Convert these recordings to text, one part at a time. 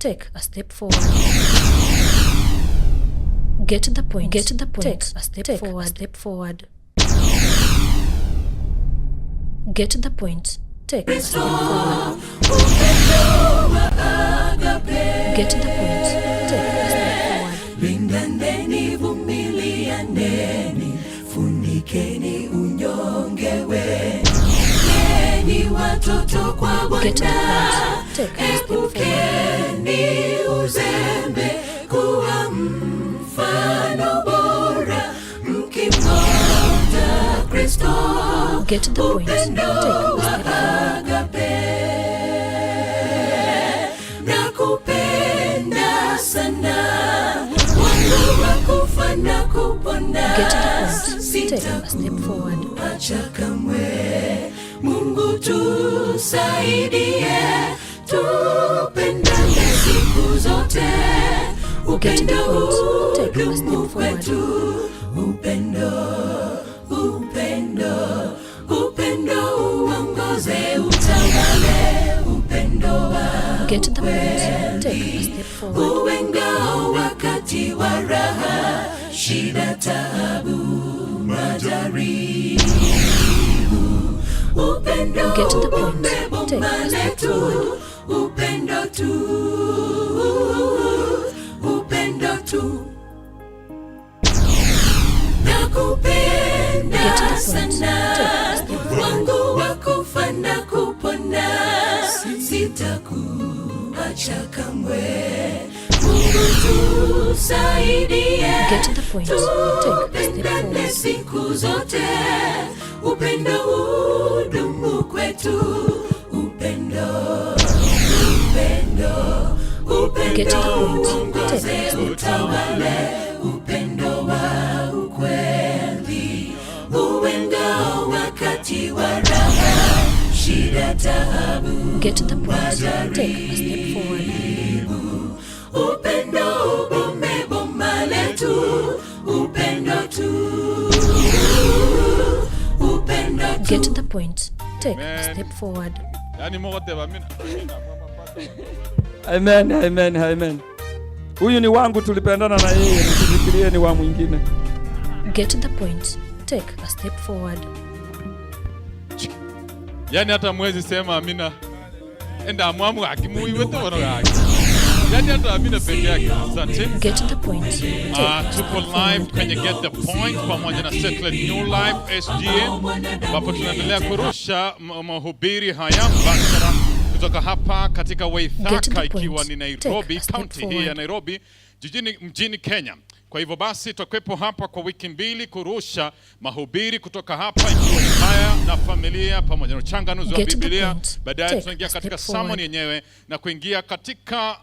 Take a step forward. Get the point. Get the point. Take a step forward. A step forward. Get the point. Take a step forward. Get the point. Take a step forward. Pendaneni, vumilianeni, funikeni unyonge wenu. Leeni watoto kwa Get the Bwana, point. Take a step forward. epukeni uzembe, kuwa mfano bora, mkimngoja Kristo. Get the point. Take Upendo a wa step forward. agape nakupenda sana wangu wa kufa na kupona Get the point. Take a step forward. sitakuacha kamwe. Mungu tusaidie, tupendane siku zote, Get the upendo point. Take a step udumu forward. kwetu, upendo, upendo, upendo uongoze, utawale, upendo wa Get the point. Take a step forward. uwe ngao wakati wa raha, shida, taabu, majaribu. Upendo Get the point. ubombe Take boma a step letu, forward. Upendo tu, upendo tu. Nakupenda Get the point. sana, Take a step forward. Wangu wa kufa na kupona, sitakuacha kamwe. Mungu tusaidie, Get the point. Take a step tupendane forward. Siku zote, upendo udumu kwetu, upendo, upendo, Get the upendo point. Take uongoze, a step forward. Utawale, upendo wa ukweli, uwe ngao wakati wa raha, shida, taabu, Get the point. Take a step forward. Upendo ubome boma letu, upendo tu, upendo tu. Get the point. Take a Amen. Step forward. Yani mogoteba mina. Amen, amen, amen. Huyu ni wangu, tulipendana na yeye, msifikirie ni wa mwingine. Get the point. Take a step forward. Yani hata mwezi sema amina. Enda mwamu akimuiwete wono gaki. Yani hata amina peke yake. Asante. Get the point. Take a Tuko step live forward. Kwenye Get the Point pamoja na Satellite New Life SGA ambapo tunaendelea kurusha mahubiri haya mbashara kutoka hapa katika Get Waithaka the ikiwa point. ni Take Nairobi, a step kaunti hii ya forward. Nairobi, jijini mjini Kenya. Kwa hivyo basi tutakuwepo hapa kwa wiki 2 kurusha mahubiri kutoka hapa ikiwa ni haya na familia pamoja na uchanganuzi wa Get the Biblia. point. Baadaye Take tunaingia a step katika sermon forward. Yenyewe na kuingia katika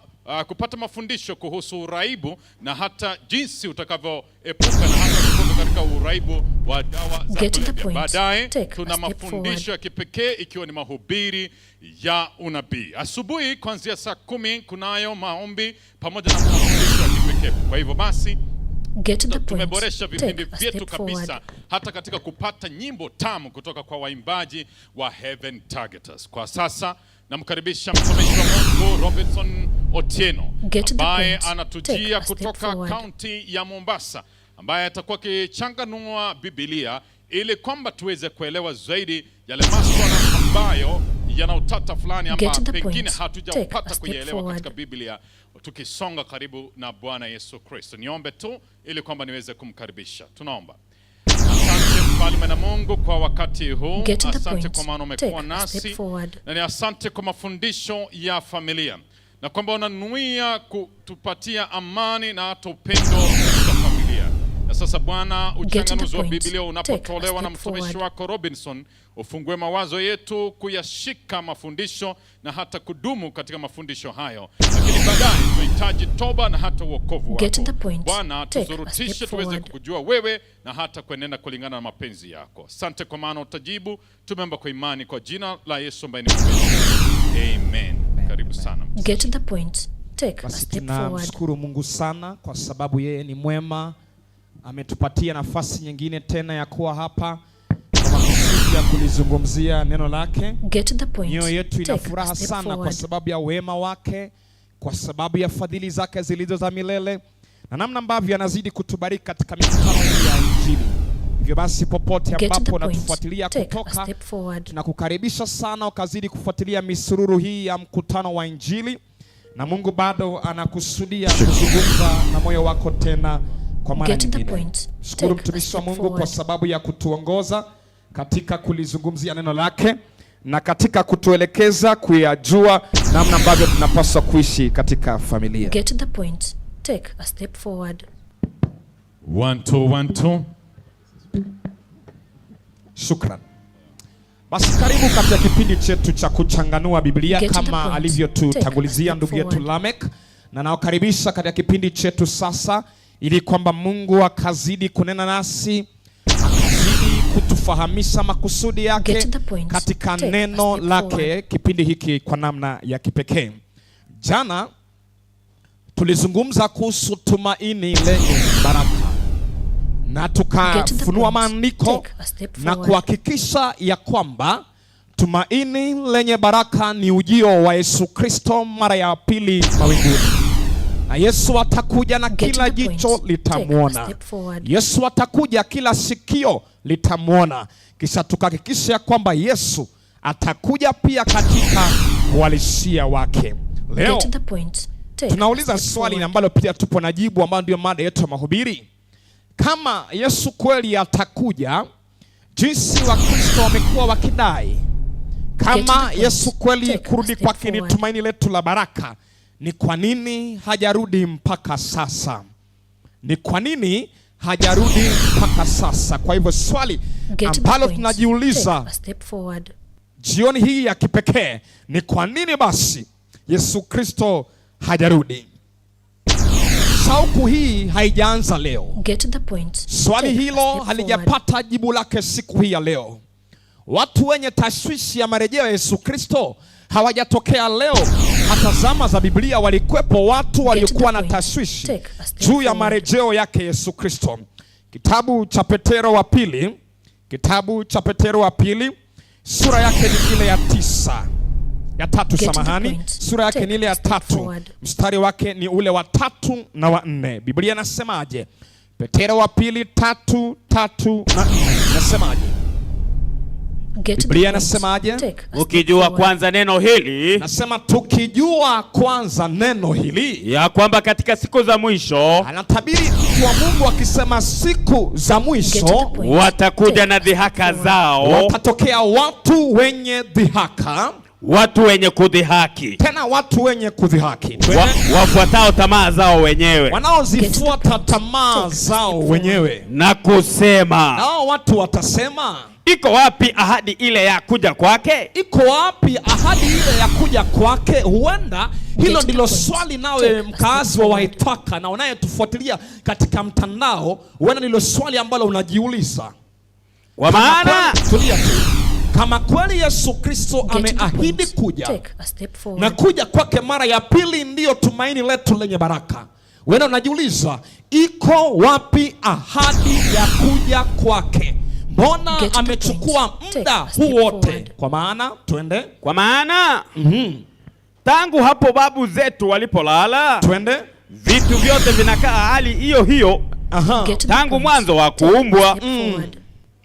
kupata mafundisho kuhusu uraibu na hata jinsi utakavyoepuka na hata kutoka katika uraibu wa dawa za Get the kulevya. point. Baadaye Take a tuna step mafundisho forward. Ya kipekee ikiwa ni mahubiri ya unabii. Asubuhi kuanzia saa 10 kunayo maombi pamoja na mafundisho ya kipekee. Kwa hivyo basi Get the point. Tumeboresha vipindi Take a vyetu step kabisa forward. Hata katika kupata nyimbo tamu kutoka kwa waimbaji wa Heaven Targeters. Kwa sasa namkaribisha mtumishi wa Mungu Robinson Otieno Get the ambaye point. Take anatujia a step kutoka forward. Kaunti ya Mombasa, ambaye atakuwa akichanganua Biblia ili kwamba tuweze kuelewa zaidi yale maswala ambayo yana utata fulani Get ama the pengine point. Take hatujaupata a step kuielewa forward. Katika Biblia tukisonga karibu na Bwana Yesu Kristo. Niombe tu ili kwamba niweze kumkaribisha. Tunaomba. Asante Mfalme na Mungu kwa wakati huu. Get the Asante point. kwa maana umekuwa Take a step nasi forward. Na ni asante kwa mafundisho ya familia na kwamba unanuia kutupatia amani na hata upendo katika familia. Na sasa Bwana, Get the uchanganuzi wa point. Biblia Take a unapotolewa na step mtumishi forward. Wako Robinson, ufungue mawazo yetu kuyashika mafundisho na hata kudumu katika mafundisho hayo, lakini baadaye tunahitaji toba na hata uokovu Get wako. the point. Bwana, Take a tuzurutishe step tuweze forward. Kukujua wewe na hata kuenenda kulingana na mapenzi yako. Asante kwa maana utajibu. Tumeomba kwa imani kwa jina la Yesu ambaye ni Mwokozi. Amen. Karibu sana. Get the point. Take a Basi step forward. Tunamshukuru Mungu sana kwa sababu yeye ni mwema, ametupatia nafasi nyingine tena ya kuwa hapa kwa makusudi ya kulizungumzia neno lake. Get the point. Mioyo yetu ina Take a furaha step sana kwa forward. Sababu ya wema wake. kwa sababu ya fadhili zake zilizo za milele na namna ambavyo anazidi kutubariki katika mikutano hii ya Injili. Hivyo basi, popote Get the ambapo point. unatufuatilia Take a kutoka, step forward. tunakukaribisha sana ukazidi kufuatilia misururu hii ya mkutano wa Injili, na Mungu bado anakusudia kuzungumza na moyo wako tena kwa mara Get the nyingine. point. Shukuru Take a mtumishi wa step Mungu kwa forward. sababu ya kutuongoza katika kulizungumzia neno lake na katika kutuelekeza kuyajua namna ambavyo tunapaswa kuishi katika familia. Get the point. Take a step forward. 1 2 1 2. Shukran. Basi karibu katika kipindi chetu cha kuchanganua Biblia Get the kama point. alivyotutangulizia Take a ndugu step yetu forward. Lamek, na nawakaribisha katika kipindi chetu sasa, ili kwamba Mungu akazidi kunena nasi, akazidi kutufahamisha makusudi yake Get the point. katika Take a neno step lake, forward. kipindi hiki kwa namna ya kipekee. Jana tulizungumza kuhusu tumaini lenye baraka na Get the tukafunua point. maandiko Take a step na forward. kuhakikisha ya kwamba tumaini lenye baraka ni ujio wa Yesu Kristo mara ya pili mawinguni, na Yesu atakuja na Get kila the point. jicho Take a litamwona. step forward. Yesu atakuja, kila sikio litamwona. Kisha tukahakikisha ya kwamba Yesu atakuja pia katika uhalisia wake. Leo Get the point. Take a tunauliza step swali forward. ambalo pia tupo na jibu, ambayo ndio mada yetu ya mahubiri. Kama Yesu kweli atakuja, jinsi Wakristo wamekuwa wakidai, Get the kama point. Yesu kweli Take a kurudi step kwake ni forward. tumaini letu la baraka, ni kwa nini hajarudi mpaka sasa? Ni kwa nini hajarudi mpaka sasa? Kwa hivyo swali Get the ambalo point. tunajiuliza Take a step forward. jioni hii ya kipekee ni kwa nini basi Yesu Kristo hajarudi? Shauku hii haijaanza leo. Get the point. Swali Take a hilo step forward. halijapata jibu lake siku hii ya leo. Watu wenye tashwishi ya marejeo ya Yesu Kristo hawajatokea leo. Hata zama za Biblia walikuwepo watu waliokuwa na point. tashwishi Take a step juu ya forward. marejeo yake Yesu Kristo. Kitabu cha Petero wa pili, kitabu cha Petero wa pili sura yake ni ile ya 9 ya 3, Get the samahani, point. sura yake Take ni ile ya a step 3 forward. mstari wake ni ule wa 3 na wa 4. Biblia inasemaje? Petero wa pili 3:3 na 4 inasemaje? Get the Biblia point. inasemaje? Take a step Ukijua forward. kwanza neno hili Nasema tukijua kwanza neno hili, ya kwamba katika siku za mwisho anatabiri mtu wa Mungu akisema siku za Get the mwisho point. watakuja Take na a step dhihaka forward. zao, watatokea watu wenye dhihaka, watu wenye kudhihaki, tena watu wenye kudhihaki, wafuatao tamaa zao wenyewe wanaozifuata Get the point. tamaa Take a step zao forward. wenyewe. na kusema, Nao watu watasema, iko wapi ahadi ile ya kuja kwake? iko wapi ahadi ile ya kuja kwake? Huenda hilo Get the ndilo point. swali nawe Take a step mkazi wa forward. Waitaka na unayetufuatilia katika mtandao, huenda ndilo swali ambalo unajiuliza. Kwa Kama maana tulia tu, kama kweli Yesu Kristo Get the ameahidi point. kuja Take a step na forward. kuja kwake mara ya pili ndiyo tumaini letu lenye baraka, huenda unajiuliza iko wapi ahadi ya kuja kwake? Mbona Get the amechukua point. Take muda a step huu wote? forward. Kwa maana twende, kwa maana tangu hapo babu zetu walipolala, twende. vitu vyote vinakaa hali hiyo hiyo Aha. Get the tangu point. mwanzo wa Take a kuumbwa. step forward.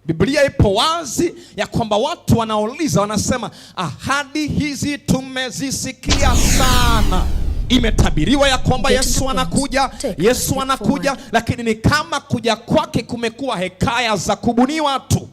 Biblia ipo wazi ya kwamba watu wanauliza, wanasema ahadi hizi tumezisikia sana, imetabiriwa ya kwamba Get the Yesu point. anakuja, Take a Yesu step anakuja, forward. lakini ni kama kuja kwake kumekuwa hekaya za kubuniwa tu.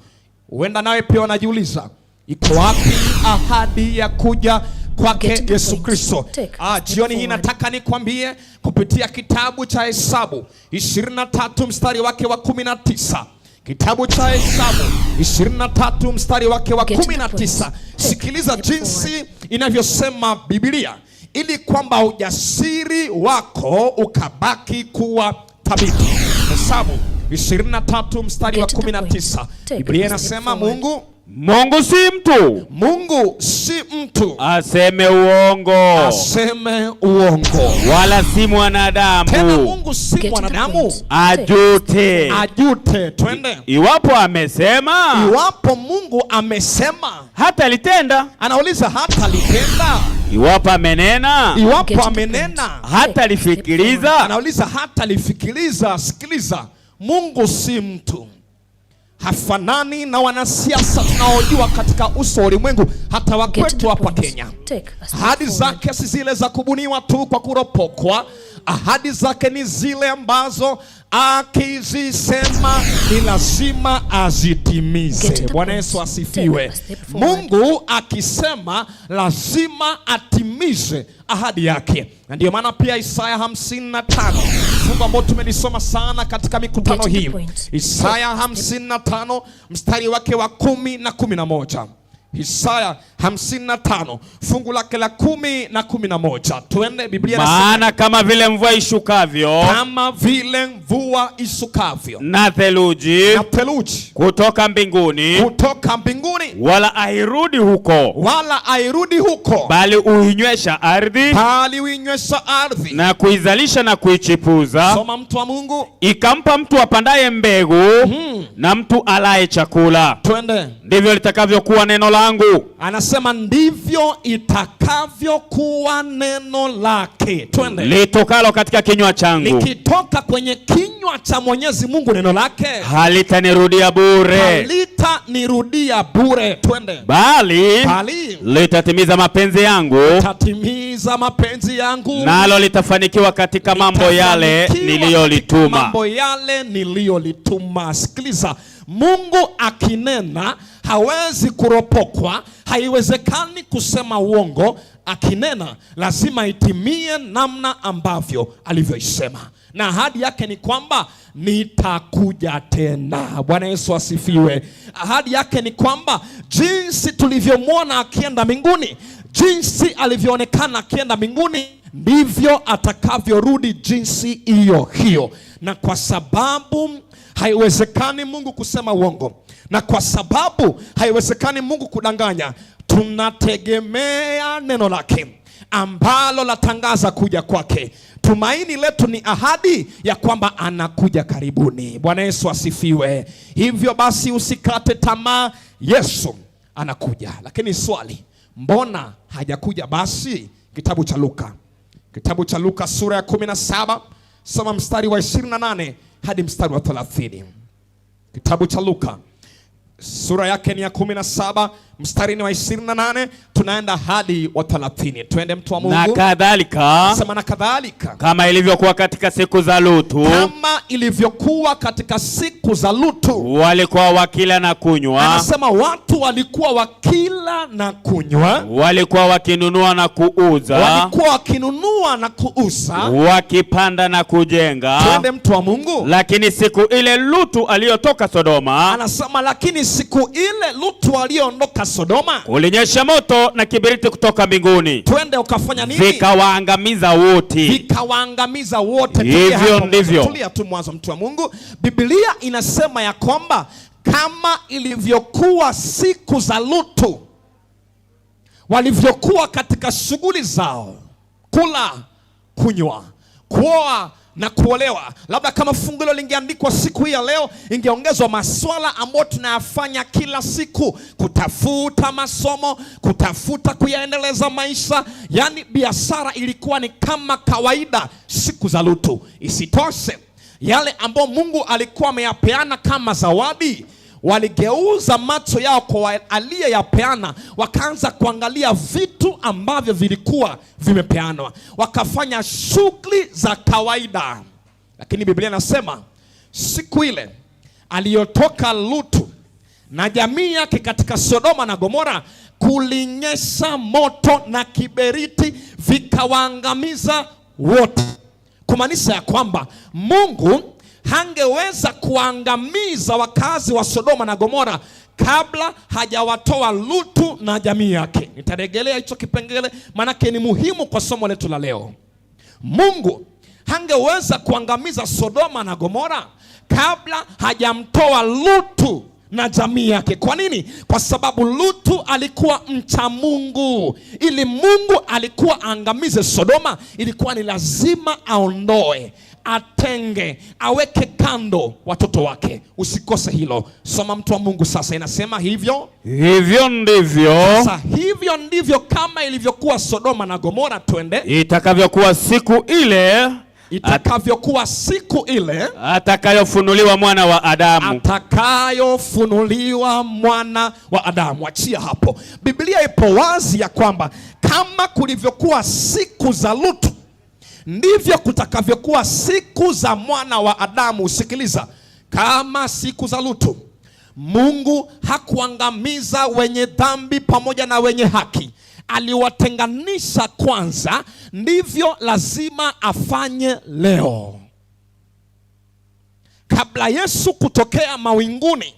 Huenda nawe pia wanajiuliza iko wapi ahadi ya kuja kwake Get the Yesu point. Kristo? Take a step Jioni hii forward. nataka nikwambie kupitia kitabu cha Hesabu 23 mstari wake wa 19. Kitabu cha Hesabu 23 mstari wake wa Get the 19. point. Take Sikiliza a step jinsi forward. inavyosema Biblia, ili kwamba ujasiri wako ukabaki kuwa thabiti. Hesabu 23 mstari wa Get the point. 19. Take Biblia a step inasema forward. Mungu Mungu si mtu Mungu si mtu aseme uongo, aseme uongo. wala si Tena mwanadamu Mungu si Get the mwanadamu point. ajute. ajute. Twende. Iwapo amesema Iwapo Mungu amesema, hata litenda, anauliza hata litenda. Iwapo amenena, Iwapo amenena, hata lifikiliza. Anauliza hata lifikiliza. Sikiliza, Mungu si mtu, hafanani na wanasiasa tunaojua katika uso wa ulimwengu, hata wakwetu hapa Kenya. Ahadi zake si zile za kubuniwa tu kwa kuropokwa. Ahadi zake ni zile ambazo akizisema ni lazima azitimize. Bwana Yesu asifiwe. Mungu akisema lazima atimize ahadi yake, na ndio maana pia Isaya 55 fungu ambao tumelisoma sana katika mikutano hii, Isaya 55 mstari wake wa 10 na 11. Isaya 55 fungu lake la 10 na 11. Tuende, Biblia inasema, maana kama vile mvua ishukavyo, kama vile mvua ishukavyo, na theluji, na theluji kutoka mbinguni, kutoka mbinguni, wala airudi huko, wala airudi huko, bali uinywesha ardhi, bali uinywesha ardhi, na kuizalisha na kuichipuza. Soma mtu wa Mungu. Ikampa mtu apandaye mbegu, na mtu alaye chakula. Twende. Ndivyo litakavyokuwa neno langu. Anasema ndivyo itakavyokuwa neno lake. Twende. Litokalo katika kinywa changu. Likitoka kwenye kinywa cha Mwenyezi Mungu neno lake halitanirudia bure. Halitanirudia bure. Twende. Bali litatimiza mapenzi yangu. Litatimiza mapenzi yangu. Nalo litafanikiwa katika mambo yale niliyolituma. Mambo yale niliyolituma. Sikiliza, Mungu akinena hawezi kuropokwa, haiwezekani kusema uongo. Akinena lazima itimie namna ambavyo alivyoisema, na ahadi yake ni kwamba nitakuja tena. Bwana Yesu asifiwe. Ahadi yake ni kwamba jinsi tulivyomwona akienda mbinguni, jinsi alivyoonekana akienda mbinguni, ndivyo atakavyorudi jinsi hiyo hiyo. Na kwa sababu haiwezekani Mungu kusema uongo, na kwa sababu haiwezekani Mungu kudanganya, tunategemea neno lake ambalo latangaza kuja kwake. Tumaini letu ni ahadi ya kwamba anakuja karibuni. Bwana Yesu asifiwe. Hivyo basi usikate tamaa, Yesu anakuja. Lakini swali, mbona hajakuja basi? Kitabu cha Luka, kitabu cha Luka sura ya 17, soma mstari wa 28 hadi mstari wa 30. Kitabu cha Luka sura yake ni ya 17, mstari ni wa 28, tunaenda hadi wa 30. Twende mtu wa Mungu. Na kadhalika, sema na kadhalika, kama ilivyokuwa katika siku za Lutu, kama ilivyokuwa katika siku za Lutu, walikuwa wakila na kunywa. Anasema watu walikuwa wakila na kunywa, walikuwa wakinunua na kuuza, walikuwa wakinunua na kuuza, wakipanda na kujenga. Twende mtu wa Mungu. Lakini siku ile Lutu aliyotoka Sodoma, anasema lakini siku ile Lutu aliondoka Sodoma, kulinyesha moto na kiberiti kutoka mbinguni. Twende, ukafanya nini? Vikawaangamiza wote. Vikawaangamiza wote. Hivyo ndivyo. Tulia tu mwanzo mtu wa Mungu. Biblia inasema ya kwamba kama ilivyokuwa siku za Lutu, walivyokuwa katika shughuli zao, kula, kunywa, kuoa na kuolewa. Labda kama fungu hilo lingeandikwa siku hii ya leo, ingeongezwa maswala ambayo tunayafanya kila siku, kutafuta masomo, kutafuta kuyaendeleza maisha. Yani biashara ilikuwa ni kama kawaida siku za Lutu. Isitoshe, yale ambayo Mungu alikuwa ameyapeana kama zawadi, waligeuza macho yao kwa aliyeyapeana, wakaanza kuangalia vitu ambavyo vilikuwa vimepeanwa, wakafanya shughuli za kawaida. Lakini Biblia inasema siku ile aliyotoka Lutu na jamii yake katika Sodoma na Gomora, kulinyesha moto na kiberiti vikawaangamiza wote. Kumaanisha ya kwamba Mungu hangeweza kuangamiza wakazi wa Sodoma na Gomora kabla hajawatoa Lutu na jamii yake. Nitarejelea hicho kipengele manake ni muhimu kwa somo letu la leo. Mungu hangeweza kuangamiza Sodoma na Gomora kabla hajamtoa Lutu na jamii yake. Kwa nini? Kwa sababu Lutu alikuwa mcha Mungu. Ili Mungu alikuwa aangamize Sodoma, ilikuwa ni lazima aondoe, atenge, aweke kando watoto wake. Usikose hilo, soma mtu wa Mungu. Sasa inasema hivyo Hivyo ndivyo sasa, hivyo ndivyo kama ilivyokuwa Sodoma na Gomora, twende itakavyokuwa siku ile itakavyokuwa siku ile atakayofunuliwa mwana wa Adamu. Atakayofunuliwa mwana wa Adamu. Achia hapo. Biblia ipo wazi ya kwamba kama kulivyokuwa siku za Lutu ndivyo kutakavyokuwa siku za mwana wa Adamu. Sikiliza, kama siku za Lutu Mungu hakuangamiza wenye dhambi pamoja na wenye haki, aliwatenganisha kwanza, ndivyo lazima afanye leo. Kabla Yesu kutokea mawinguni,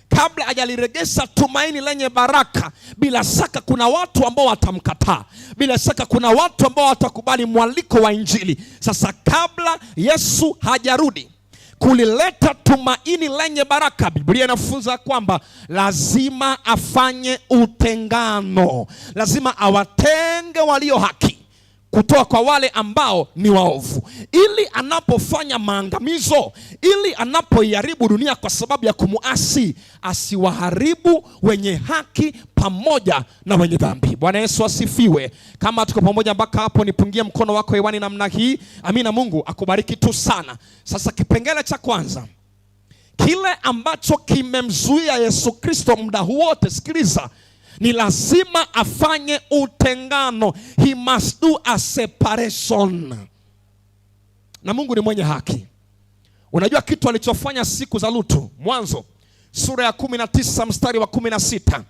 kabla hajaliregesha tumaini lenye baraka, bila shaka kuna watu ambao watamkataa, bila shaka kuna watu ambao watakubali mwaliko wa Injili. Sasa kabla Yesu hajarudi kulileta tumaini lenye baraka, Biblia inafunza kwamba lazima afanye utengano, lazima awatenge walio haki kutoka kwa wale ambao ni waovu, ili anapofanya maangamizo, ili anapoiharibu dunia kwa sababu ya kumuasi, asiwaharibu wenye haki pamoja na wenye dhambi. Bwana Yesu asifiwe. Kama tuko pamoja mpaka hapo, nipungie mkono wako hewani namna hii. Amina. Mungu akubariki tu sana. Sasa kipengele cha kwanza, kile ambacho kimemzuia Yesu Kristo muda huu wote, sikiliza, ni lazima afanye utengano. He must do a separation. Na Mungu ni mwenye haki. Unajua kitu alichofanya siku za Lutu, Mwanzo sura ya 19 mstari wa 16.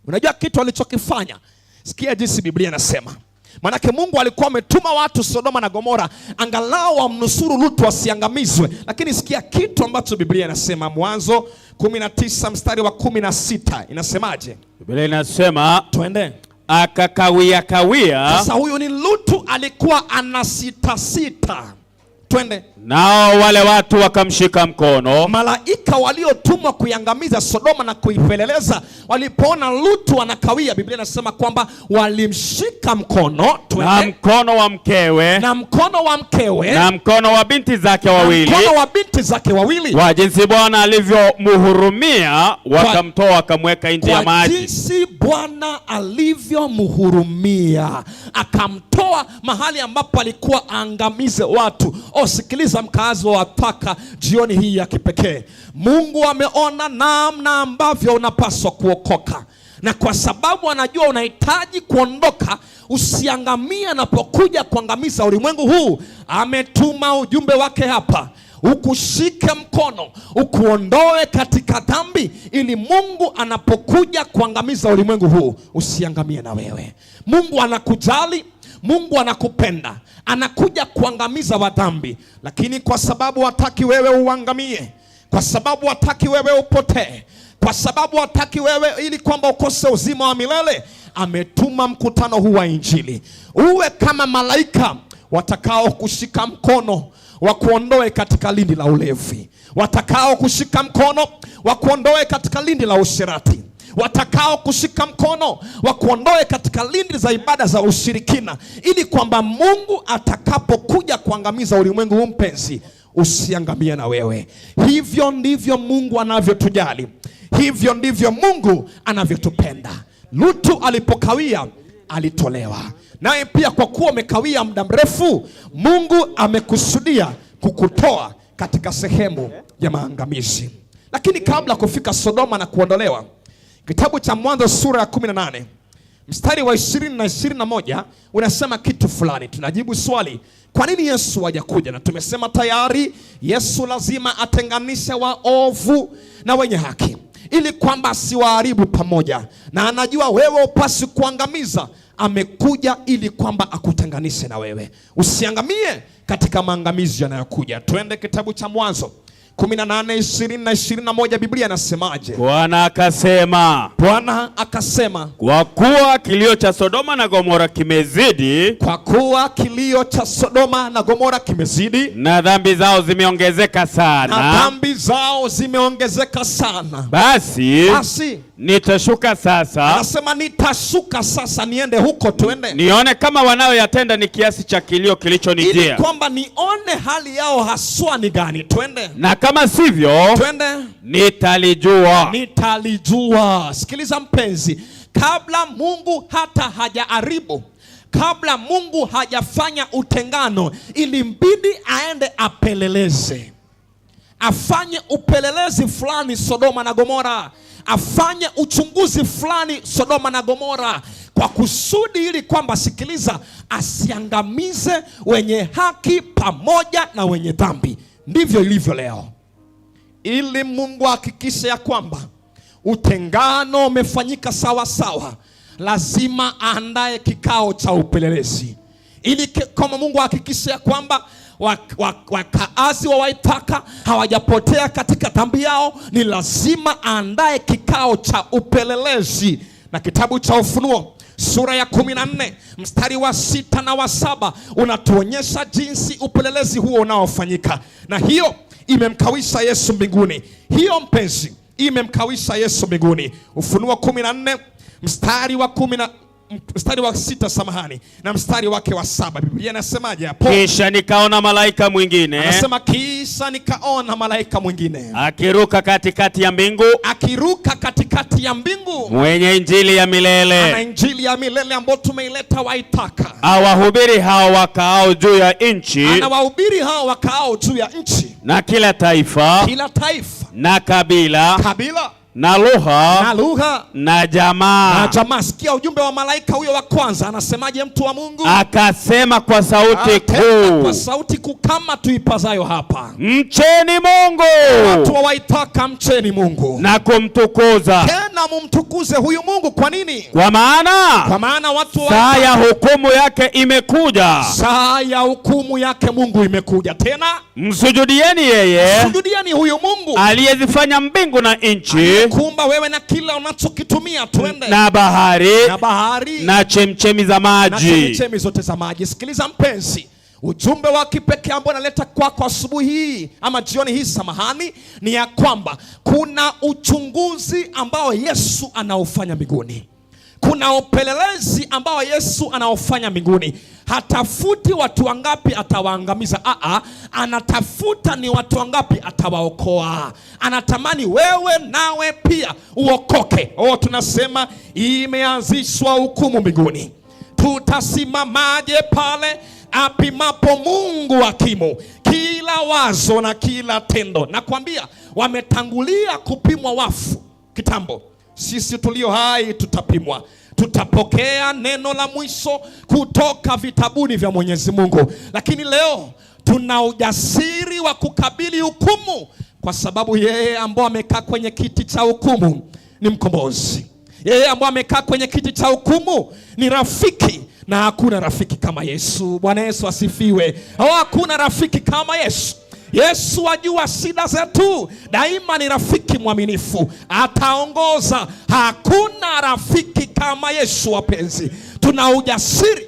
Unajua kitu alichokifanya? Sikia jinsi Biblia inasema. Manake Mungu alikuwa ametuma watu Sodoma na Gomora angalau wamnusuru Lutu asiangamizwe, lakini sikia kitu ambacho Biblia inasema. Mwanzo 19 mstari wa 16 inasemaje? Biblia inasema Twende. Akakawia kawia. Sasa huyu ni Lutu, alikuwa anasitasita. Twende. Nao wale watu wakamshika mkono. Malaika waliotumwa kuiangamiza Sodoma na kuipeleleza walipoona Lutu anakawia, Biblia inasema kwamba walimshika mkono. Twende. Na mkono wa mkewe, na mkono wa mkewe, na mkono wa binti zake wawili, na mkono wa binti zake wawili, kwa jinsi Bwana alivyomhurumia, wakamtoa wakamweka nje ya maji. Kwa jinsi Bwana alivyomhurumia akamtoa mahali ambapo alikuwa aangamize watu. O, sikiliza mkazi wa Wataka, jioni hii ya kipekee, Mungu ameona namna ambavyo unapaswa kuokoka, na kwa sababu anajua unahitaji kuondoka, usiangamie anapokuja kuangamiza ulimwengu huu, ametuma ujumbe wake hapa ukushike mkono, ukuondoe katika dhambi, ili Mungu anapokuja kuangamiza ulimwengu huu usiangamie na wewe. Mungu anakujali, Mungu anakupenda, anakuja kuangamiza wadhambi, lakini kwa sababu hataki wewe uangamie, kwa sababu hataki wewe upotee, kwa sababu hataki wewe ili kwamba ukose uzima wa milele, ametuma mkutano huu wa Injili uwe kama malaika watakao kushika mkono wakuondoe katika lindi la ulevi, watakao kushika mkono wakuondoe katika lindi la usherati, watakao kushika mkono wakuondoe katika lindi za ibada za ushirikina, ili kwamba Mungu atakapokuja kuangamiza ulimwengu huu, mpenzi, usiangamie na wewe. Hivyo ndivyo Mungu anavyotujali, hivyo ndivyo Mungu anavyotupenda. Lutu alipokawia alitolewa, naye pia kwa kuwa umekawia muda mrefu, Mungu amekusudia kukutoa katika sehemu ya maangamizi. Lakini kabla kufika Sodoma na kuondolewa, kitabu cha Mwanzo sura ya 18 mstari wa 20 na 21 unasema kitu fulani. Tunajibu swali, kwa nini Yesu hajakuja? Na tumesema tayari Yesu lazima atenganishe waovu na wenye haki, ili kwamba asiwaharibu pamoja, na anajua wewe upasi kuangamiza. Amekuja ili kwamba akutenganishe na wewe usiangamie katika maangamizi yanayokuja. Twende kitabu cha Mwanzo 18 20 na 21, Biblia inasemaje? Bwana akasema, Bwana akasema, kwa kuwa kilio cha Sodoma na Gomora kimezidi, kwa kuwa kilio cha Sodoma na Gomora kimezidi, na dhambi zao zimeongezeka sana, na dhambi Dhambi zao zimeongezeka sana. Basi Basi nitashuka sasa, anasema nitashuka sasa niende huko, tuende nione kama wanayoyatenda ni kiasi cha kilio ili kilichonijia, kwamba nione hali yao haswa ni gani. Twende, na kama sivyo twende, nitalijua. Nitalijua. Sikiliza mpenzi, kabla Mungu hata hajaharibu, kabla Mungu hajafanya utengano, ilimbidi aende apeleleze, afanye upelelezi fulani Sodoma na Gomora, afanye uchunguzi fulani Sodoma na Gomora, kwa kusudi ili kwamba, sikiliza, asiangamize wenye haki pamoja na wenye dhambi. Ndivyo ilivyo leo, ili Mungu ahakikishe ya kwamba utengano umefanyika sawa sawa, lazima aandae kikao cha upelelezi, ili kama Mungu ahakikishe ya kwamba wakaazi wa Waithaka hawajapotea katika dhambi yao, ni lazima aandae kikao cha upelelezi. Na kitabu cha Ufunuo sura ya 14 mstari wa 6 na wa 7 unatuonyesha jinsi upelelezi huo unaofanyika, na hiyo imemkawisha Yesu mbinguni. Hiyo mpenzi, imemkawisha Yesu mbinguni. Ufunuo 14 mstari wa kumi na mstari wa 6, samahani, na mstari wake wa 7. Biblia inasemaje hapo? Kisha nikaona malaika mwingine Anasema kisha nikaona malaika mwingine akiruka katikati ya mbingu, akiruka katikati ya mbingu, mwenye injili ya ana milele, injili ya milele ambayo tumeileta Waithaka, awahubiri hao wakaao juu ya nchi, anawahubiri hao wakaao juu ya nchi, na kila taifa kila taifa, na kabila kabila na lugha na lugha na na jamaa. jamaa. Sikia ujumbe wa malaika huyo wa kwanza, anasemaje mtu wa Mungu? Akasema kwa sauti Tena kuu, kwa sauti kuu kama tuipazayo hapa, mcheni Mungu watu wa Waithaka, mcheni Mungu na kumtukuza, tena mumtukuze huyu Mungu. Kwa nini? kwa maana Kwa maana watu wa saa ya hukumu yake imekuja. saa ya hukumu yake Mungu imekuja. Tena Msujudieni yeye sujudieni huyu Mungu aliyezifanya mbingu na nchi kumba wewe na kila unachokitumia. Twende na bahari na bahari na chemchemi za na maji. chemichemi zote za maji. Sikiliza mpenzi, ujumbe wa kipekee ambao naleta kwako asubuhi hii ama jioni hii, samahani, ni ya kwamba kuna uchunguzi ambao Yesu anaofanya mbinguni. Kuna upelelezi ambao Yesu anaofanya mbinguni. Hatafuti watu wangapi atawaangamiza. Aa, anatafuta ni watu wangapi atawaokoa. Anatamani wewe nawe pia uokoke. Oh, tunasema imeanzishwa hukumu mbinguni. Tutasimamaje pale apimapo Mungu hakimu kila wazo na kila tendo? Nakwambia wametangulia kupimwa wafu kitambo. Sisi tulio hai tutapimwa, tutapokea neno la mwisho kutoka vitabuni vya Mwenyezi Mungu. Lakini leo tuna ujasiri wa kukabili hukumu, kwa sababu yeye ambao amekaa kwenye kiti cha hukumu ni mkombozi. Yeye ambaye amekaa kwenye kiti cha hukumu ni rafiki, na hakuna rafiki kama Yesu. Bwana Yesu asifiwe. Hakuna rafiki kama Yesu. Yesu ajua shida zetu, daima ni rafiki mwaminifu, ataongoza. Hakuna rafiki kama Yesu. Wapenzi, tuna ujasiri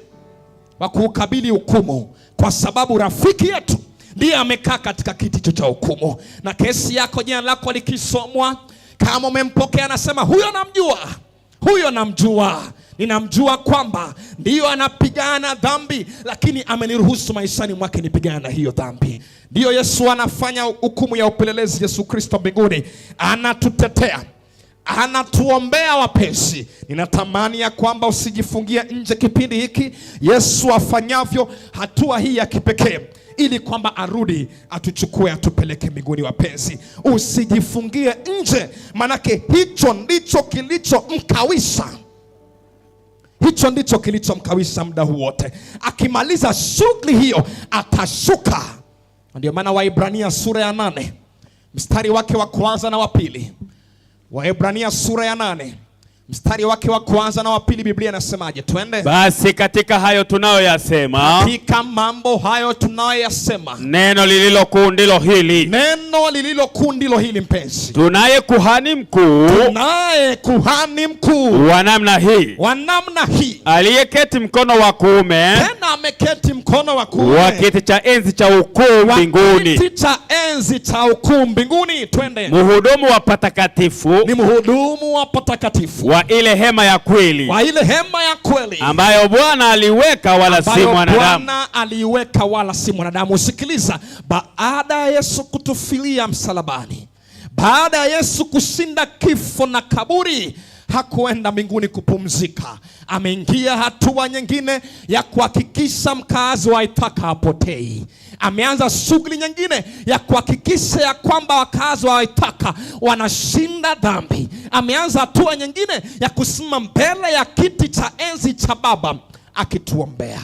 wa kuukabili hukumu, kwa sababu rafiki yetu ndiye amekaa katika kiti hicho cha hukumu. Na kesi yako, jina lako likisomwa, kama umempokea, anasema huyo namjua, huyo namjua, ninamjua kwamba ndiyo anapigana dhambi, lakini ameniruhusu maishani mwake nipigane na hiyo dhambi. Ndiyo Yesu anafanya hukumu ya upelelezi. Yesu Kristo mbinguni anatutetea, anatuombea. Wapenzi, ninatamani ya kwamba usijifungie nje kipindi hiki Yesu afanyavyo hatua hii ya kipekee, ili kwamba arudi atuchukue atupeleke mbinguni. Wapenzi, usijifungie nje, manake hicho ndicho kilichomkawisha hicho ndicho kilichomkawisha muda huu wote. Akimaliza shughuli hiyo atashuka. Ndio maana Waibrania sura ya 8 mstari wake wa kwanza na wa pili, Waebrania sura ya 8 mstari wake wa kwanza na wa pili, Biblia inasemaje? Twende. Basi katika hayo tunayoyasema, Katika mambo hayo tunayoyasema, neno lililo kuu ndilo hili, neno lililo kuu ndilo hili, mpenzi. Tunaye kuhani mkuu Tunaye kuhani mkuu wa namna hii, wa namna hii, aliyeketi mkono wa kuume tena ameketi mkono wa kuume wa kiti cha enzi cha ukuu wa mbinguni, kiti cha enzi cha ukuu mbinguni. Twende. Mhudumu wa patakatifu, Ni mhudumu wa patakatifu wa ile hema ya kweli, wa ile hema ya kweli ambayo Bwana aliweka wala si ambayo mwanadamu. Bwana aliiweka wala si mwanadamu. Sikiliza, baada ya Yesu kutufilia msalabani, baada ya Yesu kushinda kifo na kaburi, hakuenda mbinguni kupumzika. Ameingia hatua nyingine ya kuhakikisha mkazi wa Ithaka hapotei. Ameanza shughuli nyingine ya kuhakikisha ya kwamba wakazi wa Ithaka wanashinda dhambi. Ameanza hatua nyingine ya kusimama mbele ya kiti cha enzi cha Baba akituombea,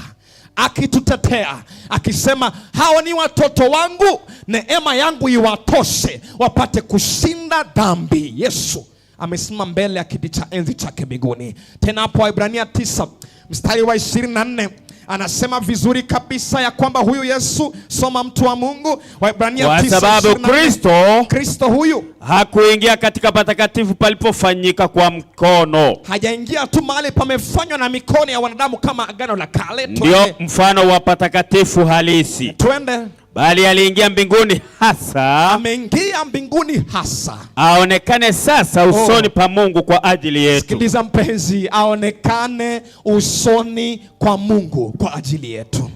akitutetea, akisema hawa ni watoto wangu, neema yangu iwatoshe wapate kushinda dhambi. Yesu amesimama mbele ya kiti cha enzi chake mbinguni. Tena hapo Waebrania 9 mstari wa 24 anasema vizuri kabisa ya kwamba huyu Yesu, soma mtu wa Mungu, Waebrania Kwa 9, sababu 24. Kristo Kristo huyu hakuingia katika patakatifu palipofanyika kwa mkono, hajaingia tu mahali pamefanywa na mikono ya wanadamu kama agano la kale. ndio Twende, mfano wa patakatifu halisi, twende. bali aliingia mbinguni hasa Ameingia mbinguni hasa aonekane sasa usoni pa Mungu kwa ajili yetu. Sikiliza mpenzi, aonekane usoni kwa Mungu kwa ajili yetu,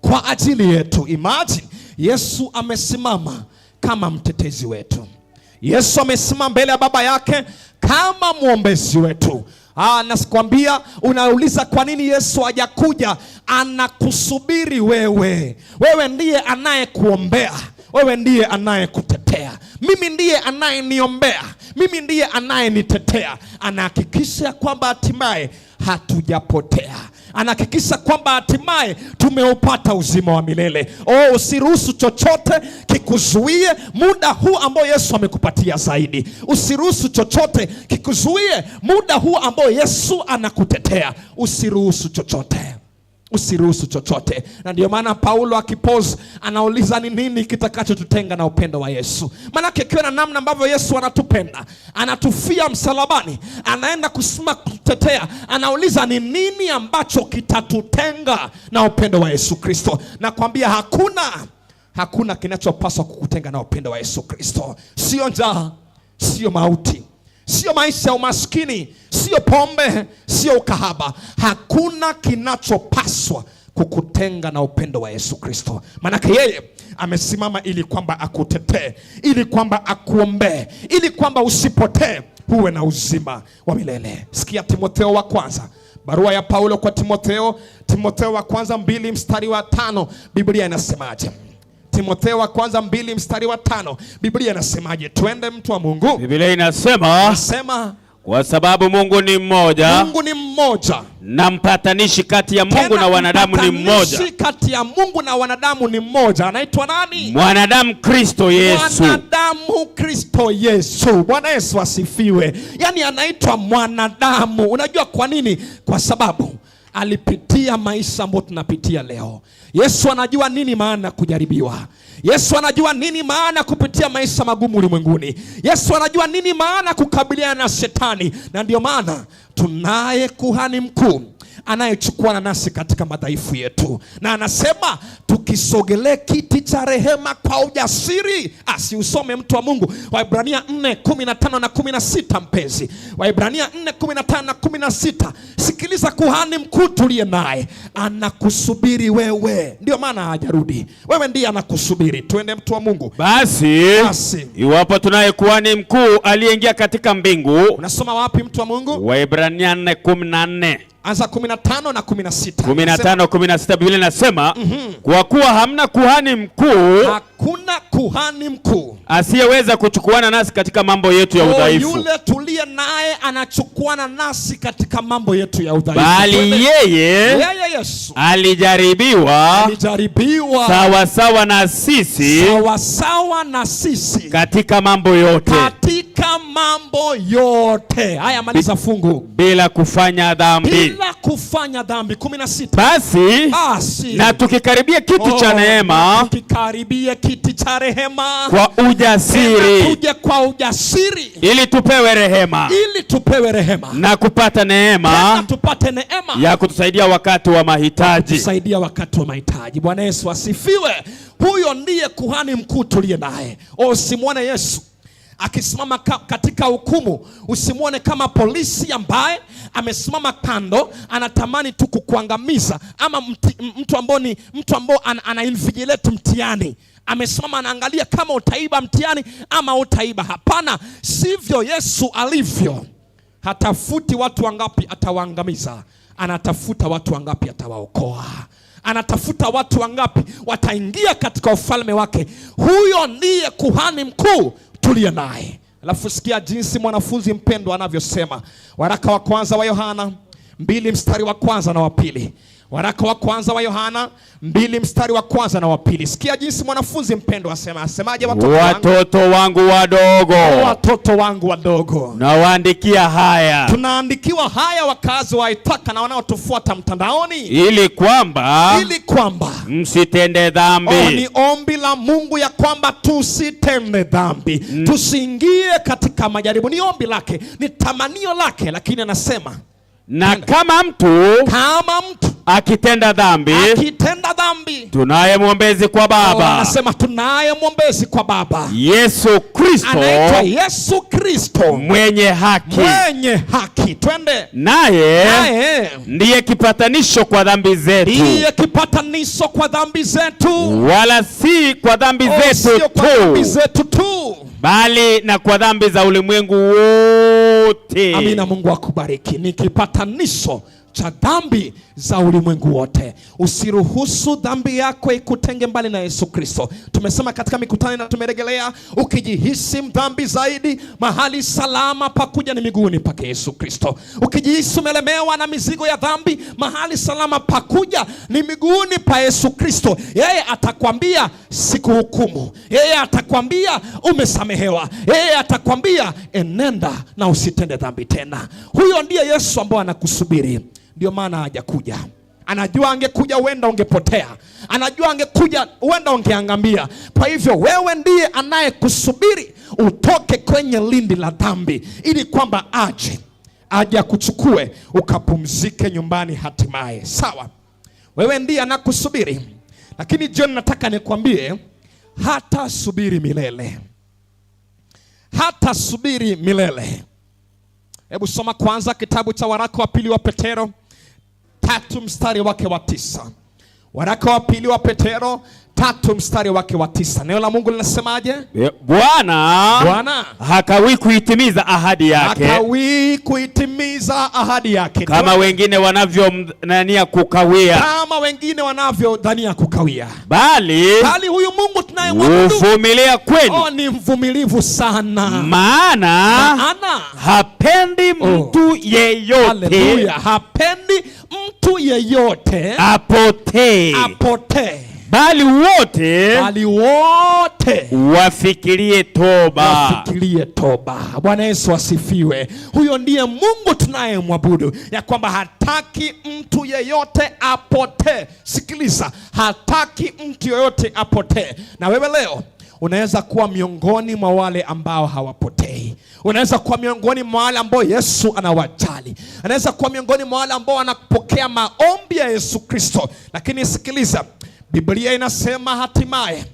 kwa ajili yetu. Imagine Yesu amesimama kama mtetezi wetu. Yesu amesimama mbele ya Baba yake kama mwombezi wetu. Nasikwambia, unauliza kwa nini Yesu hajakuja? Anakusubiri wewe. Wewe ndiye anayekuombea, wewe ndiye anayekutetea, mimi ndiye anayeniombea, mimi ndiye anayenitetea. Anahakikisha kwamba hatimaye hatujapotea, anahakikisha kwamba hatimaye tumeupata uzima wa milele. Oh, usiruhusu chochote kikuzuie muda huu ambao Yesu amekupatia zaidi. Usiruhusu chochote kikuzuie muda huu ambao Yesu anakutetea. Usiruhusu chochote, usiruhusu chochote. Na ndio maana Paulo akipose anauliza ni nini kitakachotutenga na upendo wa Yesu? Maanake ikiwa na namna ambavyo Yesu anatupenda, anatufia msalabani, anaenda kusimama kututetea, anauliza ni nini ambacho kitatutenga na upendo wa Yesu Kristo? Nakwambia hakuna kinachopaswa kukutenga na upendo wa Yesu Kristo. Sio njaa, sio mauti, sio maisha ya umaskini, sio pombe, sio ukahaba. Hakuna kinachopaswa kukutenga na upendo wa Yesu Kristo. Maanake yeye amesimama ili kwamba akutetee, ili kwamba akuombee, ili kwamba usipotee, huwe na uzima wa milele. Sikia Timotheo wa kwanza, barua ya Paulo kwa Timotheo, Timotheo wa kwanza 2 mstari wa 5, Biblia inasemaje? Timotheo wa kwanza 2 mstari wa 5, Biblia inasemaje? Twende mtu wa Mungu. Biblia inasema, Inasema, kwa sababu Mungu ni mmoja, Mungu ni mmoja, na mpatanishi kati ya Mungu Tena na wanadamu ni mmoja, mpatanishi kati ya Mungu na wanadamu ni mmoja. Anaitwa nani? Mwanadamu Kristo Yesu. Mwanadamu Kristo Yesu. Bwana Yesu asifiwe. Yaani anaitwa mwanadamu. Unajua kwa nini? Kwa sababu alipitia maisha ambayo tunapitia leo. Yesu anajua nini maana kujaribiwa. Yesu anajua nini maana kupitia maisha magumu ulimwenguni. Yesu anajua nini maana kukabiliana na shetani. Na ndio maana tunaye kuhani mkuu anayechukua nasi katika madhaifu yetu. Na anasema tukisogelee kiti cha rehema kwa ujasiri. Asiusome mtu wa Mungu. Waebrania 4:15 na 16, mpenzi. Waebrania 4:15 na 16. Sikiliza, kuhani mkuu tuliye naye anakusubiri wewe. Ndio maana hajarudi. Wewe ndiye anakusubiri. Twende mtu wa Mungu. Basi, Basi. iwapo tunaye kuhani mkuu aliyeingia katika mbingu. Unasoma wapi mtu wa Mungu? Waebrania 4:14. Anza 15 na 16. 15 16, Biblia inasema, kwa kuwa hamna kuhani mkuu, Hakuna kuhani mkuu asiyeweza kuchukuana nasi katika mambo yetu ya udhaifu. Yule tuliye naye anachukuana nasi katika mambo yetu ya udhaifu. Bali yeye Yesu alijaribiwa sawa sawa na sisi, sawa sawa na sisi katika mambo yote, katika mambo yote. Haya, maliza fungu. Bila kufanya dhambi, bila kufanya dhambi. 16. Basi na tukikaribia kiti cha neema, tukikaribia kiti cha rehema kwa ujasiri, tuje kwa ujasiri, ili tupewe rehema, ili tupewe rehema na kupata neema, tupate neema ya kutusaidia wakati wa mahitaji, kutusaidia wakati wa mahitaji. Bwana Yesu asifiwe. Huyo ndiye kuhani mkuu tuliye naye. Usimwone Yesu akisimama katika hukumu, usimwone kama polisi ambaye amesimama kando anatamani tu kukuangamiza, ama mtu ambao ni mtu ambao ana invigilate mtihani, amesimama anaangalia kama utaiba mtihani ama utaiba. Hapana, sivyo Yesu alivyo. Hatafuti watu wangapi atawaangamiza, anatafuta watu wangapi atawaokoa. Anatafuta watu wangapi wataingia katika ufalme wake. Huyo ndiye kuhani mkuu tuliye naye. Alafu sikia jinsi mwanafunzi mpendwa anavyosema. Waraka wa kwanza wa Yohana 2 mstari wa kwanza na wa pili. Waraka wa kwanza wa Yohana 2 mstari wa kwanza na wa pili. Sikia jinsi mwanafunzi mpendwa asema. Asemaje? Watoto wangu wadogo, watoto wangu wadogo, nawaandikia haya. Tunaandikiwa haya wakazi wa Itaka na wanaotufuata mtandaoni, ili kwamba msitende dhambi. Ni ombi la Mungu ya kwamba tusitende dhambi, tusiingie katika majaribu. Ni ombi lake, ni tamanio lake, lakini anasema na kama mtu akitenda dhambi, tunaye mwombezi kwa Baba. Anasema tunaye mwombezi kwa Baba, Yesu Kristo, anaitwa Yesu Kristo, mwenye haki, mwenye haki. Twende. Naye ndiye kipatanisho kwa dhambi zetu, ndiye kipatanisho kwa dhambi zetu, wala si kwa dhambi zetu tu, bali na kwa dhambi za ulimwengu wote. Amina. Mungu akubariki. Ni kipatanisho cha dhambi za ulimwengu wote. Usiruhusu dhambi yako ikutenge mbali na Yesu Kristo. Tumesema katika mikutano na tumerejelea, ukijihisi mdhambi zaidi, mahali salama pa kuja ni miguuni pake Yesu Kristo. Ukijihisi umelemewa na mizigo ya dhambi, mahali salama pa kuja ni miguuni pa Yesu Kristo. Yeye atakwambia sikuhukumu. Yeye atakwambia umesamehewa. Yeye atakwambia enenda na usitende dhambi tena. Huyo ndiye Yesu ambaye anakusubiri. Ndio maana hajakuja. Anajua angekuja huenda ungepotea. Anajua angekuja huenda ungeangamia. Kwa hivyo wewe ndiye anayekusubiri utoke kwenye lindi la dhambi, ili kwamba aje akuchukue ukapumzike nyumbani hatimaye. Sawa, wewe ndiye anakusubiri. Lakini jioni nataka nikwambie, hata subiri milele, hata subiri milele. Hebu soma kwanza kitabu cha waraka wa pili wa Petero 3 mstari wake wa 9. Waraka wa pili wa Petero 3 mstari wake wa 9. Neno la Mungu linasemaje? Bwana hakawi kuitimiza ahadi yake. Hakawi kuitimiza ahadi yake. Kama wengine wanavyodhania kukawia. Kama wengine wanavyodhania kukawia. Bali huyu Mungu tunayemwabudu huvumilia kwenu. Ni mvumilivu sana. Maana hapendi mtu yeyote. Haleluya. Hapendi mtu yeyote apotee. Apotee. Bali wote wafikirie toba. Wafikirie toba. Bwana Yesu asifiwe. Huyo ndiye Mungu tunayemwabudu, ya kwamba hataki mtu yeyote apotee. Sikiliza, hataki mtu yeyote apotee. Na wewe leo unaweza kuwa miongoni mwa wale ambao hawapotei. Unaweza kuwa miongoni mwa wale ambao Yesu anawajali. Unaweza kuwa miongoni mwa wale ambao wanapokea maombi ya Yesu Kristo. Lakini sikiliza, Biblia inasema hatimaye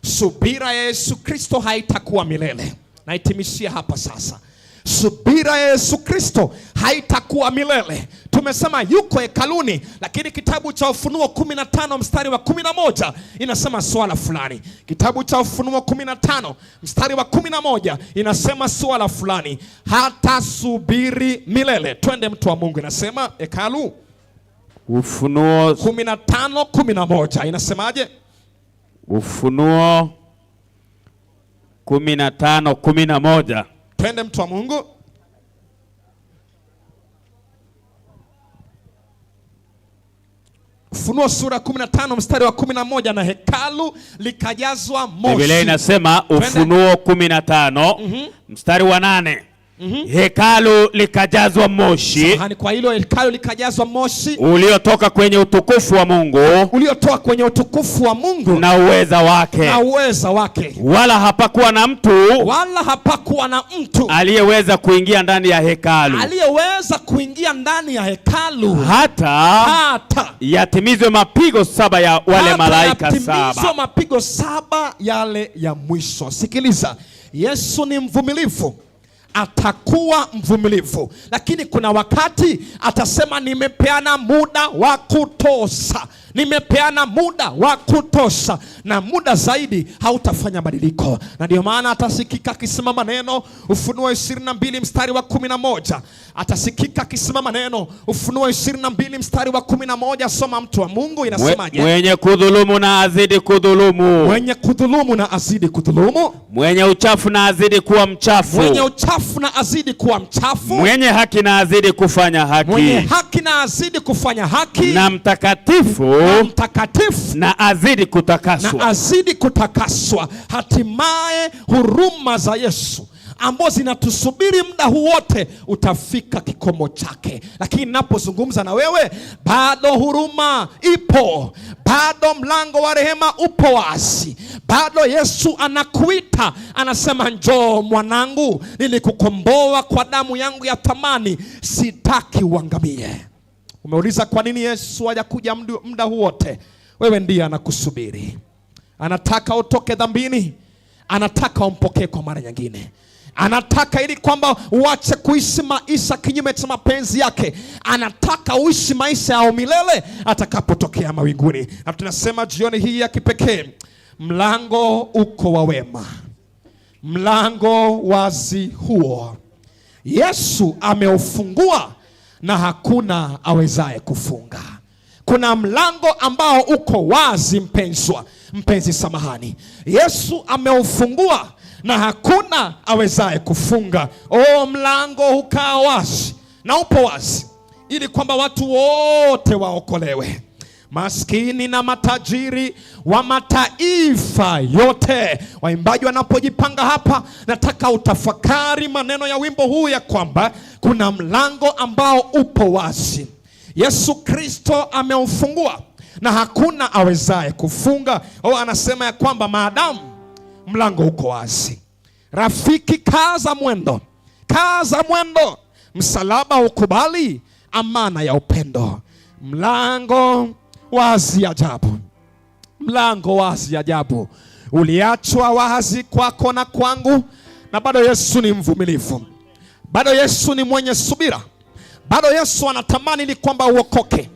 subira ya Yesu Kristo haitakuwa milele. Nahitimishia hapa sasa. Subira ya Yesu Kristo haitakuwa milele. Tumesema yuko hekaluni, lakini kitabu cha Ufunuo 15 mstari wa 11 inasema swala fulani. Kitabu cha Ufunuo 15 mstari wa 11 inasema swala fulani, hatasubiri milele. Twende mtu wa Mungu, inasema hekalu. Ufunuo 15:11 inasemaje? Ufunuo 15:11. Twende mtu wa Mungu. Ufunuo sura 15 mstari wa 11, na hekalu likajazwa moshi. Biblia inasema Twende. Ufunuo 15 mstari wa 8. Hekalu likajazwa moshi. Samahani kwa hilo, hekalu likajazwa moshi uliotoka kwenye utukufu wa Mungu, uliotoka kwenye utukufu wa Mungu na uweza wake, na uweza wake, wala hapakuwa na mtu, wala hapakuwa na mtu aliyeweza kuingia ndani ya hekalu, aliyeweza kuingia ndani ya hekalu, hata yatimizwe mapigo saba ya wale malaika yatimizwe saba, mapigo saba yale ya mwisho. Sikiliza, Yesu ni mvumilivu, atakuwa mvumilivu, lakini kuna wakati atasema nimepeana muda wa kutosha, nimepeana muda wa kutosha, na muda zaidi hautafanya badiliko. Na ndio maana atasikika akisema maneno, Ufunuo 22 mstari wa 11. Atasikika akisema maneno, Ufunuo 22 mstari wa 11. Soma mtu wa Mungu, inasemaje? Mwenye kudhulumu na azidi kudhulumu, mwenye kudhulumu na azidi kudhulumu, mwenye uchafu na azidi kuwa mchafu, mwenye uchafu na azidi kuwa mchafu, mwenye haki na azidi kufanya haki, mwenye haki na azidi kufanya haki, na mtakatifu, na mtakatifu na azidi kutakaswa, na azidi kutakaswa. Hatimaye huruma za Yesu ambazo zinatusubiri muda huu wote utafika kikomo chake. Lakini ninapozungumza na wewe, bado huruma ipo, bado mlango wa rehema upo wazi, bado Yesu anakuita, anasema njoo mwanangu, nilikukomboa kwa damu yangu ya thamani, sitaki uangamie. Umeuliza kwa nini Yesu hajakuja muda huu wote? Wewe ndiye anakusubiri, anataka utoke dhambini, anataka umpokee kwa mara nyingine, anataka ili kwamba uache kuishi maisha kinyume cha mapenzi yake, anataka uishi maisha ya milele atakapotokea mawinguni. Na tunasema jioni hii ya kipekee, mlango uko wa wema, mlango wazi huo Yesu ameufungua na hakuna awezaye kufunga. Kuna mlango ambao uko wazi, mpenzwa, mpenzi samahani, Yesu ameufungua na hakuna awezaye kufunga. O, mlango hukaa wazi na upo wazi ili kwamba watu wote waokolewe, maskini na matajiri wa mataifa yote. Waimbaji wanapojipanga hapa, nataka utafakari maneno ya wimbo huu ya kwamba kuna mlango ambao upo wazi, Yesu Kristo ameufungua na hakuna awezaye kufunga. O, anasema ya kwamba maadamu mlango uko wazi, rafiki, kaza mwendo, kaza mwendo, msalaba ukubali amana ya upendo. Mlango wazi ajabu, mlango wazi ajabu, uliachwa wazi kwako na kwangu, na bado Yesu ni mvumilivu, bado Yesu ni mwenye subira, bado Yesu anatamani ili kwamba uokoke,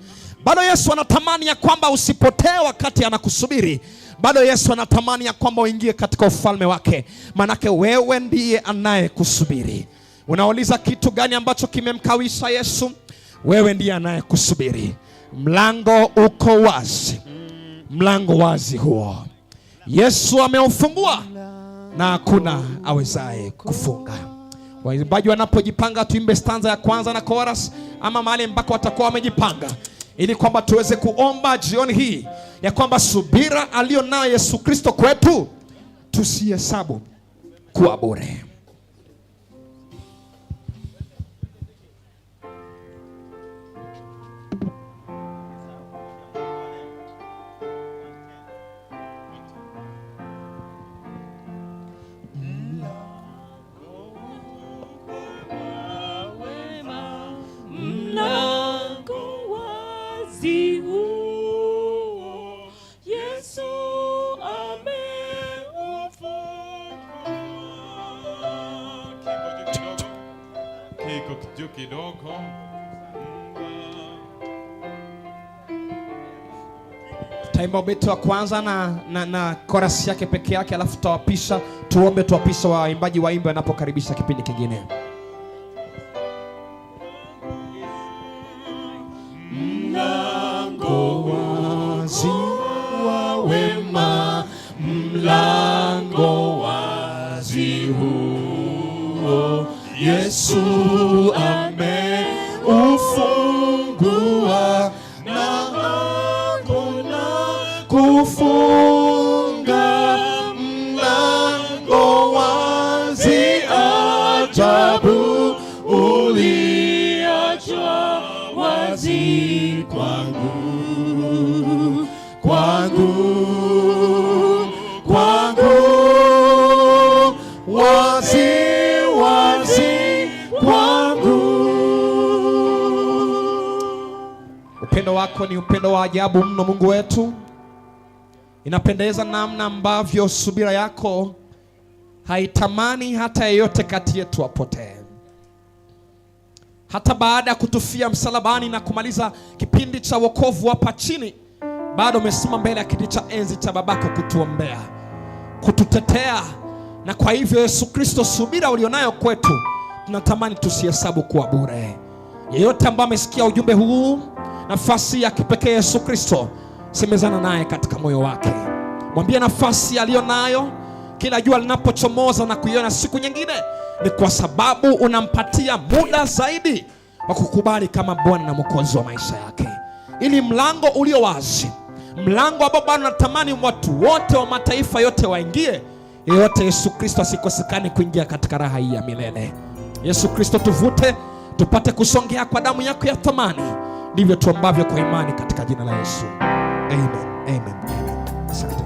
bado Yesu anatamani ya kwamba usipotee wakati anakusubiri, bado Yesu anatamani ya kwamba uingie katika ufalme wake, manake wewe ndiye anayekusubiri. Unauliza kitu gani ambacho kimemkawisha Yesu? Wewe ndiye anayekusubiri. Mlango uko wazi, mlango wazi huo Yesu ameufungua na hakuna awezaye kufunga. Waimbaji wanapojipanga, tuimbe stanza ya kwanza na chorus, ama mahali ambako watakuwa wamejipanga, ili kwamba tuweze kuomba jioni hii ya kwamba subira aliyo nayo Yesu Kristo kwetu tusihesabu kuwa bure. Tutaimba ubeti wa kwanza na chorus yake peke yake, alafu tutawapisha, tuombe, tuwapisha waimbaji waimbe wanapokaribisha kipindi kingine. Mlango wazi wa wema, mlango wazi. Yesu ameufungua na hakuna kufunga, mlango wazi ajabu uliachwa wazi kwangu, kwangu, kwangu, wazi, wazi kwangu. Upendo wako ni upendo wa ajabu mno, Mungu wetu. Inapendeza namna ambavyo subira yako haitamani hata yeyote kati yetu apotee. Hata baada ya kutufia msalabani na kumaliza kipindi cha wokovu hapa chini, bado umesimama mbele ya kiti cha enzi cha babako kutuombea, kututetea. Na kwa hivyo Yesu Kristo, subira ulionayo kwetu tunatamani tusihesabu kuwa bure. Yeyote ambaye amesikia ujumbe huu, nafasi ya kipekee Yesu Kristo, semezana naye katika moyo wake, mwambie nafasi aliyonayo kila jua linapochomoza na kuiona siku nyingine ni kwa sababu unampatia muda zaidi wa kukubali kama Bwana na Mwokozi wa maisha yake, ili mlango ulio wazi, mlango ambao Bwana anatamani watu wote wa mataifa yote waingie, yeyote Yesu Kristo asikosekane kuingia katika raha hii ya milele. Yesu Kristo, tuvute tupate kusongea kwa damu yako ya thamani. Ndivyo tuombavyo kwa imani katika jina la Yesu. Amen, amen, amen. Asante.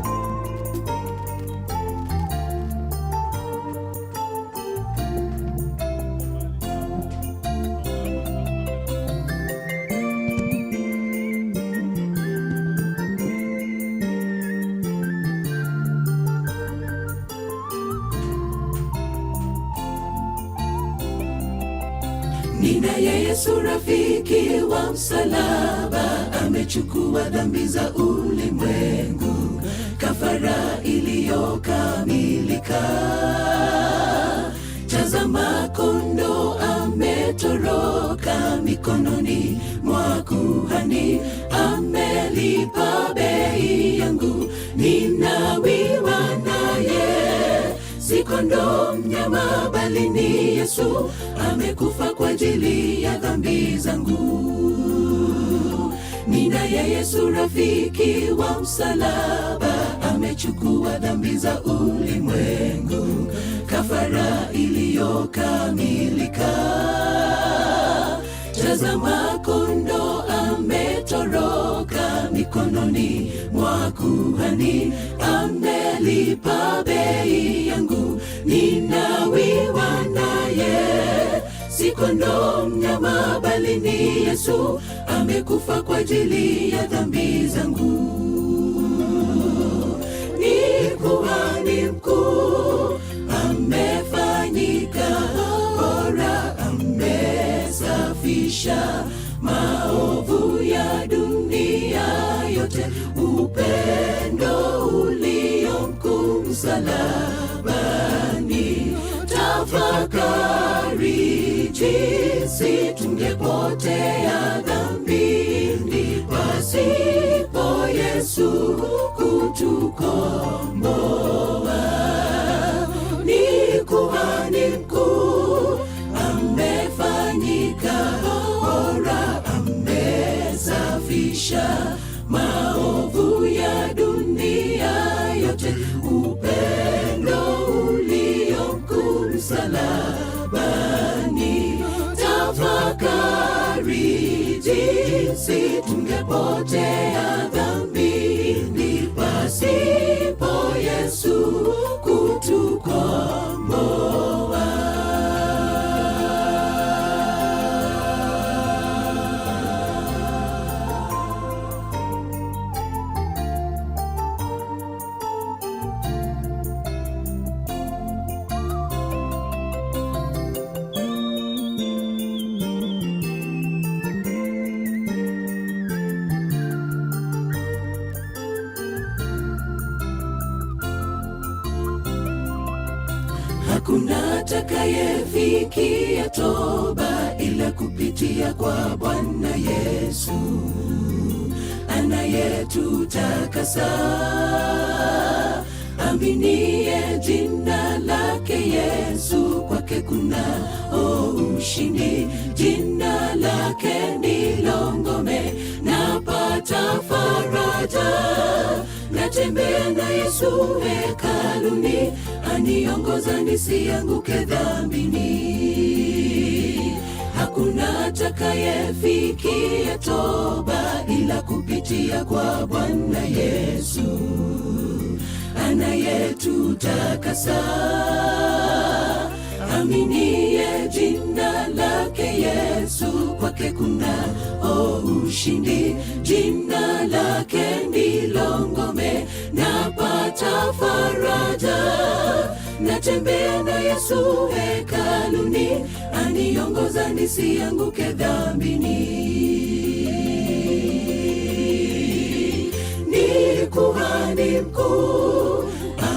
Ninaye Yesu rafiki wa msalaba, amechukua dhambi za ulimwengu, kafara iliyokamilika. Tazama kondoo ametoroka mikononi mwa kuhani, amelipa bei yangu, ninawiwa naye. Si kondoo mnyama bali ni Yesu, amekufa kwa ajili ya dhambi zangu. Ninaye Yesu rafiki wa msalaba, amechukua dhambi za ulimwengu, kafara iliyokamilika. Tazama kondoo ametoroka mikononi mwa kuhani, amelipa bei yangu, ninawiwa naye. Si kondoo mnyama bali ni Yesu, amekufa kwa ajili ya dhambi zangu. Ni kuhani mkuu, amefanyika bora, amesafisha maovu ya dunia yote, upendo ulio mkuu msalabani. Tafakari jinsi tungepotea dhambini pasipo Yesu kutukomboa. Ni kuhani mkuu, amefanyika bora, amesafisha maovu ya dunia yote, upendo ulio mkuu msalabani. Tafakari jinsi tungepotea dhambini pasipo Yesu kutukomboa. Hakuna atakayefikia toba ila kupitia kwa Bwana Yesu anayetutakasa. Aminie jina lake Yesu, kwake kwake kuna ushindi. Jina lake ndilo ngome, napata faraja. Natembea na Yesu hekaluni, aniongoza nisianguke dhambini. Hakuna atakayefikia toba ila kupitia kwa Bwana Yesu anayetutakasa. Aminie jina lake Yesu, kwake kuna ushindi. Jina lake ndilo ngome, napata faraja. Natembea na Yesu hekaluni, aniongoza nisianguke dhambini. Ni kuhani mkuu,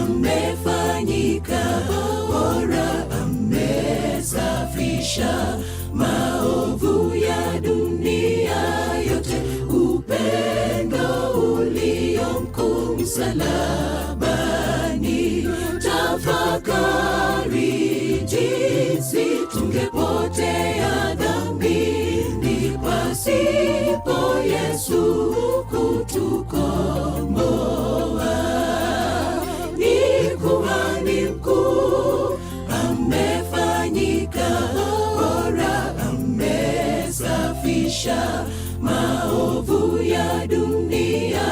amefanyika bora, amesafisha maovu ya dunia yote. Upendo ulio mkuu msalabani, tafakari jinsi tungepotea dhambini pasipo Yesu kutukomboa. Ni kuhani mkuu, amefanyika bora, amesafisha maovu ya dunia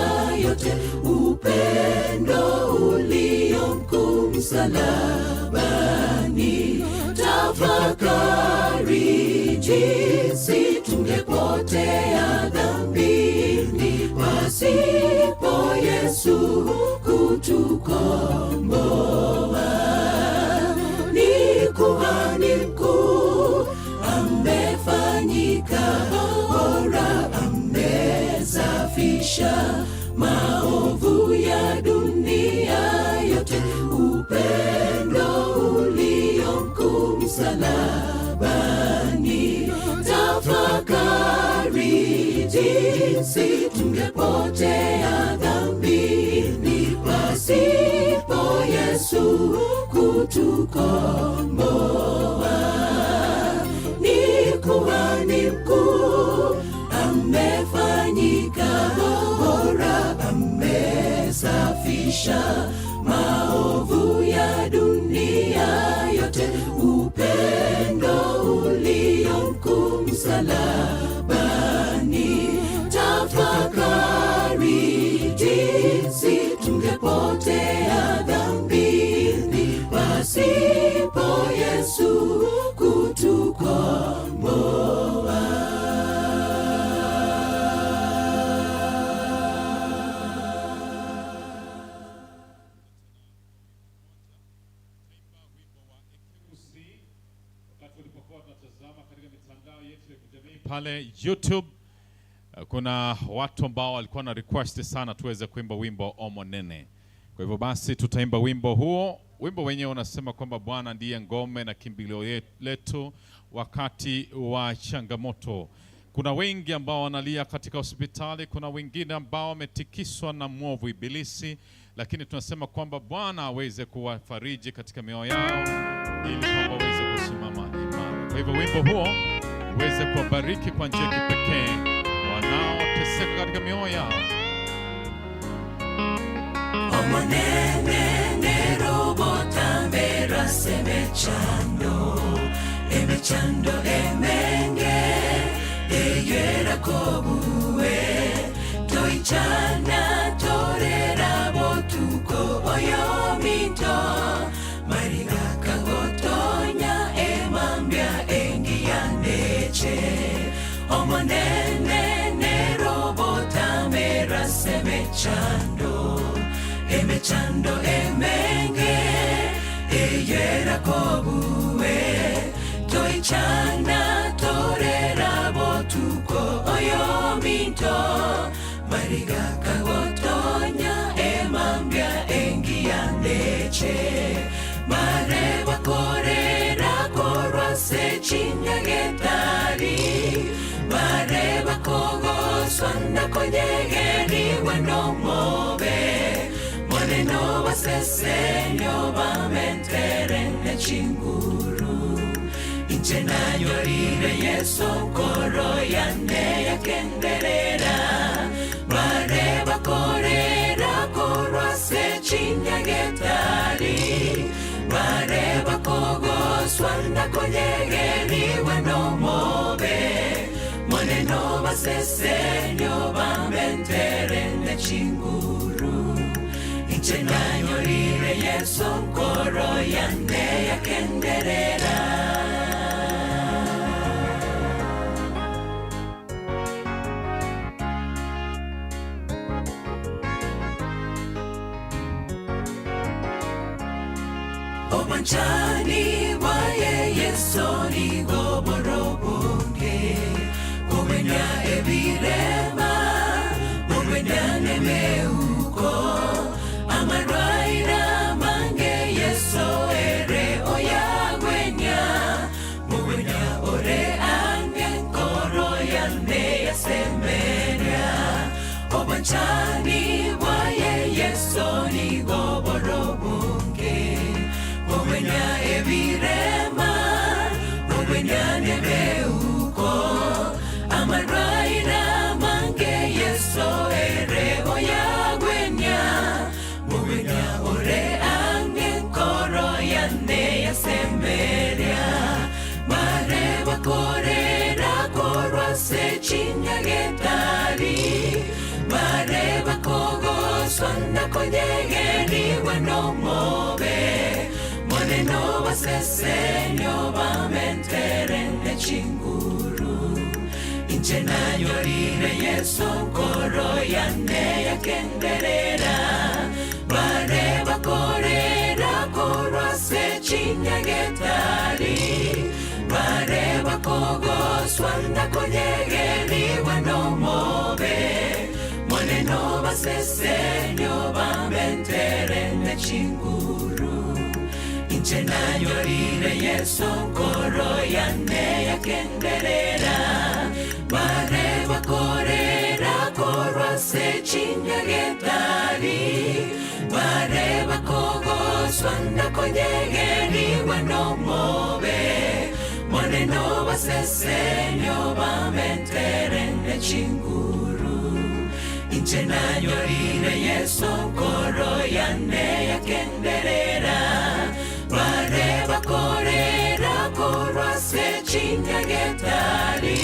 yote. Upendo ulio mkuu msalabani, tafakari jinsi tungepotea dhambini pasipo Yesu kutukomboa. Ni kuhani mkuu, amefanyika bora, amesafisha maovu ya dunia yote. Upendo ulio mkuu msalabani, tafakari jinsi tungepotea dhambini pasipo Yesu kutukomboa. Ni kuhani mkuu, amefanyika bora, amesafisha maovu ya dunia yote. Upendo ulio mkuu msalabani, tafakari jinsi tungepotea dhambini pasipo Yesu kutukomboa. Wakati ulipokuwa tunatazama katika mitandao yetu ya kijamii pale YouTube, kuna watu ambao walikuwa na request sana tuweze kuimba wimbo Omonene. Kwa hivyo basi tutaimba wimbo huo. Wimbo wenyewe unasema kwamba Bwana ndiye ngome na kimbilio letu wakati wa changamoto. Kuna wengi ambao wanalia katika hospitali, kuna wengine ambao wametikiswa na mwovu ibilisi, lakini tunasema kwamba Bwana aweze kuwafariji katika mioyo yao ili kwamba waweze kusimama imara. Kwa hivyo wimbo huo uweze kuwabariki kwa njia ya kipekee wanaoteseka katika mioyo yao. Omonene nerobotambera semechando, emechando emenge eyera kobuwe toichana torera botuko oyominto mariga kagotonya emambia engiyaneche. Omonene nerobotambera semechando, emechando emenge eyera kobuwe toichana torera botuko oyominto mariga kagotonya emambia engiyaneche. Mareba korera korwa se chinyagetari, mareba kogoswa na konyegeriwe nomobe moneno basesenyo bamentere ne chinguru. Inche nanyorire Yesu nkoro yane yakenderera bare bakorera korwa se chinyagetari bare bakogoswa ndakonyegeriwe nomobe moneno basesenyo bamentere nechinguru. Inche nanyorire Yesu nkoro yane yakenderera. Obwanchani bwaye Yesu nigoborobonge obwenya ebirema obwenya nemeuko amarwaira mange Yesu ere oyagwenya obwenya ore ange nkoro yane yasemeria. Obwanchani bwaye Yesu nigoborobonge obwenya ebirema obwenya nemeuko amarwaira mange Yesu ere oyagwenya obwenya ore ange nkoro yane yasemeria bare bakorera korwa se chinyagetari bare bakogoswa ndakonyegeriwe nomobe moneno basesenyo bamentere nechinguru. Inche nanyorire Yesu nkoro yane yakenderera bare bakorera korwa se chinyagetari bare bakogoswa ndakonyegeriwe nomobe moneno basesenyo bamentere nechinguru. Inche nanyorire Yesu nkoro yane yakenderera bare bakorera korwa se chinyagetari bare bakogoswa ndakonyegeriwe nomobe moneno basesenyo bamentere nechinguru. Inche nanyorire Yesu nkoro yane yakenderera bare bakorera korwa se chinyagetari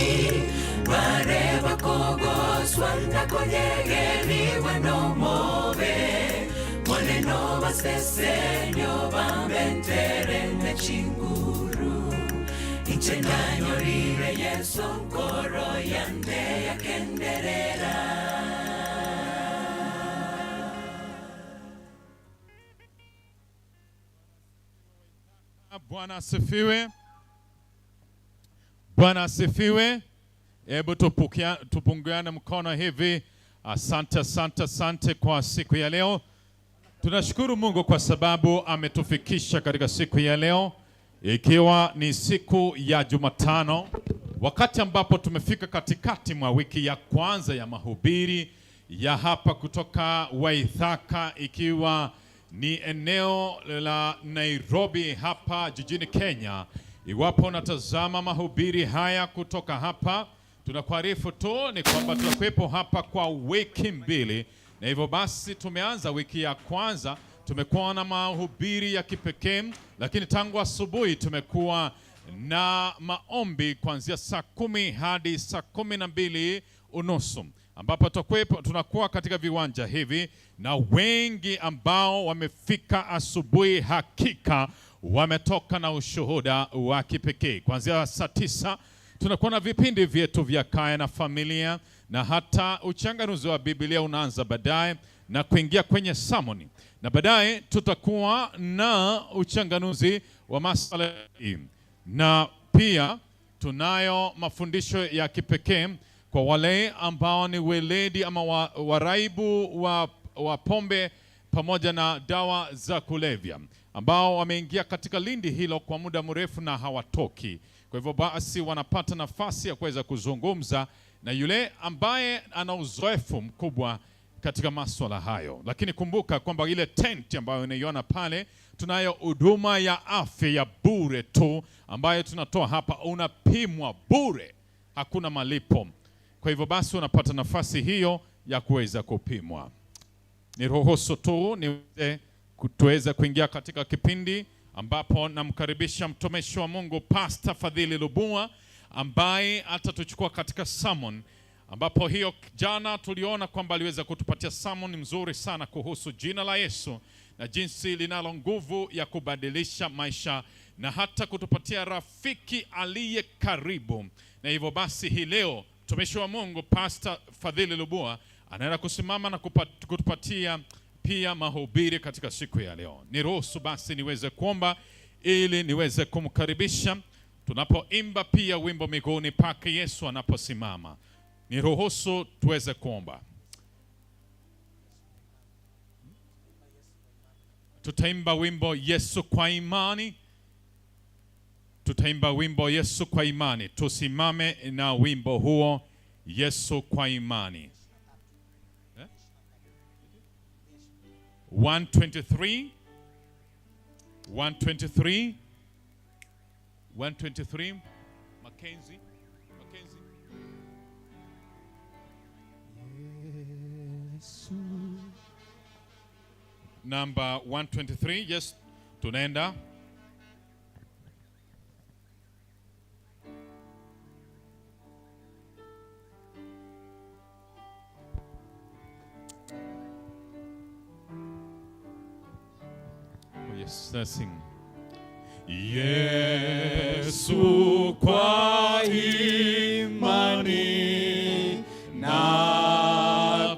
bare bakogoswa ndakonyegeriwe nomobe moneno basesenyo bamentere nechinguru. Inche nanyorire Yesu nkoro yane yakenderera. Bwana asifiwe. Bwana asifiwe. Hebu tupungiane mkono hivi. Asante, asante, asante kwa siku ya leo. Tunashukuru Mungu kwa sababu ametufikisha katika siku ya leo, ikiwa ni siku ya Jumatano, wakati ambapo tumefika katikati mwa wiki ya kwanza ya mahubiri ya hapa kutoka Waithaka, ikiwa ni eneo la Nairobi hapa jijini Kenya. Iwapo unatazama mahubiri haya kutoka hapa, tunakuarifu tu ni kwamba tutakuwepo hapa kwa wiki mbili, na hivyo basi tumeanza wiki ya kwanza, tumekuwa na mahubiri ya kipekee, lakini tangu asubuhi tumekuwa na maombi kuanzia saa 10 hadi saa 12:30, ambapo tunakuwa katika viwanja hivi, na wengi ambao wamefika asubuhi hakika wametoka na ushuhuda wa kipekee. Kuanzia saa 9 tunakuwa na vipindi vyetu vya kaya na familia, na hata uchanganuzi wa Biblia unaanza baadaye na kuingia kwenye samoni, na baadaye tutakuwa na uchanganuzi wa masuala, na pia tunayo mafundisho ya kipekee kwa wale ambao ni weledi ama waraibu wa pombe pamoja na dawa za kulevya, ambao wameingia katika lindi hilo kwa muda mrefu na hawatoki. Kwa hivyo basi wanapata nafasi ya kuweza kuzungumza na yule ambaye ana uzoefu mkubwa katika maswala hayo. Lakini kumbuka kwamba ile tent ambayo unaiona pale, tunayo huduma ya afya ya bure tu ambayo tunatoa hapa. Unapimwa bure, hakuna malipo. Kwa hivyo basi unapata nafasi hiyo ya kuweza kupimwa. Niruhusu tu niweze tuweze kuingia katika kipindi ambapo namkaribisha mtumishi wa Mungu Pastor Fadhili Lubua ambaye atatuchukua katika sermon, ambapo hiyo jana tuliona kwamba aliweza kutupatia sermon mzuri sana kuhusu jina la Yesu na jinsi linalo nguvu ya kubadilisha maisha na hata kutupatia rafiki aliye karibu. Na hivyo basi hii leo mtumishi wa Mungu Pastor Fadhili Lubua anaenda kusimama na kutupatia pia mahubiri katika siku ya leo. Niruhusu basi niweze kuomba ili niweze kumkaribisha tunapoimba pia wimbo miguuni pake Yesu anaposimama. Niruhusu tuweze kuomba. Tutaimba wimbo Yesu kwa imani. Tutaimba wimbo Yesu kwa imani. Tusimame na wimbo huo Yesu kwa imani. 123 123 123 Mackenzie, Mackenzie. Number 123, yes, tunaenda. Oh, yes, let's sing. Yesu kwa imani na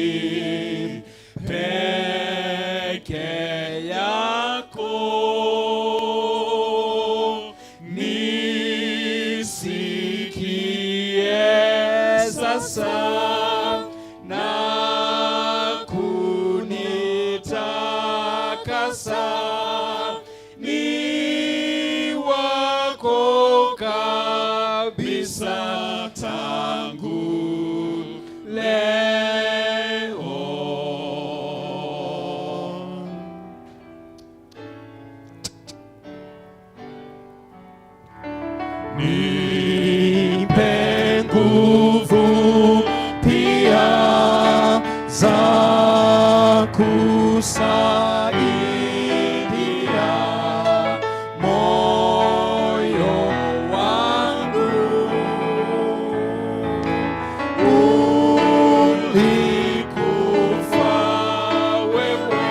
kutumaini peke yako, nisikie sasa na kunitakasa, ni wako kabisa tangu leo. Nipe nguvu pia za kusaidia moyo wangu ulikufa wewe,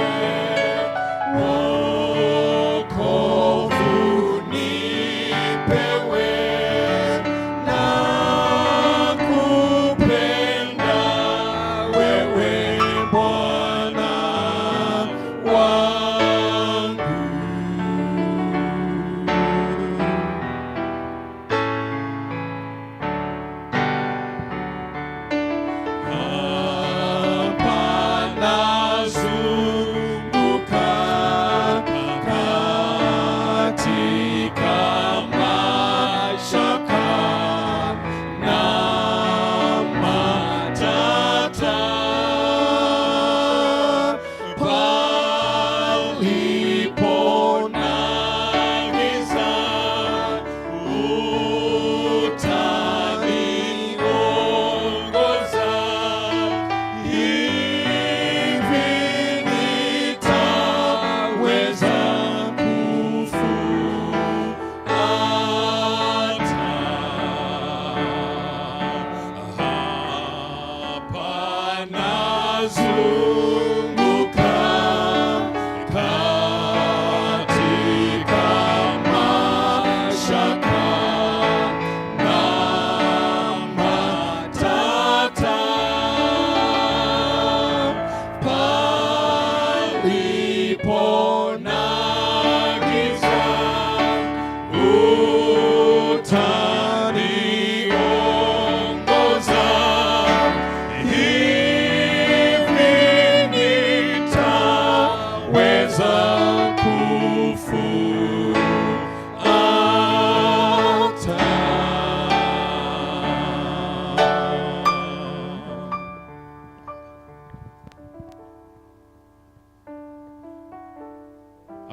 wokovu nipewe na kupenda wewe Bwana wangu.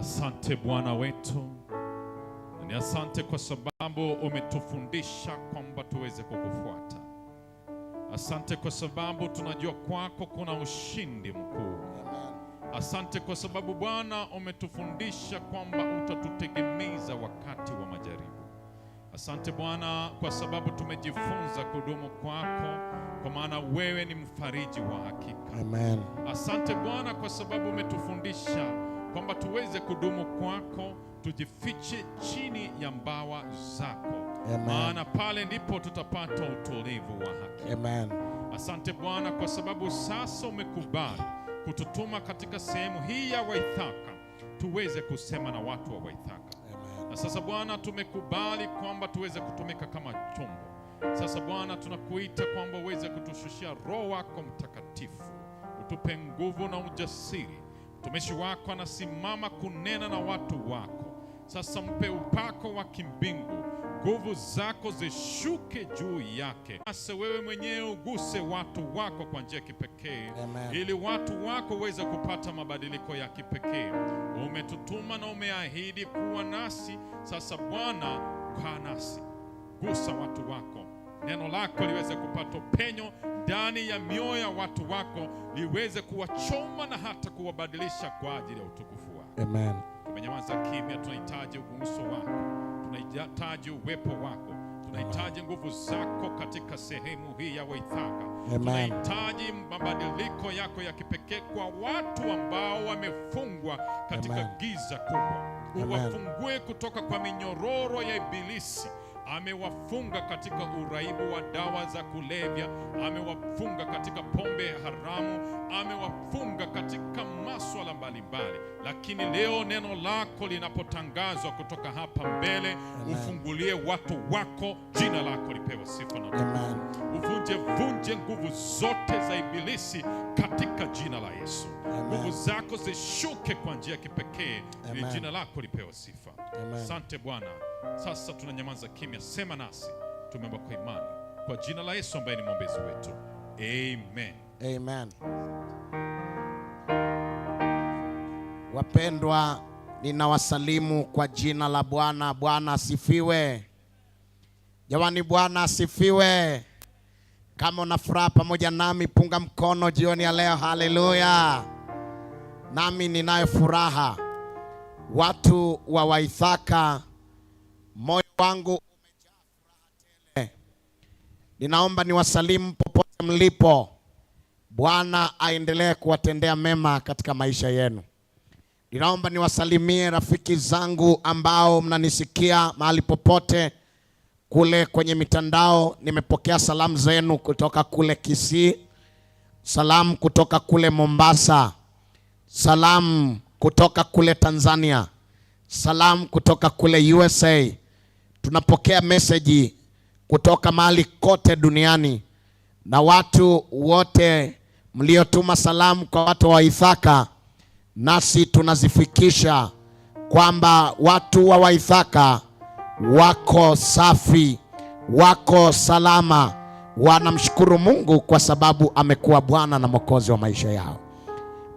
Asante Bwana wetu, na ni asante kwa sababu umetufundisha kwamba tuweze kukufuata. Asante kwa sababu tunajua kwako kuna ushindi mkuu. Asante kwa sababu Bwana umetufundisha kwamba utatutegemeza wakati wa majaribu. Asante Bwana kwa sababu tumejifunza kudumu kwako, kwa maana wewe ni mfariji wa hakika. Amen. Asante Bwana kwa sababu umetufundisha kwamba tuweze kudumu kwako, tujifiche chini ya mbawa zako. Amen. Maana pale ndipo tutapata utulivu wa haki. Amen. Asante Bwana kwa sababu sasa umekubali kututuma katika sehemu hii ya Waithaka tuweze kusema na watu wa Waithaka. Na sasa Bwana tumekubali kwamba tuweze kutumika kama chombo. Sasa Bwana tunakuita kwamba uweze kutushushia Roho wako Mtakatifu, utupe nguvu na ujasiri. Mtumishi wako anasimama kunena na watu wako. Sasa mpe upako wa kimbingu, nguvu zako zishuke juu yake. Sasa wewe mwenyewe uguse watu wako kwa njia ya kipekee, ili watu wako waweze kupata mabadiliko ya kipekee. Umetutuma na umeahidi kuwa nasi. Sasa Bwana, kaa nasi, gusa watu wako, neno lako liweze kupata penyo ndani ya mioyo ya watu wako, liweze kuwachoma na hata kuwabadilisha kwa ajili ya utukufu wako. Amen. Tumenyamaza kimya, tunahitaji uguso wako, tunahitaji uwepo wako, tunahitaji nguvu zako katika sehemu hii ya Waithaka. Amen. Tunahitaji mabadiliko yako ya kipekee kwa watu ambao wamefungwa katika Amen. giza kubwa. Amen. Uwafungue kutoka kwa minyororo ya ibilisi. Amewafunga katika uraibu wa dawa za kulevya, amewafunga katika pombe haramu, amewafunga katika maswala mbalimbali. Lakini leo neno lako linapotangazwa kutoka hapa mbele, ufungulie watu wako, jina lako lipewe sifa na utukufu. Uvunje vunje nguvu zote za ibilisi katika jina la Yesu. Nguvu zako zishuke kwa njia ya kipekee, ili Amen. jina lako lipewe sifa. Amen. Asante Bwana. Sasa tunanyamaza kimya, sema nasi. Tumeomba kwa imani kwa jina la Yesu ambaye ni mwombezi wetu, amen. Amen. Wapendwa, ninawasalimu kwa jina la Bwana. Bwana asifiwe. Jamani, Bwana asifiwe. Kama una furaha pamoja nami, punga mkono jioni ya leo. Haleluya. Nami ninayo furaha. Watu wa Waithaka, moyo wangu umejaa furaha tele. Ninaomba niwasalimu popote mlipo. Bwana aendelee kuwatendea mema katika maisha yenu. Ninaomba niwasalimie rafiki zangu ambao mnanisikia mahali popote kule kwenye mitandao. Nimepokea salamu zenu kutoka kule Kisii, salamu kutoka kule Mombasa, salamu kutoka kule Tanzania, salamu kutoka kule USA. Tunapokea meseji kutoka mahali kote duniani, na watu wote mliotuma salamu kwa watu wa Waithaka, nasi tunazifikisha kwamba watu wa Waithaka wako safi, wako salama, wanamshukuru Mungu kwa sababu amekuwa Bwana na Mwokozi wa maisha yao.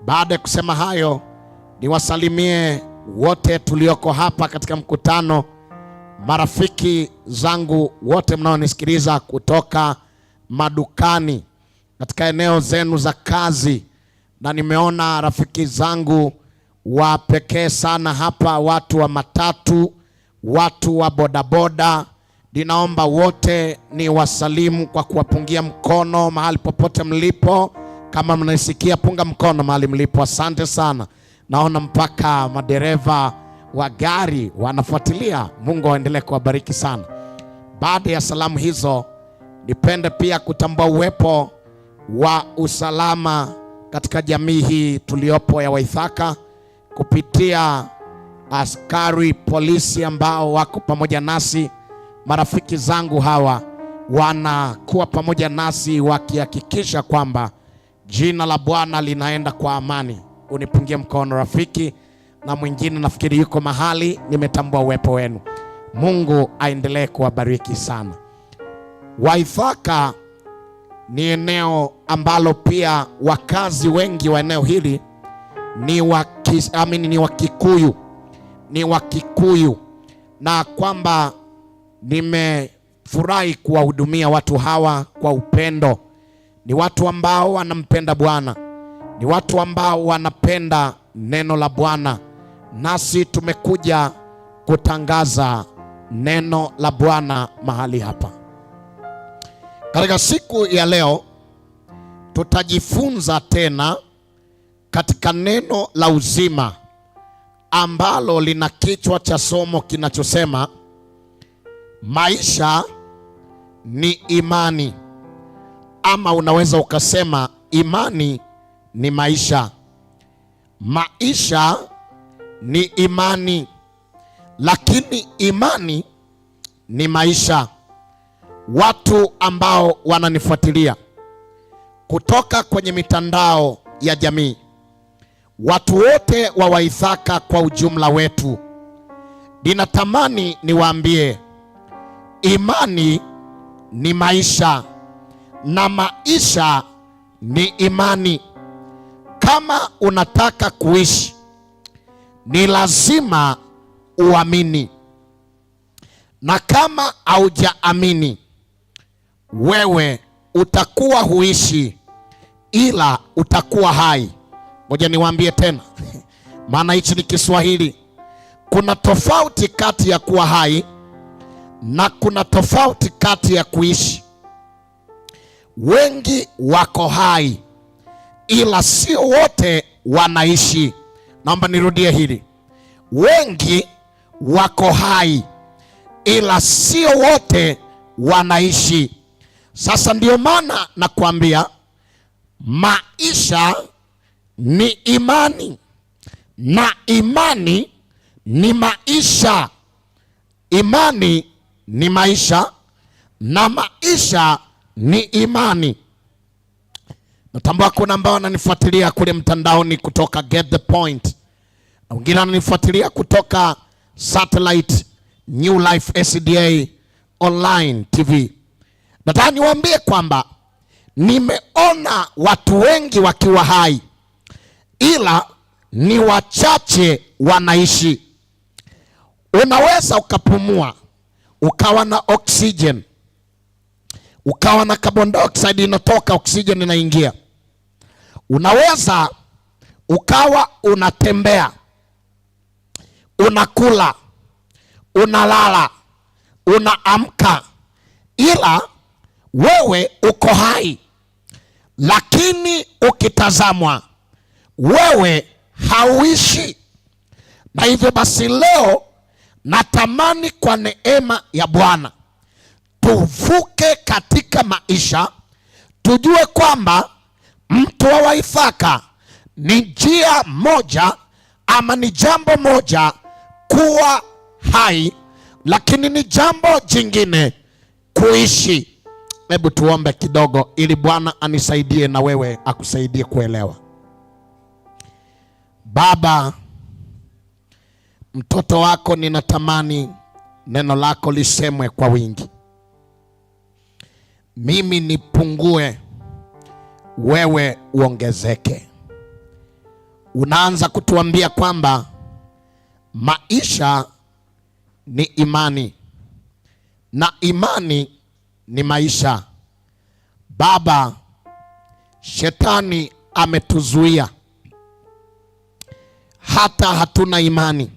Baada ya kusema hayo, niwasalimie wote tulioko hapa katika mkutano, marafiki zangu wote mnaonisikiliza kutoka madukani, katika eneo zenu za kazi, na nimeona rafiki zangu wa pekee sana hapa, watu wa matatu, watu wa bodaboda. Ninaomba wote ni wasalimu kwa kuwapungia mkono mahali popote mlipo. Kama mnanisikia, punga mkono mahali mlipo. Asante sana. Naona mpaka madereva wa gari wanafuatilia. Mungu aendelee kuwabariki sana. Baada ya salamu hizo, nipende pia kutambua uwepo wa usalama katika jamii hii tuliopo ya Waithaka kupitia askari polisi ambao wako pamoja nasi. Marafiki zangu hawa wanakuwa pamoja nasi wakihakikisha kwamba jina la Bwana linaenda kwa amani. Unipungie mkono rafiki, na mwingine nafikiri yuko mahali, nimetambua uwepo wenu. Mungu aendelee kuwabariki sana. Waithaka ni eneo ambalo pia wakazi wengi wa eneo hili ni wa Kikuyu. ni Wakikuyu, na kwamba nimefurahi kuwahudumia watu hawa kwa upendo. Ni watu ambao wanampenda Bwana, ni watu ambao wanapenda neno la Bwana, nasi tumekuja kutangaza neno la Bwana mahali hapa. Katika siku ya leo tutajifunza tena katika neno la uzima ambalo lina kichwa cha somo kinachosema maisha ni imani, ama unaweza ukasema imani ni maisha. Maisha ni imani, lakini imani ni maisha. Watu ambao wananifuatilia kutoka kwenye mitandao ya jamii, watu wote wa Waithaka kwa ujumla wetu, ninatamani niwaambie imani ni maisha na maisha ni imani. Kama unataka kuishi ni lazima uamini, na kama haujaamini wewe utakuwa huishi, ila utakuwa hai. Ngoja niwaambie tena maana hichi ni Kiswahili. Kuna tofauti kati ya kuwa hai na kuna tofauti kati ya kuishi. Wengi wako hai, ila sio wote wanaishi. Naomba nirudie hili: wengi wako hai, ila sio wote wanaishi. Sasa ndio maana nakwambia maisha ni imani na imani ni maisha. Imani ni maisha na maisha ni imani. Natambua kuna ambao wananifuatilia kule mtandaoni kutoka Get the Point, na wengine wananifuatilia kutoka Satellite New Life SDA Online TV. Nataka niwaambie kwamba nimeona watu wengi wakiwa hai, ila ni wachache wanaishi. Unaweza ukapumua ukawa na oxygen, ukawa na carbon dioxide inatoka, oxygen inaingia. Unaweza ukawa unatembea, unakula, unalala, unaamka, ila wewe uko hai, lakini ukitazamwa wewe hauishi. Na hivyo basi leo natamani kwa neema ya Bwana tuvuke katika maisha, tujue kwamba mtu wa Waithaka ni njia moja ama ni jambo moja kuwa hai, lakini ni jambo jingine kuishi. Hebu tuombe kidogo ili Bwana anisaidie na wewe akusaidie kuelewa. Baba, mtoto wako ninatamani neno lako lisemwe kwa wingi. Mimi nipungue, wewe uongezeke. Unaanza kutuambia kwamba maisha ni imani na imani ni maisha. Baba, shetani ametuzuia hata hatuna imani,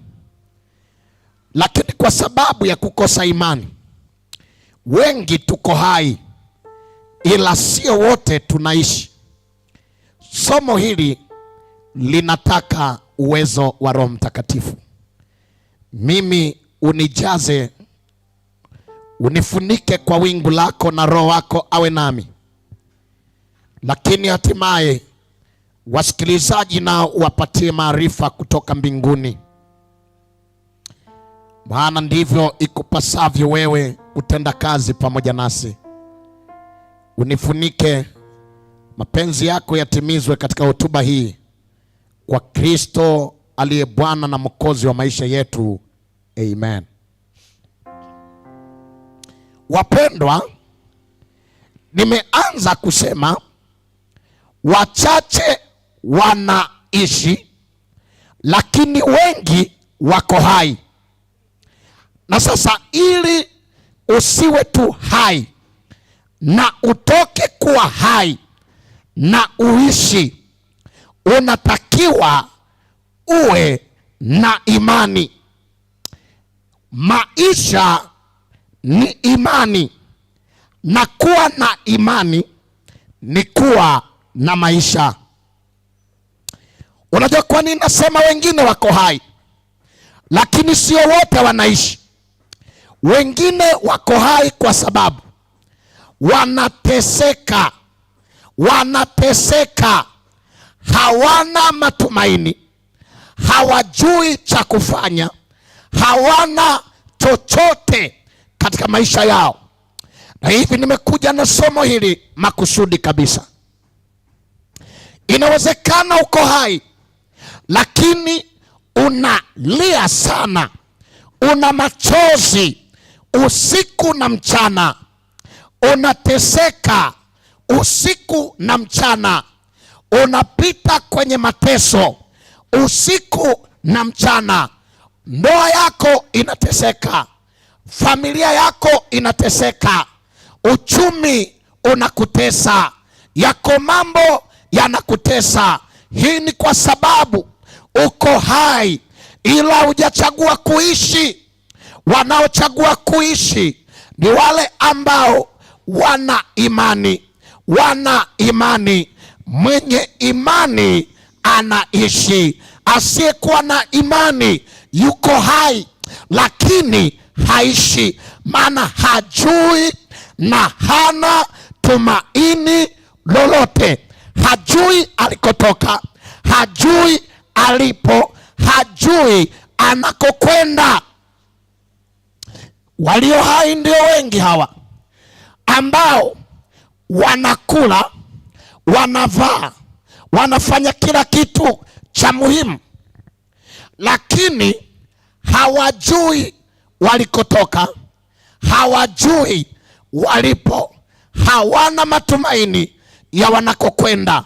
lakini kwa sababu ya kukosa imani wengi tuko hai, ila sio wote tunaishi. Somo hili linataka uwezo wa Roho Mtakatifu. Mimi unijaze, unifunike kwa wingu lako na Roho wako awe nami, lakini hatimaye wasikilizaji nao wapatie maarifa kutoka mbinguni, maana ndivyo ikupasavyo wewe kutenda kazi pamoja nasi. Unifunike, mapenzi yako yatimizwe katika hotuba hii, kwa Kristo aliye Bwana na Mwokozi wa maisha yetu. Amen. Wapendwa, nimeanza kusema wachache wanaishi, lakini wengi wako hai. Na sasa ili usiwe tu hai na utoke kuwa hai na uishi, unatakiwa uwe na imani. Maisha ni imani, na kuwa na imani ni kuwa na maisha. Unajua kwa nini nasema wengine wako hai lakini sio wote wanaishi? Wengine wako hai kwa sababu wanateseka, wanateseka, hawana matumaini, hawajui cha kufanya, hawana chochote katika maisha yao. Na hivi nimekuja na somo hili makusudi kabisa. Inawezekana uko hai lakini unalia sana, una machozi usiku na mchana, unateseka usiku na mchana, unapita kwenye mateso usiku na mchana, ndoa yako inateseka, familia yako inateseka, uchumi unakutesa, yako mambo yanakutesa. Hii ni kwa sababu uko hai ila hujachagua kuishi. Wanaochagua kuishi ni wale ambao wana imani, wana imani. Mwenye imani anaishi, asiyekuwa na imani yuko hai lakini haishi, maana hajui na hana tumaini lolote, hajui alikotoka, hajui alipo, hajui anakokwenda. Walio hai ndio wengi hawa ambao wanakula, wanavaa, wanafanya kila kitu cha muhimu, lakini hawajui walikotoka, hawajui walipo, hawana matumaini ya wanakokwenda.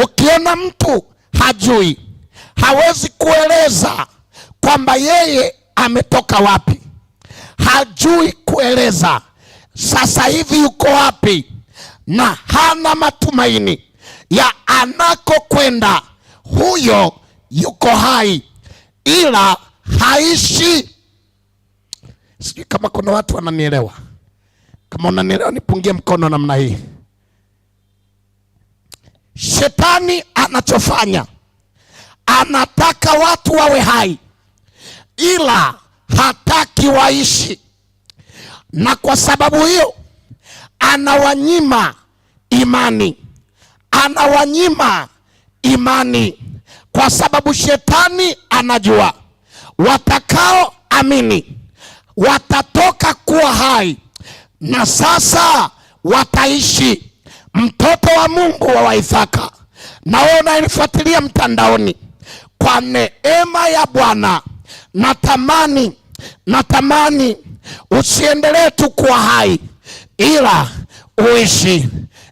Ukiona mtu hajui, hawezi kueleza kwamba yeye ametoka wapi, hajui kueleza sasa hivi yuko wapi, na hana matumaini ya anakokwenda, huyo yuko hai ila haishi. Sijui kama kuna watu wananielewa. Kama unanielewa nipungie mkono namna hii. Shetani anachofanya, anataka watu wawe hai ila hataki waishi, na kwa sababu hiyo anawanyima imani, anawanyima imani, kwa sababu shetani anajua watakao amini watatoka kuwa hai na sasa wataishi. Mtoto wa Mungu wa Waithaka, na wewe unanifuatilia mtandaoni, kwa neema ya Bwana natamani usiendelee tu kuwa hai ila uishi,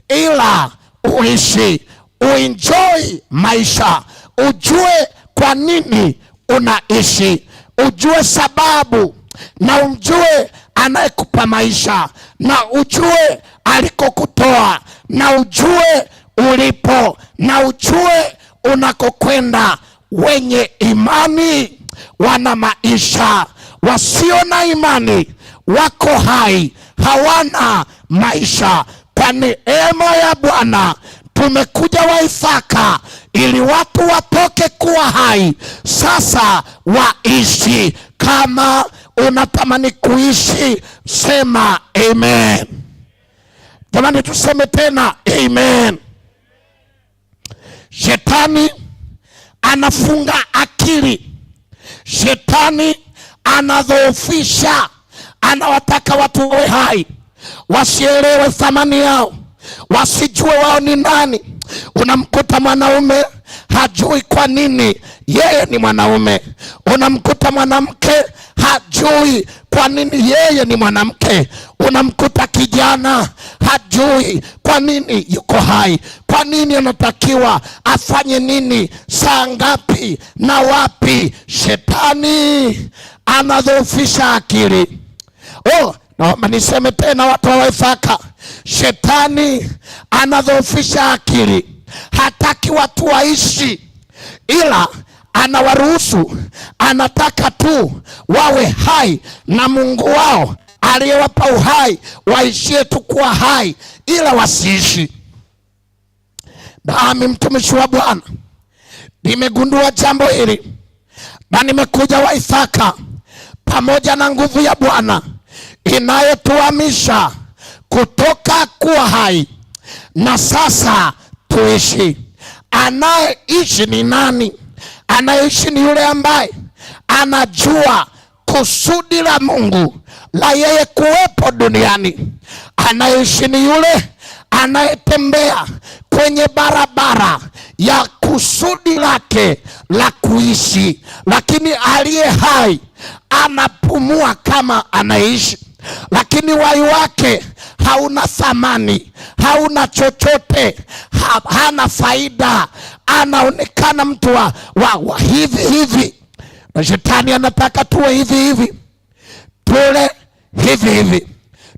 ila uishi, uenjoy maisha, ujue kwa nini unaishi, ujue sababu, na umjue anayekupa maisha, na ujue alikokutoa, na ujue ulipo, na ujue unakokwenda. Wenye imani wana maisha, wasio na imani wako hai, hawana maisha. Kwa neema ya Bwana tumekuja Waithaka ili watu watoke kuwa hai sasa waishi. Kama unatamani kuishi sema amen. Jamani, tuseme tena amen. Shetani anafunga akili, shetani anadhoofisha, anawataka watu wawe hai, wasielewe thamani yao, wasijue wao ni nani. Unamkuta mwanaume hajui kwa nini yeye ni mwanaume, unamkuta mwanamke hajui kwa nini yeye ni mwanamke. Unamkuta kijana hajui kwa nini yuko hai, kwa nini anatakiwa afanye nini, saa ngapi na wapi. Shetani anadhoofisha akili. Oh, naomba niseme tena, watu wa Waithaka, shetani anadhoofisha akili. Hataki watu waishi, ila anawaruhusu, anataka tu wawe hai na Mungu wao aliyewapa uhai waishie tu kuwa hai, ila wasiishi. Nami mtumishi wa Bwana nimegundua jambo hili na nimekuja Waithaka pamoja na nguvu ya Bwana inayotuhamisha kutoka kuwa hai na sasa tuishi. Anayeishi ni nani? Anayeishi ni yule ambaye anajua kusudi la Mungu la yeye kuwepo duniani. Anayeishi ni yule anayetembea kwenye barabara ya kusudi lake la kuishi. Lakini aliye hai anapumua kama anaishi, lakini uhai wake hauna thamani, hauna chochote, hana faida, anaonekana mtu wa hivi hivi. Na shetani anataka tuwe hivi hivi, tule hivi hivi,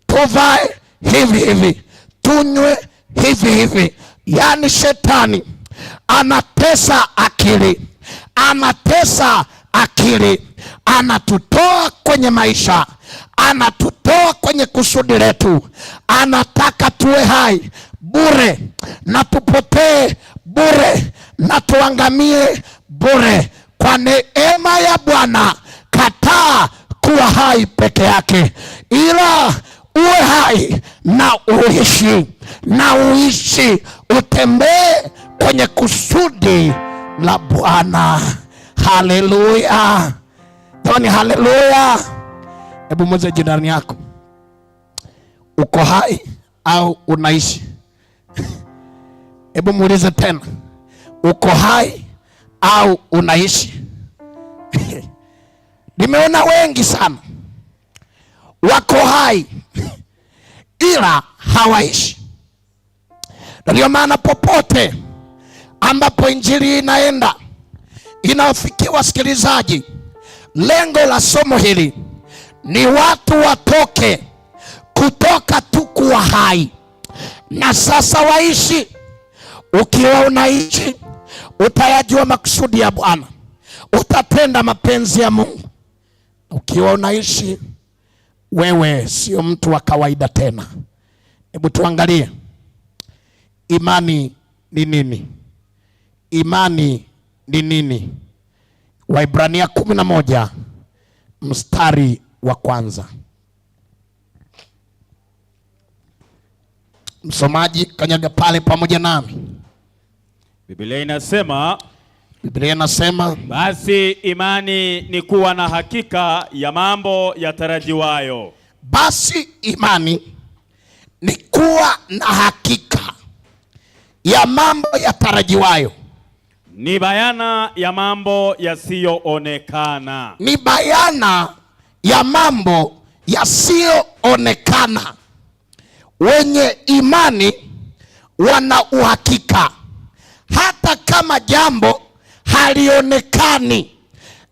tuvae hivi hivi, tunywe hivi hivi. Yaani shetani anatesa akili, anatesa akili, anatutoa kwenye maisha, anatutoa kwenye kusudi letu. Anataka tuwe hai bure na tupotee bure na tuangamie bure. Kwa neema ya Bwana, kataa kuwa hai peke yake, ila uwe hai na uishi, na uishi utembee kwenye kusudi la Bwana. Haleluya! Toni, haleluya! Hebu muulize jirani yako, uko hai au unaishi? Hebu muulize tena, uko hai au unaishi? Nimeona wengi sana wako hai ila hawaishi. Ndio maana popote ambapo injili inaenda inawafikia wasikilizaji, lengo la somo hili ni watu watoke kutoka tu kuwa hai na sasa waishi. Ukiwa unaishi utayajua makusudi ya Bwana, utatenda mapenzi ya Mungu. Ukiwa unaishi wewe sio mtu wa kawaida tena. Hebu tuangalie imani ni nini? Imani ni nini? Waibrania 11 mstari wa kwanza. Msomaji kanyaga pale pamoja nami. Biblia inasema, Biblia inasema, basi imani ni kuwa na hakika ya mambo yatarajiwayo. Basi imani ni kuwa na hakika ya mambo yatarajiwayo. Ni bayana ya mambo yasiyoonekana. Ni bayana ya mambo yasiyoonekana. Wenye imani wana uhakika hata kama jambo halionekani,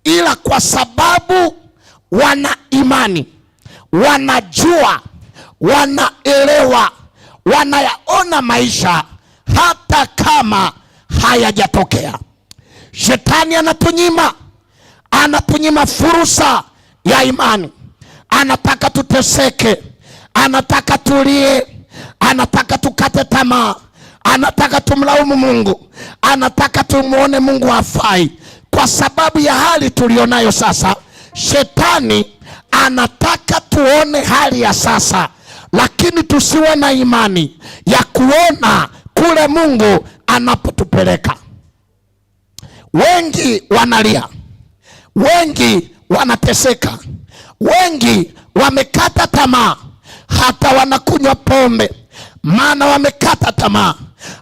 ila kwa sababu wana imani, wanajua, wanaelewa, wanayaona maisha hata kama hayajatokea. Shetani anatunyima fursa ya imani. Anataka tuteseke, anataka tulie, anataka tukate tamaa, anataka tumlaumu Mungu, anataka tumuone Mungu hafai. Kwa sababu ya hali tulionayo sasa, shetani anataka tuone hali ya sasa, lakini tusiwe na imani ya kuona kule Mungu anapotupeleka. Wengi wanalia, wengi wanateseka, wengi wamekata tamaa, hata wanakunywa pombe maana wamekata tamaa,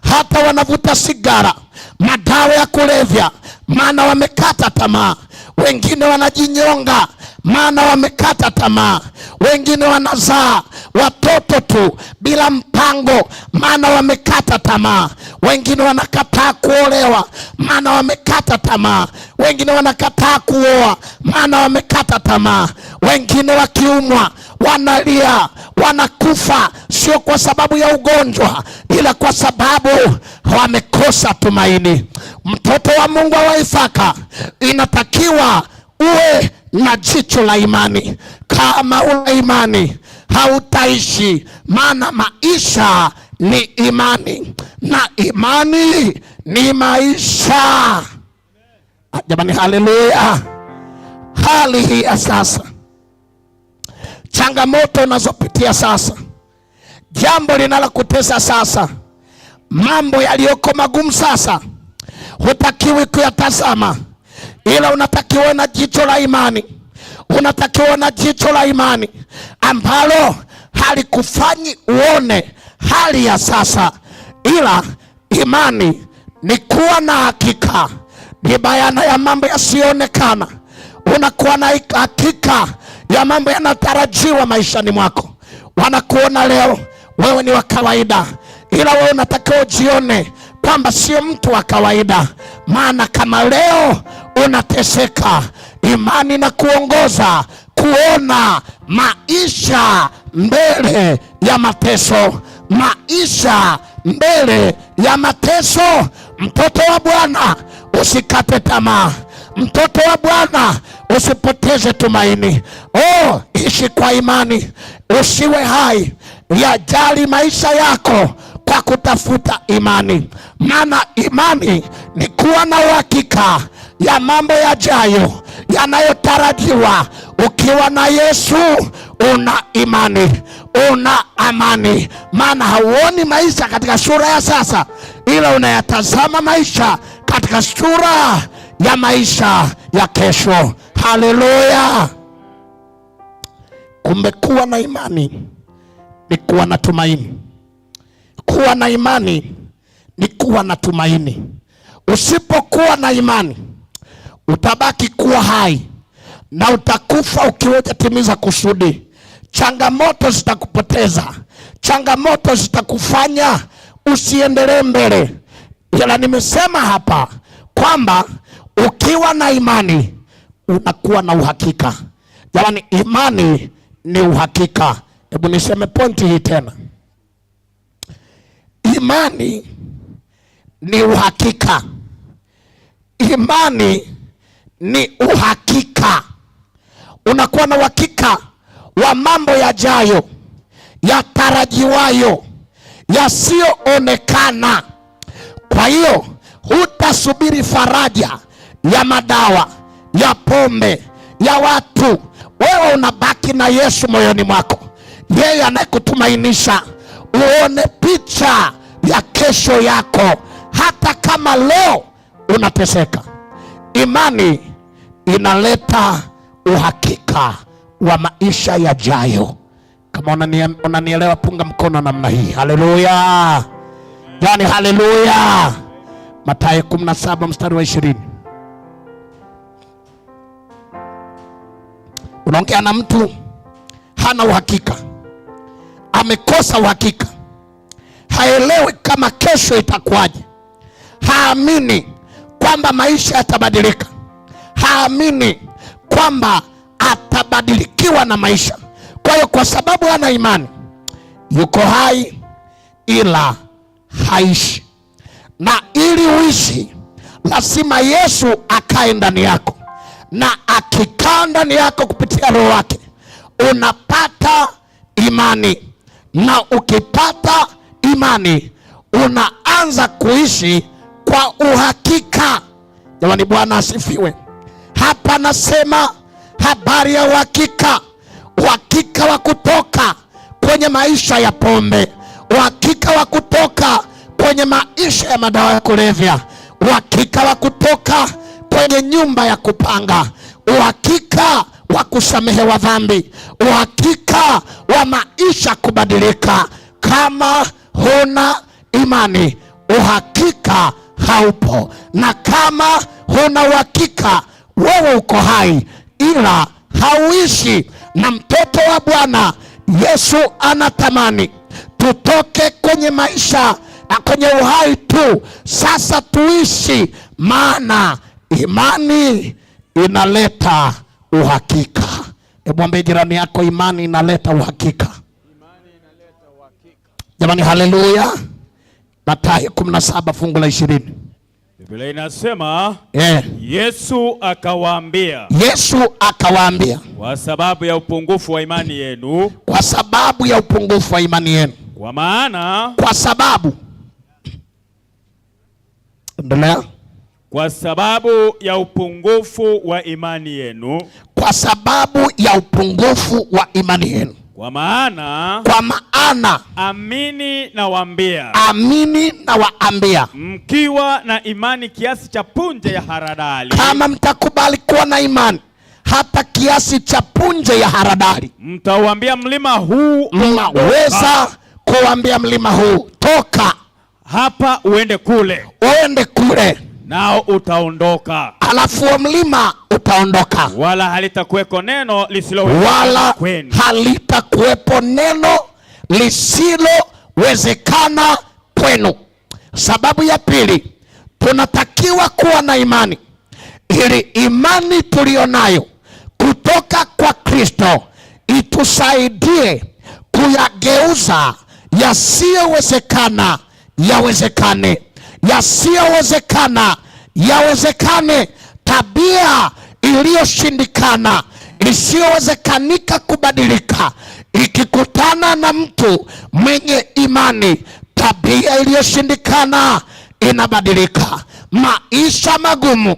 hata wanavuta sigara, madawa ya kulevya, maana wamekata tamaa. Wengine wanajinyonga, maana wamekata tamaa. Wengine wanazaa watoto tu bila mpango, maana wamekata tamaa. Wengine wanakataa kuolewa, maana wamekata tamaa. Wengine wanakataa kuoa, maana wamekata tamaa. Wengine wakiumwa wanalia, wanakufa, sio kwa sababu ya ugonjwa, ila kwa sababu wamekosa tumaini. Mtoto wa Mungu wa Isaka, inatakiwa uwe na jicho la imani. Kama una imani hautaishi, maana maisha ni imani na imani ni maisha. Jamani, haleluya! Hali hii ya sasa, changamoto unazopitia sasa, jambo linalokutesa sasa, mambo yaliyoko magumu sasa, hutakiwi kuyatazama, ila unatakiwa na jicho la imani. Unatakiwa na jicho la imani ambalo halikufanyi uone hali ya sasa, ila imani ni kuwa na hakika, ni bayana ya mambo yasiyoonekana. Unakuwa na hakika ya mambo yanatarajiwa maishani mwako. Wanakuona leo wewe ni wa kawaida, ila wewe unatakiwa ujione kwamba sio mtu wa kawaida, maana kama leo unateseka, imani na kuongoza kuona maisha mbele ya mateso, maisha mbele ya mateso. Mtoto wa Bwana, usikate tamaa. Mtoto wa Bwana, usipoteze tumaini. Oh, ishi kwa imani, usiwe hai, yajali maisha yako kwa kutafuta imani, maana imani ni kuwa na uhakika ya mambo yajayo yanayotarajiwa. Ukiwa na Yesu una imani, una amani, maana hauoni maisha katika sura ya sasa, ila unayatazama maisha katika sura ya maisha ya kesho. Haleluya! Kumbe kuwa na imani ni kuwa na tumaini. Kuwa na imani ni kuwa na tumaini. Usipokuwa na imani utabaki kuwa hai na utakufa ukiwa hujatimiza kusudi. Changamoto zitakupoteza, changamoto zitakufanya usiendelee mbele. Ila nimesema hapa kwamba ukiwa na imani unakuwa na uhakika. Jamani, imani ni uhakika. Hebu niseme pointi hii tena. Imani ni uhakika. Imani ni uhakika. Unakuwa na uhakika wa mambo yajayo, yatarajiwayo, yasiyoonekana. Kwa hiyo hutasubiri faraja ya madawa, ya pombe, ya watu. Wewe unabaki na Yesu moyoni mwako, yeye anayekutumainisha uone picha ya kesho yako, hata kama leo unateseka. Imani inaleta uhakika wa maisha yajayo. Kama unanielewa, punga mkono namna hii. Haleluya! Yani haleluya! Mathayo 17 mstari wa 20. Unaongea na mtu hana uhakika, amekosa uhakika, haelewi kama kesho itakuwaje, haamini kwamba maisha yatabadilika, haamini kwamba atabadilikiwa na maisha. Kwa hiyo kwa sababu hana imani, yuko hai ila haishi. Na ili uishi lazima Yesu akae ndani yako, na akikaa ndani yako kupitia Roho wake unapata imani, na ukipata imani unaanza kuishi kwa uhakika. Jamani, Bwana asifiwe. Hapa nasema habari ya uhakika, uhakika wa kutoka kwenye maisha ya pombe, uhakika wa kutoka kwenye maisha ya madawa ya kulevya, uhakika wa kutoka kwenye nyumba ya kupanga, uhakika wa kusamehewa dhambi, uhakika wa maisha kubadilika. Kama huna imani, uhakika haupo, na kama huna uhakika, wewe uko hai ila hauishi. Na mtoto wa Bwana Yesu anatamani tutoke kwenye maisha, kwenye uhai tu, sasa tuishi, maana imani inaleta uhakika. Hebu mwambie jirani yako, imani inaleta uhakika. Jamani, haleluya! Mathayo 17 fungu la 20. Biblia inasema Yesu akawaambia, Yesu akawaambia, kwa sababu ya upungufu wa imani yenu, kwa sababu ya upungufu wa imani yenu, kwa maana, kwa sababu, endelea, kwa sababu ya upungufu wa imani yenu, kwa sababu ya upungufu wa imani yenu, kwa maana, kwa maana, amini nawaambia, amini nawaambia, mkiwa na imani kiasi cha punje ya haradali, kama mtakubali kuwa na imani hata kiasi cha punje ya haradali, mtauambia mlima huu, mnaweza kuambia mlima huu, toka hapa uende kule, uende kule, nao utaondoka, alafu wa mlima utaondoka, wala halitakuweko neno lisilowezekana wala kwenu, halitakuwepo neno lisilowezekana kwenu. Sababu ya pili, tunatakiwa kuwa na imani ili imani tulionayo kutoka kwa Kristo itusaidie kuyageuza yasiyowezekana yawezekane, yasiyowezekana yawezekane. Tabia iliyoshindikana isiyowezekanika kubadilika ikikutana na mtu mwenye imani, tabia iliyoshindikana inabadilika. Maisha magumu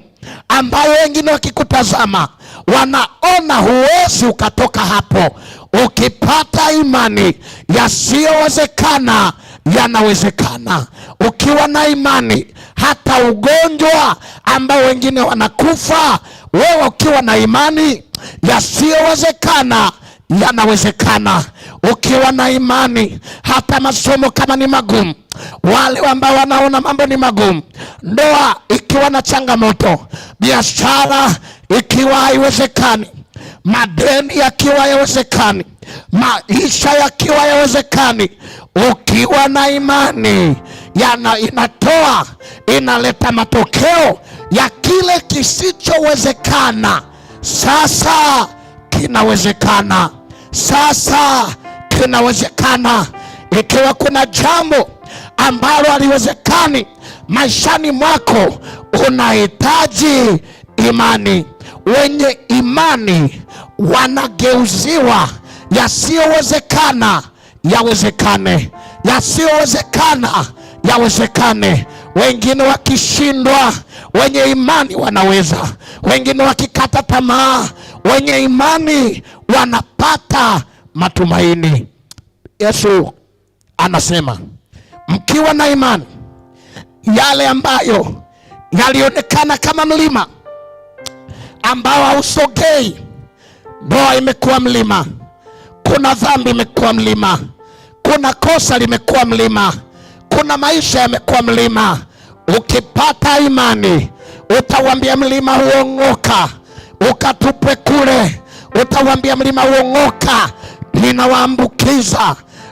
ambayo wengine wakikutazama wanaona huwezi ukatoka hapo, ukipata imani yasiyowezekana yanawezekana. Ukiwa na imani hata ugonjwa ambao wengine wanakufa, wewe ukiwa na imani yasiyowezekana yanawezekana. Ukiwa na imani hata masomo kama ni magumu, wale ambao wanaona mambo ni magumu, ndoa ikiwa na changamoto, biashara ikiwa haiwezekani, madeni yakiwa hayawezekani, maisha yakiwa hayawezekani, ukiwa na imani inatoa, inaleta matokeo ya kile kisichowezekana sasa kinawezekana. Sasa kinawezekana. Ikiwa kuna jambo ambalo haliwezekani maishani mwako, unahitaji imani. Wenye imani wanageuziwa yasiyowezekana yawezekane, yasiyowezekana yawezekane. Wengine wakishindwa, wenye imani wanaweza. Wengine wakikata tamaa, wenye imani wanapata matumaini. Yesu anasema mkiwa na imani, yale ambayo yalionekana kama mlima ambao hausogei, ndoa imekuwa mlima, kuna dhambi imekuwa mlima, kuna kosa limekuwa mlima, kuna maisha yamekuwa mlima. Ukipata imani, utauambia mlima huo ng'oka, ukatupwe kule. Utauambia mlima huo ng'oka.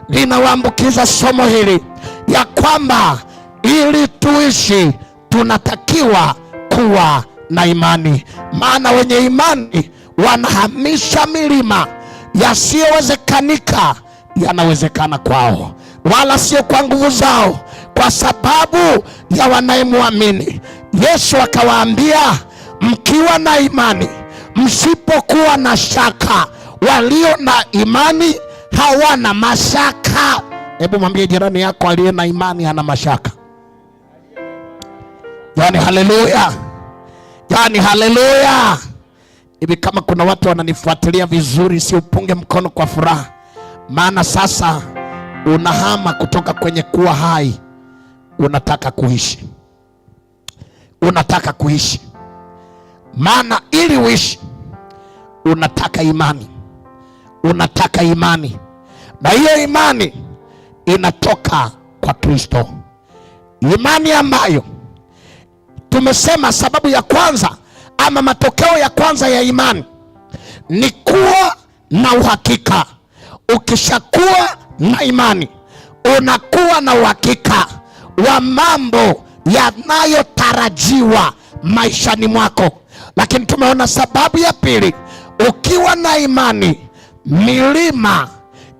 Ninawaambukiza somo hili ya kwamba ili tuishi tunatakiwa kuwa na imani, maana wenye imani wanahamisha milima, yasiyowezekanika yanawezekana kwao, wala sio kwa nguvu zao, kwa sababu ya wanayemwamini. Yesu akawaambia, mkiwa na imani, msipokuwa na shaka. Walio na imani hawana mashaka. Hebu mwambie jirani yako, aliye na imani hana mashaka. Yaani haleluya, yaani haleluya. Hivi kama kuna watu wananifuatilia vizuri, si upunge mkono kwa furaha, maana sasa unahama kutoka kwenye kuwa hai, unataka kuishi, unataka kuishi. Maana ili uishi unataka imani, unataka imani, na hiyo imani inatoka kwa Kristo. Imani ambayo tumesema sababu ya kwanza ama matokeo ya kwanza ya imani ni kuwa na uhakika. Ukishakuwa na imani, unakuwa na uhakika wa mambo yanayotarajiwa maishani mwako. Lakini tumeona sababu ya pili, ukiwa na imani, milima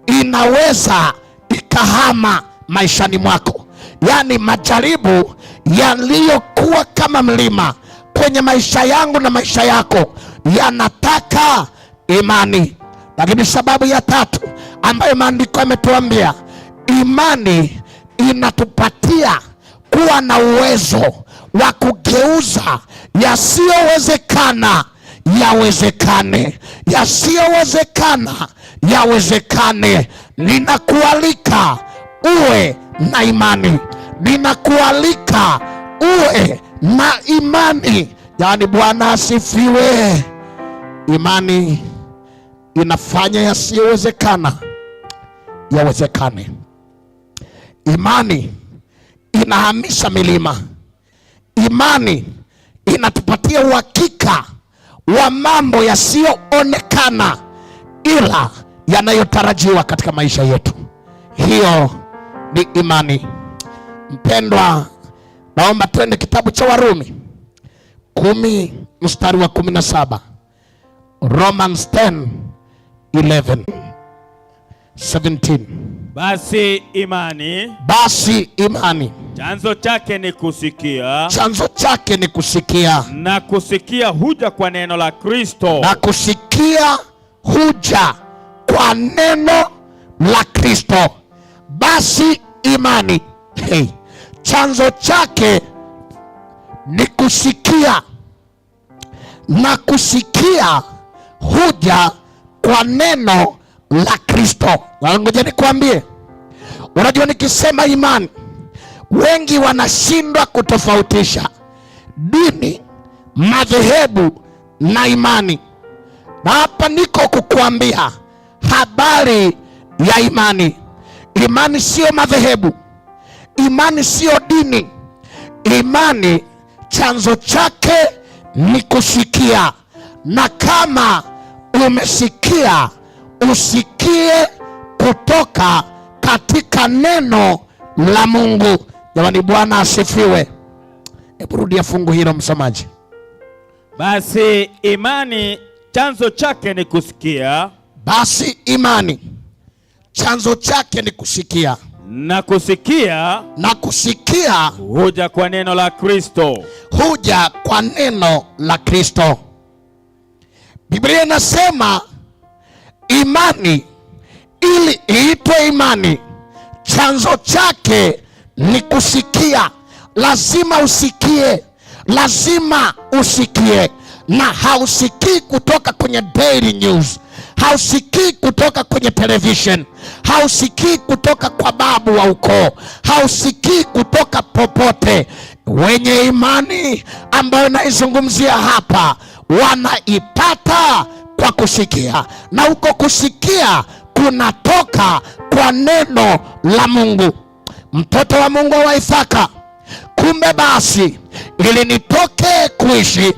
inaweza ikahama maishani mwako. Yaani majaribu yaliyokuwa kama mlima kwenye maisha yangu na maisha yako yanataka imani. Lakini sababu ya tatu ambayo maandiko yametuambia, imani inatupatia kuwa na uwezo wa kugeuza yasiyowezekana yawezekane, yasiyowezekana yawezekane. Ninakualika uwe na imani, ninakualika uwe na imani. Yaani, Bwana asifiwe. Imani inafanya yasiyowezekana yawezekane. Imani inahamisha milima. Imani inatupatia uhakika wa mambo yasiyoonekana ila yanayotarajiwa katika maisha yetu. Hiyo ni imani. Mpendwa, naomba twende kitabu cha Warumi 10 mstari wa 17. Romans 10 11 17. Basi imani, Basi imani chanzo chake ni kusikia, chanzo chake ni kusikia, na kusikia huja kwa neno la Kristo. Na kusikia huja kwa neno la Kristo. Basi imani, hey, chanzo chake ni kusikia, na kusikia huja kwa neno la Kristo. Na ngoja nikwambie, unajua nikisema imani, wengi wanashindwa kutofautisha dini, madhehebu na imani. Na hapa niko kukuambia habari ya imani. Imani sio madhehebu, imani sio dini. Imani chanzo chake ni kusikia, na kama umesikia, usikie kutoka katika neno la Mungu. Jamani, Bwana asifiwe. Hebu rudia fungu hilo, msomaji. Basi imani chanzo chake ni kusikia, Basi imani chanzo chake ni kusikia, na kusikia na kusikia huja kwa neno la Kristo. Huja kwa neno la Kristo. Biblia inasema imani ili iitwe imani, chanzo chake ni kusikia. Lazima usikie, lazima usikie, na hausikii kutoka kwenye Daily News, hausikii kutoka kwenye television, hausikii kutoka kwa babu wa ukoo, hausikii kutoka popote. Wenye imani ambayo naizungumzia hapa wanaipata kwa kusikia, na huko kusikia kunatoka kwa neno la Mungu. Mtoto wa Mungu wa Isaka, kumbe basi ili nitoke kuishi,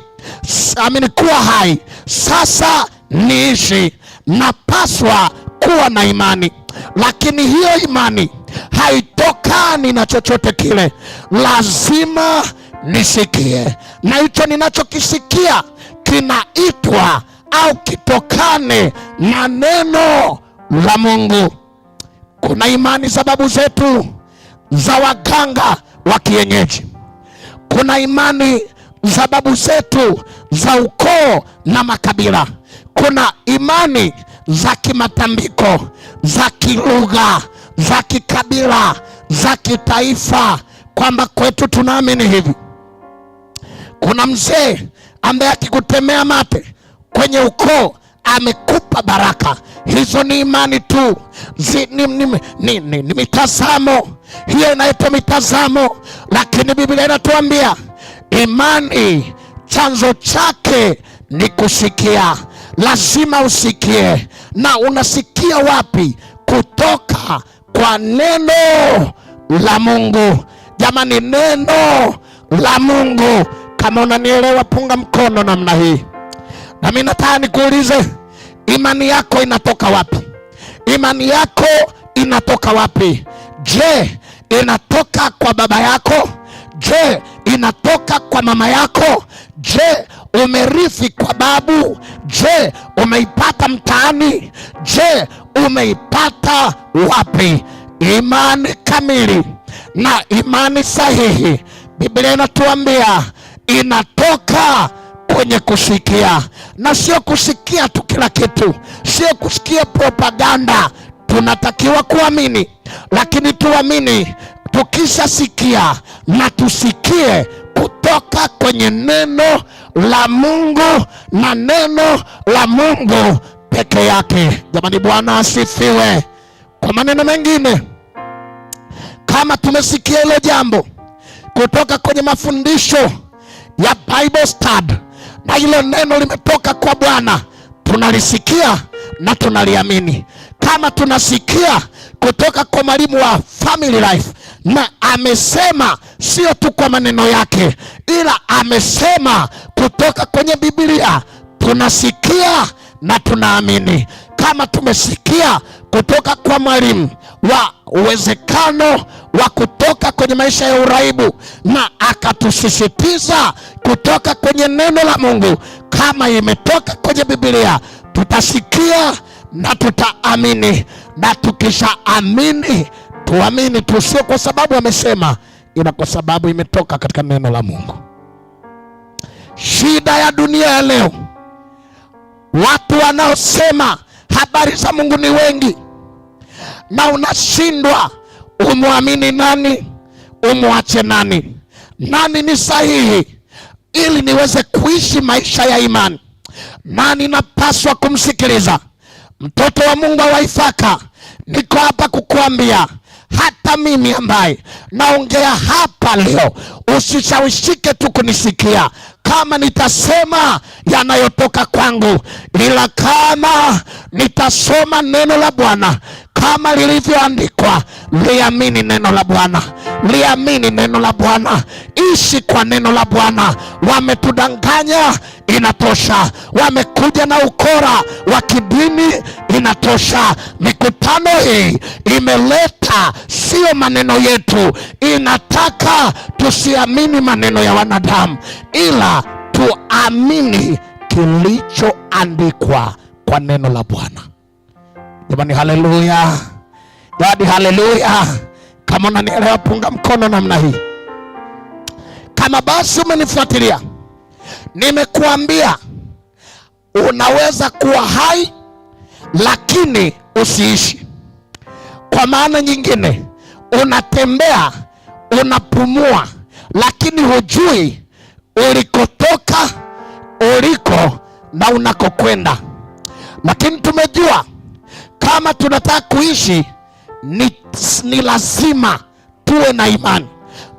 amini kuwa hai, sasa niishi, napaswa kuwa na imani. Lakini hiyo imani haitokani na chochote kile, lazima nisikie, na hicho ninachokisikia kinaitwa au kitokane na neno la Mungu. Kuna imani za babu zetu za waganga wa kienyeji, kuna imani za babu zetu za ukoo na makabila, kuna imani za kimatambiko, za kilugha, za kikabila, za kitaifa, kwamba kwetu tunaamini hivi. Kuna mzee ambaye akikutemea mate kwenye ukoo amekupa baraka. Hizo ni imani tu, ni mitazamo hiyo inaitwa mitazamo, lakini Biblia inatuambia imani chanzo chake ni kusikia. Lazima usikie, na unasikia wapi? Kutoka kwa neno la Mungu. Jamani, neno la Mungu. Kama unanielewa, punga mkono namna hii. Na mimi nataka nikuulize, Imani yako inatoka wapi? Imani yako inatoka wapi? Je, inatoka kwa baba yako? Je, inatoka kwa mama yako? Je, umerithi kwa babu? Je, umeipata mtaani? Je, umeipata wapi? Imani kamili na imani sahihi, Biblia inatuambia inatoka kwenye kusikia, na sio kusikia tu kila kitu, sio kusikia propaganda. Tunatakiwa kuamini, lakini tuamini tukishasikia, na tusikie kutoka kwenye neno la Mungu na neno la Mungu peke yake. Jamani, Bwana asifiwe. Kwa maneno mengine, kama tumesikia hilo jambo kutoka kwenye mafundisho ya Bible Study na hilo neno limetoka kwa Bwana, tunalisikia na tunaliamini. Kama tunasikia kutoka kwa mwalimu wa Family Life na amesema sio tu kwa maneno yake, ila amesema kutoka kwenye Biblia, tunasikia na tunaamini. Kama tumesikia kutoka kwa mwalimu wa uwezekano wa kutoka kwenye maisha ya uraibu na akatusisitiza kutoka kwenye neno la Mungu, kama imetoka kwenye Biblia, tutasikia na tutaamini, na tukishaamini tuamini tu, sio kwa sababu amesema, ila kwa sababu imetoka katika neno la Mungu. Shida ya dunia ya leo, watu wanaosema habari za Mungu ni wengi, na unashindwa umwamini nani, umwache nani, nani ni sahihi ili niweze kuishi maisha ya imani, nani napaswa kumsikiliza. Mtoto wa Mungu wa Isaka, niko hapa kukuambia, hata mimi ambaye naongea hapa leo, usishawishike tu kunisikia kama nitasema yanayotoka kwangu, ila kama nitasoma neno la Bwana kama lilivyoandikwa. Liamini neno la Bwana, liamini neno la Bwana, ishi kwa neno la Bwana. Wametudanganya, inatosha. Wamekuja na ukora wa kidini, inatosha. Mikutano hii imeleta sio maneno yetu, inataka tusiamini maneno ya wanadamu, ila tuamini kilichoandikwa kwa neno la Bwana. Jamani, haleluya! Jamani, haleluya! Kama unanielewa, punga mkono namna hii. Kama basi umenifuatilia, nimekuambia unaweza kuwa hai lakini usiishi. Kwa maana nyingine, unatembea, unapumua, lakini hujui ulikotoka, uliko na unakokwenda. Lakini tumejua kama tunataka kuishi ni lazima tuwe na imani,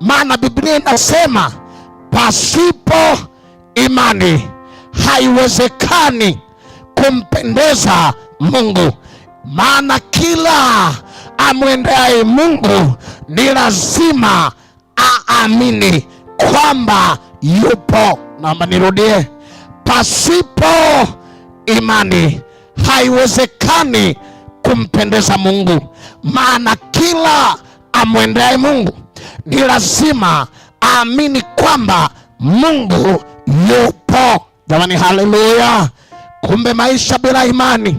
maana Biblia inasema pasipo imani haiwezekani kumpendeza Mungu, maana kila amwendeaye Mungu ni lazima aamini kwamba yupo. Naomba nirudie, pasipo imani haiwezekani kumpendeza Mungu, maana kila amwendeaye Mungu ni lazima aamini kwamba Mungu yupo. Jamani, haleluya! Kumbe maisha bila imani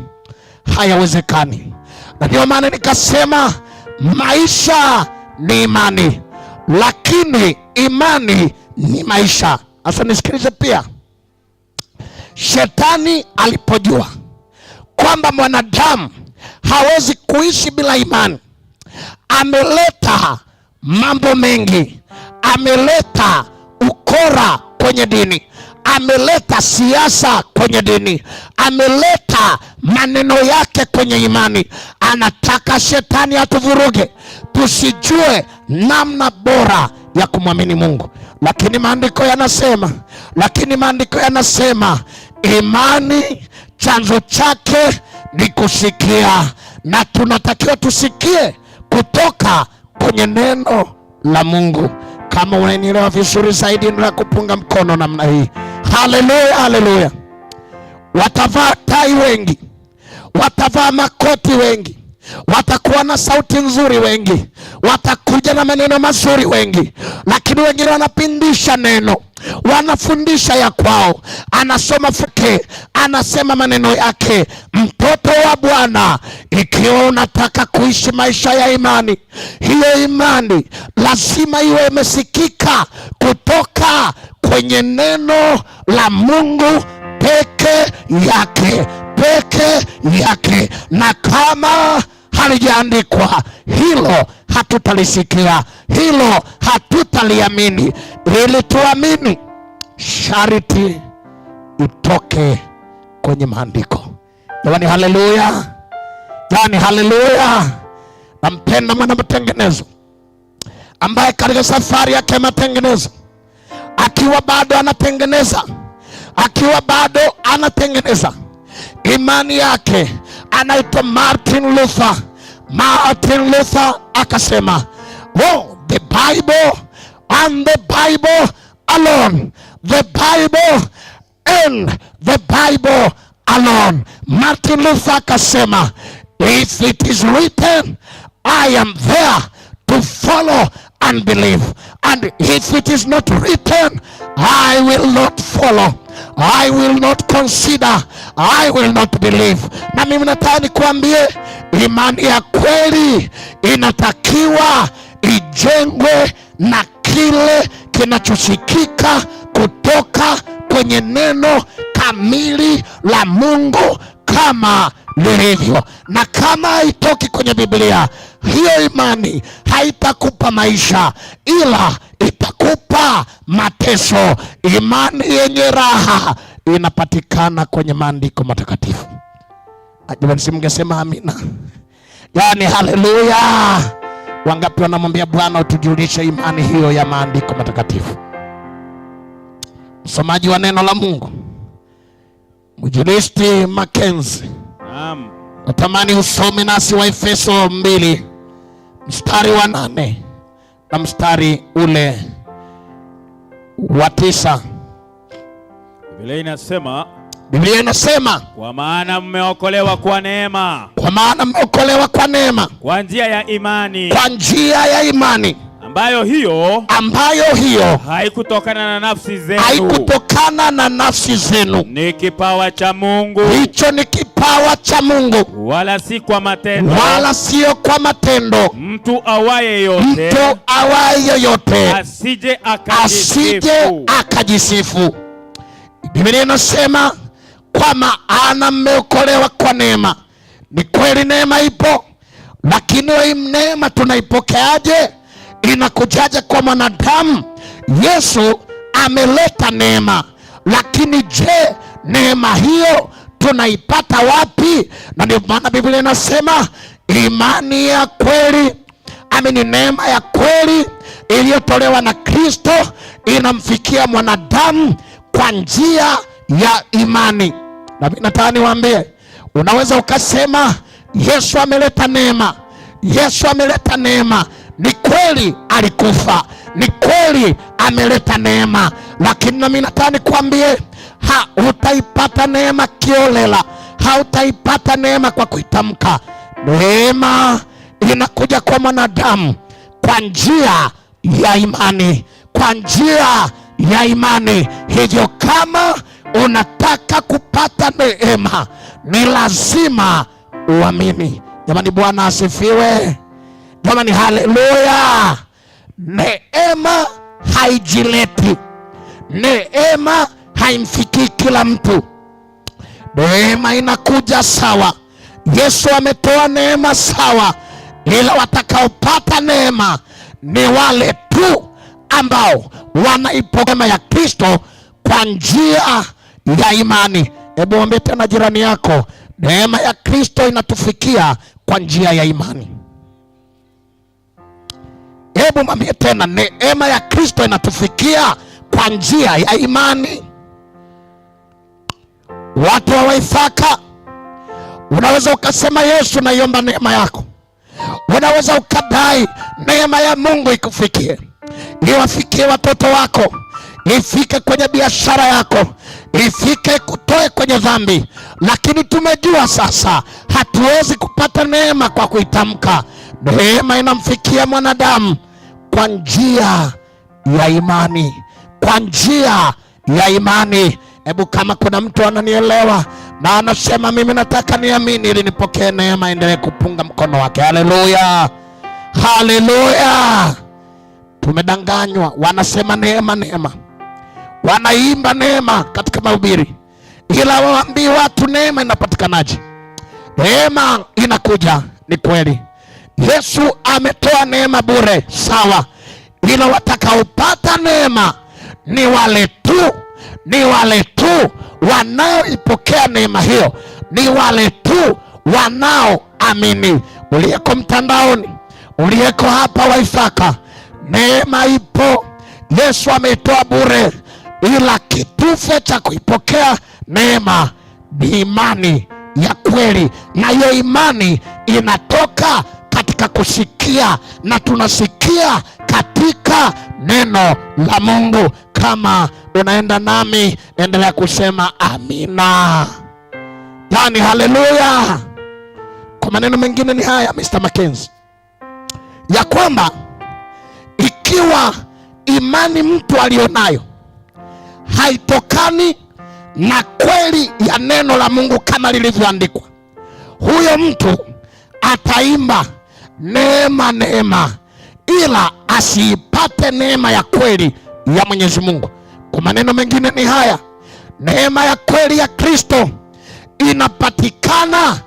hayawezekani, na ndio maana nikasema maisha ni imani, lakini imani ni maisha. Sasa nisikilize pia, shetani alipojua kwamba mwanadamu hawezi kuishi bila imani, ameleta mambo mengi, ameleta ukora kwenye dini, ameleta siasa kwenye dini, ameleta maneno yake kwenye imani. Anataka shetani atuvuruge tusijue namna bora ya kumwamini Mungu, lakini maandiko yanasema, lakini maandiko yanasema imani chanzo chake ni kusikia, na tunatakiwa tusikie kutoka kwenye neno la Mungu. Kama unanielewa vizuri zaidi, na kupunga mkono namna hii. Haleluya, haleluya. Watavaa tai wengi, Watavaa makoti wengi, watakuwa na sauti nzuri wengi, watakuja na maneno mazuri wengi, lakini wengine wanapindisha neno, wanafundisha ya kwao. Anasoma fuke, anasema maneno yake. Mtoto wa Bwana, ikiwa unataka kuishi maisha ya imani, hiyo imani lazima iwe imesikika kutoka kwenye neno la Mungu peke yake, peke yake. Na kama halijaandikwa hilo, hatutalisikia hilo, hatutaliamini. Ili tuamini, sharti itoke kwenye maandiko. Jamani, haleluya! Jamani, haleluya! Nampenda mwana matengenezo ambaye katika safari yake ya matengenezo, akiwa bado anatengeneza, akiwa bado anatengeneza imani yake, anaitwa Martin Luther. Martin Luther akasema, oh, the Bible and the Bible alone, the Bible and the Bible alone. Martin Luther akasema, if it is written, I am there to follow and believe, and if it is not written, I will not follow, I will not consider, I will not believe. Na mimi nataka nikuambie, imani ya kweli inatakiwa ijengwe na kile kinachosikika kutoka kwenye neno kamili la Mungu kama lilivyo, na kama haitoki kwenye Biblia, hiyo imani haitakupa maisha, ila itakupa mateso. Imani yenye raha inapatikana kwenye maandiko matakatifu. Jamani, si mngesema amina? Yaani haleluya! Wangapi wanamwambia Bwana utujulishe imani hiyo ya maandiko matakatifu? Msomaji wa neno la Mungu, Mwinjilisti Mackenzie, Naam. natamani usome nasi wa Efeso 2 mstari wa 8 na mstari ule wa 9. Biblia inasema, Biblia inasema, kwa maana mmeokolewa kwa neema, kwa maana mmeokolewa kwa neema, kwa njia ya imani, kwa njia ya imani, ambayo hiyo, ambayo hiyo haikutokana na nafsi zenu, haikutokana na nafsi zenu, ni kipawa cha Mungu, hicho ni kipawa cha Mungu, wala si kwa matendo, wala sio kwa matendo, mtu awaye yote, mtu awaye yoyote asije asije akajisifu. akajisifu. Biblia inasema kwa maana mmeokolewa kwa neema. Ni kweli neema ipo, lakini hii neema tunaipokeaje? Inakujaje kwa mwanadamu? Yesu ameleta neema, lakini je, neema hiyo tunaipata wapi? Na ndio maana Biblia inasema imani ya kweli, amini, neema ya kweli iliyotolewa na Kristo inamfikia mwanadamu kwa njia ya imani. Na mimi nataka niwaambie, unaweza ukasema Yesu ameleta neema, Yesu ameleta neema. Ni kweli alikufa, ni kweli ameleta neema, lakini nami nataka nikwambie, hautaipata neema kiolela, hautaipata neema kwa kuitamka. Neema inakuja kwa mwanadamu kwa njia ya imani, kwa njia ya imani. Hivyo kama unataka kupata neema ni lazima uamini. Jamani, Bwana asifiwe. Jamani, haleluya. Neema haijileti, neema haimfikii kila mtu. Neema inakuja sawa, Yesu ametoa neema sawa, ila watakaopata neema ni wale tu ambao wanaipokea neema ya Kristo kwa njia ya imani. Hebu mwambie tena jirani yako, neema ya Kristo inatufikia kwa njia ya imani. Hebu mwambie tena, neema ya Kristo inatufikia kwa njia ya imani. Watu wa Waithaka, unaweza ukasema Yesu, naiomba neema yako. Unaweza ukadai neema ya Mungu ikufikie, iwafikie watoto wako, ifike kwenye biashara yako, Ifike kutoe kwenye dhambi. Lakini tumejua sasa hatuwezi kupata neema kwa kuitamka. Neema inamfikia mwanadamu kwa njia ya imani, kwa njia ya imani. Hebu kama kuna mtu ananielewa na anasema mimi nataka niamini ili nipokee neema, endelee kupunga mkono wake. Haleluya, haleluya. Tumedanganywa, wanasema neema neema, wanaimba neema katika mahubiri, ila waambii watu neema inapatikanaje. Neema inakuja, ni kweli. Yesu ametoa neema bure, sawa, ila watakaopata neema ni wale tu, ni wale tu wanaoipokea neema hiyo, ni wale tu wanaoamini. Uliyeko mtandaoni, uliyeko hapa Waithaka, neema ipo, Yesu ameitoa bure, ila kitufe cha kuipokea neema ni imani ya kweli, na hiyo imani inatoka katika kusikia, na tunasikia katika neno la Mungu. Kama unaenda nami, endelea kusema amina, yani haleluya. Kwa maneno mengine ni haya, Mr. Mackenzie, ya kwamba ikiwa imani mtu alionayo haitokani na kweli ya neno la Mungu kama lilivyoandikwa, huyo mtu ataimba neema neema, ila asiipate neema ya kweli ya Mwenyezi Mungu. Kwa maneno mengine ni haya, neema ya kweli ya Kristo inapatikana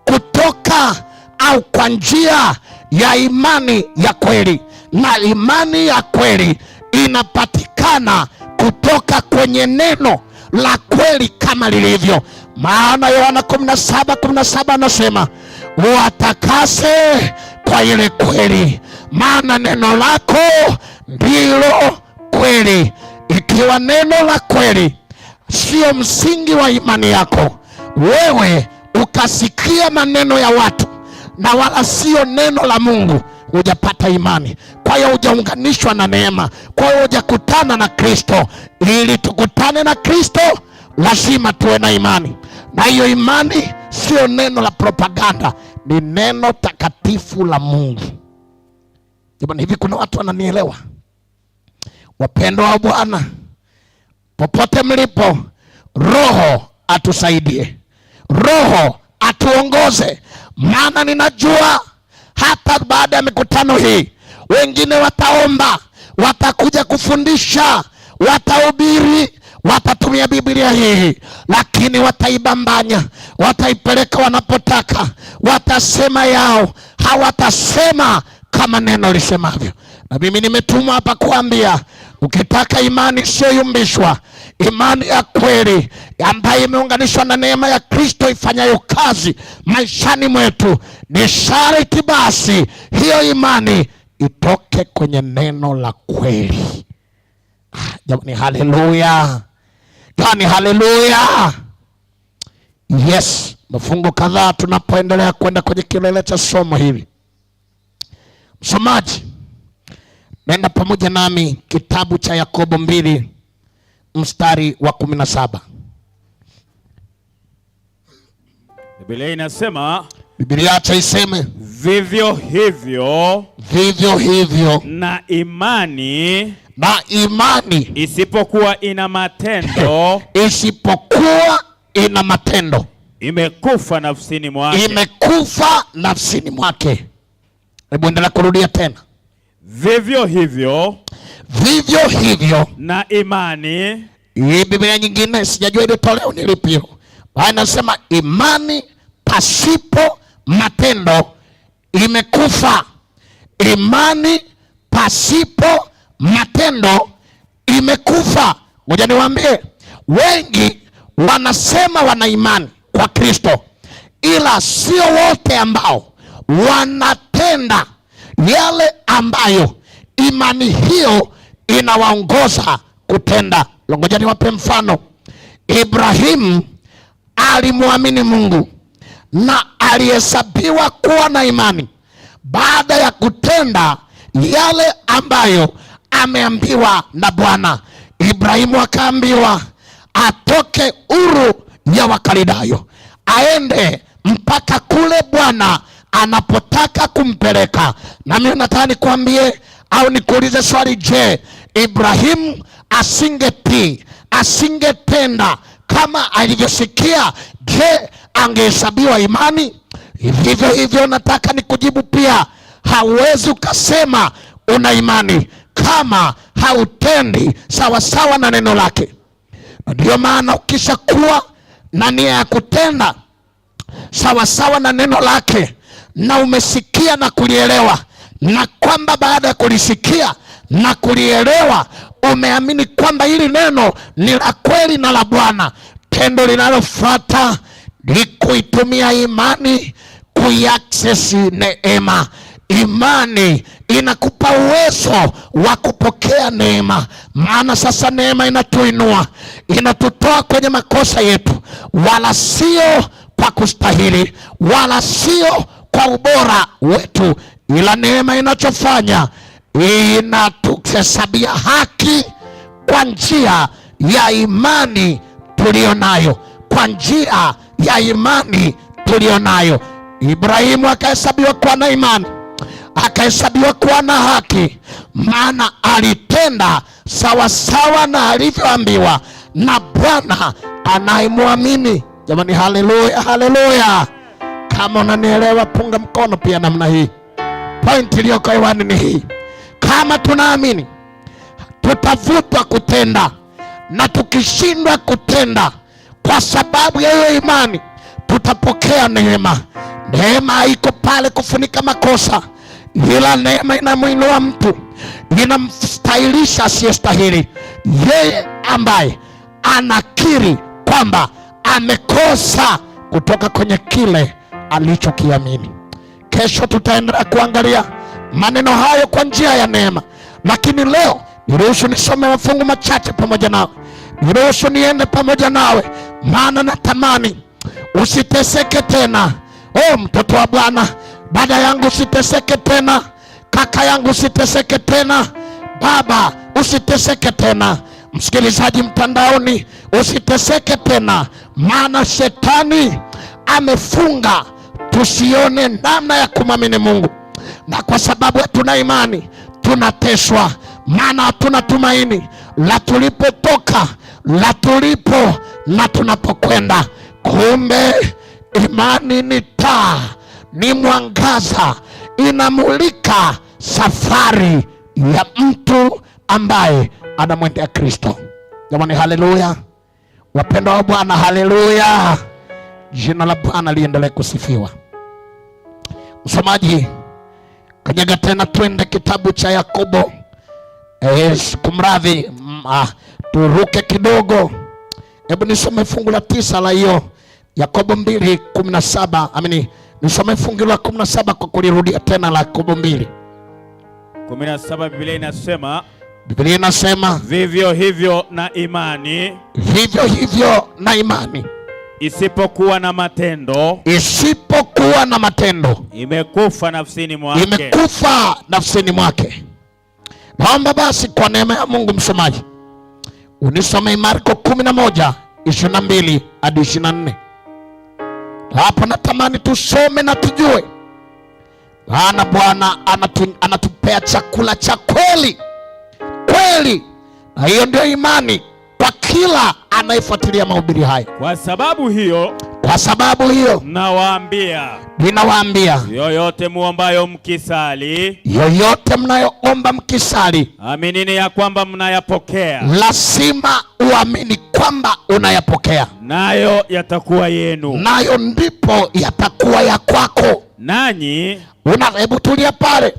kutoka au kwa njia ya imani ya kweli, na imani ya kweli inapatikana kutoka kwenye neno la kweli kama lilivyo. Maana Yohana 17:17 anasema watakase kwa ile kweli, maana neno lako ndilo kweli. Ikiwa neno la kweli sio msingi wa imani yako, wewe ukasikia maneno ya watu na wala sio neno la Mungu, hujapata imani. Kwa hiyo hujaunganishwa na neema, kwa hiyo hujakutana na Kristo. Ili tukutane na Kristo lazima tuwe na imani, na hiyo imani sio neno la propaganda, ni neno takatifu la Mungu. Jamani, hivi kuna watu wananielewa? Wapendwa wa Bwana, popote mlipo, Roho atusaidie, Roho atuongoze, maana ninajua hata baada ya mikutano hii wengine wataomba, watakuja kufundisha, watahubiri, watatumia Biblia hii, lakini wataibambanya, wataipeleka wanapotaka, watasema yao, hawatasema kama neno lisemavyo. Na mimi nimetumwa hapa kuambia, ukitaka imani isiyoyumbishwa, imani ya kweli ambayo imeunganishwa na neema ya Kristo ifanyayo kazi maishani mwetu, ni sharti basi hiyo imani itoke kwenye neno la kweli. Jamani, haleluya! Jamani, haleluya! Yes, mafungu kadhaa tunapoendelea kwenda kwenye kilele cha somo hili. Msomaji, nenda pamoja nami kitabu cha Yakobo 2 mstari wa 17. Biblia inasema, Biblia acha iseme, vivyo hivyo, vivyo hivyo na imani, na imani isipokuwa ina matendo, isipokuwa ina matendo, imekufa nafsini mwake, imekufa nafsini mwake. Hebu endelea kurudia tena. Vivyo hivyo, vivyo hivyo na imani. Hii Biblia nyingine sijajua ile toleo ni lipi. Bali nasema imani pasipo matendo imekufa. Imani pasipo matendo imekufa. Ngoja niwaambie, wengi wanasema wana imani kwa Kristo, ila sio wote ambao wanatenda yale ambayo imani hiyo inawaongoza kutenda. Ngoja niwape mfano. Ibrahimu alimwamini Mungu na alihesabiwa kuwa na imani baada ya kutenda yale ambayo ameambiwa na Bwana. Ibrahimu akaambiwa atoke Wakalidayo, aende mpaka kule Bwana anapotaka kumpeleka. Na mimi nataka nikuambie au nikuulize swali, je, Ibrahimu asingetii, asingetenda kama alivyosikia, je, angehesabiwa imani? Vivyo hivyo nataka nikujibu pia, hauwezi ukasema una imani kama hautendi sawasawa na neno lake. Ndiyo maana ukishakuwa na nia ya kutenda sawasawa na neno lake, na umesikia na kulielewa, na kwamba baada ya kulisikia na kulielewa umeamini kwamba hili neno ni la kweli na la Bwana, tendo linalofuata ni kuitumia imani kuiaccess neema. Imani inakupa uwezo wa kupokea neema, maana sasa neema inatuinua, inatutoa kwenye makosa yetu, wala sio kwa kustahili, wala sio kwa ubora wetu, ila neema inachofanya inatuhesabia haki kwa njia ya imani tuliyo nayo, kwa njia ya imani tuliyo nayo. Ibrahimu akahesabiwa kuwa na imani, akahesabiwa kuwa na haki, maana alitenda sawasawa na alivyoambiwa na Bwana anayemwamini. Jamani, haleluya, haleluya! Kama unanielewa punga mkono pia namna hii. Pointi iliyoko hewani ni hii: kama tunaamini tutavutwa kutenda, na tukishindwa kutenda kwa sababu ya hiyo imani tutapokea neema. Neema haiko pale kufunika makosa, ila neema inamwinua mtu, inamstahilisha asiyestahili. Yeye ambaye anakiri kwamba amekosa kutoka kwenye kile alichokiamini. Kesho tutaendelea kuangalia maneno hayo kwa njia ya neema, lakini leo niruhusu nisome mafungu machache pamoja nawe, niruhusu niende pamoja nawe, maana natamani usiteseke tena. Oh, mtoto wa Bwana, dada yangu usiteseke tena, kaka yangu usiteseke tena, baba usiteseke tena, msikilizaji mtandaoni usiteseke tena, maana shetani amefunga tusione namna ya kumwamini Mungu, na kwa sababu hatuna imani tunateswa, maana hatuna tumaini la tulipotoka, la tulipo na tunapokwenda. Kumbe imani ni taa, ni mwangaza, inamulika safari ya mtu ambaye anamwendea Kristo. Jamani, haleluya! Wapendwa wa Bwana, haleluya! Jina la Bwana liendelee kusifiwa. Msomaji, kanyaga tena, twende kitabu cha Yakobo. Kumradhi, turuke kidogo. Hebu nisome fungu la 9 la hiyo Yakobo 2:17. Amini, nisome fungu la 17 kwa kulirudia tena la Yakobo 2:17. Biblia inasema, Biblia inasema vivyo hivyo na imani, vivyo hivyo na imani isipokuwa na matendo, isipokuwa na matendo imekufa nafsini mwake, imekufa nafsini mwake. Naomba basi kwa neema ya Mungu msomaji unisome Marko 11:22 hadi 24. Hapo natamani tusome na tujue, maana Bwana anatupea chakula cha kweli kweli, na hiyo ndio imani kwa kila anayefuatilia mahubiri haya. Kwa sababu hiyo, kwa sababu hiyo nawaambia, ninawaambia, yoyote muombayo mkisali, yoyote mnayoomba mkisali, aminini ya kwamba mnayapokea. Lazima uamini kwamba unayapokea, nayo yatakuwa yenu, nayo ndipo yatakuwa ya kwako. Nanyi hebu tulia pale.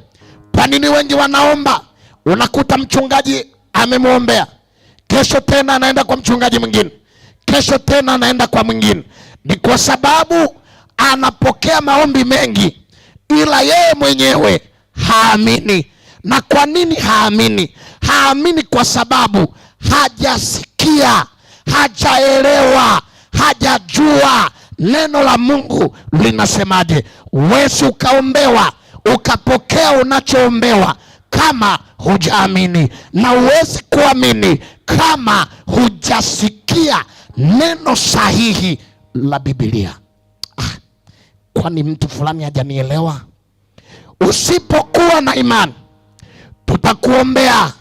Kwa nini wengi wanaomba? Unakuta mchungaji amemwombea, kesho tena anaenda kwa mchungaji mwingine, kesho tena anaenda kwa mwingine. Ni kwa sababu anapokea maombi mengi, ila yeye mwenyewe haamini. Na kwa nini haamini? Haamini kwa sababu hajasikia, hajaelewa, hajajua neno la Mungu linasemaje. Huwezi ukaombewa ukapokea unachoombewa kama hujaamini, na huwezi kuamini kama hujasikia neno sahihi la Biblia. Kwani mtu fulani hajanielewa? Usipokuwa na imani, tutakuombea,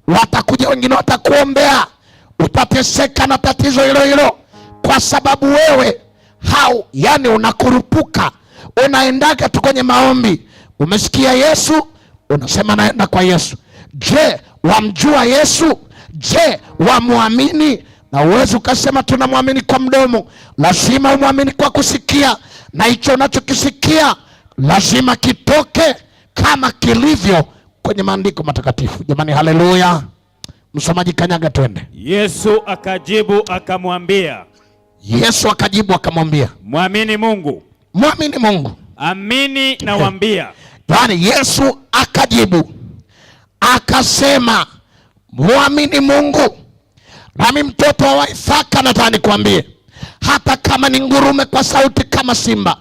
watakuja wengine watakuombea, utateseka na tatizo hilo hilo, kwa sababu wewe hau, yani unakurupuka, unaendaga tu kwenye maombi. Umesikia Yesu, unasema naenda kwa Yesu. Je, wamjua Yesu? Je, wamwamini? Na uwezi ukasema tunamwamini kwa mdomo, lazima umwamini kwa kusikia, na hicho unachokisikia lazima kitoke kama kilivyo kwenye maandiko matakatifu. Jamani, haleluya! Msomaji kanyaga, twende. Yesu akajibu akamwambia, Yesu akajibu akamwambia, mwamini Mungu. Mwamini Mungu. Amini nawaambia. Yaani Yesu akajibu akasema mwamini Mungu. Nami mtoto wa Isaka nataka nikwambie, hata kama ni ngurume kwa sauti kama simba,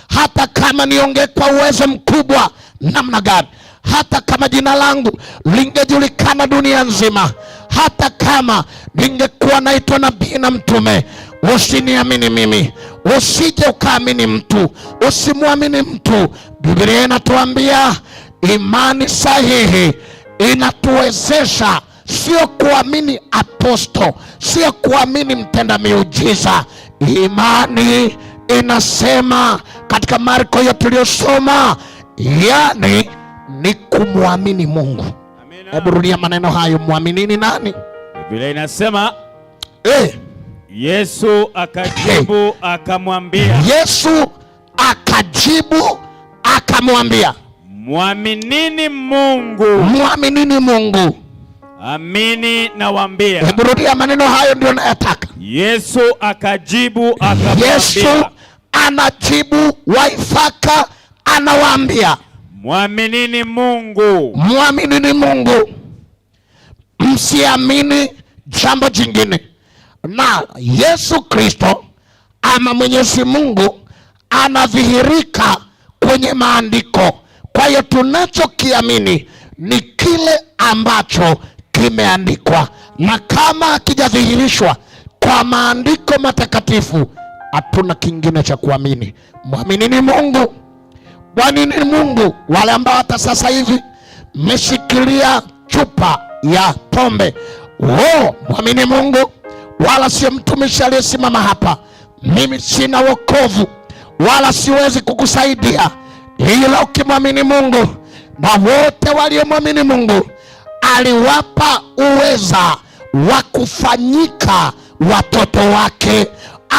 hata kama niongee kwa uwezo mkubwa namna gani, hata kama jina langu lingejulikana dunia nzima, hata kama ningekuwa naitwa nabii na mtume, usiniamini mimi, usije ukaamini mtu, usimwamini mtu. Biblia inatuambia imani sahihi inatuwezesha sio kuamini aposto, sio kuamini mtenda miujiza. Imani inasema katika Marko hiyo tuliyosoma, yani ni kumwamini Mungu. Hebu rudia maneno hayo, mwaminini nani? Biblia inasema Yesu akajibu akamwambia. Yesu akajibu akamwambia, mwaminini Mungu. Mwaminini Mungu. Amini nawaambia. Hebu rudia maneno hayo, ndio nayataka. Yesu akajibu akamwambia. Yesu anajibu Waithaka, anawaambia mwaminini Mungu. Mwaminini Mungu, msiamini jambo jingine. Na Yesu Kristo ama Mwenyezi Mungu anadhihirika kwenye maandiko. Kwa hiyo tunachokiamini ni kile ambacho kimeandikwa, na kama hakijadhihirishwa kwa maandiko matakatifu, hatuna kingine cha kuamini. Mwaminini Mungu. Mwaminini Mungu. Wale ambao hata sasa hivi mmeshikilia chupa ya pombe, mwamini Mungu, wala sio mtumishi aliyesimama hapa. Mimi sina wokovu wala siwezi kukusaidia, ila ukimwamini Mungu, na wote waliomwamini Mungu aliwapa uweza wa kufanyika watoto wake.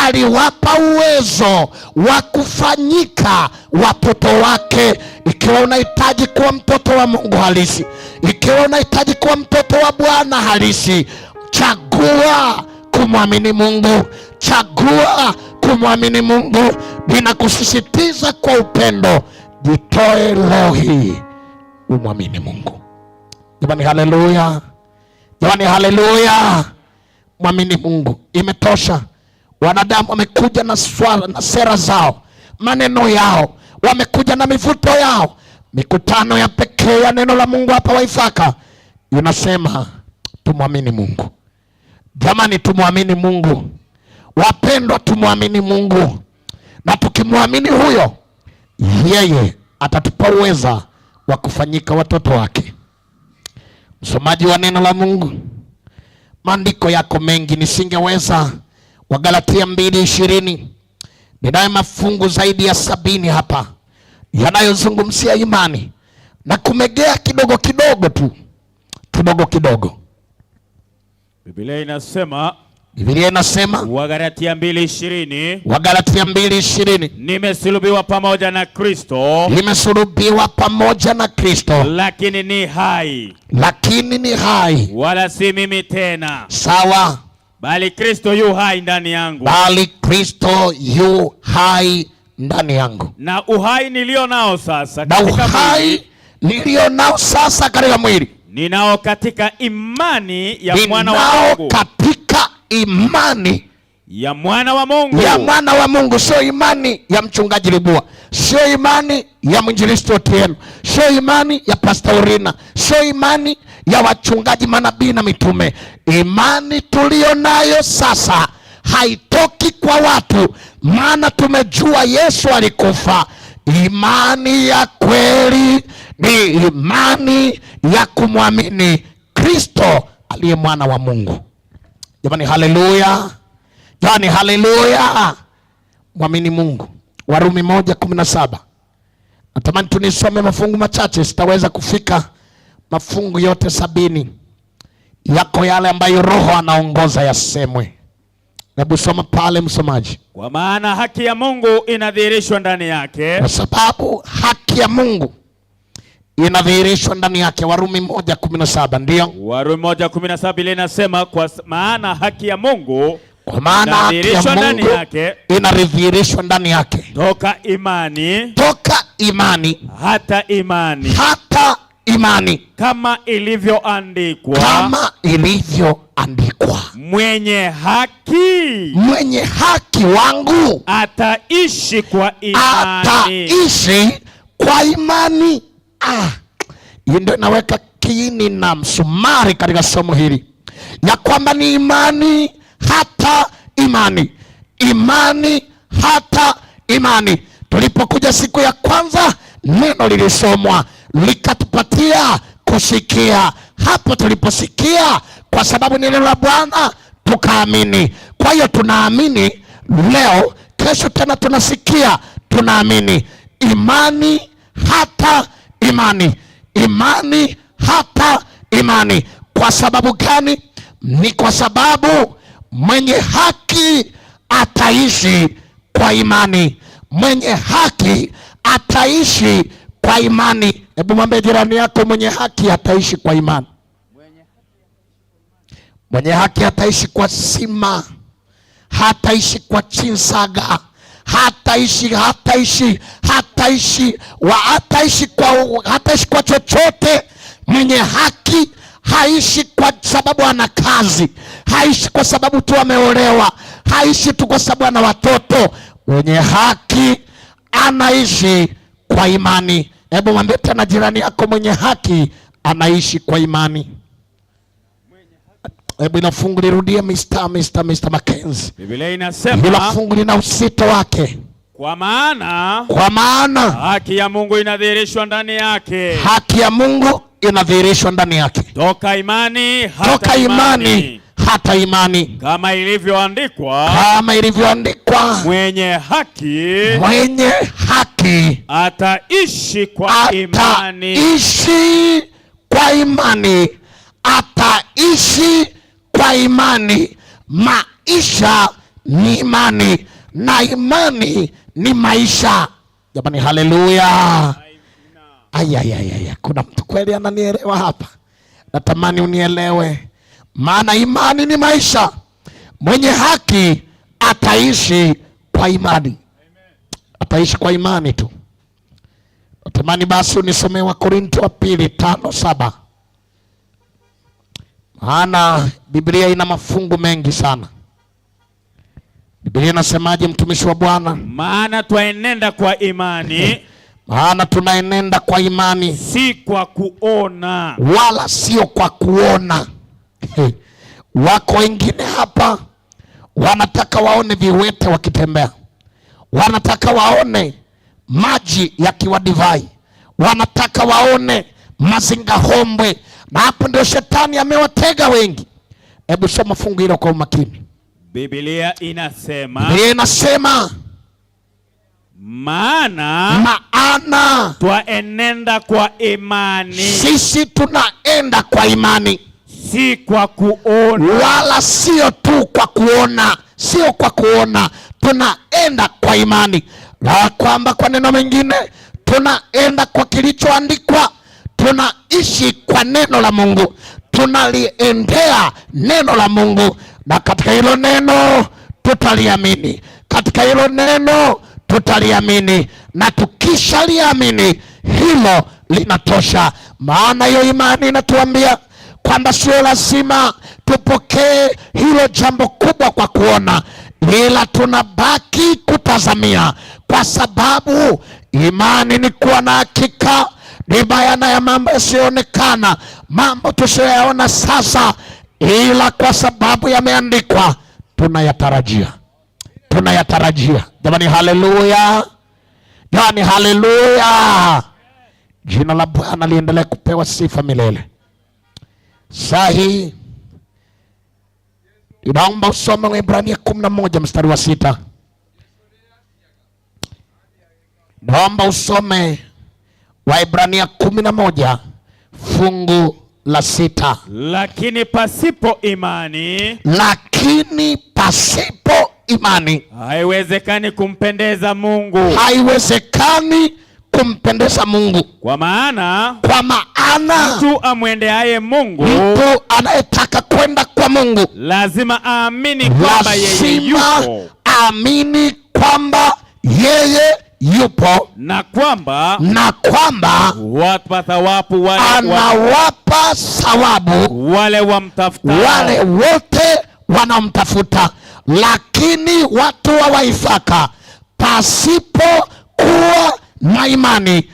Aliwapa uwezo wa kufanyika watoto wake. Ikiwa unahitaji kuwa mtoto wa Mungu halisi, ikiwa unahitaji kuwa mtoto wa Bwana halisi, chagua kumwamini Mungu. Chagua kumwamini Mungu. Ninakusisitiza kwa upendo, jitoe leo hii umwamini Mungu. Jamani, haleluya! Jamani, haleluya! Mwamini Mungu, imetosha. Wanadamu wamekuja na swala na sera zao, maneno yao, wamekuja na mivuto yao. Mikutano ya pekee ya neno la Mungu hapa Waithaka inasema tumwamini Mungu. Jamani, tumwamini Mungu. Wapendwa, tumwamini Mungu. Na tukimwamini huyo, yeye atatupa uweza wa kufanyika watoto wake. Msomaji wa neno la Mungu, maandiko yako mengi nisingeweza. Wagalatia 2:20, ninayo mafungu zaidi ya 70 hapa yanayozungumzia imani na kumegea kidogo kidogo tu, kidogo kidogo. Biblia inasema, Biblia inasema Wagalatia 2:20, Wagalatia 2:20, nimesulubiwa pamoja na Kristo, nimesulubiwa pamoja na Kristo, lakini ni hai, lakini ni hai, wala si mimi tena. Sawa. Bali Kristo yu hai ndani yangu. Bali Kristo yu hai ndani yangu. Na uhai nilio nao sasa na katika uhai mwili, nilio nao sasa katika mwili, ninao katika imani ya mwana wa ninao Mungu. Katika imani ya mwana wa Mungu. Ya mwana wa Mungu, sio imani ya mchungaji Libua, sio imani ya mwinjilisti Otieno, sio imani ya Pastor Urina, sio imani ya wachungaji, manabii na mitume. Imani tulio nayo sasa haitoki Haitoki kwa watu, maana tumejua Yesu alikufa. Imani ya kweli ni imani ya kumwamini Kristo aliye mwana wa Mungu. Jamani, haleluya! Jamani, haleluya! Mwamini Mungu. Warumi 1:17. Natamani tunisome mafungu machache, sitaweza kufika mafungu yote 70. Yako yale ambayo Roho anaongoza yasemwe. Hebu soma pale, msomaji. Kwa maana haki ya Mungu inadhihirishwa ndani yake. Kwa sababu haki ya Mungu inadhihirishwa ndani yake. Warumi 1:17, ndio. Warumi 1:17 ile inasema, kwa maana haki ya Mungu Kwa maana haki ya inadhihirishwa ndani Mungu yake inadhihirishwa ndani yake toka imani toka imani hata imani, hata imani, kama ilivyoandikwa, kama ilivyoandikwa, mwenye haki mwenye haki wangu ataishi kwa imani. Ataishi kwa imani. Hii ndio inaweka kiini na msumari katika somo hili, ya kwamba ni imani hata imani, imani hata imani. Tulipokuja siku ya kwanza, neno lilisomwa likatupatia kusikia. Hapo tuliposikia, kwa sababu ni neno la Bwana, tukaamini. Kwa hiyo tunaamini leo, kesho tena tunasikia, tunaamini. Imani hata imani, imani hata imani. Kwa sababu gani? Ni kwa sababu mwenye haki ataishi kwa imani. Mwenye haki ataishi kwa imani. Hebu mwambie jirani yako, mwenye haki ataishi kwa imani. Mwenye haki ataishi kwa sima, hataishi kwa chinsaga, hataishi, hataishi, hataishi, wa, hataishi kwa, hataishi kwa chochote. Mwenye haki haishi kwa sababu ana kazi, haishi kwa sababu tu ameolewa, haishi tu kwa sababu ana watoto. Mwenye haki anaishi kwa imani. Hebu mwambie tena jirani yako, mwenye haki anaishi kwa imani. Hebu ila fungu lirudie, Mr. Mackenzie. Biblia inasema, Hilo fungu lina uzito wake. Kwa maana Kwa maana haki ya Mungu inadhihirishwa ndani yake. Haki ya Mungu inadhihirishwa ndani yake. Toka imani hata Toka imani imani. hata imani. Kama ilivyoandikwa, Kama ilivyoandikwa, mwenye haki mwenye haki ataishi kwa imani. Ataishi kwa imani. Ataishi kwa imani. Maisha ni imani na imani ni maisha. Jamani, haleluya. Ay, ay, ay, ay. Kuna mtu kweli ananielewa hapa? Natamani unielewe, maana imani ni maisha. Mwenye haki ataishi kwa imani. Ataishi kwa imani tu. Natamani basi unisomee Wakorintho wa pili 5:7. Maana Biblia ina mafungu mengi sana. Biblia inasemaje, mtumishi wa Bwana? Maana twaenenda kwa imani, Maana tunaenenda kwa imani, si kwa kuona. Wala sio kwa kuona. Wako wengine hapa wanataka waone viwete wakitembea, wanataka waone maji yakiwa divai, wanataka waone mazinga hombwe, na hapo ndio shetani amewatega wengi. Hebu soma fungu hilo kwa umakini. Biblia inasema, Biblia inasema, maana maana twaenenda kwa imani, sisi tunaenda kwa imani, si kwa kuona. Wala sio tu kwa kuona, sio kwa kuona, tunaenda kwa imani. Na kwamba kwa neno mengine tunaenda kwa kilichoandikwa, tunaishi kwa neno la Mungu, tunaliendea neno la Mungu, na katika hilo neno tutaliamini, katika hilo neno tutaliamini, na tukishaliamini hilo linatosha. Maana hiyo imani inatuambia kwamba sio lazima tupokee hilo jambo kubwa kwa kuona, ila tunabaki kutazamia, kwa sababu imani ni kuwa na hakika, ni bayana ya mambo yasiyoonekana, mambo tusiyoyaona sasa, ila kwa sababu yameandikwa tunayatarajia. tunayatarajia. Jamani, haleluya! Jamani, haleluya! Jina la Bwana liendelee kupewa sifa milele. Saa hii ninaomba usome Waebrania 11 mstari wa 6. Naomba usome Waebrania 11 fungu la 6. Lakini pasipo imani, Lakini pasipo imani haiwezekani kumpendeza Mungu. Haiwezekani kumpendeza Mungu. Kwa maana Kwa maana mtu amwendeaye Mungu mtu anayetaka kwenda kwa Mungu lazima aamini kwamba yeye lazima yupo aamini kwamba yeye yupo na kwamba na kwamba huwapa thawabu anawapa thawabu wale wamtafutao. wale wote wanaomtafuta. Lakini watu wa Waithaka, pasipo kuwa na imani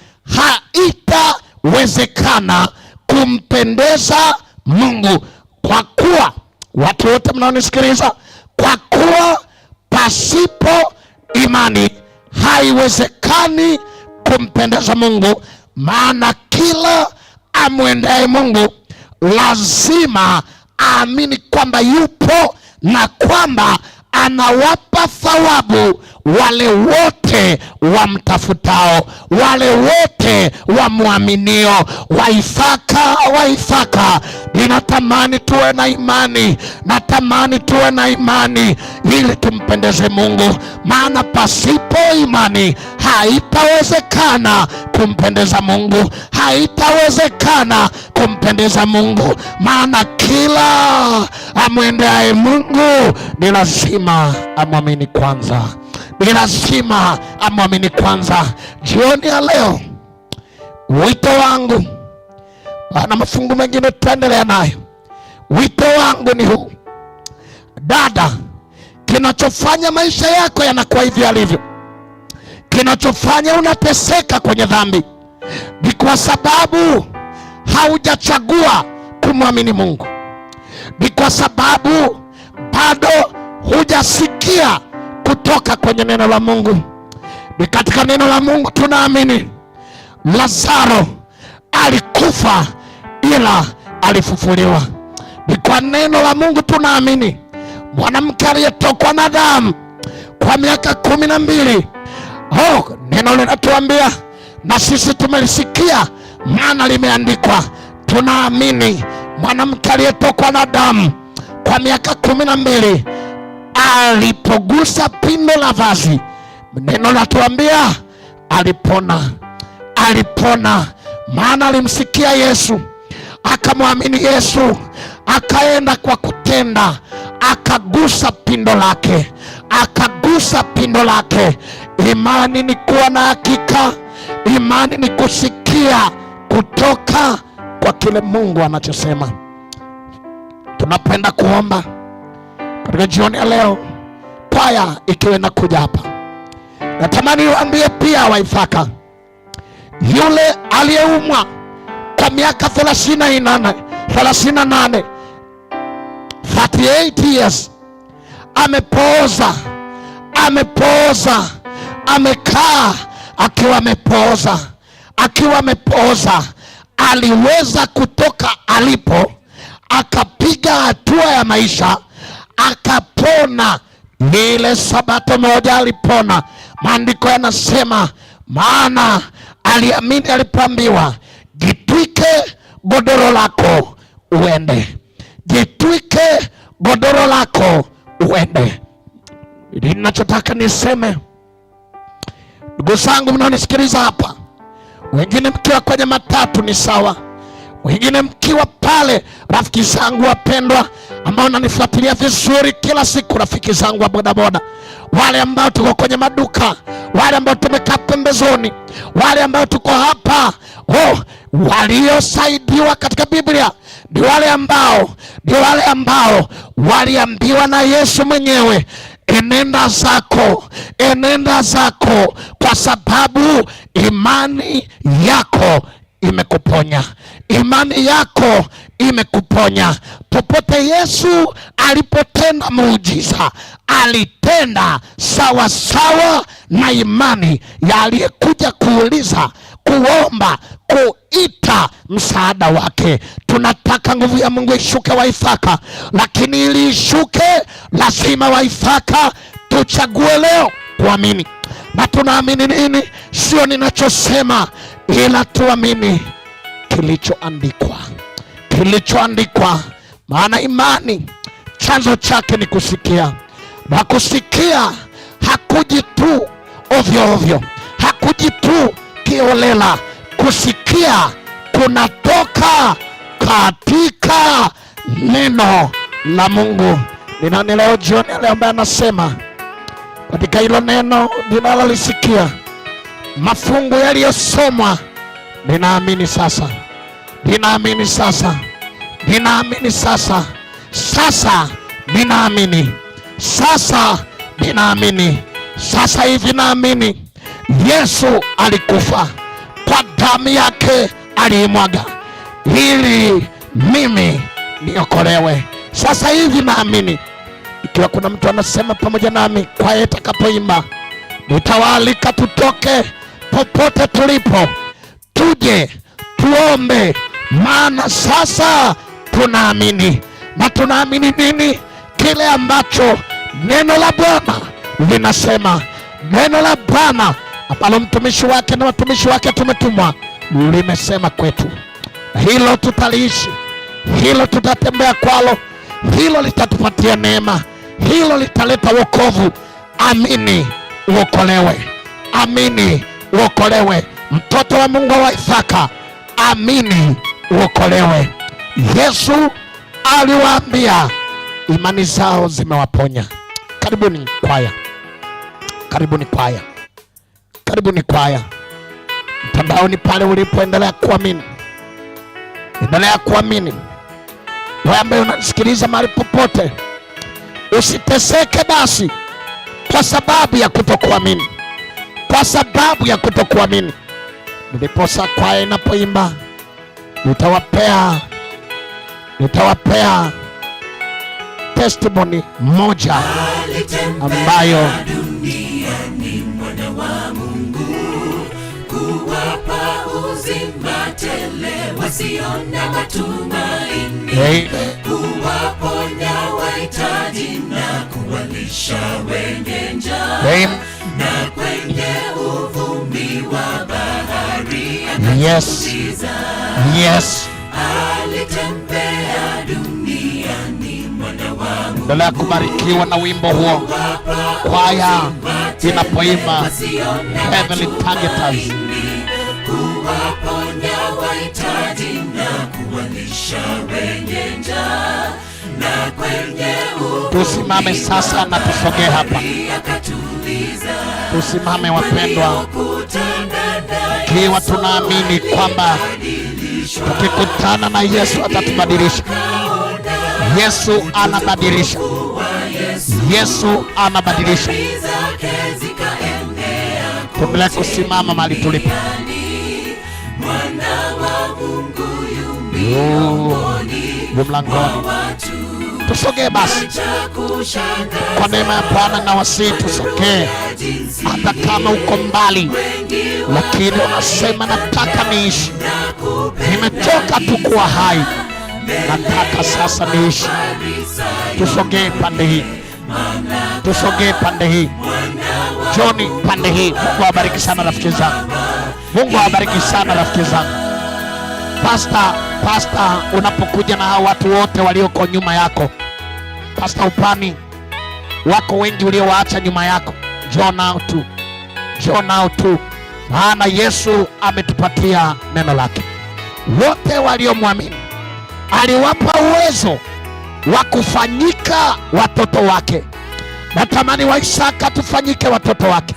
haitawezekana kumpendeza Mungu. Kwa kuwa watu wote mnaonisikiliza, kwa kuwa pasipo imani haiwezekani kumpendeza Mungu, maana kila amwendaye Mungu lazima aamini kwamba yupo na kwamba anawapa thawabu wale wote wamtafutao, wale wote wamwaminio. Waithaka, Waithaka, ninatamani tuwe na imani, natamani tuwe na imani ili tumpendeze Mungu, maana pasipo imani haitawezekana kumpendeza Mungu, haitawezekana kumpendeza Mungu, maana kila amwendeaye Mungu ni lazima amwamini kwanza, ni lazima amwamini kwanza. Jioni ya leo wito wangu, na mafungu mengine tutaendelea nayo, wito wangu ni huu: dada, kinachofanya maisha yako yanakuwa hivi yalivyo, kinachofanya unateseka kwenye dhambi, ni kwa sababu haujachagua kumwamini Mungu, ni kwa sababu bado hujasikia kutoka kwenye neno la Mungu. Ni katika neno la Mungu tunaamini Lazaro alikufa ila alifufuliwa. Ni kwa neno la Mungu tunaamini mwanamke aliyetokwa na damu kwa miaka 12, oh, neno linatuambia na sisi tumelisikia, maana limeandikwa. Tunaamini mwanamke aliyetokwa na damu kwa miaka 12 alipogusa pindo la vazi, neno linatuambia alipona, alipona, maana alimsikia Yesu, akamwamini Yesu, akaenda kwa kutenda, akagusa pindo lake, akagusa pindo lake. Imani ni kuwa na hakika, imani ni kusikia kutoka kwa kile Mungu anachosema. Tunapenda kuomba katika jioni ya leo, kwaya ikiwa inakuja hapa, natamani niwaambie pia Waithaka, yule aliyeumwa kwa miaka 38, 38 years, amepooza, amepooza, amekaa akiwa amepooza, akiwa amepooza, aliweza kutoka alipo akapiga hatua ya maisha akapona. Ile sabato moja alipona. Maandiko yanasema maana aliamini alipoambiwa, jitwike godoro lako uende, jitwike godoro lako uende. Ninachotaka niseme, ndugu zangu mnaonisikiliza hapa, wengine mkiwa kwenye matatu ni sawa, wengine mkiwa pale, rafiki zangu wapendwa ambao nanifuatilia vizuri kila siku, rafiki zangu wa bodaboda, wale ambao tuko kwenye maduka, wale ambao tumekaa pembezoni, wale ambao tuko hapa, oh, waliosaidiwa katika Biblia ni wale ambao, ni wale ambao waliambiwa na Yesu mwenyewe, enenda zako, enenda zako, kwa sababu imani yako imekuponya, imani yako imekuponya. Popote Yesu alipotenda muujiza, alitenda sawa sawa na imani ya aliyekuja kuuliza, kuomba, kuita msaada wake. Tunataka nguvu ya Mungu ishuke Waithaka, lakini ili ishuke lazima Waithaka tuchague leo kuamini. Na tunaamini nini? Sio ninachosema, ila tuamini kilichoandikwa, kilichoandikwa. Maana imani chanzo chake ni kusikia, na kusikia hakuji tu ovyo ovyo, hakuji tu kiolela. Kusikia kunatoka katika neno la Mungu. Ni nani leo jioni leo ambaye anasema katika hilo neno ninalolisikia, mafungu yaliyosomwa, ninaamini sasa, ninaamini sasa, ninaamini sasa, sasa ninaamini, sasa ninaamini, sasa hivi naamini Yesu alikufa kwa damu yake aliimwaga ili mimi niokolewe. Sasa hivi naamini. Ikiwa kuna mtu anasema pamoja nami, kwaya itakapoimba, nitawaalika tutoke popote tulipo, tuje tuombe, maana sasa tunaamini. Na tunaamini nini? Kile ambacho neno la Bwana linasema. Neno la Bwana ambalo mtumishi wake na watumishi wake tumetumwa limesema kwetu. Hilo tutaliishi, hilo tutatembea kwalo, hilo litatupatia neema, hilo litaleta wokovu. Amini uokolewe, amini uokolewe, mtoto wa Mungu wa Isaka, amini uokolewe. Yesu aliwaambia imani zao zimewaponya. Karibuni kwaya, karibuni kwaya, karibuni kwaya. Mtandaoni pale ulipoendelea kuamini, endelea kuamini. Wewe ambaye unasikiliza mahali popote, usiteseke basi kwa sababu ya kutokuamini, kwa sababu ya kutokuamini. Ndiposa kwaya inapoimba, nitawapea testimony moja ambayo duniani mwana wa Mungu kuwapa uzima tele wasio na matumaini, kuwaponya wahitaji na kuwalisha wenye njaa, na kwenye uvumi wa bahari akatuliza. Alitembea duniani mwana wa Mungu. Endelea kubarikiwa na wimbo huo, kwaya inapoimba Heavenly Targeters. Kuwaponya wahitaji na kuwalisha wenye njaa, na kwenye Tusimame sasa na tusogee hapa. Tusimame wapendwa, kiwa tunaamini kwamba tukikutana na Yesu atatubadilisha. Yesu anabadilisha, Yesu anabadilisha. Tuendelee kusimama mahali tulipo. Yu mlangoni, tusogee basi kwa neema ya Bwana na wasii, tusogee hata kama uko mbali, lakini unasema nataka niishi, nimechoka tu kuwa hai, nataka sasa niishi. Tusogee pande hii, tusogee pande hii, Johnny pande hii. Mungu awabariki sana rafiki zangu, Mungu awabariki sana rafiki zangu. Pastor, unapokuja na hao watu wote walioko nyuma yako, Pastor Upani, wako wengi uliowaacha nyuma yako, njoo nao tu, njoo nao tu, maana Yesu ametupatia neno lake. Wote waliomwamini aliwapa uwezo wa kufanyika watoto wake. Natamani wa Isaka tufanyike watoto wake.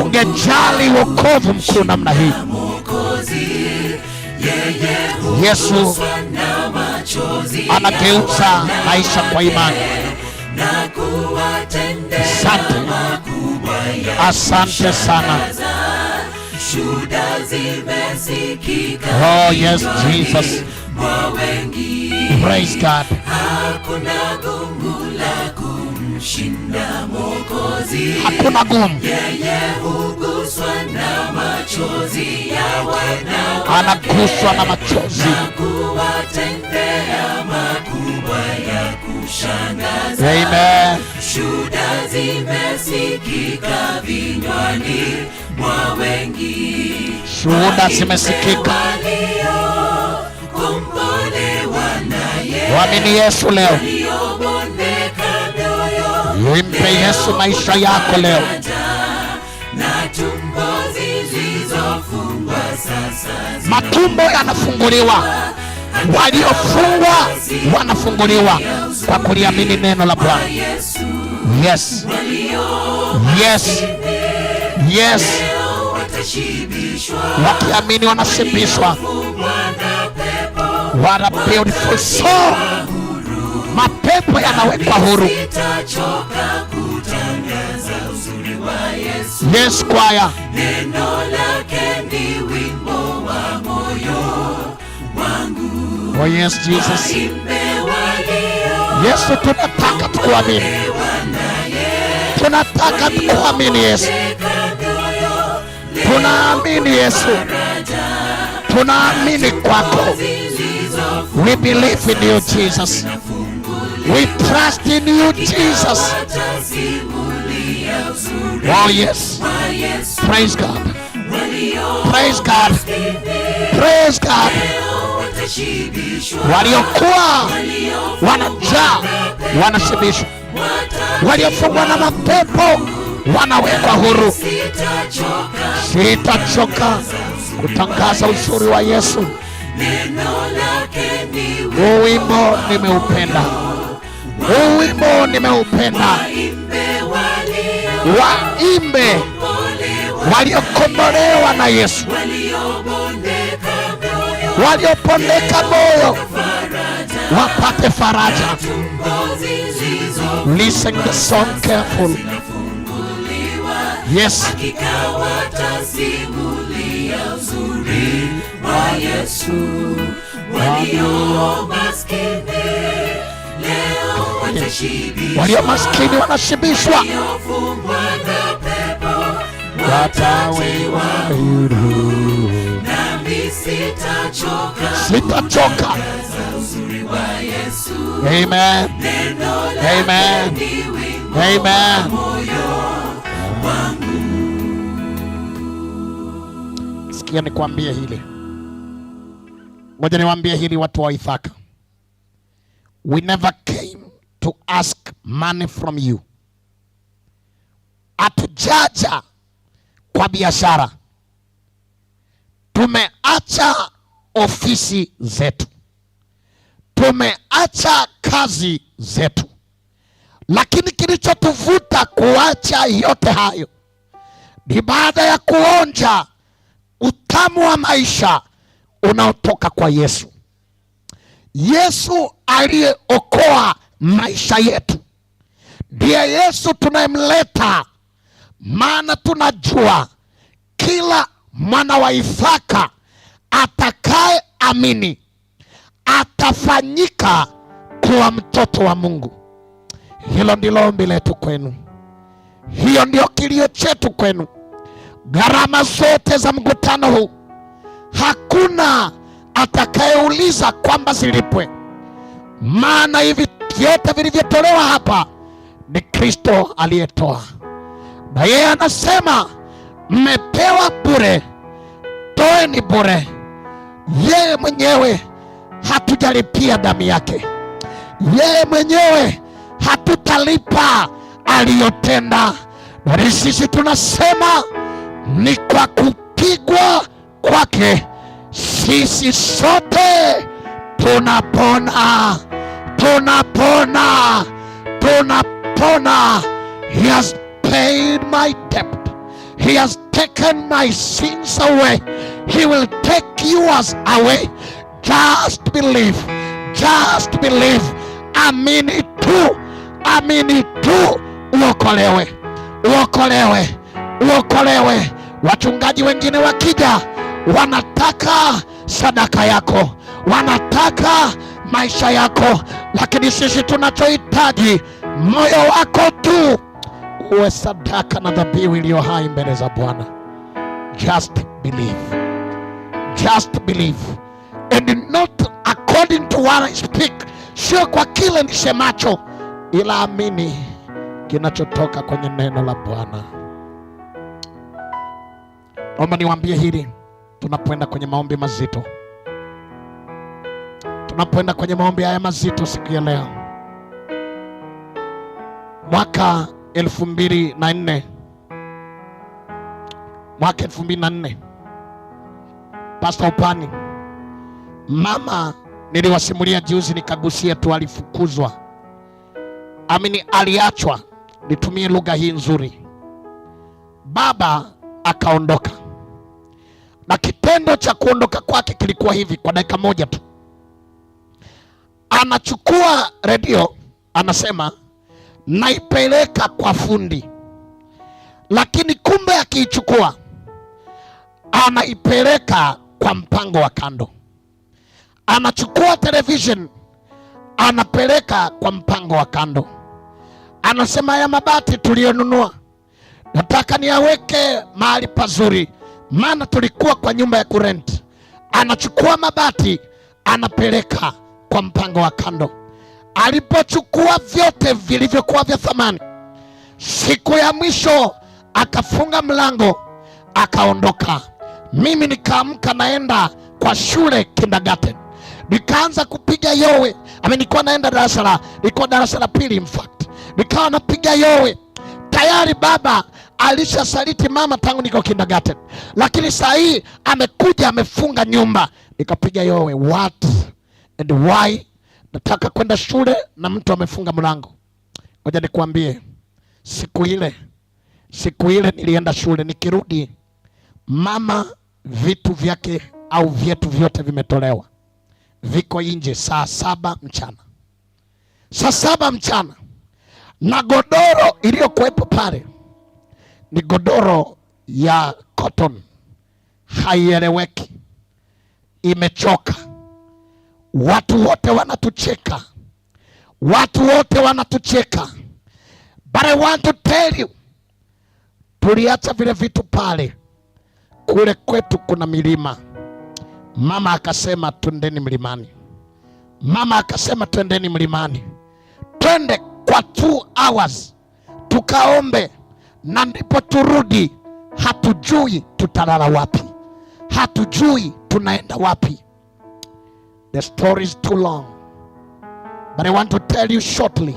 Ungejali wokovu mkuu namna hii. Yesu anageuza maisha kwa imani. Asante, asante sana. Shuhuda zimesikika Oh yes, Jesus. mwa wengi. Praise God. Hakuna gumu la kumshinda Mwokozi. Hakuna gumu. Yeye huguswa na machozi ya wana Anaguswa na machozi. na kuwatendea makubwa ya kushangaza. Amen. Shuhuda zimesikika vinywani mwa wengi. Shuhuda zimesikika. Waliokombolewa naye, Mwamini Yesu leo. waliobondeka mioyo, Impe Yesu maisha yako leo. na tumbo zilizofungwa sasa Matumbo yanafunguliwa, waliofungwa wanafunguliwa kwa kuliamini neno la Bwana. Yesu, Yes, yes, yes. watashibishwa Wakiamini wanashibishwa. na pepo, What a beautiful song. Mapepo yanawekwa huru. sitachoka kutangaza uzuri wa Yesu. Yes, choir. Neno lake ni wimbo wa moyo wangu. Oh yes, Jesus. Imbe walio Yesu, tunataka tukuamini, tunataka tukuamini Yesu, tunaamini Yesu, tunaamini kwako. We believe in you Jesus, we trust in you Jesus. watasimulia uzuri Oh yes, wa Yesu. praise God, praise God, praise God. Watashibishwa Waliokuwa wanajaa wanashibishwa, waliofungwa na mapepo wanawekwa huru. sitachoka Sitachoka kutangaza uzuri wa Yesu. neno lake ni Huu wimbo nimeupenda, huu wimbo nimeupenda. imbe walio Waimbe waliokombolewa na Yesu, waliobondeka mioyo, waliopondeka moyo wapate faraja. tumbo zilizo Listen the song careful. Yes, hakika watasimulia uzuri wa Yesu. Walio maskini leo watashibishwa, walio maskini wanashibishwa, waliofungwa na pepo watawewa huru. nami sitachoka Sitachoka. za uzuri wa Yesu. Amen. Neno lake Amen. ni wimbo Amen. Sikia nikwambie hili, ngoja niwaambie hili watu wa Ithaka. We never came to ask money from you. Hatujaja kwa biashara, tumeacha ofisi zetu, tumeacha kazi zetu, lakini kilichotuvuta kuacha yote hayo ni baada ya kuonja utamu wa maisha unaotoka kwa Yesu. Yesu aliyeokoa maisha yetu ndiye Yesu tunayemleta, maana tunajua kila mwana wa Ithaka atakaye amini atafanyika kuwa mtoto wa Mungu. Hilo ndilo ombi letu kwenu, hiyo ndio kilio chetu kwenu. Gharama zote za mkutano huu hakuna atakayeuliza kwamba zilipwe, maana hivi vyote vilivyotolewa hapa ni Kristo aliyetoa, na yeye anasema mmepewa bure, toeni bure. Yeye mwenyewe hatujalipia damu yake, yeye mwenyewe hatutalipa aliyotenda, bali sisi tunasema ni kwa kupigwa kwake sisi sote tunapona, tunapona, tunapona. He has paid my debt. He has taken my sins away. He will take yours away. Just believe. Just believe. Amini tu, amini tu, uokolewe, uokolewe, uokolewe. Wachungaji wengine wakija wanataka sadaka yako, wanataka maisha yako, lakini sisi tunachohitaji moyo wako tu uwe sadaka na dhabihu iliyo hai mbele za Bwana. Just believe, just believe and not according to what I speak, sio kwa kile nisemacho, ila amini kinachotoka kwenye neno la Bwana. Naomba niwaambie hili tunapoenda kwenye maombi mazito, tunapoenda kwenye maombi haya mazito siku ya leo. Mwaka 2004, mwaka 2004, Pastor Upani, mama niliwasimulia juzi, nikagusia tu, alifukuzwa, amini, aliachwa, nitumie lugha hii nzuri. Baba akaondoka, na kitendo cha kuondoka kwake kilikuwa hivi, kwa dakika moja tu anachukua redio, anasema naipeleka kwa fundi, lakini kumbe akiichukua anaipeleka kwa mpango wa kando. Anachukua television anapeleka kwa mpango wa kando. Anasema haya mabati tuliyonunua nataka niyaweke mahali pazuri, maana tulikuwa kwa nyumba ya kurent. Anachukua mabati anapeleka kwa mpango wa kando. Alipochukua vyote vilivyokuwa vya thamani, siku ya mwisho akafunga mlango akaondoka. Mimi nikaamka naenda kwa shule kindergarten, nikaanza kupiga yowe. Nilikuwa naenda nilikuwa darasa la pili in fact, nikawa napiga yowe. Tayari baba alishasaliti mama tangu niko kindergarten, lakini saa hii amekuja amefunga nyumba. Nikapiga yowe, what and why? Nataka kwenda shule na mtu amefunga mlango. Ngoja nikwambie, siku ile nilienda shule, nikirudi mama vitu vyake au vyetu vyote vimetolewa, viko nje saa 7 mchana, saa 7 mchana, na godoro iliyokuwepo pale ni godoro ya cotton, haieleweki, imechoka. Watu wote wanatucheka, watu wote wanatucheka, but I want to tell you, tuliacha vile vitu pale. Kule kwetu kuna milima. Mama akasema twendeni mlimani. Mama akasema twendeni mlimani, twende kwa 2 hours tukaombe, na ndipo turudi. Hatujui tutalala wapi, hatujui tunaenda wapi. The story is too long, but I want to tell you shortly.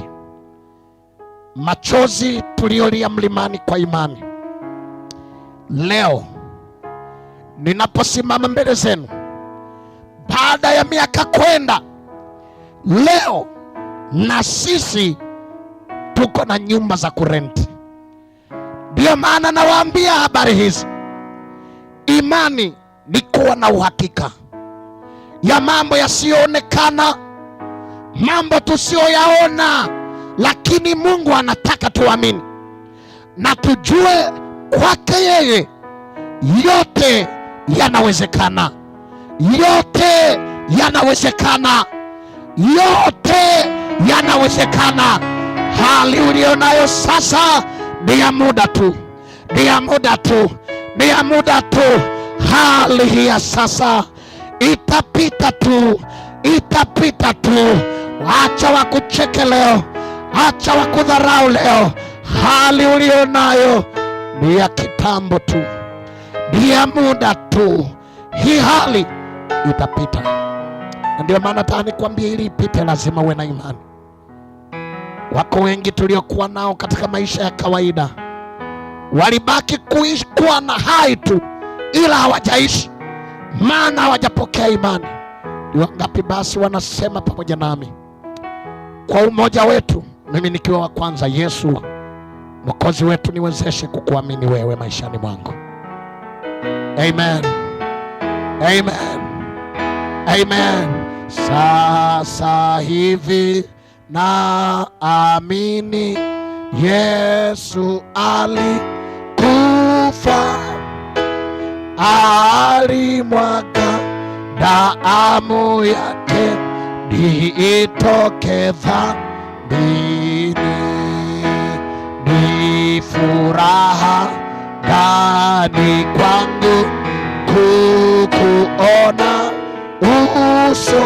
Machozi tuliolia mlimani kwa imani, leo ninaposimama mbele zenu baada ya miaka kwenda, leo na sisi tuko na nyumba za kurenti. Ndio maana nawaambia habari hizi. Imani ni kuwa na uhakika ya mambo yasiyoonekana, mambo tusiyoyaona, lakini Mungu anataka tuamini na tujue kwake yeye yote yanawezekana, yote yanawezekana, yote yanawezekana. Hali ulionayo sasa ni ya muda tu, ni ya muda tu, ni ya muda tu. Hali hii ya sasa itapita tu, itapita tu. Acha wakucheke leo, acha wakudharau leo. Hali ulionayo ni ya kitambo tu, ni ya muda tu. Hii hali itapita. Na ndio maana nataka nikwambie, ili ipite lazima uwe na imani. Wako wengi tuliokuwa nao katika maisha ya kawaida walibaki kuishi kuwa na hai tu, ila hawajaishi, maana hawajapokea imani. Ni wangapi basi wanasema pamoja nami kwa umoja wetu, mimi nikiwa wa kwanza, Yesu Mwokozi wetu, niwezeshe kukuamini wewe maishani mwangu. Amen. Amen. Amen. Sasa hivi na amini Yesu alikufa. alimwaga damu yake niitoke dhambini. Ni furaha gani kwangu kukuona uso,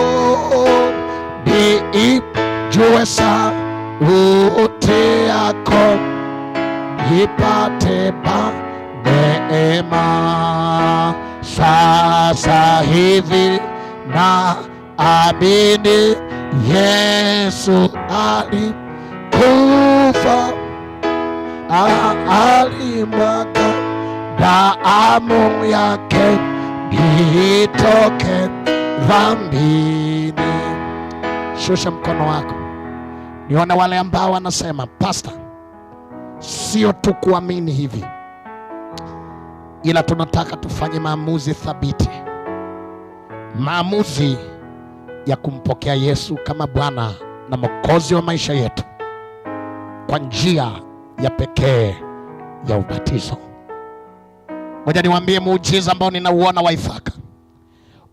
niijue sauti yako, nipate pa neema. Sasa hivi na amini Yesu alikufa, alimwaga damu yake nitoke dhambini. Shusha mkono wako, nione wale ambao wanasema, "Pastor, sio tu kuamini hivi, ila tunataka tufanye maamuzi thabiti, maamuzi ya kumpokea Yesu kama Bwana na Mwokozi wa maisha yetu kwa njia ya pekee ya ubatizo." Ngoja niwaambie muujiza ambao ninauona wa Ifaka.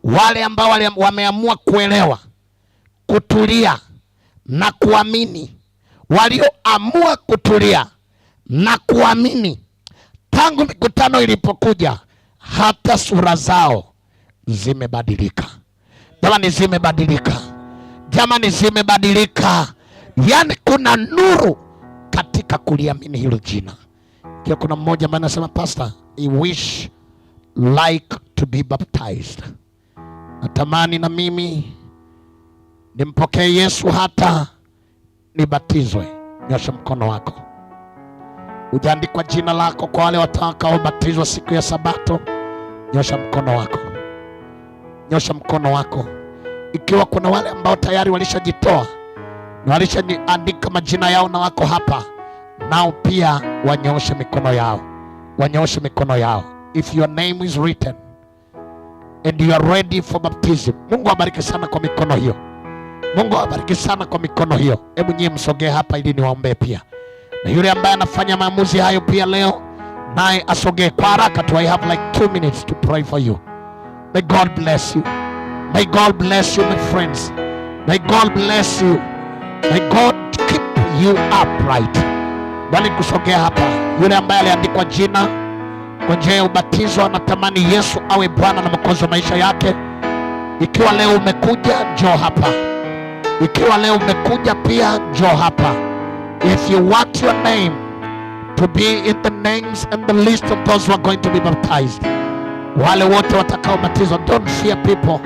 Wale ambao wameamua kuelewa, kutulia na kuamini, walioamua kutulia na kuamini tangu mikutano ilipokuja, hata sura zao zimebadilika. Jamani, zimebadilika. Jamani, zimebadilika. Yaani kuna nuru katika kuliamini hilo jina. Kia kuna mmoja ambaye anasema, "Pastor, I wish like to be baptized. Natamani na mimi nimpokee Yesu hata nibatizwe." Nyosha mkono wako. Hujaandikwa jina lako kwa wale watakaobatizwa siku ya Sabato. Nyosha mkono wako. Nyosha mkono wako. Ikiwa kuna wale ambao tayari walishajitoa na walishaandika majina yao na wako hapa, nao pia wanyooshe mikono yao, wanyooshe mikono yao. If your name is written and you are ready for baptism. Mungu awabariki sana kwa mikono hiyo. Mungu awabariki sana kwa mikono hiyo. Hebu nyie msogee hapa ili niwaombee pia, na yule ambaye anafanya maamuzi hayo pia leo naye asogee kwa haraka tu. I have like 2 minutes to pray for you. May God bless you. May God bless you, my friends. May God bless you. May God keep you upright. Bali kusogea hapa, yule ambaye aliandikwa jina kwa njia ya ubatizo anatamani Yesu awe Bwana na Mwokozi wa maisha yake. Ikiwa leo umekuja, njoo hapa. Ikiwa leo umekuja pia, njoo hapa. If you want your name to be in the names and the list of those who are going to be baptized, wale wote watakaobatizwa, don't fear people,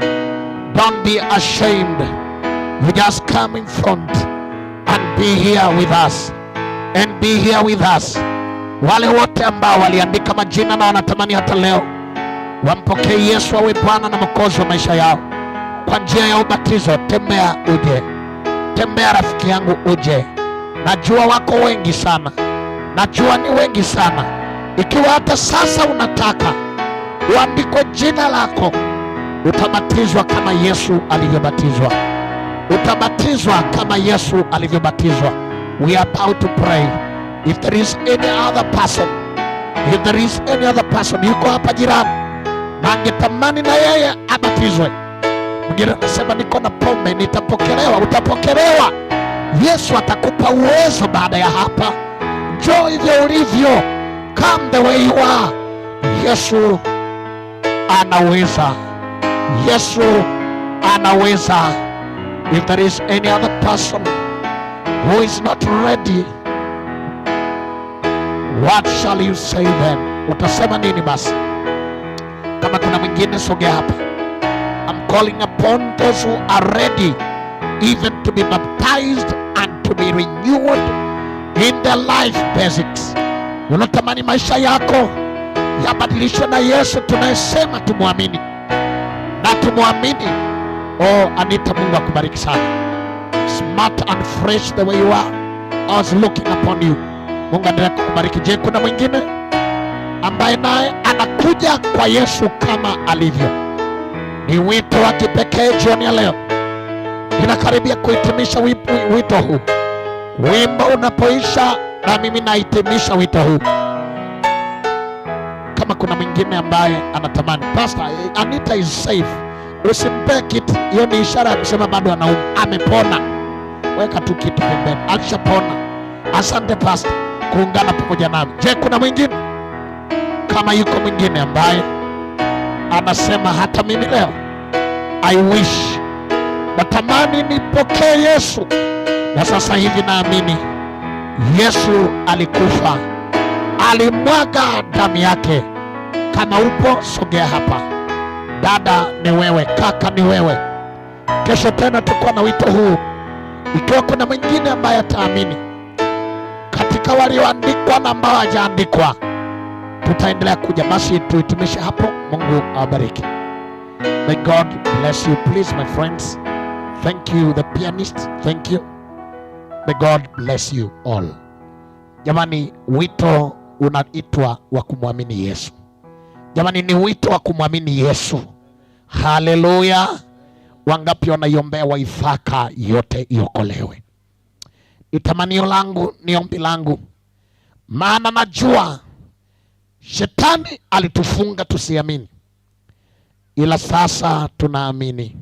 don't be ashamed. You just come in front and be here with us and be here with us. Wale wote ambao waliandika majina na wanatamani hata leo wampokee Yesu awe Bwana na Mwokozi wa maisha yao kwa njia ya ubatizo, tembea uje, tembea rafiki yangu uje. Najua wako wengi sana, najua ni wengi sana. Ikiwa hata sasa unataka uandikwe jina lako, utabatizwa kama Yesu alivyobatizwa, utabatizwa kama Yesu alivyobatizwa. We are about to pray. If there is any other person, if there is any other person, yuko hapa jirani na angetamani na yeye abatizwe. Mwingine anasema, "Niko na pombe, nitapokelewa?" Utapokelewa. Yesu atakupa uwezo baada ya hapa. Njoo hivyo ulivyo, come the way you are. Yesu anaweza, Yesu anaweza. If there is any other person who is not ready, what shall you say then? Utasema nini basi? Kama kuna mwingine, sogea hapa. I'm calling upon those who are ready even to be baptized and to be renewed in their life basics. Unatamani maisha yako yabadilishwe na Yesu tunayesema tumwamini na tumwamini. Oh, Anita, Mungu akubariki sana. Smart and fresh the way you are. I was looking upon you. Mungu aendelee kukubariki. Je, kuna mwingine ambaye naye anakuja kwa Yesu kama alivyo? Ni wito wa kipekee jioni ya leo. Ninakaribia kuhitimisha wito huu. Wimbo unapoisha, na mimi nahitimisha wito huu. Kama kuna mwingine ambaye anatamani, Pastor, Anita is safe, usimpe kiti. Hiyo ni ishara ya kusema bado anauma. Amepona, weka tu kitu pembeni, alishapona. Asante Pastor kuungana pamoja nami. Je, kuna mwingine? Kama yuko mwingine ambaye anasema hata mimi leo I wish, natamani nipokee Yesu, na sasa hivi naamini Yesu alikufa, alimwaga damu yake. Kama upo, sogea hapa. Dada ni wewe, kaka ni wewe. Kesho tena tuko na wito huu. Ikiwa kuna mwingine ambaye ataamini katika walioandikwa na ambao hawajaandikwa, tutaendelea kuja. Basi tuhitimishe hapo. Mungu awabariki. May God bless you. Please, my friends. Thank you, the pianist. Thank you. May God bless you all. Jamani, wito unaitwa wa kumwamini Yesu. Jamani, ni wito wa kumwamini Yesu. Haleluya! Wangapi wanaiombea Waithaka yote iokolewe? Ni tamanio langu, ni ombi langu, maana najua shetani alitufunga tusiamini, ila sasa tunaamini,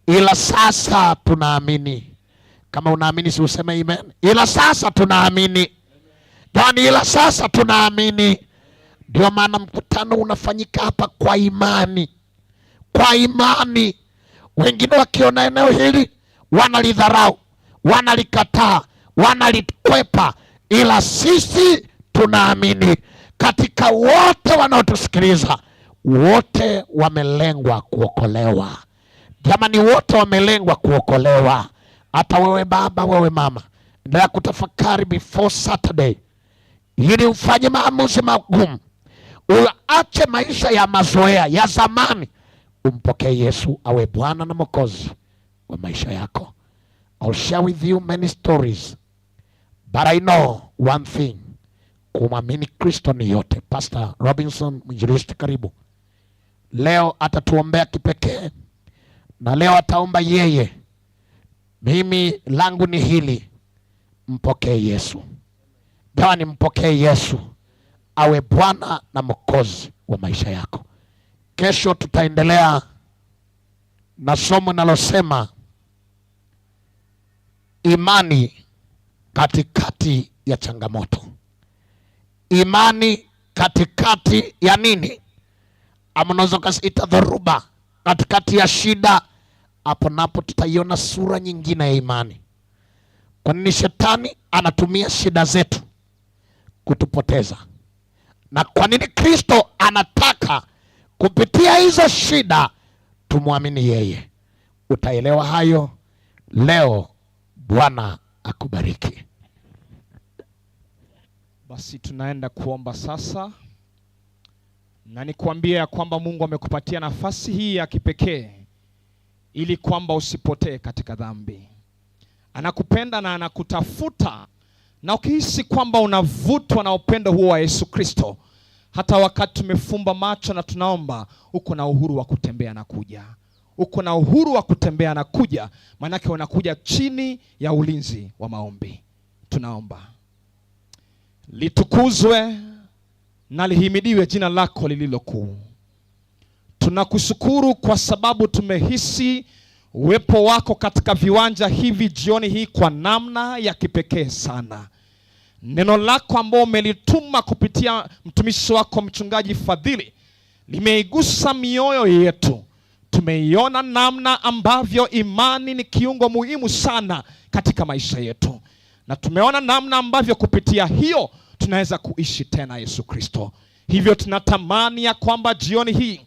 ila sasa tunaamini. Kama unaamini si useme amen? Ila sasa tunaamini, jamani, ila sasa tunaamini. Ndio maana mkutano unafanyika hapa kwa imani, kwa imani. Wengine wakiona eneo hili wanalidharau, wanalikataa, wanalikwepa, ila sisi tunaamini. Katika wote wanaotusikiliza, wote wamelengwa kuokolewa. Jamani, wote wamelengwa kuokolewa. Hata wewe baba, wewe mama, endelea kutafakari before Saturday ili ufanye maamuzi magumu, uache maisha ya mazoea ya zamani, umpokee Yesu awe Bwana na Mwokozi wa maisha yako. I'll share with you many stories, but I know one thing, kumwamini Kristo ni yote. Pastor Robinson mwinjilisti, karibu. Leo atatuombea kipekee, na leo ataomba yeye. Mimi langu ni hili, mpokee Yesu. Jamani, mpokee Yesu awe Bwana na Mwokozi wa maisha yako. Kesho tutaendelea na somo linalosema imani katikati ya changamoto. Imani katikati ya nini? Ama unaweza ukaita dhoruba, katikati ya shida. Hapo napo tutaiona sura nyingine ya imani. Kwa nini shetani anatumia shida zetu kutupoteza? Na kwa nini Kristo anataka kupitia hizo shida tumwamini yeye? Utaelewa hayo leo. Bwana akubariki. Basi tunaenda kuomba sasa, na nikuambia ya kwamba Mungu amekupatia nafasi hii ya kipekee ili kwamba usipotee katika dhambi. Anakupenda na anakutafuta, na ukihisi kwamba unavutwa na upendo huo wa Yesu Kristo, hata wakati tumefumba macho na tunaomba, uko na uhuru wa kutembea na kuja. Uko na uhuru wa kutembea na kuja, maanake unakuja chini ya ulinzi wa maombi. Tunaomba. Litukuzwe na lihimidiwe jina lako lililo kuu. Tunakushukuru kwa sababu tumehisi uwepo wako katika viwanja hivi jioni hii kwa namna ya kipekee sana. Neno lako ambao umelituma kupitia mtumishi wako Mchungaji Fadhili limeigusa mioyo yetu. Tumeiona namna ambavyo imani ni kiungo muhimu sana katika maisha yetu, na tumeona namna ambavyo kupitia hiyo tunaweza kuishi tena Yesu Kristo. Hivyo tunatamani ya kwamba jioni hii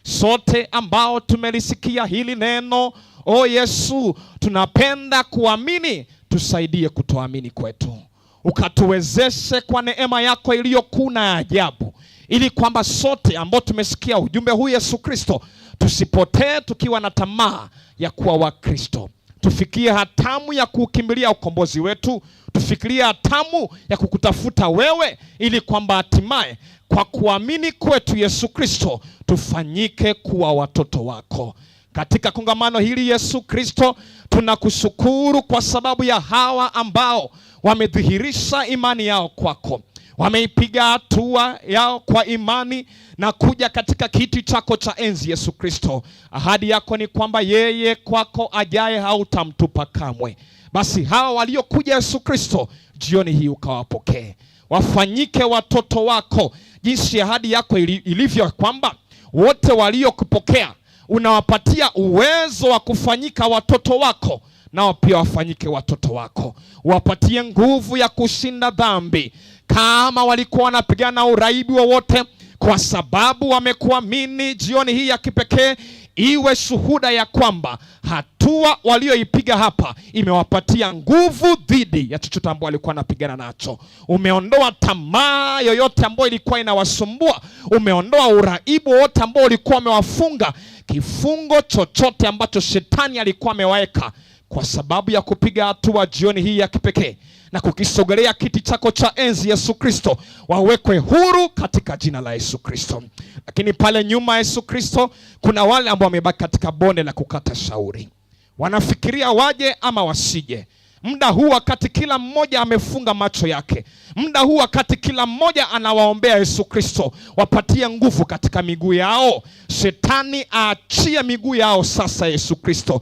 sote ambao tumelisikia hili neno, o Yesu, tunapenda kuamini, tusaidie kutoamini kwetu, ukatuwezeshe kwa neema yako iliyo kuu na ya ajabu, ili kwamba sote ambao tumesikia ujumbe huu Yesu Kristo tusipotee tukiwa na tamaa ya kuwa Wakristo. Tufikie hatamu ya kuukimbilia ukombozi wetu, tufikirie hatamu ya kukutafuta wewe, ili kwamba hatimaye kwa kuamini kwetu Yesu Kristo tufanyike kuwa watoto wako. Katika kongamano hili Yesu Kristo, tunakushukuru kwa sababu ya hawa ambao wamedhihirisha imani yao kwako. Wameipiga hatua yao kwa imani na kuja katika kiti chako cha enzi Yesu Kristo. Ahadi yako ni kwamba yeye kwako ajaye hautamtupa kamwe. Basi hawa waliokuja Yesu Kristo, jioni hii ukawapokee, wafanyike watoto wako, jinsi ahadi yako ilivyo kwamba wote waliokupokea unawapatia uwezo wa kufanyika watoto wako, nao pia wafanyike watoto wako. Wapatie nguvu ya kushinda dhambi. Kama walikuwa wanapigana uraibu wowote, kwa sababu wamekuamini, jioni hii ya kipekee iwe shuhuda ya kwamba hatua walioipiga hapa imewapatia nguvu dhidi ya chochote ambao walikuwa wanapigana nacho. Umeondoa tamaa yoyote ambayo ilikuwa inawasumbua, umeondoa uraibu wote ambao ulikuwa umewafunga, kifungo chochote ambacho shetani alikuwa amewaweka. Kwa sababu ya kupiga hatua jioni hii ya kipekee na kukisogelea kiti chako cha enzi Yesu Kristo, wawekwe huru katika jina la Yesu Kristo. Lakini pale nyuma Yesu Kristo, kuna wale ambao wamebaki katika bonde la kukata shauri, wanafikiria waje ama wasije. Muda huu wakati kila mmoja amefunga macho yake, muda huu wakati kila mmoja anawaombea Yesu Kristo, wapatie nguvu katika miguu yao. Shetani aachie miguu yao sasa Yesu Kristo.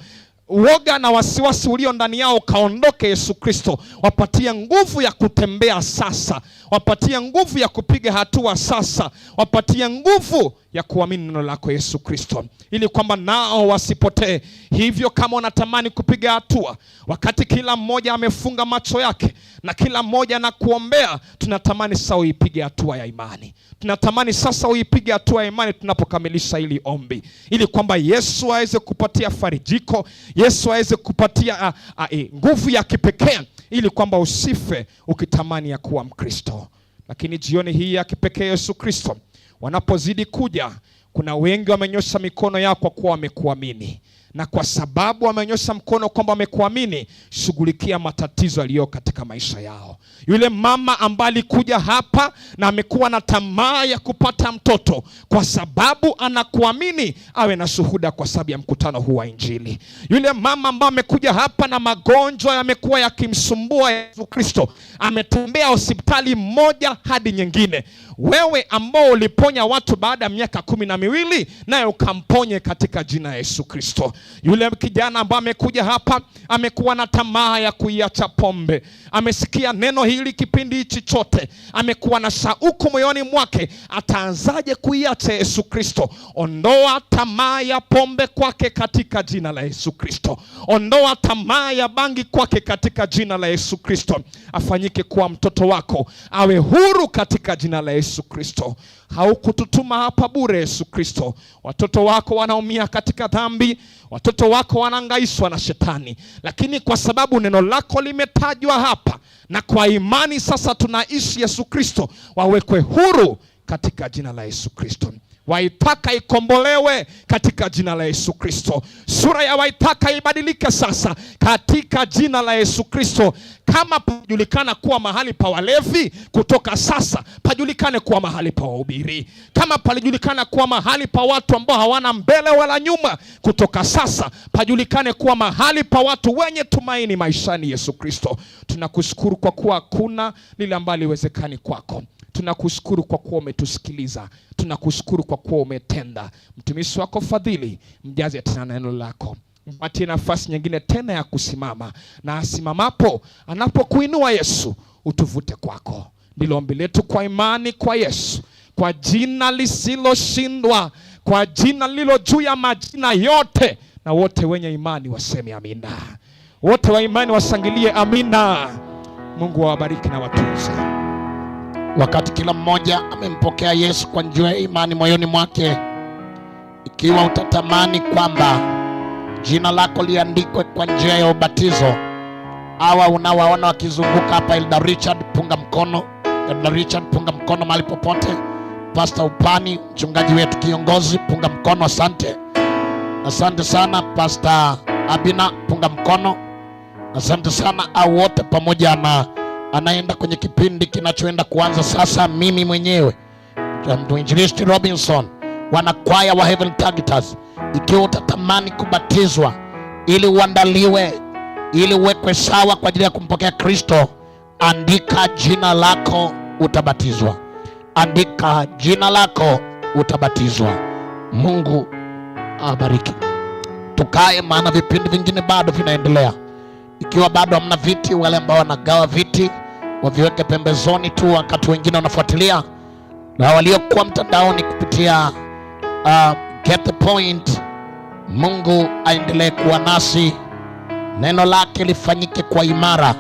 Uoga na wasiwasi ulio ndani yao kaondoke Yesu Kristo. Wapatie nguvu ya kutembea sasa, wapatie nguvu ya kupiga hatua sasa, wapatie nguvu ya kuamini neno lako Yesu Kristo, ili kwamba nao wasipotee. Hivyo kama unatamani kupiga hatua wakati kila mmoja amefunga macho yake na kila mmoja anakuombea, tunatamani sasa uipige hatua ya imani. Tunatamani sasa uipige hatua ya imani tunapokamilisha hili ombi, ili kwamba Yesu aweze kupatia farijiko, Yesu aweze kupatia nguvu ya kipekee, ili kwamba usife ukitamani ya kuwa Mkristo. Lakini jioni hii ya kipekee Yesu Kristo, wanapozidi kuja, kuna wengi wamenyosha mikono yao kwa kuwa wamekuamini. Na kwa sababu wamenyosha mkono kwamba wamekuamini, shughulikia matatizo yaliyo katika maisha yao. Yule mama ambaye alikuja hapa na amekuwa na tamaa ya kupata mtoto, kwa sababu anakuamini, awe na shuhuda kwa sababu ya mkutano huu wa Injili. Yule mama ambaye amekuja hapa na magonjwa yamekuwa yakimsumbua Yesu Kristo, ametembea hospitali moja hadi nyingine. Wewe ambao uliponya watu baada ya miaka 12, naye ukamponye katika jina Yesu Kristo. Yule kijana ambaye amekuja hapa amekuwa na tamaa ya kuiacha pombe, amesikia neno hili kipindi hichi chote, amekuwa na shauku moyoni mwake, ataanzaje kuiacha Yesu Kristo? Ondoa tamaa ya pombe kwake katika jina la Yesu Kristo. Ondoa tamaa ya bangi kwake katika jina la Yesu Kristo. Afanyike kuwa mtoto wako, awe huru katika jina la Yesu Kristo. Haukututuma hapa bure Yesu Kristo. Watoto wako wanaumia katika dhambi, watoto wako wanahangaishwa na shetani, lakini kwa sababu neno lako limetajwa hapa na kwa imani sasa tunaishi Yesu Kristo, wawekwe huru katika jina la Yesu Kristo. Waitaka ikombolewe katika jina la Yesu Kristo. Sura ya Waitaka ibadilike sasa katika jina la Yesu Kristo. Kama pajulikana kuwa mahali pa walevi, kutoka sasa pajulikane kuwa mahali pa wahubiri. Kama palijulikana kuwa mahali pa watu ambao hawana mbele wala nyuma, kutoka sasa pajulikane kuwa mahali pa watu wenye tumaini maishani Yesu Kristo. Tunakushukuru kwa kuwa hakuna lile ambalo haliwezekani kwako. Tunakushukuru kwa kuwa umetusikiliza. Tunakushukuru kwa kuwa umetenda. Mtumishi wako Fadhili, mjaze tena neno lako. Mpatie nafasi nyingine tena ya kusimama, na asimamapo, anapokuinua Yesu, utuvute kwako. Ndilo ombi letu kwa imani kwa Yesu, kwa jina lisiloshindwa, kwa jina lililo juu ya majina yote, na wote wenye imani waseme amina. Wote wa imani washangilie amina. Mungu awabariki na watunze. Wakati kila mmoja amempokea Yesu kwa njia ya imani moyoni mwake, ikiwa utatamani kwamba jina lako liandikwe kwa njia ya ubatizo, hawa unawaona wakizunguka hapa, Elder Richard punga mkono, Elder Richard punga mkono mahali popote, Pastor Upani mchungaji wetu kiongozi punga mkono, asante. Asante sana Pastor Abina punga mkono. Asante sana au wote pamoja na anaenda kwenye kipindi kinachoenda kuanza sasa, mimi mwenyewe Mwinjilisti Robinson, wanakwaya wa Heaven Targeters. Ikiwa utatamani kubatizwa ili uandaliwe, ili uwekwe sawa kwa ajili ya kumpokea Kristo, andika jina lako utabatizwa. Andika jina lako, utabatizwa. Mungu awabariki. Tukae, maana vipindi vingine bado vinaendelea. Ikiwa bado hamna viti, wale ambao wanagawa viti waviweke pembezoni tu, wakati wengine wanafuatilia, na waliokuwa mtandaoni kupitia Get the Point. Mungu aendelee kuwa nasi, neno lake lifanyike kwa imara.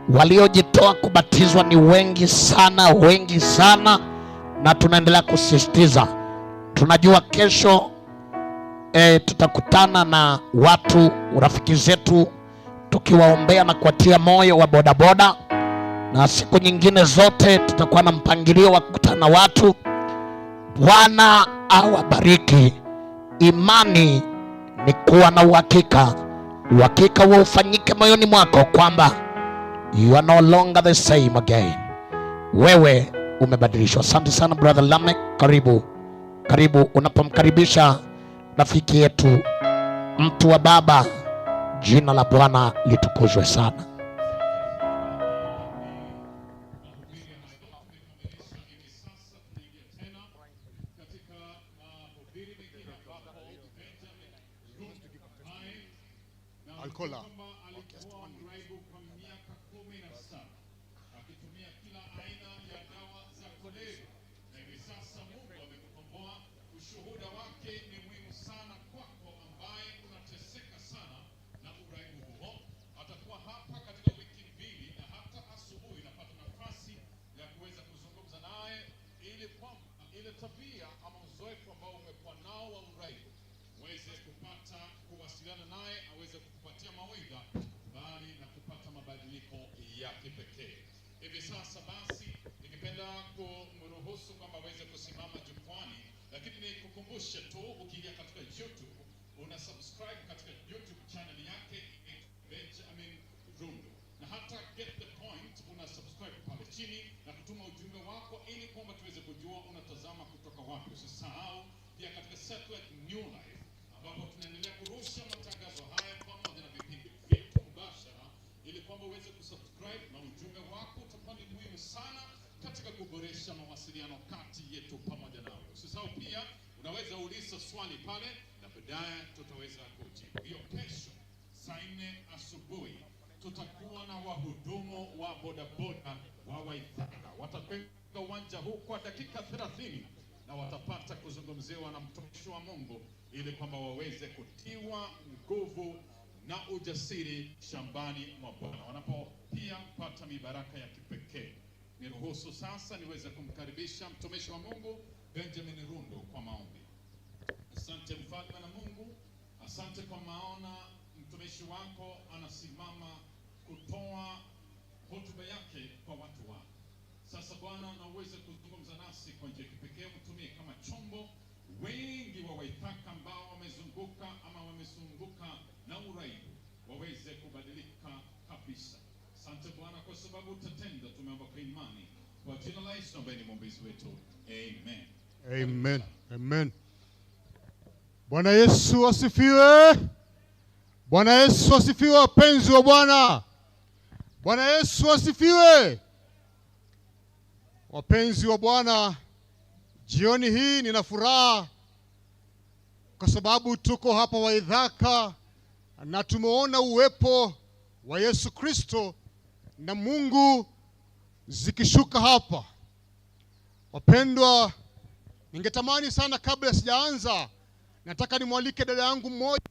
Waliojitoa kubatizwa ni wengi sana, wengi sana, na tunaendelea kusisitiza. Tunajua kesho tutakutana na watu rafiki zetu tukiwaombea na kuwatia moyo wa bodaboda, na siku nyingine zote tutakuwa na mpangilio wa kukutana na watu. Bwana awabariki. Imani ni kuwa na uhakika, uhakika huo ufanyike moyoni mwako kwamba you are no longer the same again, wewe umebadilishwa. Asante sana brother Lamek, karibu karibu. Unapomkaribisha rafiki yetu mtu wa Baba, jina la Bwana litukuzwe sana. Alkola. Ushuhuda wake ni muhimu sana kwako ambaye unateseka sana na uraibu huo. Atakuwa hapa katika wiki mbili, na hata asubuhi napata nafasi ya kuweza kuzungumza naye ili kwamba ile tabia ama uzoefu ambao umekuwa nao wa uraibu uweze kupata kuwasiliana naye, aweze kukupatia mawaidha bali na kupata mabadiliko ya kipekee. Hivi sasa basi, ningependa kumruhusu kwamba aweze kusimama jukwani, lakini nikukumbushe tu, ukiingia katika YouTube una subscribe katika YouTube channel yake Benjamin Rundu, na hata Get the Point una subscribe pale chini na kutuma ujumbe wako ili kwamba tuweze kujua unatazama kutoka wapi. Usisahau pia katika Satellite New Life ambapo tunaendelea kurusha matangazo haya pamoja na vipindi vyetu mubashara, ili kwamba uweze kusubscribe na ujumbe wako utakuwa ni muhimu sana katika kuboresha mawasiliano kati yetu pamoja nawe. Usisahau pia unaweza uliza swali pale na baadaye tutaweza kujibu. Hiyo kesho saa 4 asubuhi tutakuwa na wahudumu wa bodaboda wa Waithaka, watakwenda uwanja huu kwa dakika 30 na watapata kuzungumziwa na mtumishi wa Mungu ili kwamba waweze kutiwa nguvu na ujasiri shambani mwa Bwana wanapo pia pata mibaraka ya kipekee. Niruhusu sasa niweze kumkaribisha mtumishi wa Mungu Benjamin Rundu kwa maombi. Asante mfalme na Mungu, asante kwa maana mtumishi wako anasimama kutoa hotuba yake kwa watu wako. Sasa Bwana, na uweze kuzungumza nasi kwa njia ya kipekee, mtumie kama chombo. Wengi wa Waithaka ambao wamezunguka ama wamezunguka na uraibu waweze kubadilika kabisa. Asante Bwana kwa sababu utatenda, tumeomba kwa imani kwa jina la Yesu ambaye ni mwombezi wetu, amen. Amen. Amen. Bwana Yesu asifiwe. Bwana Yesu asifiwe, wapenzi wa Bwana. Bwana Yesu asifiwe. Wapenzi wa Bwana, jioni hii nina furaha kwa sababu tuko hapa Waithaka na tumeona uwepo wa Yesu Kristo na Mungu zikishuka hapa. Wapendwa, ningetamani sana kabla sijaanza, nataka nimwalike dada yangu mmoja.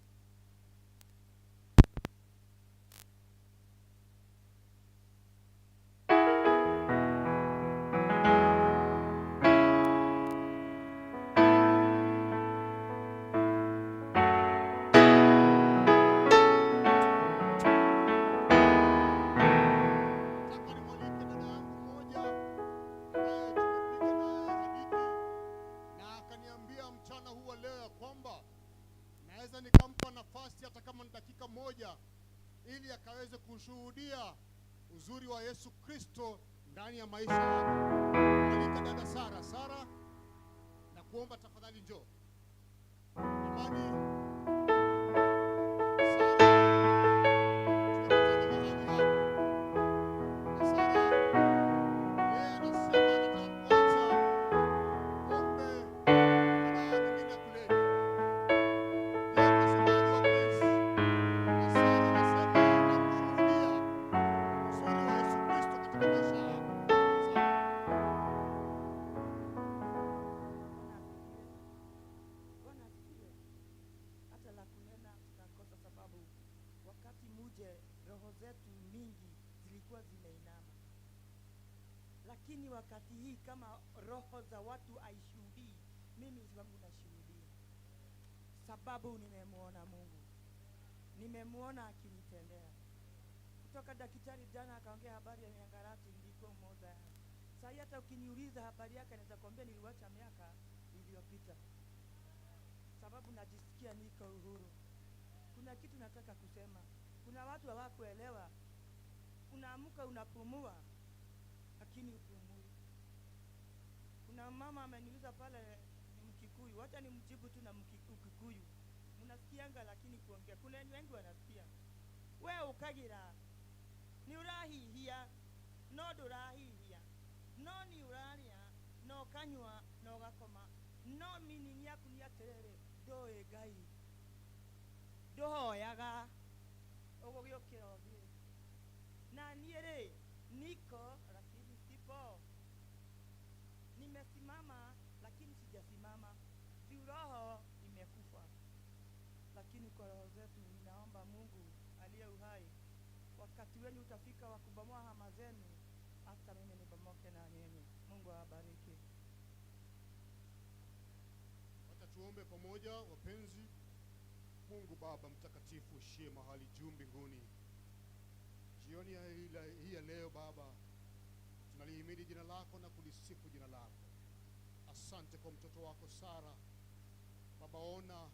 Nataka nimwalike dada yangu mmoja ambaye tumepiga naye hadithi na akaniambia mchana huu wa leo ya kwamba naweza nikampa nafasi hata kama ni dakika moja ili akaweze kushuhudia uzuri wa Yesu Kristo ndani ya maisha yake. Mwalika dada Sara. Sara, na kuomba tafadhali njoo. Jamani, Sara, tumekutana mahali hapa. Na Sara, yeye anasema Lakini wakati hii kama roho za watu aishuhudii, mimi wangu nashuhudia, sababu nimemuona Mungu, nimemuona akinitendea. Kutoka daktari jana akaongea habari ya miangarati, nilikuwa mmoja yao. Sasa hata ukiniuliza habari yake naweza kuambia niliwacha miaka iliyopita, sababu najisikia niko uhuru. Kuna kitu nataka kusema. Kuna watu hawakuelewa. Unaamka unapumua, lakini upumui. Kuna mama ameniuliza pale, ni Mkikuyu, wacha nimjibu tu na Mkikuyu. Mnasikianga lakini kuongea. Kuna wengi wanasikia. We ukagira ni urahihia no ndurahihia, no ni uraria no kanywa no gakoma, no meaning yaku ni atiriri ndũĩ Ngai, ndũhoyaga ũgũgĩũkĩra ũthiĩ. Na niĩ rĩ niko lakini sipo, nimesimama lakini sijasimama, juu roho imekufa. Lakini kwa roho zetu ninaomba Mungu aliye uhai, wakati wenu utafika wa kubomoa hama zenu, hata mimi nibomoke na nyinyi. Mungu awabariki. Wacha tuombe pamoja wapenzi. Mungu Baba mtakatifu ushie mahali juu mbinguni, jioni hii ya leo Baba, tunalihimidi jina lako na kulisifu jina lako. Asante kwa mtoto wako Sara. Baba, ona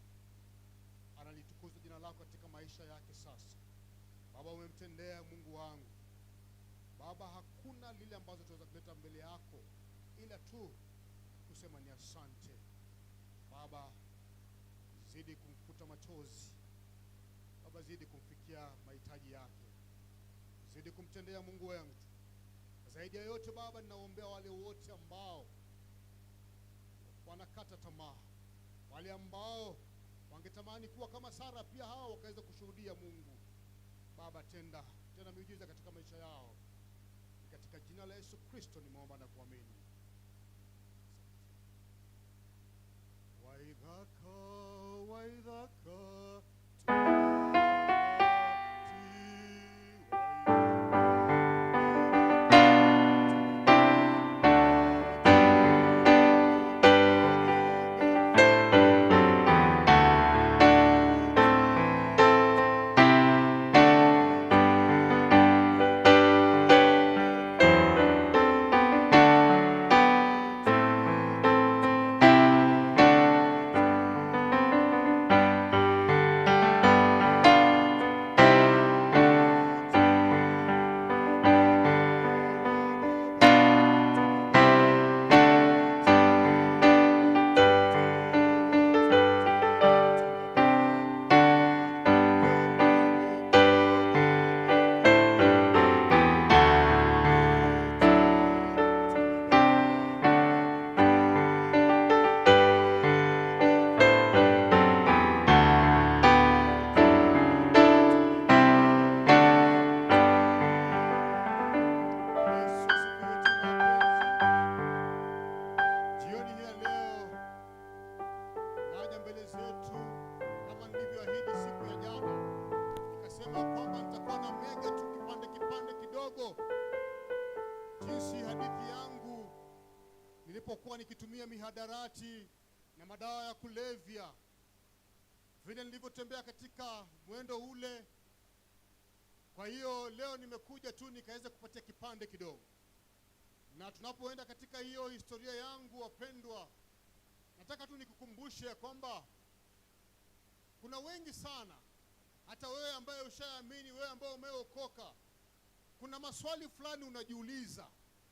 analitukuza jina lako katika maisha yake sasa. Baba, umemtendea Mungu wangu. Baba, hakuna lile ambazo tunaweza kuleta mbele yako ila tu kusema ni asante. Baba, zidi kumfuta machozi. Baba, zidi kumfikia mahitaji yake. Zidi kumtendea Mungu wangu. Zaidi ya yote Baba, ninaombea wale wote ambao wanakata tamaa, wale ambao wangetamani kuwa kama Sara, pia hao wakaweza kushuhudia Mungu. Baba, tenda tena miujiza katika maisha yao. Katika jina la Yesu Kristo nimeomba na kuamini. Waidhaka, waidhaka, nilipokuwa nikitumia mihadarati na madawa ya kulevya, vile nilivyotembea katika mwendo ule. Kwa hiyo leo nimekuja tu nikaweza kupatia kipande kidogo. Na tunapoenda katika hiyo historia yangu wapendwa, nataka tu nikukumbushe kwamba kuna wengi sana, hata wewe ambaye ushaamini, wewe ambaye umeokoka, kuna maswali fulani unajiuliza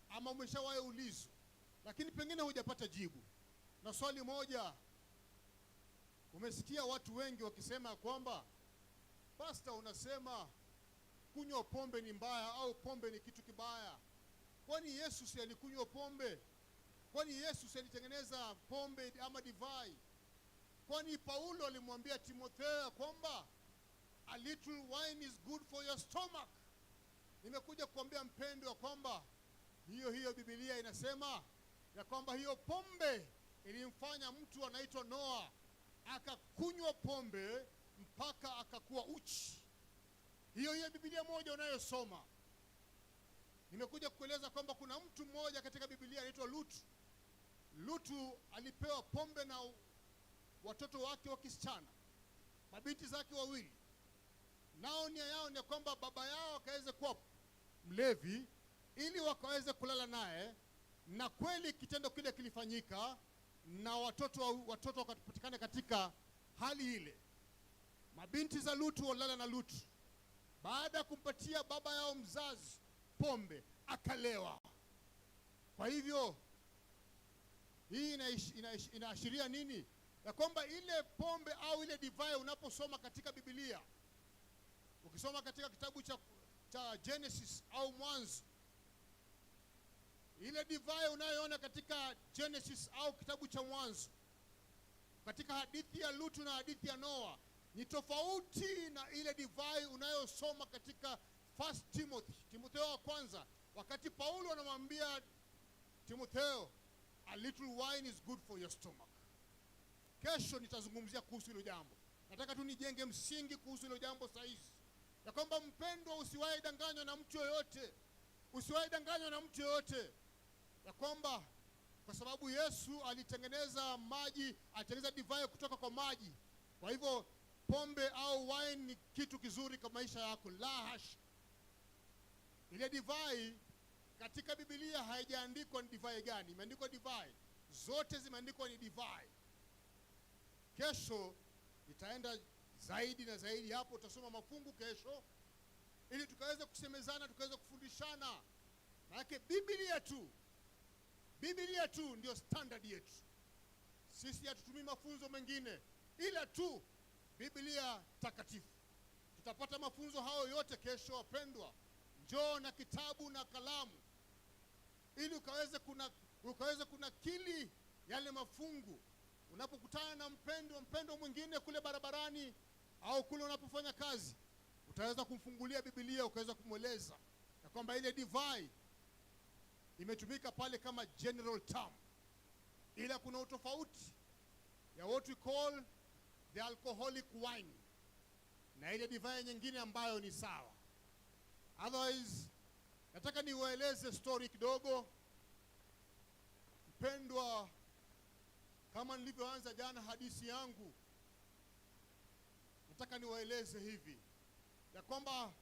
ama umeshawahi ulizwa, lakini pengine hujapata jibu. Na swali moja, umesikia watu wengi wakisema kwamba pastor, unasema kunywa pombe ni mbaya au pombe ni kitu kibaya. Kwani Yesu si alikunywa pombe? Kwani Yesu si alitengeneza pombe ama divai? Kwani Paulo alimwambia Timotheo kwamba a little wine is good for your stomach? Nimekuja kuambia mpendwa kwamba hiyo hiyo Biblia inasema ya kwamba hiyo pombe ilimfanya mtu anaitwa Noa akakunywa pombe mpaka akakuwa uchi. Hiyo hiyo Biblia moja unayosoma. Nimekuja kueleza kwamba kuna mtu mmoja katika Biblia anaitwa Lutu. Lutu alipewa pombe na watoto wake wa kisichana, mabinti zake wawili. Nao nia yao ni kwamba baba yao akaweze kuwa mlevi ili wakaweze kulala naye, na kweli kitendo kile kilifanyika na watoto wakapatikana katika hali ile. Mabinti za Lutu walala na Lutu. Baada ya kumpatia baba yao mzazi pombe, akalewa. Kwa hivyo hii inaashiria nini? Ya kwamba ile pombe au ile divai unaposoma katika Biblia, ukisoma katika kitabu cha Genesis au Mwanzo, ile divai unayoona katika Genesis au kitabu cha Mwanzo, katika hadithi ya Lutu na hadithi ya Noa, ni tofauti na ile divai unayosoma katika First Timothy, Timotheo wa kwanza, wakati Paulo anamwambia Timotheo, "A little wine is good for your stomach." Kesho nitazungumzia kuhusu hilo jambo. Nataka tu nijenge msingi kuhusu hilo jambo saa hizi, ya kwamba mpendwa, usiwahi danganywa na mtu yoyote, usiwahi danganywa na mtu yoyote, ya kwamba kwa sababu Yesu alitengeneza maji, alitengeneza divai kutoka kwa maji, kwa hivyo pombe au wine ni kitu kizuri kwa maisha yako. La hasha! Ile divai katika Biblia haijaandikwa ni divai gani, imeandikwa divai, zote zimeandikwa ni divai. Kesho nitaenda zaidi na zaidi hapo, utasoma mafungu kesho, ili tukaweze kusemezana, tukaweze kufundishana. Maanake Biblia tu ndio standard yetu. Sisi hatutumii mafunzo mengine ila tu Biblia takatifu. Tutapata mafunzo hayo yote kesho, wapendwa. Njoo na kitabu na kalamu ili ukaweze kunakili yale mafungu. Unapokutana na mpendwa mwingine kule barabarani au kule unapofanya kazi, utaweza kumfungulia Biblia ukaweza kumweleza ya kwamba ile divai imetumika pale kama general term, ila kuna utofauti ya what we call the alcoholic wine na ile divai nyingine ambayo ni sawa. Otherwise, nataka niwaeleze story kidogo. Mpendwa, kama nilivyoanza jana hadithi yangu, nataka niwaeleze hivi ya kwamba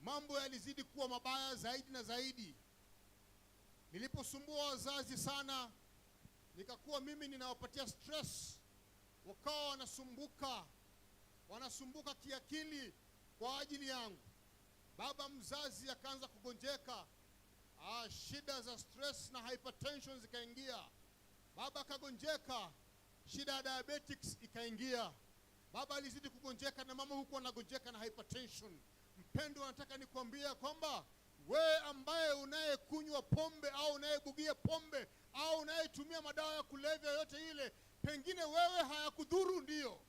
mambo yalizidi kuwa mabaya zaidi na zaidi. Niliposumbua wazazi sana, nikakuwa mimi ninawapatia stress, wakawa wanasumbuka, wanasumbuka kiakili kwa ajili yangu. Baba mzazi akaanza kugonjeka, shida za stress na hypertension zikaingia. Baba akagonjeka, shida ya diabetics ikaingia. Baba alizidi kugonjeka na mama huku anagonjeka na hypertension. Mpendwa, nataka nikwambia kwamba wewe ambaye unayekunywa pombe au unayebugia pombe au unayetumia madawa ya kulevya yote ile, pengine wewe hayakudhuru ndio,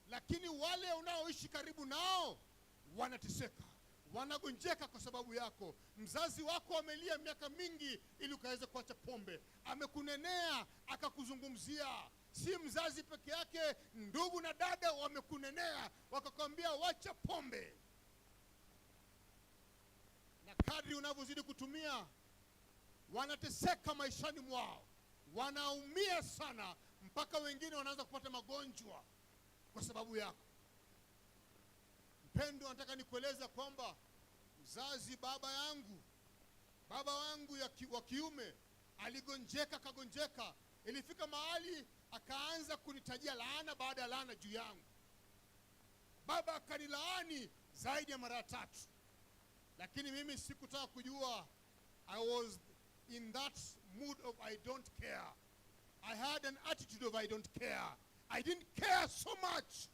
lakini wale unaoishi karibu nao wanateseka, wanagonjeka kwa sababu yako. Mzazi wako amelia miaka mingi ili ukaweze kuacha pombe, amekunenea akakuzungumzia. Si mzazi peke yake, ndugu na dada wamekunenea wakakwambia wacha pombe, na kadri unavyozidi kutumia wanateseka maishani mwao, wanaumia sana, mpaka wengine wanaanza kupata magonjwa kwa sababu yako. Mpendwa, nataka nikueleza kwamba mzazi, baba yangu, baba wangu wa kiume aligonjeka, kagonjeka, ilifika mahali akaanza kunitajia laana baada ya laana juu yangu. Baba akanilaani zaidi ya mara tatu, lakini mimi sikutaka kujua. I was in that mood of I don't care. I had an attitude of I don't care. I didn't care so much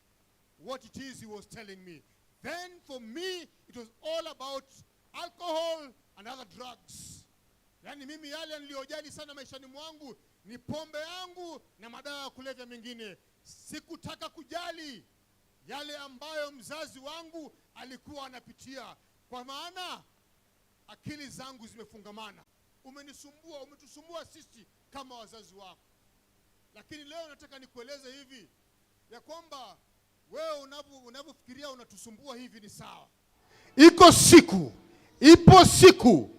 what it is he was telling me. Then for me it was all about alcohol and other drugs. Yaani mimi yale niliyojali sana maishani mwangu ni pombe yangu na madawa ya kulevya mengine. Sikutaka kujali yale ambayo mzazi wangu alikuwa anapitia, kwa maana akili zangu zimefungamana. Umenisumbua, umetusumbua sisi kama wazazi wako. Lakini leo nataka nikueleze hivi ya kwamba wewe unavyofikiria unatusumbua hivi ni sawa. Iko siku, ipo siku.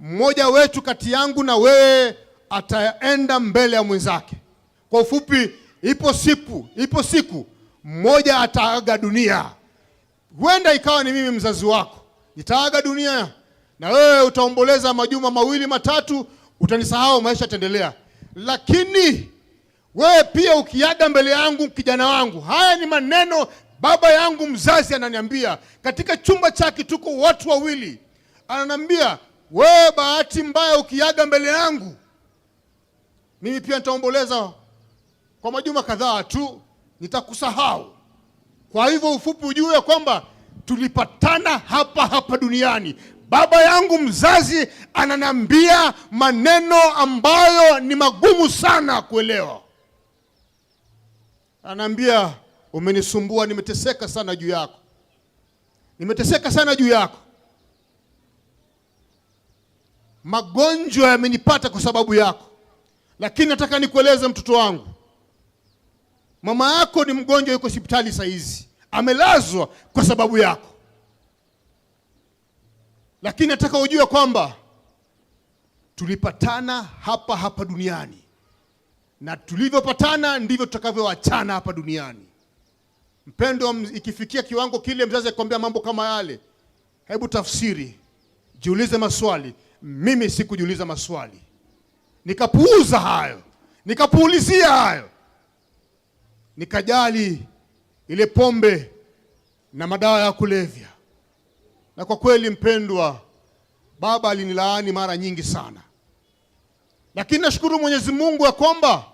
mmoja wetu kati yangu na wewe ataenda mbele ya mwenzake. Kwa ufupi, ipo siku mmoja ataaga dunia. Huenda ikawa ni mimi mzazi wako, nitaaga dunia na wewe utaomboleza majuma mawili matatu, utanisahau, maisha yataendelea. Lakini wewe pia ukiaga mbele yangu, kijana wangu, haya ni maneno baba yangu mzazi ananiambia. Katika chumba chake tuko watu wawili, ananiambia wewe, bahati mbaya ukiaga mbele yangu, mimi pia nitaomboleza kwa majuma kadhaa tu, nitakusahau. Kwa hivyo ufupi ujue kwamba tulipatana hapa hapa duniani. Baba yangu mzazi ananiambia maneno ambayo ni magumu sana kuelewa. Ananiambia, umenisumbua, nimeteseka sana juu yako, nimeteseka sana juu yako, magonjwa yamenipata kwa sababu yako, lakini nataka nikueleze mtoto wangu, mama yako ni mgonjwa, yuko hospitali saa hizi, amelazwa kwa sababu yako, lakini nataka ujue kwamba tulipatana hapa hapa duniani, na tulivyopatana ndivyo tutakavyoachana hapa duniani. Mpendwa, ikifikia kiwango kile mzazi akikwambia mambo kama yale, hebu tafsiri, jiulize maswali. Mimi sikujiuliza maswali, nikapuuza hayo, nikapuulizia hayo, nikajali ile pombe na madawa ya kulevya. Na kwa kweli mpendwa, baba alinilaani mara nyingi sana, lakini nashukuru Mwenyezi Mungu ya kwamba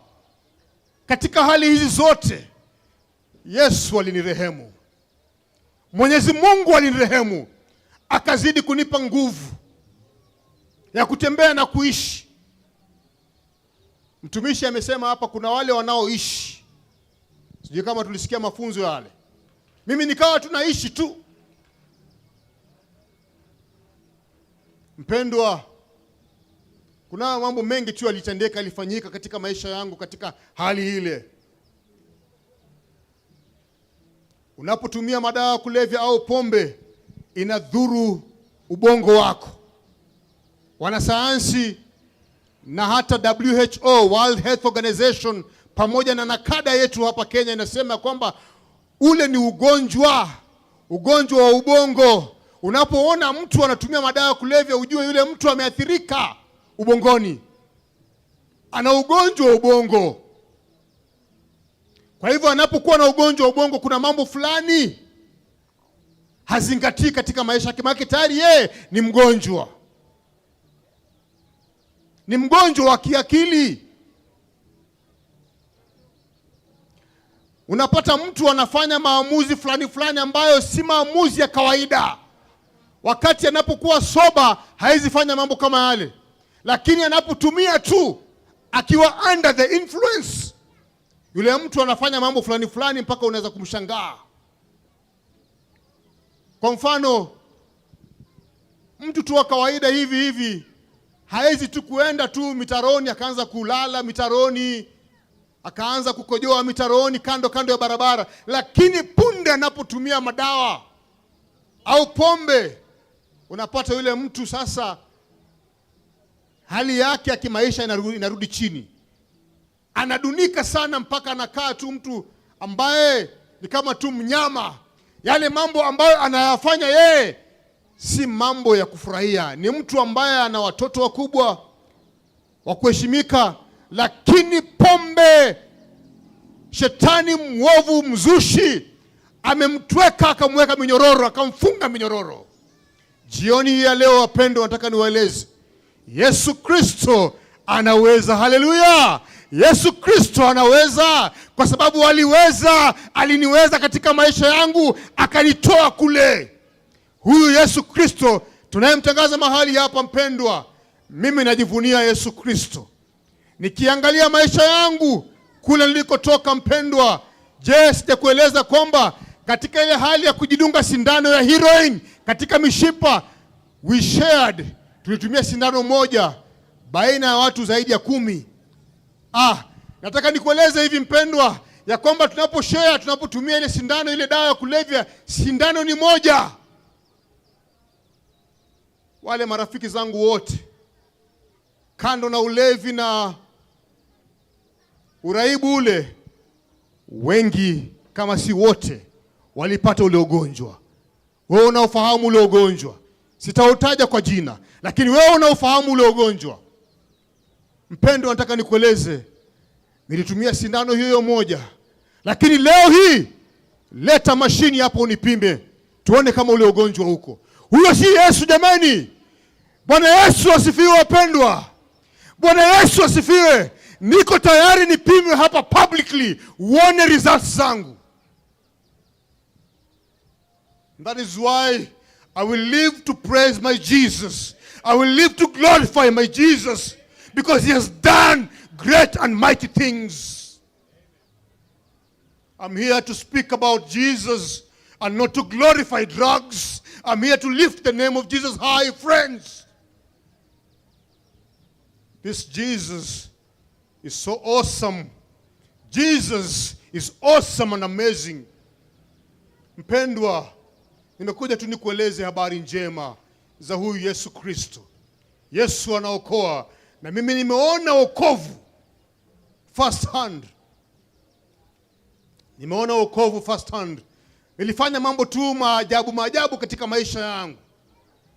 katika hali hizi zote Yesu alinirehemu. Mwenyezi Mungu alinirehemu, akazidi kunipa nguvu ya kutembea na kuishi. Mtumishi amesema hapa kuna wale wanaoishi, sijui kama tulisikia mafunzo yale. Mimi nikawa tunaishi tu. Mpendwa, kuna mambo mengi tu yalitendeka, yalifanyika katika maisha yangu katika hali ile. Unapotumia madawa ya kulevya au pombe, inadhuru ubongo wako. Wanasayansi na hata WHO, World Health Organization, pamoja na nakada yetu hapa Kenya inasema kwamba ule ni ugonjwa, ugonjwa wa ubongo. Unapoona mtu anatumia madawa ya kulevya, ujue yule mtu ameathirika ubongoni, ana ugonjwa wa ubongo. Kwa hivyo anapokuwa na ugonjwa wa ubongo, kuna mambo fulani hazingatii katika maisha yake, maana tayari yeye ni mgonjwa, ni mgonjwa wa kiakili. Unapata mtu anafanya maamuzi fulani fulani ambayo si maamuzi ya kawaida. Wakati anapokuwa soba hawezi fanya mambo kama yale, lakini anapotumia tu, akiwa under the influence, yule mtu anafanya mambo fulani fulani mpaka unaweza kumshangaa. Kwa mfano, mtu tu wa kawaida hivi hivi hawezi tu kuenda tu mitaroni akaanza kulala mitaroni, akaanza kukojoa mitaroni kando kando ya barabara, lakini punde anapotumia madawa au pombe, unapata yule mtu sasa hali yake ya kimaisha inarudi chini, anadunika sana mpaka anakaa tu mtu ambaye ni kama tu mnyama. Yale mambo ambayo anayafanya yeye si mambo ya kufurahia. Ni mtu ambaye ana watoto wakubwa wa kuheshimika, lakini pombe, shetani mwovu mzushi amemtweka, akamweka minyororo, akamfunga minyororo. Jioni hii ya leo, wapendwa, nataka niwaeleze Yesu Kristo anaweza. Haleluya! Yesu Kristo anaweza, kwa sababu aliweza, aliniweza katika maisha yangu, akanitoa kule. Huyu Yesu Kristo tunayemtangaza mahali hapa, mpendwa, mimi najivunia Yesu Kristo. Nikiangalia maisha yangu kule nilikotoka, mpendwa, je, sijakueleza kwamba katika ile hali ya kujidunga sindano ya heroin katika mishipa, we shared, tulitumia sindano moja baina ya watu zaidi ya 10. Nataka nikueleze hivi mpendwa, ya kwamba tunaposhare, tunapotumia ile sindano, ile dawa ya kulevya, sindano ni moja. Wale marafiki zangu wote Kando na ulevi na uraibu ule, wengi kama si wote walipata ule ugonjwa. Wewe unaofahamu ule ugonjwa, sitautaja kwa jina, lakini wewe unaofahamu ule ugonjwa, mpendwa, nataka nikueleze, nilitumia sindano hiyo moja, lakini leo hii leta mashini hapo unipime, tuone kama ule ugonjwa huko. Huyo si Yesu jamani! Bwana Yesu asifiwe, wapendwa. Bwana Yesu asifiwe. Niko tayari nipimwe hapa publicly, uone results zangu. That is why I will live to praise my Jesus. I will live to glorify my Jesus because he has done great and mighty things. I'm here to speak about Jesus and not to glorify drugs. I'm here to lift the name of Jesus high, friends. This Jesus is so awesome. Jesus is awesome and amazing. Mpendwa, nimekuja tu nikueleze habari njema za huyu Yesu Kristo. Yesu anaokoa, na mimi nimeona wokovu first hand. Nimeona wokovu first hand. Nilifanya mambo tu maajabu maajabu katika maisha yangu,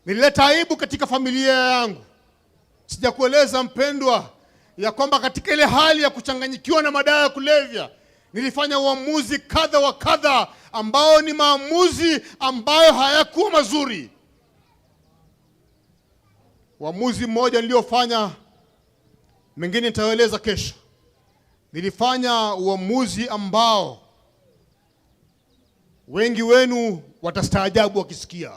nilileta aibu katika familia yangu. Sijakueleza mpendwa, ya kwamba katika ile hali ya kuchanganyikiwa na madawa ya kulevya nilifanya uamuzi kadha wa kadha ambao ni maamuzi ambayo hayakuwa mazuri. Uamuzi mmoja niliofanya, mengine nitaeleza kesho. Nilifanya uamuzi ambao wengi wenu watastaajabu wakisikia.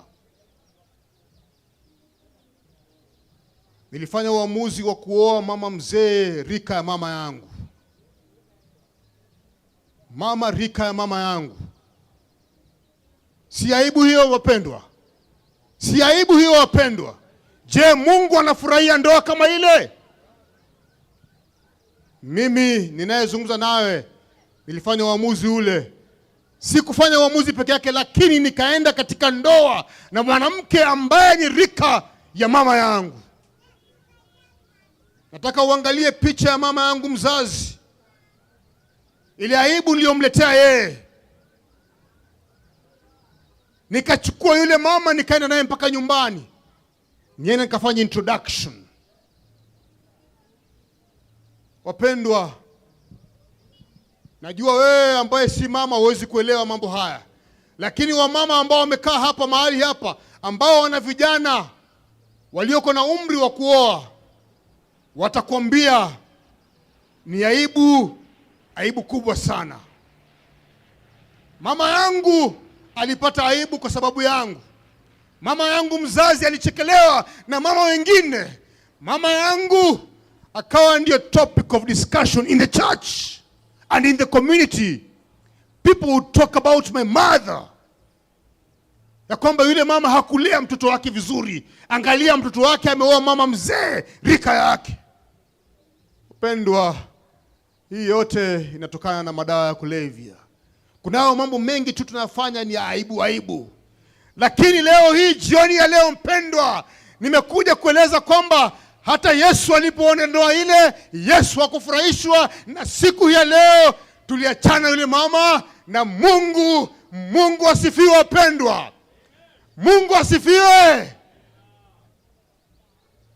Nilifanya uamuzi wa kuoa mama mzee rika ya mama yangu, mama rika ya mama yangu. Si aibu hiyo wapendwa? Si aibu hiyo wapendwa? Je, Mungu anafurahia ndoa kama ile? Mimi ninayezungumza nawe nilifanya uamuzi ule. Sikufanya uamuzi peke yake, lakini nikaenda katika ndoa na mwanamke ambaye ni rika ya mama yangu. Nataka uangalie picha ya mama yangu mzazi, ile aibu niliyomletea yeye. Nikachukua yule mama nikaenda naye mpaka nyumbani, niende nikafanya introduction. Wapendwa, najua wewe ambaye si mama huwezi kuelewa mambo haya, lakini wamama ambao wamekaa hapa mahali hapa, ambao wana vijana walioko na umri wa kuoa, watakwambia ni aibu, aibu kubwa sana. Mama yangu alipata aibu kwa sababu yangu. Mama yangu mzazi alichekelewa na mama wengine. Mama yangu akawa ndio topic of discussion in the church and in the community. People would talk about my mother, ya kwamba yule mama hakulea mtoto wake vizuri. Angalia, mtoto wake ameoa mama mzee rika yake. Upendwa, hii yote inatokana na madawa ya kulevya. Kunayo mambo mengi tu tunafanya ni aibu aibu, lakini leo hii, jioni ya leo mpendwa, nimekuja kueleza kwamba hata Yesu alipoona ndoa ile, Yesu hakufurahishwa. Na siku ya leo tuliachana yule mama na Mungu. Mungu asifiwe wapendwa, Mungu asifiwe.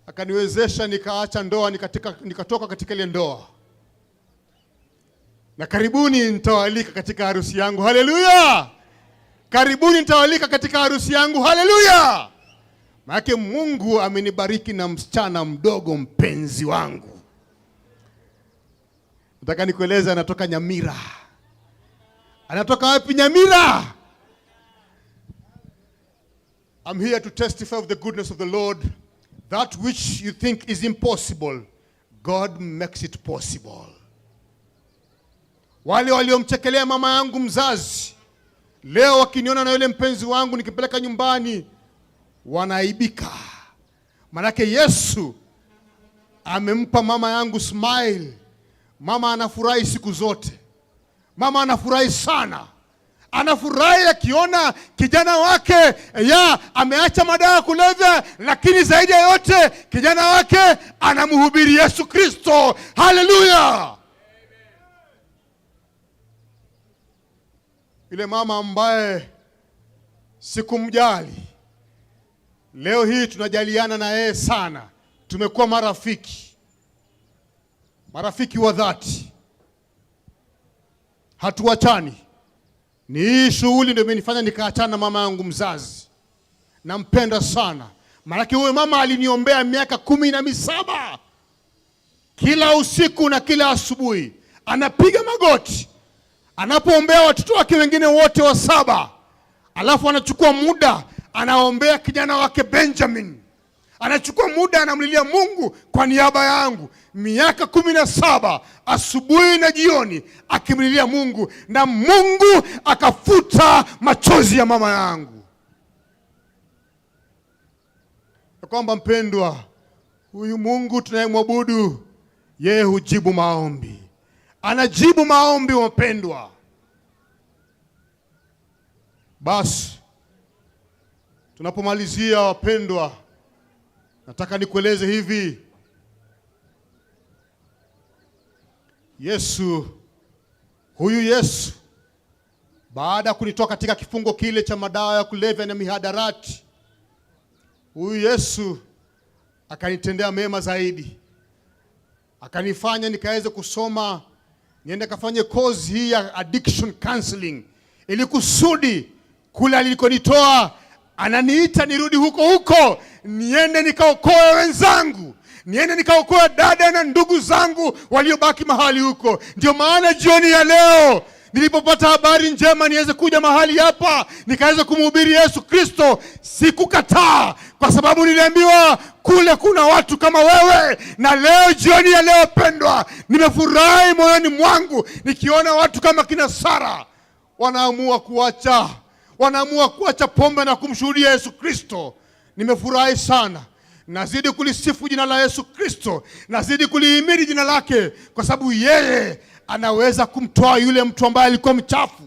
Akaniwezesha nikaacha ndoa, nikatoka katika ile ndoa, na karibuni nitawaalika katika harusi yangu. Haleluya! Karibuni nitawaalika katika harusi yangu. Haleluya! Maanake Mungu amenibariki na msichana mdogo mpenzi wangu. Nataka nikueleze, anatoka Nyamira. Anatoka wapi? Nyamira. I'm here to testify of the goodness of the Lord. That which you think is impossible, God makes it possible. Wale waliomchekelea mama yangu mzazi, leo wakiniona na yule mpenzi wangu nikipeleka nyumbani, wanaaibika. Manake Yesu amempa mama yangu smile. Mama anafurahi siku zote, mama anafurahi sana. Anafurahi akiona kijana wake ya ameacha madawa ya kulevya, lakini zaidi ya yote kijana wake anamhubiri Yesu Kristo. Haleluya! Yule mama ambaye sikumjali, leo hii tunajaliana na yeye sana, tumekuwa marafiki, marafiki wa dhati, hatuachani. Ni hii shughuli ndio imenifanya nikaachana na mama yangu mzazi. Nampenda sana, maanake huyo mama aliniombea miaka 17, kila usiku na kila asubuhi anapiga magoti anapoombea watoto wake wengine wote 7, alafu anachukua muda anaombea kijana wake Benjamin, anachukua muda anamlilia Mungu kwa niaba yangu, miaka 17 asubuhi na jioni akimlilia Mungu, na Mungu akafuta machozi ya mama yangu. Ya kwamba mpendwa, huyu Mungu tunayemwabudu yeye hujibu maombi, anajibu maombi wapendwa. Basi tunapomalizia wapendwa, nataka nikueleze hivi, Yesu, huyu Yesu baada ya kunitoa katika kifungo kile cha madawa ya kulevya na mihadarati, huyu Yesu akanitendea mema zaidi, akanifanya nikaweze kusoma, niende kafanye course hii ya addiction counseling, ili kusudi kule alikonitoa ananiita nirudi huko huko, niende nikaokoe wenzangu, niende nikaokoe dada na ndugu zangu waliobaki mahali huko. Ndio maana jioni ya leo nilipopata habari njema niweze kuja mahali hapa nikaweza kumhubiri Yesu Kristo, sikukataa, kwa sababu niliambiwa kule kuna watu kama wewe. Na leo jioni ya leo pendwa, nimefurahi moyoni mwangu nikiona watu kama kina Sara wanaamua kuacha pombe na kumshuhudia Yesu Kristo. Nimefurahi sana. Nazidi kulisifu jina la Yesu Kristo, nazidi kulihimidi jina lake, kwa sababu yeye anaweza kumtoa yule mtu ambaye alikuwa mchafu,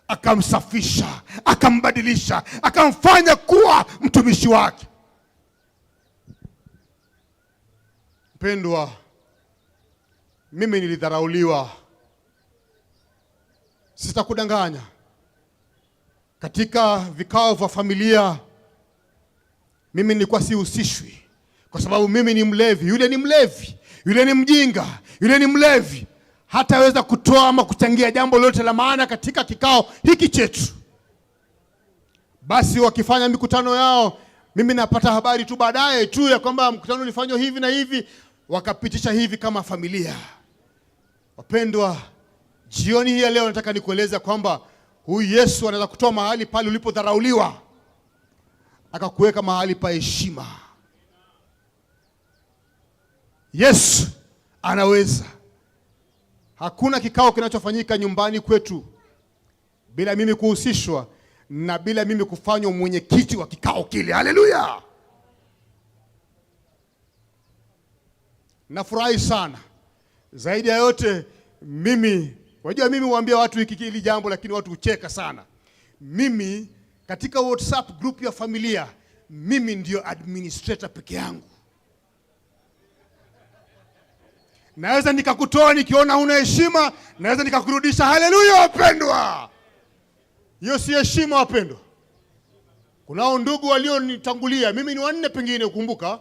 akamsafisha, akambadilisha, akamfanya kuwa mtumishi wake. Mpendwa, mimi nilidharauliwa, sitakudanganya. Katika vikao vya familia mimi nilikuwa sihusishwi, kwa sababu mimi ni mlevi, yule ni mlevi, yule ni mjinga, yule ni mlevi, hataweza kutoa ama kuchangia jambo lolote la maana katika kikao hiki chetu. Basi wakifanya mikutano yao, mimi napata habari tu baadaye tu ya kwamba mkutano ulifanywa hivi na hivi, wakapitisha hivi kama familia. Wapendwa, jioni hii ya leo nataka nikueleza kwamba huyu Yesu anaweza kutoa mahali pale ulipodharauliwa akakuweka mahali pa heshima. Yesu anaweza. Hakuna kikao kinachofanyika nyumbani kwetu bila mimi kuhusishwa na bila mimi kufanywa mwenyekiti wa kikao kile. Haleluya! Nafurahi sana. Zaidi ya yote mimi, wajua mimi huambia watu hiki hili jambo lakini watu hucheka sana. Mimi katika WhatsApp group ya familia, mimi ndio administrator peke yangu. Naweza nikakutoa nikiona huna heshima, naweza nikakurudisha. Haleluya wapendwa. Hiyo si heshima wapendwa. Kunao ndugu walionitangulia, mimi ni wanne pengine ukumbuka.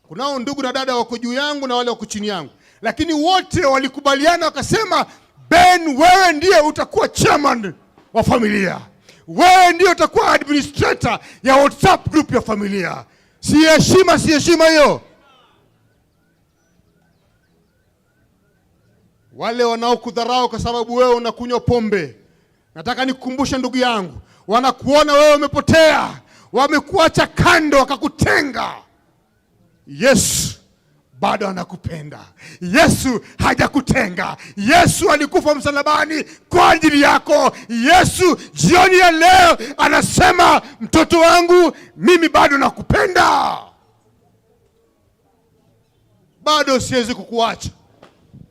Kunao ndugu na dada wako juu yangu na wale wako chini yangu. Lakini wote walikubaliana wakasema, Ben, wewe ndiye utakuwa chairman wa familia. Wewe ndiye utakuwa administrator ya WhatsApp group ya familia. Si heshima, si heshima hiyo. Wale wanaokudharau kwa sababu wewe unakunywa pombe, nataka nikukumbushe ndugu yangu, wanakuona wewe umepotea, wamekuacha kando, wakakutenga. Yesu bado anakupenda. Yesu hajakutenga. Yesu alikufa msalabani kwa ajili yako. Yesu jioni ya leo anasema, mtoto wangu, mimi bado nakupenda, bado siwezi kukuacha,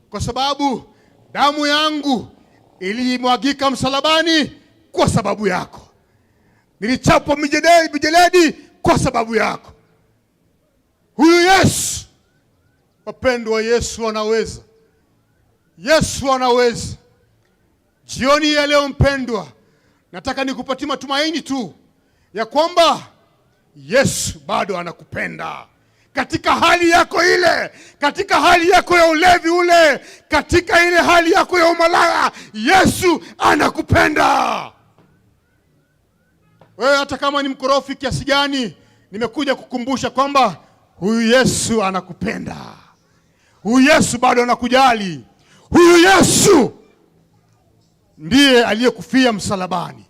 kwa sababu damu yangu ilimwagika msalabani kwa sababu yako. Nilichapwa mijeledi kwa sababu yako. Huyu Yesu, wapendwa, Yesu anaweza. Yesu anaweza. Jioni ya leo mpendwa, nataka nikupatie matumaini tu ya kwamba Yesu bado anakupenda katika hali yako ile, katika hali yako ya ulevi ule, katika ile hali yako ya umalaya, Yesu anakupenda wewe. Hata kama ni mkorofi kiasi gani, nimekuja kukumbusha kwamba huyu Yesu anakupenda, huyu Yesu bado anakujali, huyu Yesu ndiye aliyekufia msalabani.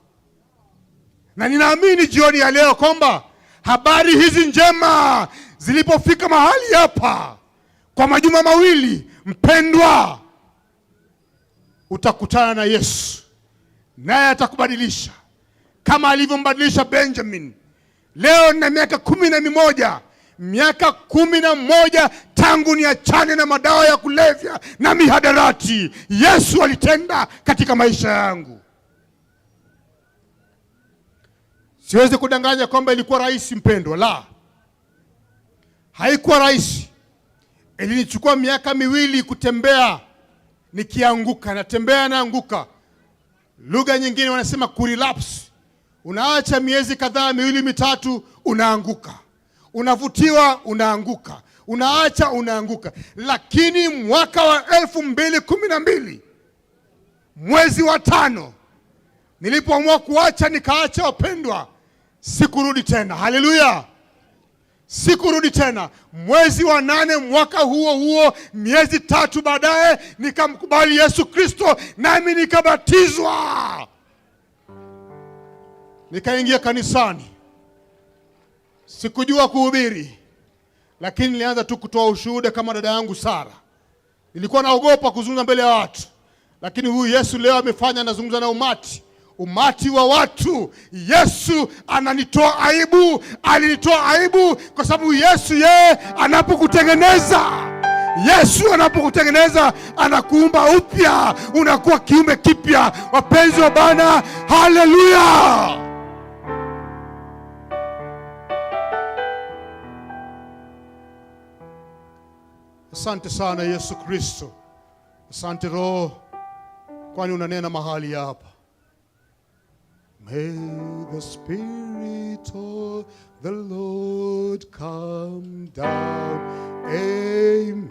Na ninaamini jioni ya leo kwamba habari hizi njema zilipofika mahali hapa kwa majuma mawili, mpendwa, utakutana na Yesu naye atakubadilisha kama alivyombadilisha Benjamin. Leo nina miaka 11, miaka 11 tangu niachane na madawa ya kulevya na mihadarati. Yesu alitenda katika maisha yangu. Siwezi kudanganya kwamba ilikuwa rahisi mpendwa, la, haikuwa rahisi. Ilinichukua miaka 2 kutembea nikianguka, natembea naanguka. Lugha nyingine wanasema kurelapse. Unaacha miezi kadhaa, 2 3, unaanguka, unavutiwa, unaanguka, unaacha, unaanguka. Lakini mwaka wa 2012 mwezi wa 5 nilipoamua kuacha, nikaacha wapendwa, sikurudi tena. Haleluya! Sikurudi tena. Mwezi wa 8 mwaka huo huo, miezi 3 baadaye, nikamkubali Yesu Kristo nami nikabatizwa. Nikaingia kanisani. Sikujua kuhubiri, lakini nilianza tu kutoa ushuhuda kama dada yangu Sara. Nilikuwa naogopa kuzungumza mbele ya watu, lakini huyu Yesu leo amefanya nazungumza na umati. Umati wa watu. Yesu ananitoa aibu, alinitoa aibu kwa sababu Yesu yeye anapokutengeneza, Yesu anapokutengeneza anakuumba upya, unakuwa kiumbe kipya. Wapenzi wa Bwana, haleluya! Asante sana Yesu Kristo. Asante Roho, kwani unanena mahali hapa. May the Spirit of the Lord come down. Amen.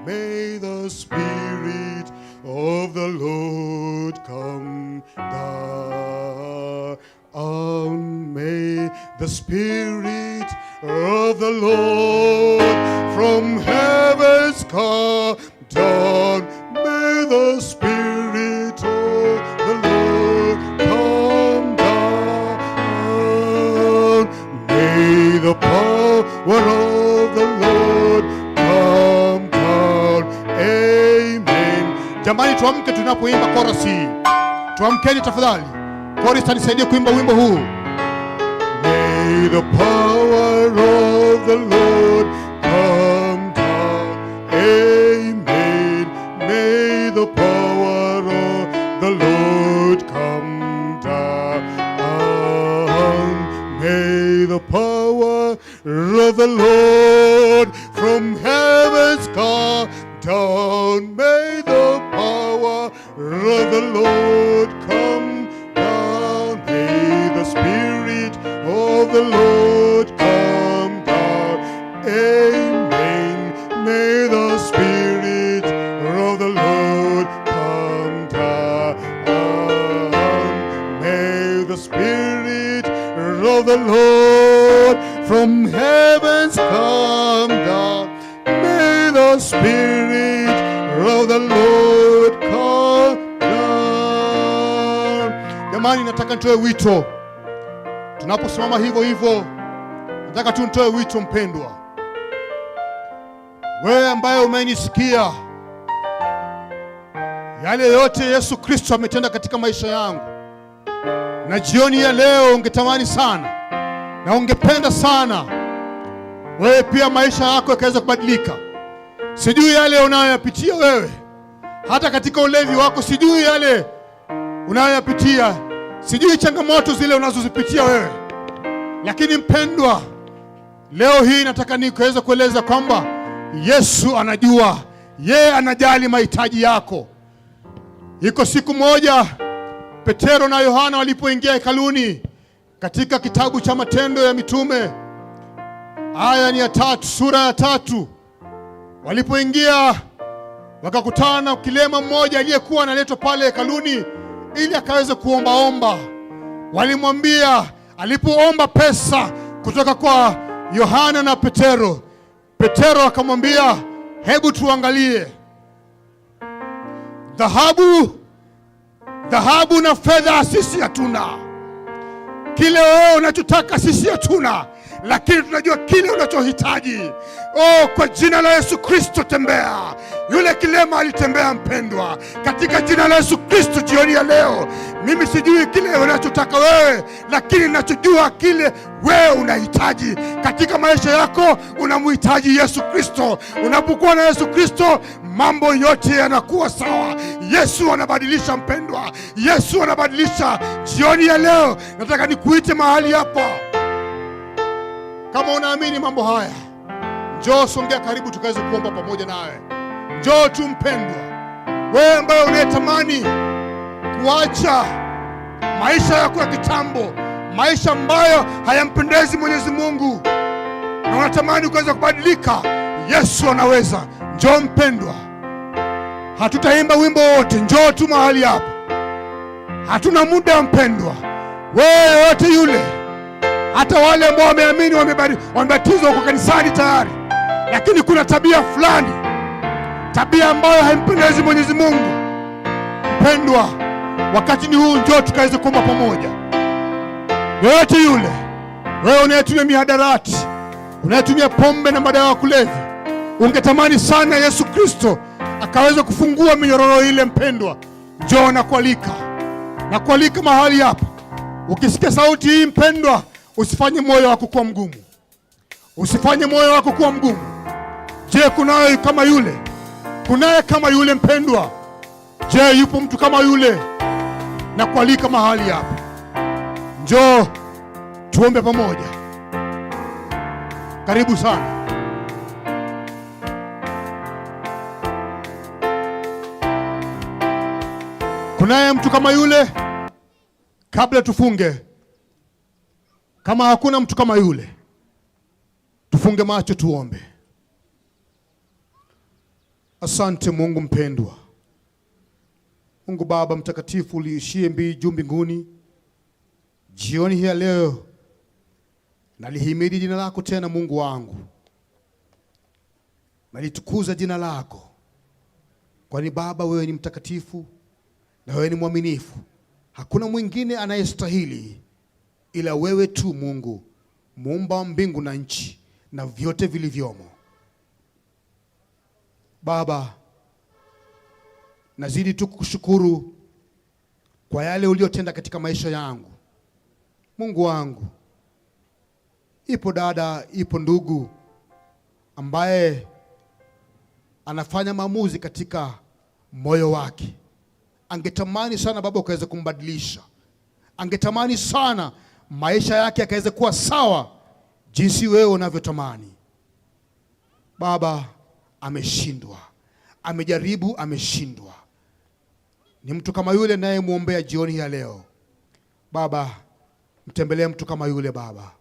May the Spirit of the Lord come down. May the Spirit of the Lord from heavens come down. May the Spirit of the Lord come down. May the power of the Lord come down. Amen. Jamani, tuamke tunapoimba chorus hii. Tuamkeni tafadhali. Chorus anisaidie kuimba wimbo huu. May the power of the Lord come down. Amen. May the power of the Lord come down. May the power of the Lord from heavens come down. May the power of the Lord come down. May the Spirit of the Lord come down. Amen. May the Spirit of the Lord come down. May the Spirit of the Lord from heavens come down. May the Spirit of the Lord come down. Jamani, nataka nitoe wito. Tunaposimama hivyo hivyo, nataka tu nitoe wito mpendwa. Wewe ambaye umenisikia, yale yote Yesu Kristo ametenda katika maisha yangu, na jioni ya leo ungetamani sana na ungependa sana wewe pia maisha yako yakaweza kubadilika. Sijui yale unayoyapitia wewe, Hata katika ulevi wako, sijui yale unayoyapitia, sijui changamoto zile unazozipitia wewe, lakini mpendwa, leo hii nataka nikaweza kueleza kwamba Yesu anajua, yeye anajali mahitaji yako. Iko siku moja Petero na Yohana walipoingia hekaluni, katika kitabu cha Matendo ya Mitume aya ni ya 3, sura ya 3, walipoingia wakakutana na kilema mmoja aliyekuwa analetwa pale hekaluni ili akaweze kuombaomba. Walimwambia, alipoomba pesa kutoka kwa Yohana na Petero, Petero akamwambia, hebu tuangalie dhahabu na fedha sisi hatuna, kile wewe unachotaka sisi hatuna, lakini tunajua kile unachohitaji. Oh, kwa jina la Yesu Kristo tembea. Yule kilema alitembea mpendwa, katika jina la Yesu Kristo jioni ya leo. Mimi sijui kile unachotaka wewe, lakini ninachojua kile wewe unahitaji katika maisha yako. Unamhitaji Yesu Kristo. Unapokuwa na Yesu Kristo, mambo yote yanakuwa sawa. Yesu anabadilisha mpendwa, Yesu anabadilisha. Jioni ya leo nataka nikuite mahali hapa. Kama unaamini mambo haya, njoo songea karibu tukaweze kuomba pamoja nawe. Njoo tu mpendwa, wewe ambaye unayetamani kuacha maisha yako ya kitambo, maisha ambayo hayampendezi Mwenyezi Mungu, na unatamani ukaweza kubadilika, Yesu anaweza. Njoo mpendwa, hatutaimba wimbo wote, njoo tu mahali hapa. Hatuna muda mpendwa, wewe yote yule, hata wale ambao wameamini, wamebatizwa kwa kanisani tayari, lakini kuna tabia fulani, tabia ambayo haimpendezi Mwenyezi Mungu. Mpendwa, wakati ni huu, njoo tukaweze kuomba pamoja. Yoyote yule, wewe unayetumia mihadarati, unayetumia pombe na madawa ya kulevya, ungetamani sana Yesu Kristo akaweze kufungua minyororo ile, mpendwa, njoo na kualika, na kualika mahali hapa. Ukisikia sauti hii mpendwa, usifanye moyo wako kuwa mgumu, usifanye moyo wako kuwa mgumu. Je, kunaye kama yule? Kunaye kama yule mpendwa? Je, yupo mtu kama yule? Na kualika mahali hapa, njoo tuombe pamoja. Karibu sana. Kunaye mtu kama yule? Kabla tufunge, kama hakuna mtu kama yule, tufunge macho tuombe. Asante Mungu mpendwa, Mungu Baba mtakatifu uliishie juu mbinguni, jioni hii ya leo nalihimidi jina lako tena Mungu wangu, nalitukuza jina lako, kwani Baba wewe ni mtakatifu na wewe ni mwaminifu. Hakuna mwingine anayestahili ila wewe tu Mungu, muumba wa mbingu na nchi na vyote vilivyomo. Baba, nazidi tu kukushukuru kwa yale uliyotenda katika maisha yangu. Mungu wangu, ipo dada, ipo ndugu ambaye anafanya maamuzi katika moyo wake. Angetamani sana Baba ukaweze kumbadilisha. Angetamani sana maisha yake yakaweze kuwa sawa jinsi wewe unavyotamani. Baba, ameshindwa, amejaribu, ameshindwa. Ni mtu kama yule naye muombea jioni ya leo. Baba, mtembelee mtu kama yule Baba.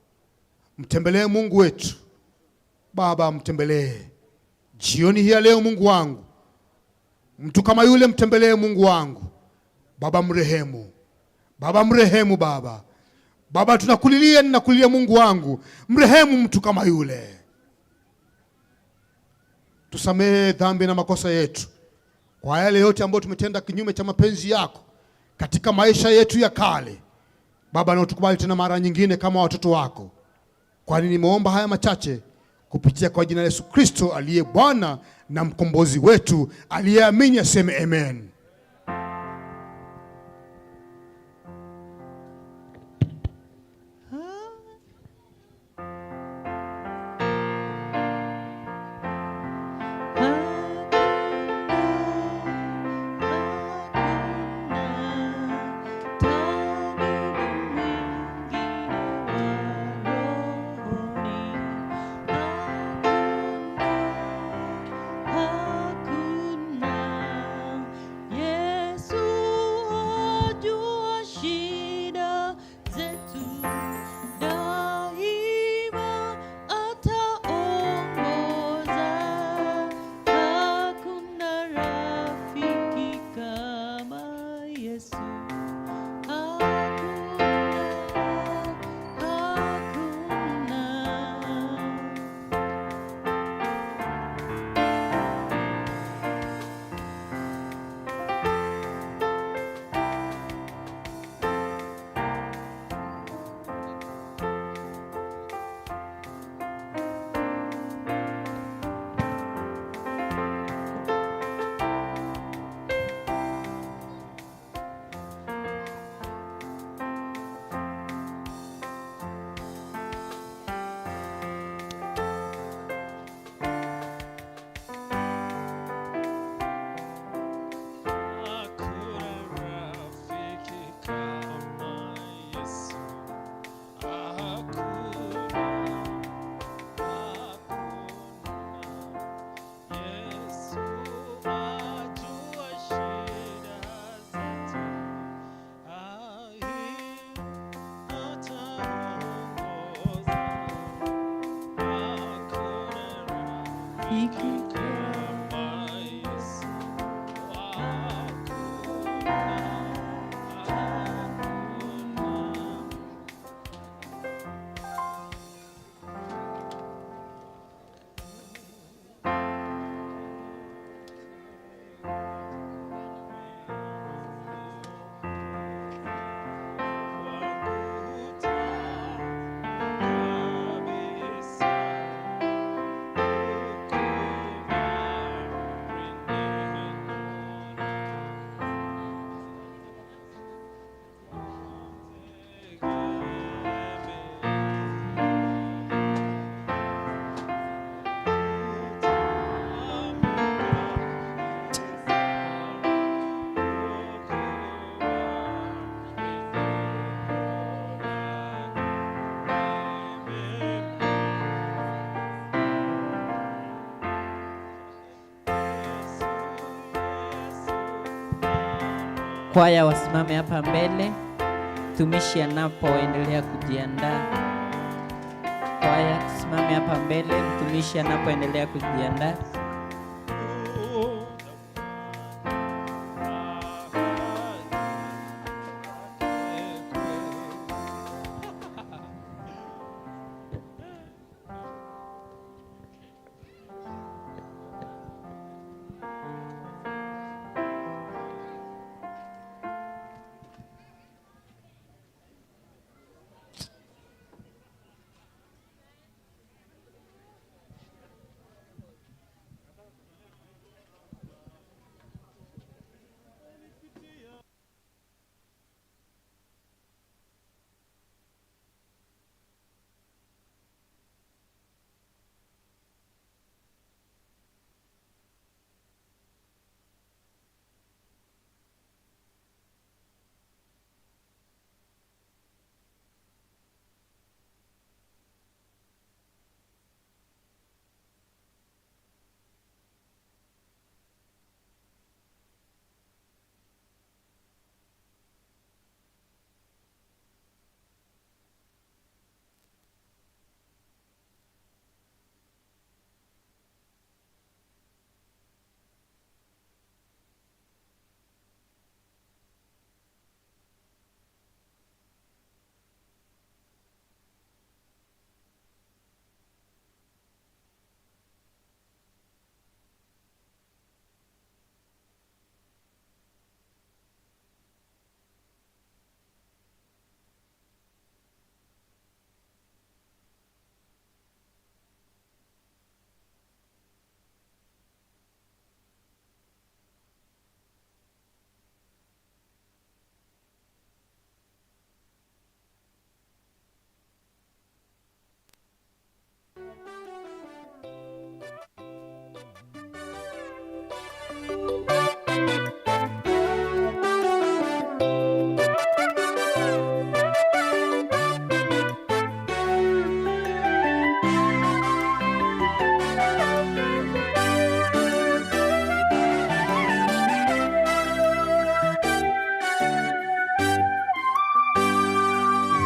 Mtembelee Mungu wetu. Baba, mtembelee jioni hii ya leo Mungu wangu. Mtu kama yule mtembelee Mungu wangu. Baba mrehemu. Baba mrehemu Baba. Baba tunakulilia, ninakulilia Mungu wangu. Mrehemu mtu kama yule. Tusamehe dhambi na makosa yetu, kwa yale yote ambayo tumetenda kinyume cha mapenzi yako katika maisha yetu ya kale. Baba, na utukubali tena mara nyingine kama watoto wako. Kwani nimeomba haya machache kupitia kwa jina la Yesu Kristo aliye Bwana na mkombozi wetu, aliyeamini aseme amen. Kwaya wasimame hapa mbele, mtumishi anapoendelea kujiandaa. Kwaya tusimame hapa mbele, mtumishi anapoendelea kujiandaa.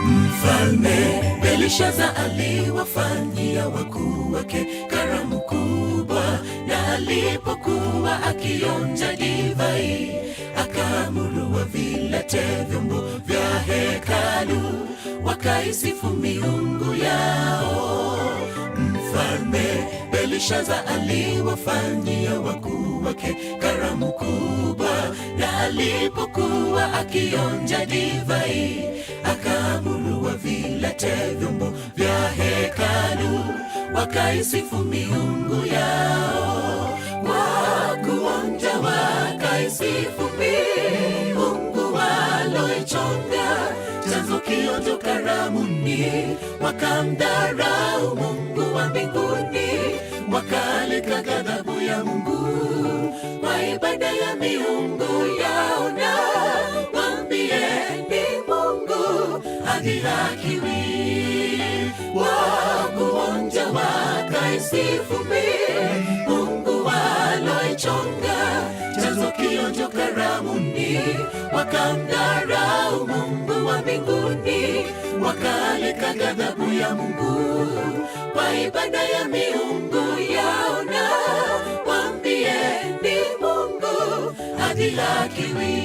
Mfalme Belshaza aliwafanyia wakuu wake karamu kubwa, na alipokuwa akionja divai akaamuru wavilete vyombo vya hekalu, wakaisifu miungu yao. Mfalme Belshaza aliwafanyia wakuu wake karamu kubwa, na alipokuwa akionja divai akaamuru wavilete vyombo vya hekalu, wakaisifu miungu yao. Kwa kuonja wakaisifu miungu waloichonga, chanzo kionjo karamuni, wakamdharau Mungu wa mbinguni, wakaleta ghadhabu ya Mungu kwa ibada ya miungu yao. Na waambie ni Mungu hadhihakiwi. Kwa kuonja wakaisifu miungu waloichonga, chanzo kionjo karamuni, wakamdharau Mungu wa mbinguni, wakaleta ghadhabu ya Mungu kwa ibada ya miungu yao. Na waambie ni Mungu. Hadhihakiwi.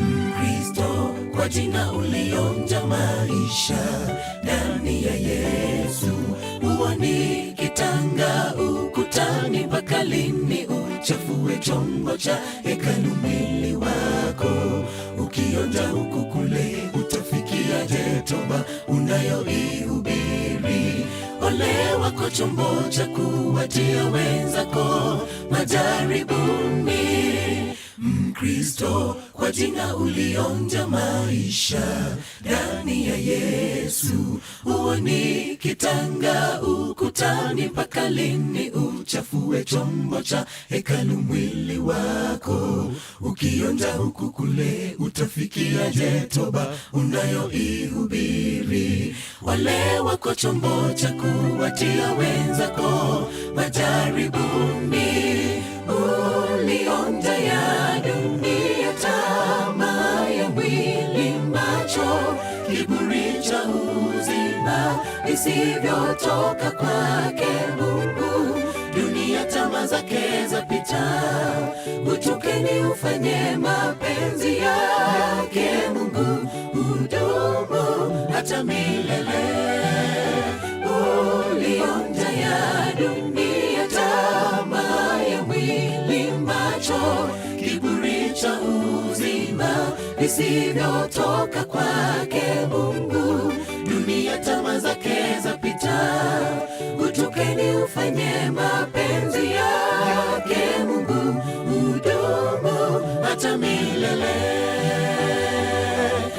Mkristo, kwa jina ulionja maisha ndani ya Yesu, huoni kitanga ukutani mpaka lini uchafue chombo cha hekalu mwili wako? Ukionja huku kule, utafikiaje toba unayoihubiri? Ole wako chombo cha kuwatia wenzako majaribuni. Mkristo, kwa jina ulionja maisha ndani ya Yesu, huoni kitanga ukutani mpaka lini uchafue chombo cha hekalu mwili wako? Ukionja huku kule, utafikiaje toba unayoihubiri? Wale wako chombo cha kuwatia wenzako majaribuni. Ulionja ya dunia, tamaa ya mwili, macho, kiburi cha uzima, visivyotoka kwake Mungu. Dunia tamaa zake zapita, utukeni ufanye mapenzi yake Mungu, hudumu hata milele. Ulionja ya dunia, tamaa ya mwili, macho, kiburi cha uzima, visivyotoka kwake Mungu. Dunia tamaa zake zapita, utukeni ufanye mapenzi yake Mungu, hudumu hata milele.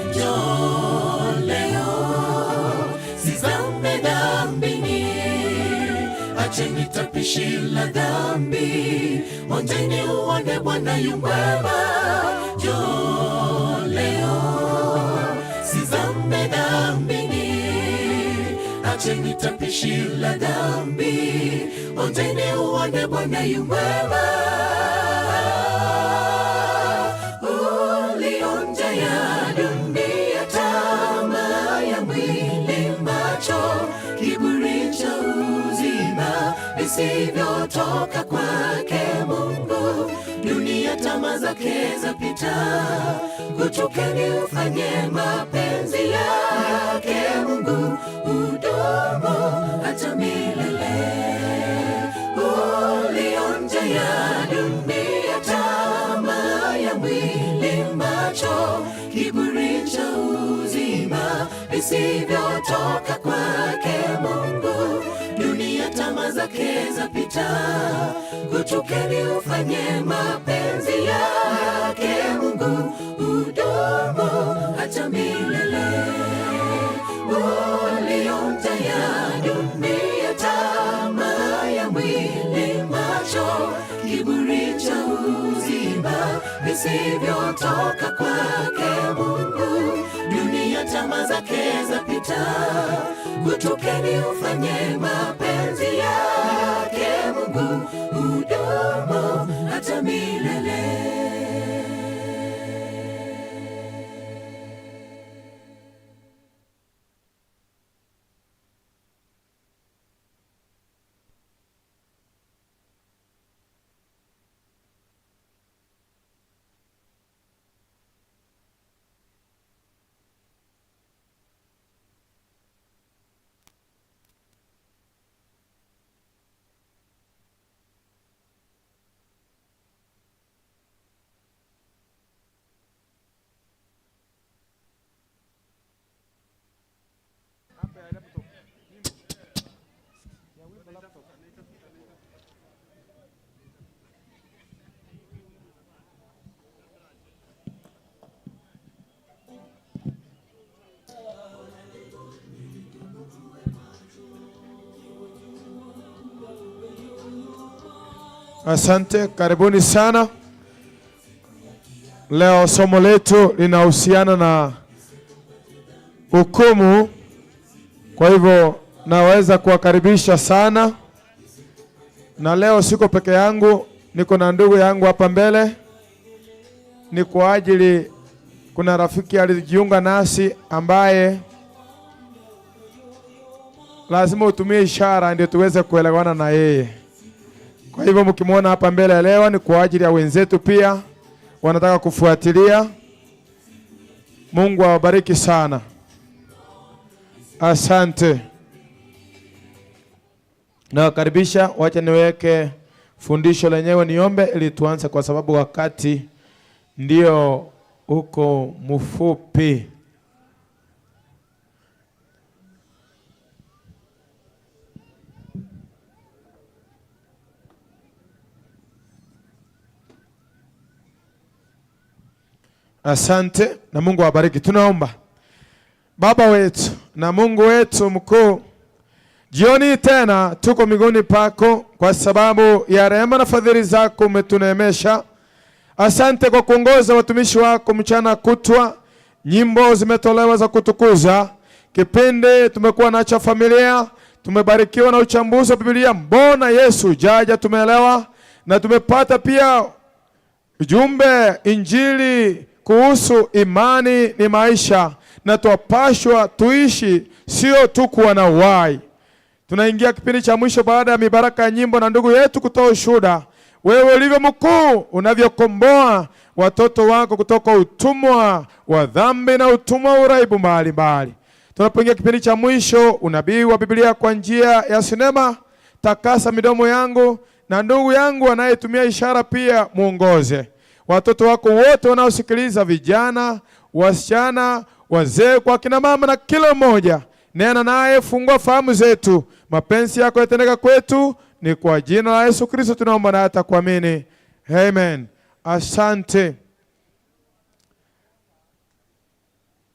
Njoo leo, sizame dhambini, acheni tapishi la dhambi, onjeni uone Bwana yu mwema. Njoo leo, sizame dhambini, acheni tapishi la dhambi, onjeni uone Bwana yu mwema. Ulionja ya dunia, tamaa ya mwili, macho, kiburi cha uzima, visivyotoka kwake Mungu. Dunia tamaa zake zapita, kuchukeni ufanye mapenzi yake Mungu, hudumu hata milele. Ulionja ya dunia, tamaa ya mwili, macho, kiburi cha uzima, visivyotoka kwake Mungu. Dunia tamaa zake zapita, kuchukeni ufanye mapenzi yake Mungu, hudumu hata milele. Ulionja ya dunia, tamaa ya mwili, macho, kiburi cha uzima, visivyotoka kwake Mungu. Dunia tamaa zake zapita, kutukeni ufanye mapenzi yake Mungu, hudumu hata milele. Asante, karibuni sana. Leo somo letu linahusiana na hukumu. Kwa hivyo naweza kuwakaribisha sana, na leo siko peke yangu, niko na ndugu yangu hapa mbele. Ni kwa ajili kuna rafiki alijiunga nasi ambaye lazima utumie ishara ndio tuweze kuelewana na yeye. Kwa hivyo mkimwona hapa mbele leo ni kwa ajili ya wenzetu pia wanataka kufuatilia. Mungu awabariki sana. Asante. Nawakaribisha, wacha niweke fundisho lenyewe niombe ili tuanze, kwa sababu wakati ndio uko mfupi. Asante na Mungu awabariki. Tunaomba. Baba wetu na Mungu wetu mkuu, jioni tena tuko miguuni pako kwa sababu ya rehema na fadhili zako umetuneemesha. Asante kwa kuongoza watumishi wako mchana kutwa, nyimbo zimetolewa za kutukuza. Kipindi tumekuwa nacho familia, tumebarikiwa na uchambuzi wa Biblia, mbona Yesu jaja, tumeelewa na tumepata pia ujumbe injili kuhusu imani ni maisha, na twapashwa tuishi, sio tu kuwa na uhai. Tunaingia kipindi cha mwisho baada ya mibaraka ya nyimbo na ndugu yetu kutoa ushuhuda. Wewe ulivyo mkuu, unavyokomboa watoto wako kutoka utumwa wa dhambi na utumwa wa uraibu mbalimbali. Tunapoingia kipindi cha mwisho, unabii wa Biblia kwa njia ya sinema, takasa midomo yangu na ndugu yangu anayetumia ishara pia muongoze. Watoto wako wote wanaosikiliza, vijana, wasichana, wazee, kwa kina mama na kila mmoja, nena naye, fungua fahamu zetu, mapenzi yako yatendeka kwetu. Ni kwa jina la Yesu Kristo tunaomba na hata kuamini, amen. Asante.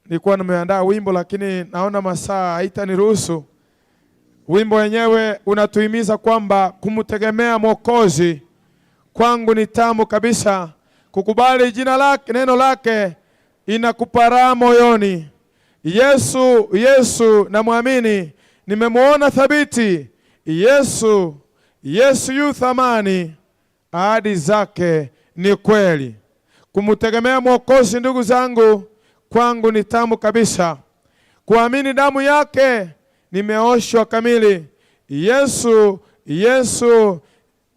Nilikuwa nimeandaa wimbo lakini naona masaa haitaniruhusu. Wimbo wenyewe unatuhimiza kwamba kumtegemea Mwokozi kwangu ni tamu kabisa. Kukubali jina lake, neno lake inakupa raha moyoni. Yesu, Yesu namwamini, nimemwona thabiti. Yesu, Yesu yu thamani, ahadi zake ni kweli. Kumtegemea Mwokozi, ndugu zangu, kwangu ni tamu kabisa. Kuamini damu yake nimeoshwa kamili. Yesu, Yesu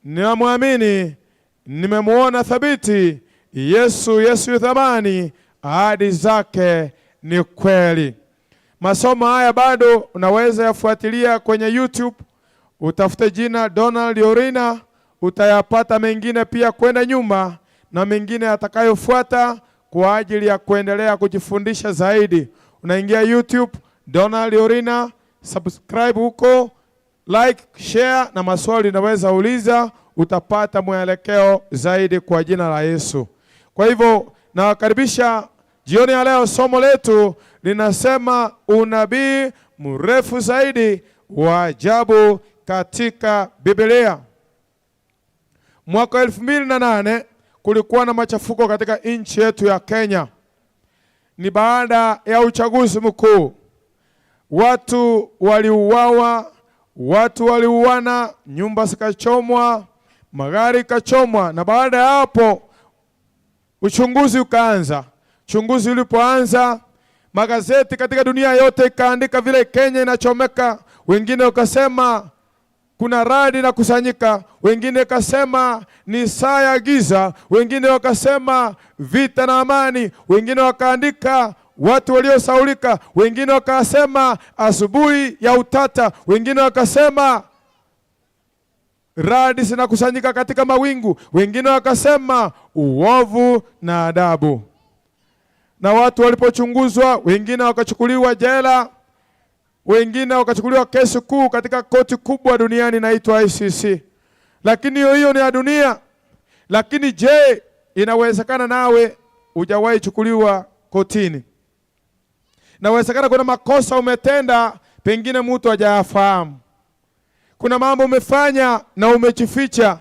namwamini, nimemwona thabiti. Yesu, Yesu yu thamani, ahadi zake ni kweli. Masomo haya bado unaweza yafuatilia kwenye YouTube, utafute jina Donald Orina, utayapata mengine pia kwenda nyuma na mengine yatakayofuata kwa ajili ya kuendelea kujifundisha zaidi. Unaingia YouTube Donald Orina, subscribe huko, like, share na maswali unaweza uliza, utapata mwelekeo zaidi kwa jina la Yesu. Kwa hivyo nawakaribisha jioni ya leo. Somo letu linasema unabii mrefu zaidi wa ajabu katika Biblia. Mwaka 2008 kulikuwa na machafuko katika nchi yetu ya Kenya. Ni baada ya uchaguzi mkuu. Watu waliuawa, watu waliuana, nyumba zikachomwa, magari kachomwa, na baada ya hapo uchunguzi ukaanza. Uchunguzi ulipoanza, magazeti katika dunia yote ikaandika vile Kenya inachomeka. Wengine wakasema kuna radi na kusanyika, wengine wakasema ni saa ya giza, wengine wakasema vita na amani, wengine wakaandika watu waliosaulika, wengine wakasema asubuhi ya utata, wengine wakasema radi zinakusanyika katika mawingu, wengine wakasema uovu na adabu. Na watu walipochunguzwa, wengine wakachukuliwa jela, wengine wakachukuliwa kesi kuu katika koti kubwa duniani inaitwa ICC. Lakini hiyo ni ya dunia. Lakini je, inawezekana nawe hujawahi chukuliwa kotini? Inawezekana kuna makosa umetenda, pengine mtu hajayafahamu. Kuna mambo umefanya na umejificha.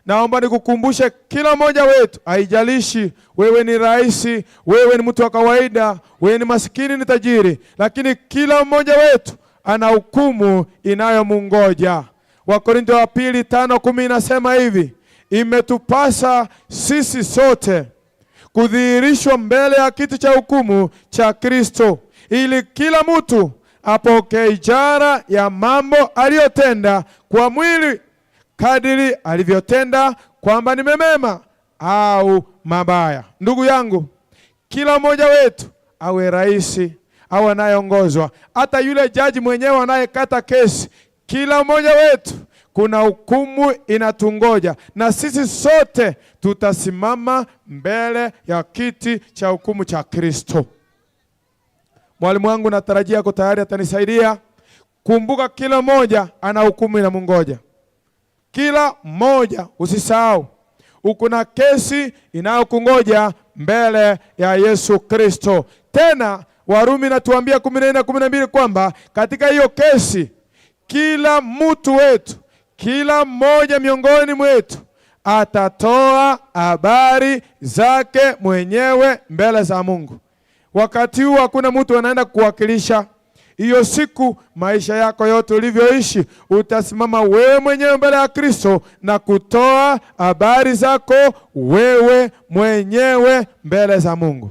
Naomba nikukumbushe kila mmoja wetu, haijalishi wewe ni rais, wewe ni mtu wa kawaida, wewe ni masikini, ni tajiri, lakini kila mmoja wetu ana hukumu inayomungoja. Wakorintho wa pili 5:10 inasema hivi: imetupasa sisi sote kudhihirishwa mbele ya kiti cha hukumu cha Kristo, ili kila mtu apokee ijara ya mambo aliyotenda kwa mwili, kadiri alivyotenda, kwamba ni mema au mabaya. Ndugu yangu, kila mmoja wetu, awe rais au anayeongozwa, hata yule jaji mwenyewe anayekata kesi, kila mmoja wetu kuna hukumu inatungoja, na sisi sote tutasimama mbele ya kiti cha hukumu cha Kristo. Mwalimu wangu natarajia ako tayari atanisaidia. Kumbuka, kila mmoja ana hukumu inamungoja. Kila mmoja, usisahau, uko na kesi inayokungoja mbele ya Yesu Kristo. Tena Warumi natuambia 14:12 kwamba katika hiyo kesi kila mtu wetu, kila mmoja miongoni mwetu atatoa habari zake mwenyewe mbele za Mungu. Wakati huu hakuna mtu anaenda kuwakilisha. Hiyo siku maisha yako yote ulivyoishi, utasimama wewe mwenyewe mbele ya Kristo na kutoa habari zako wewe mwenyewe mbele za Mungu.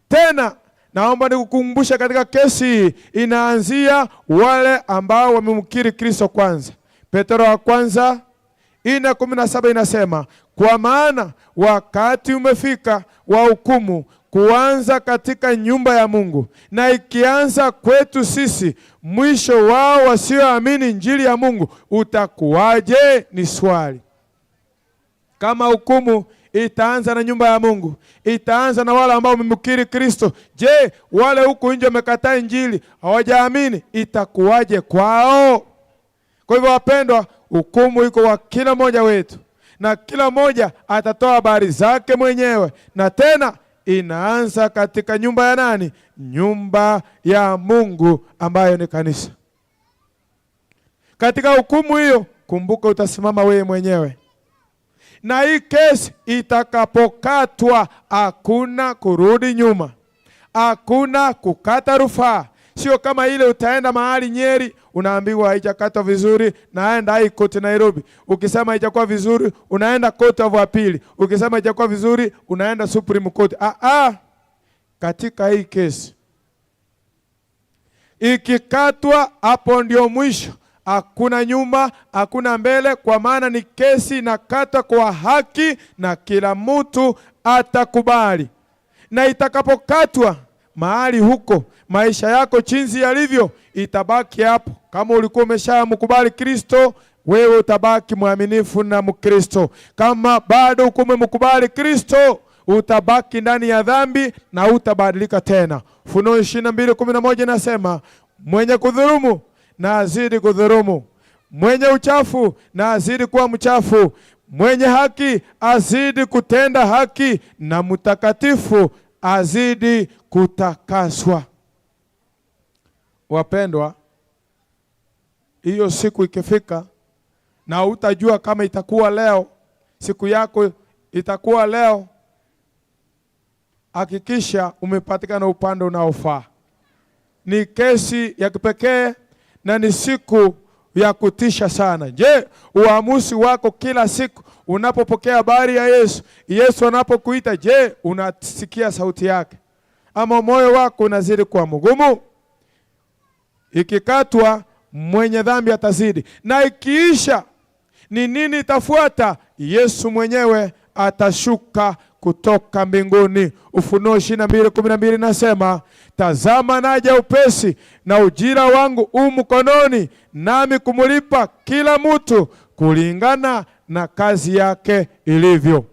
Tena naomba nikukumbusha katika kesi hii inaanzia wale ambao wamemkiri Kristo kwanza. Petro wa kwanza 4:17 inasema, kwa maana wakati umefika wa hukumu kuanza katika nyumba ya Mungu, na ikianza kwetu sisi, mwisho wao wasioamini injili ya Mungu utakuwaje? Ni swali. Kama hukumu itaanza na nyumba ya Mungu, itaanza na wale ambao wamemkiri Kristo, je, wale huku nje wamekataa injili, hawajaamini, itakuwaje kwao? Kwa hivyo wapendwa, hukumu iko kwa kila mmoja wetu, na kila mmoja atatoa habari zake mwenyewe, na tena inaanza katika nyumba ya nani? Nyumba ya Mungu ambayo ni kanisa. Katika hukumu hiyo, kumbuka utasimama wewe mwenyewe. Na hii kesi itakapokatwa, hakuna kurudi nyuma, hakuna kukata rufaa. Sio kama ile utaenda mahali Nyeri unaambiwa haijakatwa vizuri, naenda high court Nairobi. Ukisema haijakuwa vizuri, unaenda court of appeal. Ukisema haijakuwa vizuri, unaenda Supreme Court. Katika hii kesi ikikatwa, hapo ndio mwisho. Hakuna nyuma, hakuna mbele, kwa maana ni kesi inakatwa kwa haki na kila mtu atakubali. Na itakapokatwa mahali huko, maisha yako chinzi yalivyo itabaki hapo. Kama ulikuwa umeshamkubali Kristo, wewe utabaki mwaminifu na Mkristo. Kama bado uko umemkubali Kristo, utabaki ndani ya dhambi na utabadilika tena. Ufunuo 22:11 inasema, mwenye kudhulumu na azidi kudhulumu, mwenye uchafu na azidi kuwa mchafu, mwenye haki azidi kutenda haki, na mtakatifu azidi kutakaswa. Wapendwa, hiyo siku ikifika, na utajua kama itakuwa leo, siku yako itakuwa leo, hakikisha umepatikana upande unaofaa. Ni kesi ya kipekee na ni siku ya kutisha sana. Je, uamuzi wako kila siku unapopokea habari ya Yesu, Yesu anapokuita, je, unasikia sauti yake? Ama moyo wako unazidi kuwa mgumu? Ikikatwa, mwenye dhambi atazidi. Na ikiisha, ni nini itafuata? Yesu mwenyewe atashuka kutoka mbinguni. Ufunuo 22:12 nasema, tazama naja upesi, na ujira wangu u mkononi, nami kumulipa kila mtu kulingana na kazi yake ilivyo.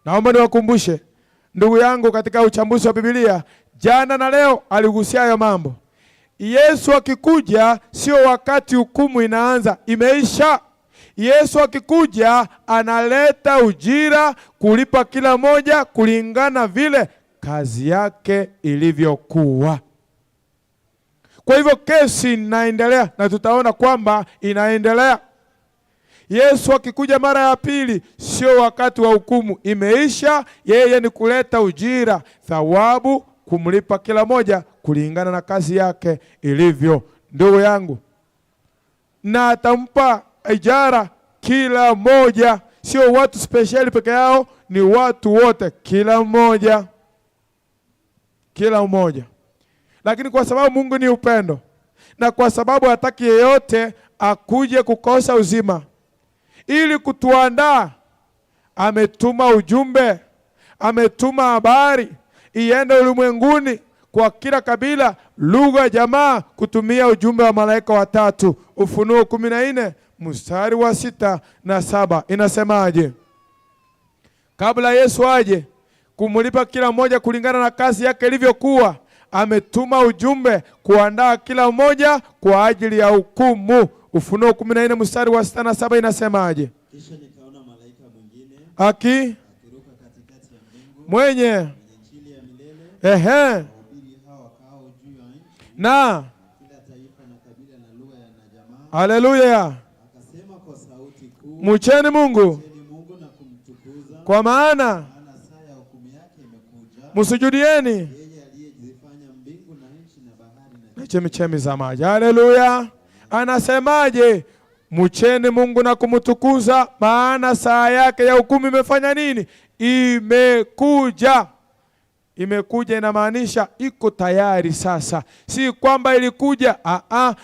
Naomba niwakumbushe ndugu yangu, katika uchambuzi wa Biblia jana na leo aligusia hayo mambo. Yesu akikuja sio wakati hukumu inaanza, imeisha. Yesu akikuja analeta ujira kulipa kila moja kulingana vile kazi yake ilivyokuwa. Kwa hivyo kesi inaendelea na tutaona kwamba inaendelea. Yesu akikuja mara ya pili, sio wakati wa hukumu, imeisha. Yeye ni kuleta ujira, thawabu, kumlipa kila moja kulingana na kazi yake ilivyo. Ndugu yangu, na atampa ijara kila moja, sio watu spesheli peke yao, ni watu wote, kila mmoja, kila mmoja. Lakini kwa sababu Mungu ni upendo na kwa sababu hataki yeyote akuje kukosa uzima, ili kutuandaa, ametuma ujumbe, ametuma habari iende ulimwenguni kwa kila kabila, lugha, jamaa, kutumia ujumbe wa malaika watatu. Ufunuo 14 mstari wa 6 na 7 inasemaje? Kabla Yesu aje kumlipa kila mmoja kulingana na kazi yake ilivyokuwa, ametuma ujumbe kuandaa kila mmoja kwa ajili ya hukumu. Ufunuo 14 mstari wa 6 na 7 inasemaje? Kisha nikaona malaika mwingine akiruka katikati ya mbingu, mwenye injili ya milele, ehe, kuwahubiri hao wakaao juu ya nchi, na kila taifa na kabila na lugha na jamaa. Haleluya! Akasema kwa sauti kuu, Mcheni Mungu, Mcheni Mungu na kumtukuza, kwa maana saa ya hukumu yake imekuja, msujudieni yeye aliyezifanya mbingu na nchi na bahari na chemichemi za maji. Haleluya! Anasemaje? Mcheni Mungu na kumtukuza, maana saa yake ya hukumu imefanya nini? Imekuja. Imekuja inamaanisha iko tayari sasa, si kwamba ilikuja,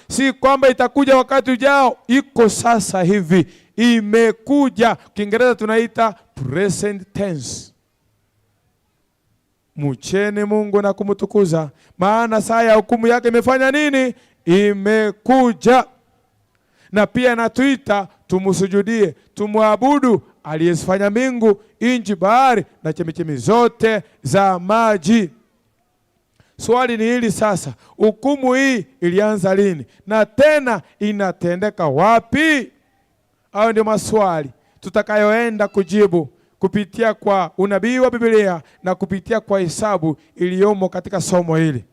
si kwamba itakuja wakati ujao, iko sasa hivi, imekuja. Kiingereza tunaita present tense. Mcheni Mungu na kumtukuza, maana saa ya hukumu yake imefanya nini? Imekuja. Na pia anatuita tumsujudie, tumwabudu aliyezifanya mbingu, nchi, bahari na chemichemi zote za maji. Swali ni hili sasa, hukumu hii ilianza lini na tena inatendeka wapi? Hayo ndio maswali tutakayoenda kujibu kupitia kwa unabii wa Biblia na kupitia kwa hesabu iliyomo katika somo hili,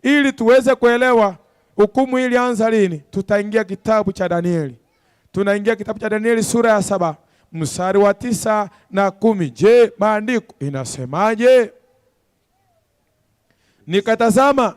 ili tuweze kuelewa hukumu hii ilianza lini. Tutaingia kitabu cha Danieli. Tunaingia kitabu cha Danieli sura ya 7 mstari wa 9 na 10. Je, maandiko inasemaje? Nikatazama,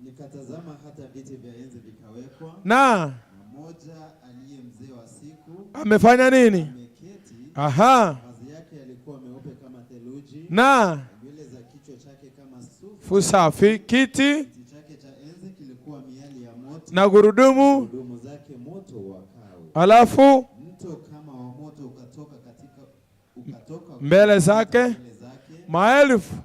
nikatazama hata viti vya enzi vikawekwa, na mmoja aliye mzee wa siku amefanya nini? Ameketi. Aha. Mavazi yake yalikuwa meupe kama theluji, na nywele za kichwa chake kama sufu safi. Kiti chake cha enzi kilikuwa miali ya moto, na gurudumu zake moto wakao. Alafu mto kama wa moto ukatoka mbele zake, maelfu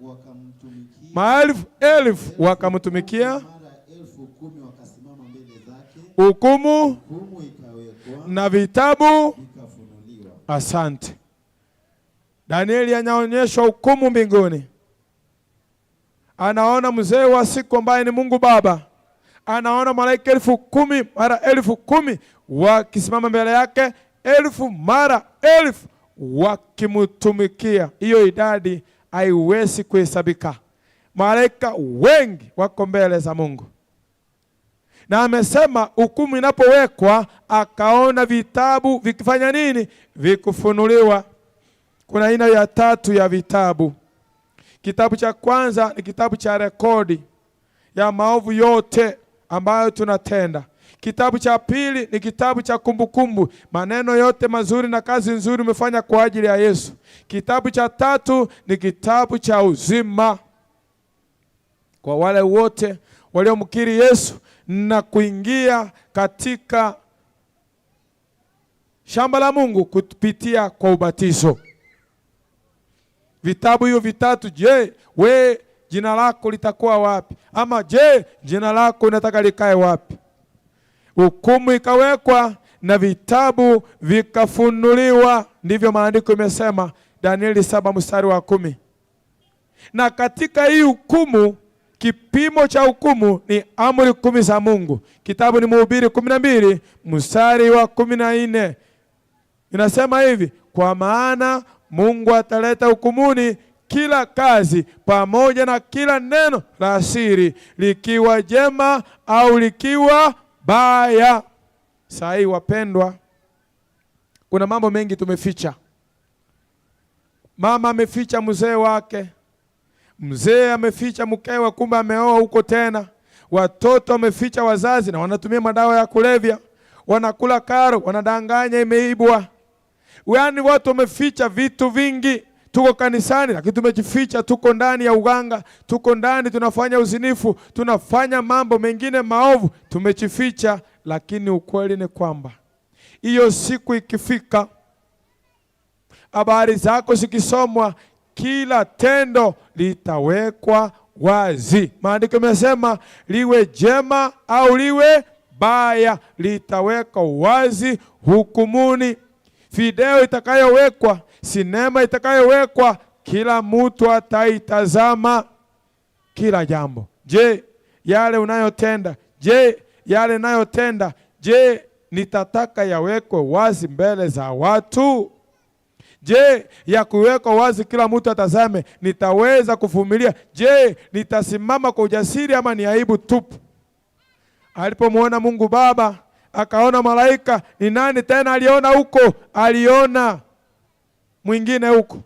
wakamtumikia, maelfu elfu wakamtumikia, mara 10,000 wakasimama mbele zake. Hukumu ikawekwa na vitabu vikafunuliwa. Asante. Danieli anaonyeshwa hukumu mbinguni. Anaona mzee wa siku ambaye ni Mungu Baba, anaona malaika 10,000 mara 10,000 wakisimama mbele yake, 1,000 mara 1,000 wakimtumikia. Hiyo idadi haiwezi kuhesabika. Malaika wengi wako mbele za Mungu. Na amesema hukumu inapowekwa, akaona vitabu vikifanya nini? Vikufunuliwa. Kuna aina ya tatu ya vitabu. Kitabu cha kwanza ni kitabu cha rekodi ya maovu yote ambayo tunatenda. Kitabu cha pili ni kitabu cha kumbukumbu, maneno yote mazuri na kazi nzuri umefanya kwa ajili ya Yesu. Kitabu cha tatu ni kitabu cha uzima kwa wale wote waliomkiri Yesu na kuingia katika shamba la Mungu kupitia kwa ubatizo. Vitabu hivyo vitatu, je, we jina lako litakuwa wapi? Ama je, jina lako unataka likae wapi? Hukumu ikawekwa na vitabu vikafunuliwa, ndivyo maandiko imesema, Danieli 7 mstari wa 10. Na katika hii hukumu, kipimo cha hukumu ni amri 10 za Mungu. Kitabu ni Mhubiri 12 mstari wa 14. Inasema hivi, kwa maana Mungu ataleta hukumuni kila kazi pamoja na kila neno la siri, likiwa jema au likiwa baya. Sahi wapendwa, kuna mambo mengi tumeficha. Mama ameficha mzee wake, mzee ameficha mkewe, kumbe ameoa huko tena. Watoto wameficha wazazi na wanatumia madawa ya kulevya, wanakula karo, wanadanganya imeibwa. Yaani watu wameficha vitu vingi. Tuko kanisani lakini tumejificha, tuko ndani ya uganga, tuko ndani tunafanya uzinifu, tunafanya mambo mengine maovu, tumejificha. Lakini ukweli ni kwamba hiyo siku ikifika, habari zako zikisomwa, kila tendo litawekwa wazi. Maandiko yamesema liwe jema au liwe baya, litawekwa wazi hukumuni. Video itakayowekwa, sinema itakayowekwa, kila mtu ataitazama kila jambo. Je, yale unayotenda, je, yale nayotenda, je, nitataka yawekwe wazi mbele za watu? Je, ya kuwekwa wazi kila mtu atazame, nitaweza kuvumilia? Je, nitasimama kwa ujasiri ama ni aibu tupu? Alipomwona Mungu Baba akaona malaika. Ni nani tena aliona huko? Aliona mwingine huko.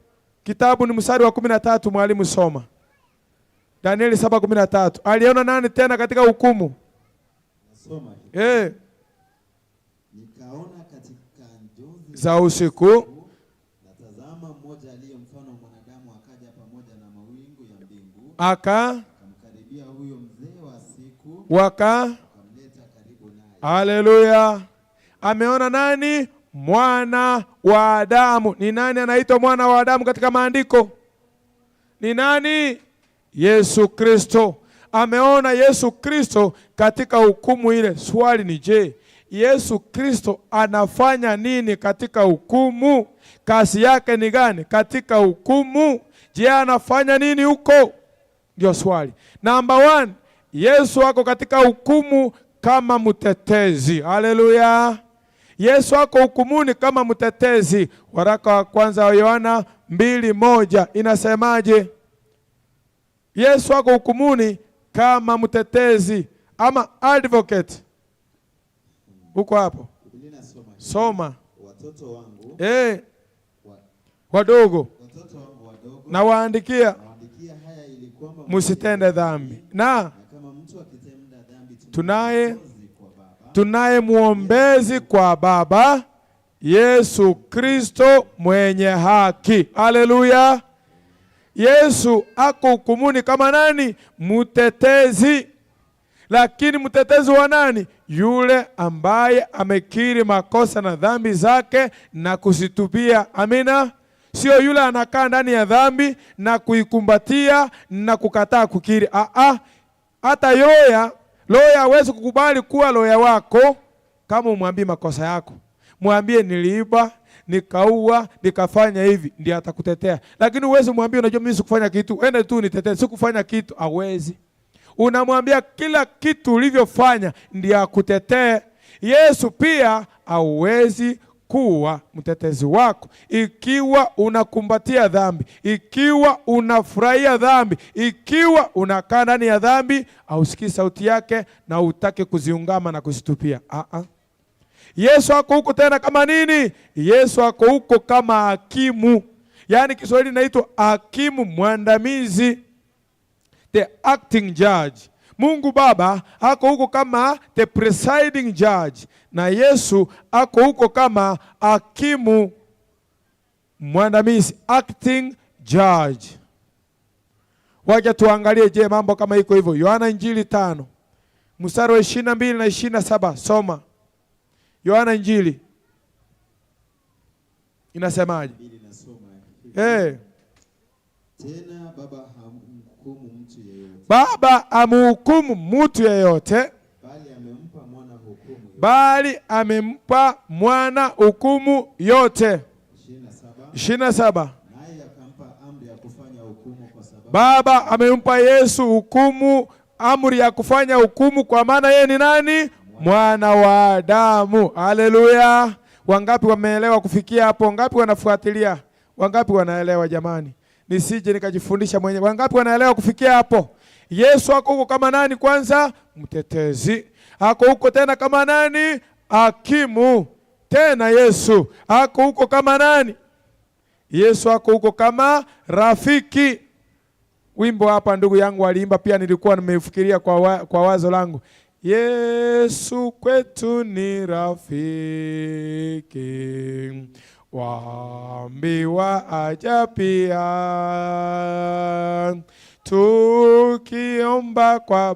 Kitabu ni mstari wa 13, mwalimu soma. Danieli 7:13. Aliona nani tena katika hukumu? Nasoma hivi. Nikaona katika njozi Za usiku, na tazama, mmoja aliye mfano wa mwanadamu akaja pamoja na mawingu ya mbingu, akamkaribia huyo mzee wa siku, akamleta karibu naye. Haleluya. Ameona nani? Mwana wa Adamu. Ni nani anaitwa mwana wa Adamu katika maandiko? Ni nani? Yesu Kristo. Ameona Yesu Kristo katika hukumu ile. Swali ni je, Yesu Kristo anafanya nini katika hukumu? Kazi yake ni gani katika hukumu? Je, anafanya nini huko? Ndio swali. Namba 1, Yesu ako katika hukumu kama mtetezi. Haleluya. Yesu ako hukumuni kama mtetezi. Waraka wa kwanza wa Yohana 2:1 inasemaje? Yesu ako hukumuni kama mtetezi ama advocate. Uko hapo? Biblia inasoma hivi. Soma. Watoto wangu Wadogo. Watoto wangu wadogo Nawaandikia nawaandikia haya ili kwamba msitende dhambi. Na kama mtu akitenda dhambi tunaye muombezi kwa Baba, Yesu Kristo mwenye haki. Haleluya. Yesu ako hukumuni kama nani? Mtetezi. Lakini mtetezi wa nani? Yule ambaye amekiri makosa na dhambi zake na kuzitubia. Amina. Sio yule anakaa ndani ya dhambi na kuikumbatia na kukataa kukiri. Hata loya hawezi kukubali kuwa loya wako kama umwambie makosa yako. Mwambie niliiba, nikaua, nikafanya hivi, ndiye atakutetea. Lakini huwezi mwambie unajua mimi sikufanya kitu, ende tu nitetee, sikufanya kitu, hawezi. Unamwambia kila kitu ulivyofanya ndiye akutetee. Yesu pia hawezi kuwa mtetezi wako ikiwa unakumbatia dhambi, ikiwa unafurahia dhambi, ikiwa unakaa ndani ya dhambi, hausikii sauti yake na hutaki kuziungama na kuzitupia. Yesu ako huko tena kama nini? Yesu ako huko kama hakimu. Yaani Kiswahili inaitwa hakimu mwandamizi, the acting judge. Mungu Baba ako huko kama the presiding judge, na Yesu ako huko kama hakimu mwandamizi, acting judge. Wacha tuangalie, je, mambo kama iko hivyo. Yohana Injili 5 mstari wa 22 na 27, soma. Yohana Injili inasemaje? Tena Baba hamhukumu mtu yeyote. Baba amhukumu mtu yeyote, bali amempa mwana hukumu yote. Bali amempa mwana hukumu yote. 27. Naye akampa amri ya kufanya hukumu kwa sababu Baba amempa Yesu hukumu, amri ya kufanya hukumu kwa maana yeye ni nani? Mwana wa Adamu. Haleluya. Wangapi wameelewa kufikia hapo? Wangapi wanafuatilia? Wangapi wanaelewa jamani? Nisije nikajifundisha mwenyewe. Wangapi wanaelewa kufikia hapo? Yesu ako huko kama nani kwanza? Mtetezi. Ako huko tena kama nani? Hakimu. Tena Yesu ako huko kama nani? Yesu ako huko kama rafiki. Wimbo hapa ndugu yangu aliimba pia, nilikuwa nimeifikiria kwa wazo langu. Yesu kwetu ni rafiki, waambiwa aja pia, tukiomba kwa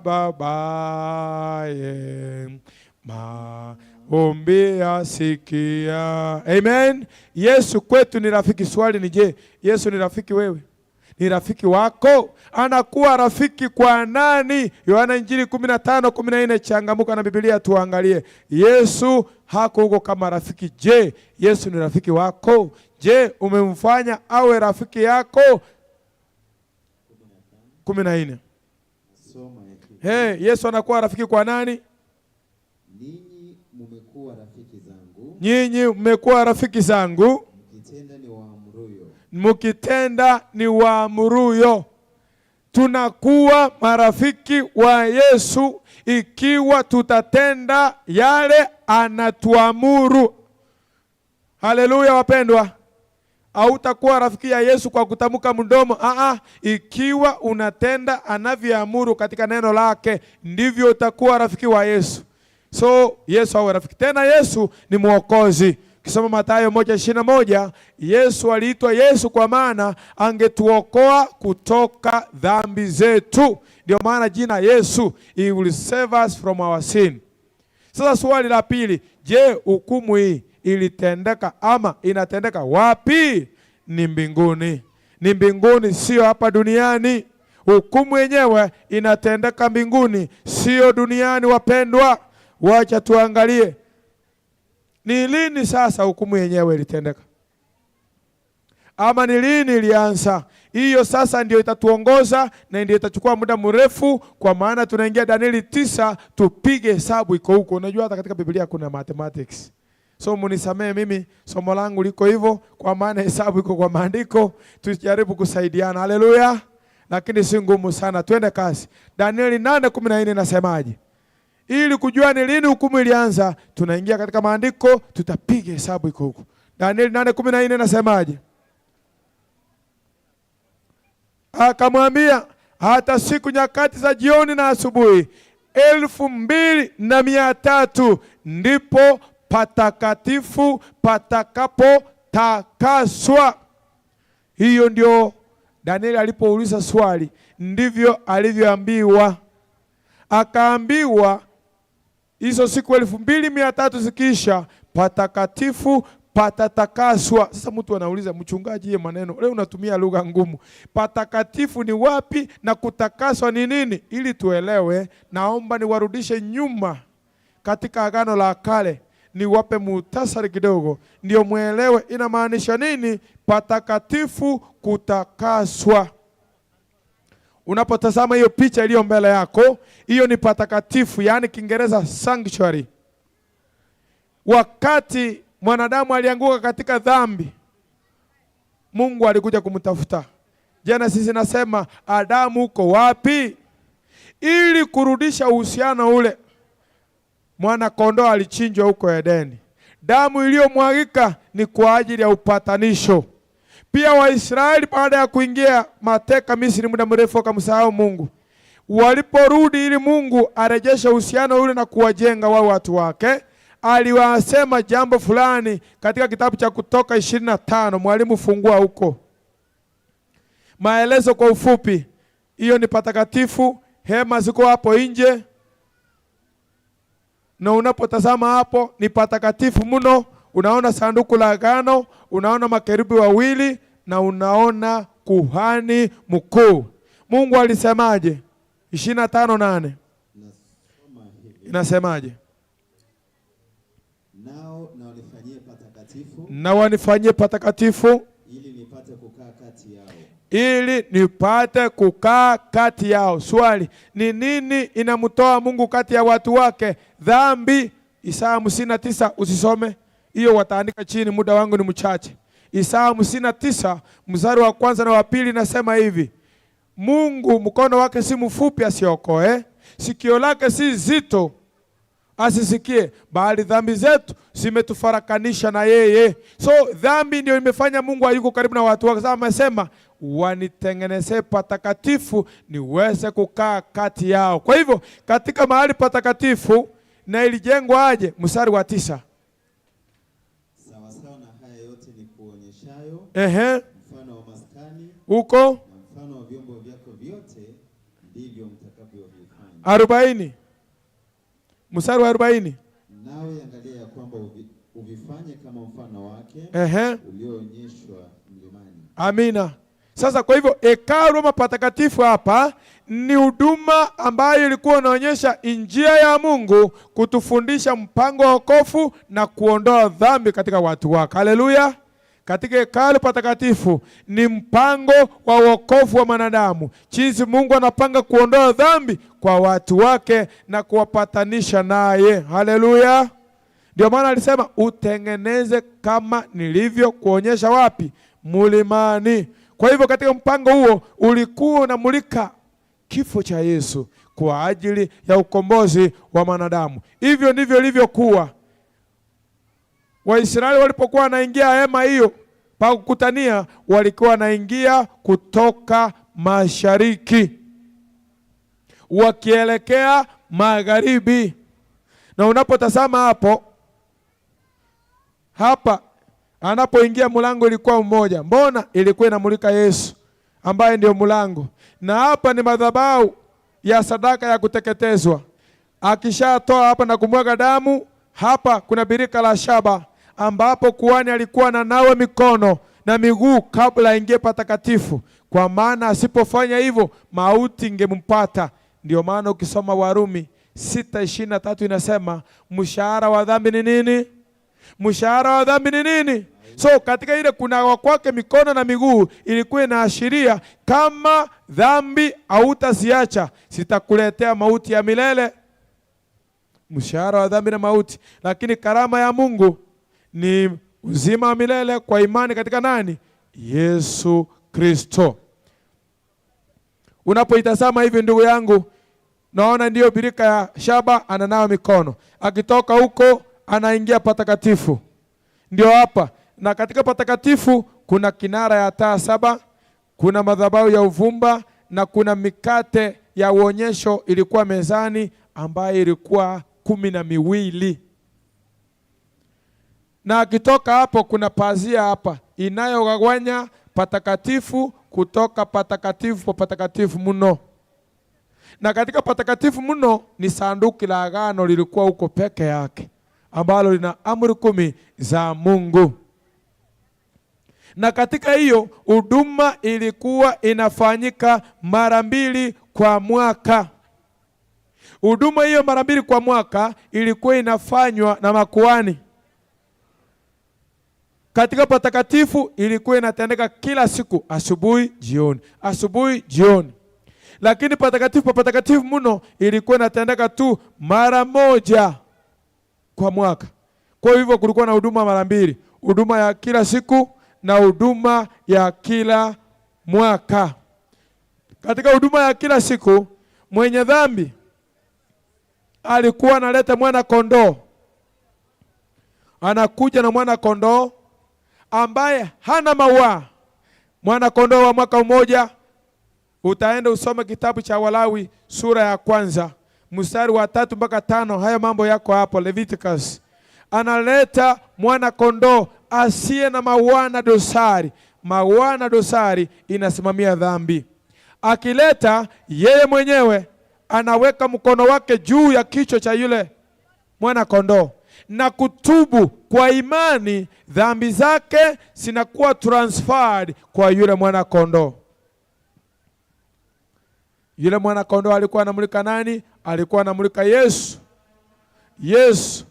Babaye, maombi asikia. Amen. Yesu kwetu ni rafiki. Swali ni je, Yesu ni rafiki wewe? Ni rafiki wako? Anakuwa rafiki kwa nani? Yohana Injili 15:14. Changamuka na Biblia tuangalie. Yesu hako huko kama rafiki. Je, Yesu ni rafiki wako? Je, umemfanya awe rafiki yako? 14. Hey, Yesu anakuwa rafiki kwa nani? Ninyi mmekuwa rafiki zangu. Nyinyi mmekuwa rafiki zangu mkitenda ni waamuruyo. Tunakuwa marafiki wa Yesu ikiwa tutatenda yale anatuamuru. Haleluya wapendwa. Hautakuwa rafiki ya Yesu kwa kutamka mdomo. Ikiwa unatenda anavyoamuru katika neno lake, ndivyo utakuwa rafiki wa Yesu. So Yesu awe rafiki. Tena Yesu ni Mwokozi. Kisoma Mathayo 1:21, Yesu aliitwa Yesu kwa maana angetuokoa kutoka dhambi zetu. Ndio maana jina Yesu, he will save us from our sin. Sasa swali la pili, je, hukumu hii ilitendeka ama inatendeka wapi? Ni mbinguni. Ni mbinguni, sio hapa duniani. Hukumu yenyewe inatendeka mbinguni, sio duniani wapendwa. Wacha tuangalie ni lini sasa hukumu yenyewe ilitendeka, ama ni lini ilianza? Hiyo sasa ndio itatuongoza na ndio itachukua muda mrefu, kwa maana tunaingia Danieli 9, tupige hesabu iko huko. Unajua hata katika Biblia kuna mathematics. So munisamee mimi, somo langu liko hivyo, kwa maana hesabu iko kwa maandiko. Tujaribu kusaidiana. Haleluya. Lakini si ngumu sana, twende kasi. Danieli 8:14 inasemaje? Ili kujua ni lini hukumu ilianza, tunaingia katika maandiko, tutapiga hesabu iko huko. Danieli 8:14 inasemaje? Akamwambia, hata siku nyakati za jioni na asubuhi 2300 ndipo patakatifu patakapotakaswa. Hiyo ndio Danieli alipouliza swali, ndivyo alivyoambiwa. Akaambiwa hizo siku 2300 zikiisha, patakatifu patatakaswa. Sasa mtu anauliza, mchungaji, hiyo maneno leo unatumia lugha ngumu. Patakatifu ni wapi na kutakaswa ni nini? Ili tuelewe, naomba niwarudishe nyuma katika Agano la Kale, niwape muhtasari kidogo ndio muelewe inamaanisha nini patakatifu kutakaswa. Unapotazama hiyo picha iliyo mbele yako, hiyo ni patakatifu, yaani Kiingereza sanctuary. Wakati mwanadamu alianguka katika dhambi, Mungu alikuja kumtafuta. Genesis inasema, Adamu uko wapi? Ili kurudisha uhusiano ule, mwana kondoo alichinjwa huko Edeni. Damu iliyomwagika ni kwa ajili ya upatanisho. Pia Waisraeli baada ya kuingia mateka Misri muda mrefu wakamsahau Mungu. Waliporudi ili Mungu arejeshe uhusiano ule na kuwajenga wao watu wake, aliwasema jambo fulani katika kitabu cha Kutoka 25. Mwalimu fungua huko. Maelezo kwa ufupi. Hiyo ni patakatifu, hema ziko hapo nje. Na unapotazama hapo ni patakatifu mno. Unaona sanduku la agano, unaona makerubi wawili na unaona kuhani mkuu. Mungu alisemaje? 25:8. Inasemaje? Nao na wanifanyie patakatifu. Na wanifanyie patakatifu ili nipate kukaa kati yao. Ili nipate kukaa kati yao. Swali, ni nini inamtoa Mungu kati ya watu wake? Dhambi. Isaya 59 usisome. Hiyo wataandika chini, muda wangu ni mchache. Isaya 59 mstari wa kwanza na wa pili nasema hivi: Mungu mkono wake si mfupi asiokoe, sikio lake si zito asisikie, bali dhambi zetu zimetufarakanisha na yeye. So dhambi ndio imefanya Mungu hayuko karibu na watu wake. Sasa amesema wanitengenezee patakatifu niweze kukaa kati yao. Kwa hivyo katika mahali patakatifu, na ilijengwa aje? Mstari wa 9. Sawa sawa na haya yote ni kuonyeshayo mfano wa maskani huko na mfano wa vyombo vyako vyote ndivyo mtakavyovifanya. 40. Mstari wa 40. Nawe angalia ya kwamba uvifanye kama mfano wake ulioonyeshwa mlimani. Amina. Sasa kwa hivyo hekalu ama patakatifu hapa ni huduma ambayo ilikuwa inaonyesha njia ya Mungu kutufundisha mpango wa wokovu na kuondoa dhambi katika watu wake. Haleluya. Katika hekalu patakatifu ni mpango wa wokovu wa mwanadamu, jinsi Mungu anapanga kuondoa dhambi kwa watu wake na kuwapatanisha naye. Haleluya. Ndio maana alisema utengeneze kama nilivyo kuonyesha wapi? Mlimani. Kwa hivyo katika mpango huo ulikuwa unamulika kifo cha Yesu kwa ajili ya ukombozi wa mwanadamu. Hivyo ndivyo ilivyokuwa. Waisraeli walipokuwa wanaingia hema hiyo pa kukutania, walikuwa wanaingia kutoka mashariki wakielekea magharibi. Na unapotazama hapo, hapa anapoingia mlango ilikuwa mmoja. Mbona ilikuwa inamulika Yesu ambaye ndio mlango? Na hapa ni madhabahu ya sadaka ya kuteketezwa. Akishatoa hapa na kumwaga damu, hapa kuna birika la shaba ambapo kuhani alikuwa ananawa mikono na miguu kabla aingie patakatifu, kwa maana asipofanya hivyo mauti ingempata. Ndio maana ukisoma Warumi 6:23 inasema mshahara wa dhambi ni nini? Mshahara wa dhambi ni nini? So katika ile kunawa kwake mikono na miguu ilikuwa inaashiria kama dhambi hautaziacha sitakuletea mauti ya milele. Mshahara wa dhambi na mauti, lakini karama ya Mungu ni uzima wa milele kwa imani katika nani? Yesu Kristo. Unapoitazama hivi ndugu yangu, naona ndiyo birika ya shaba, ananawa mikono. Akitoka huko anaingia patakatifu. Ndio hapa. Na katika patakatifu kuna kinara ya taa 7, kuna madhabahu ya uvumba na kuna mikate ya uonyesho ilikuwa mezani ambayo ilikuwa 12. Na akitoka hapo kuna pazia hapa inayogawanya patakatifu kutoka patakatifu pa patakatifu mno. Na katika patakatifu mno ni sanduku la agano lilikuwa huko peke yake, ambalo lina amri 10 za Mungu. Na katika hiyo huduma ilikuwa inafanyika mara 2 kwa mwaka. Huduma hiyo mara 2 kwa mwaka ilikuwa inafanywa na makuhani. Katika patakatifu ilikuwa inatendeka kila siku, asubuhi jioni, asubuhi jioni. Lakini patakatifu patakatifu mno ilikuwa inatendeka tu mara 1 kwa mwaka. Kwa hivyo kulikuwa na huduma mara 2, huduma ya kila siku na huduma ya kila mwaka. Katika huduma ya kila siku, mwenye dhambi alikuwa analeta mwana kondoo. Anakuja na mwana kondoo ambaye hana maua, mwana kondoo wa mwaka mmoja. Utaenda usome kitabu cha Walawi sura ya 1 mstari wa 3 mpaka 5, haya mambo yako hapo Leviticus. Analeta mwana kondoo asiye na maua na dosari. Maua na dosari inasimamia dhambi. Akileta yeye mwenyewe anaweka mkono wake juu ya kichwa cha yule mwana kondoo na kutubu kwa imani, dhambi zake zinakuwa transferred kwa yule mwana kondoo. Yule mwana kondoo alikuwa anamulika nani? Alikuwa anamulika Yesu. Yesu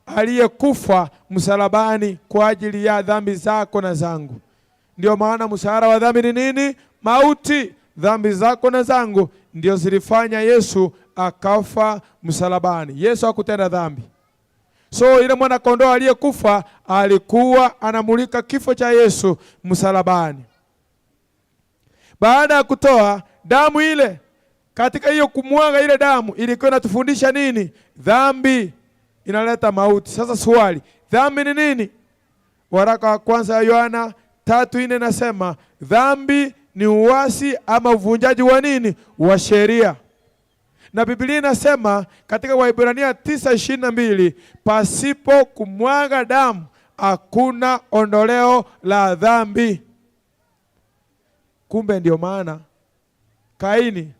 aliyekufa msalabani kwa ajili ya dhambi zako na zangu. Ndio maana mshahara wa dhambi ni nini? Mauti. Dhambi zako na zangu ndio zilifanya Yesu akafa msalabani. Yesu hakutenda dhambi. So ile mwana kondoo aliyekufa alikuwa anamulika kifo cha Yesu msalabani. Baada ya kutoa damu ile, katika hiyo kumwaga ile damu ilikuwa inatufundisha nini? Dhambi inaleta mauti. Sasa swali, dhambi ni nini? Waraka wa kwanza ya Yohana 3:4 nasema dhambi ni uasi ama uvunjaji wa nini? Wa sheria. Na Biblia inasema katika Waebrania 9:22, pasipo kumwaga damu hakuna ondoleo la dhambi. Kumbe ndio maana Kaini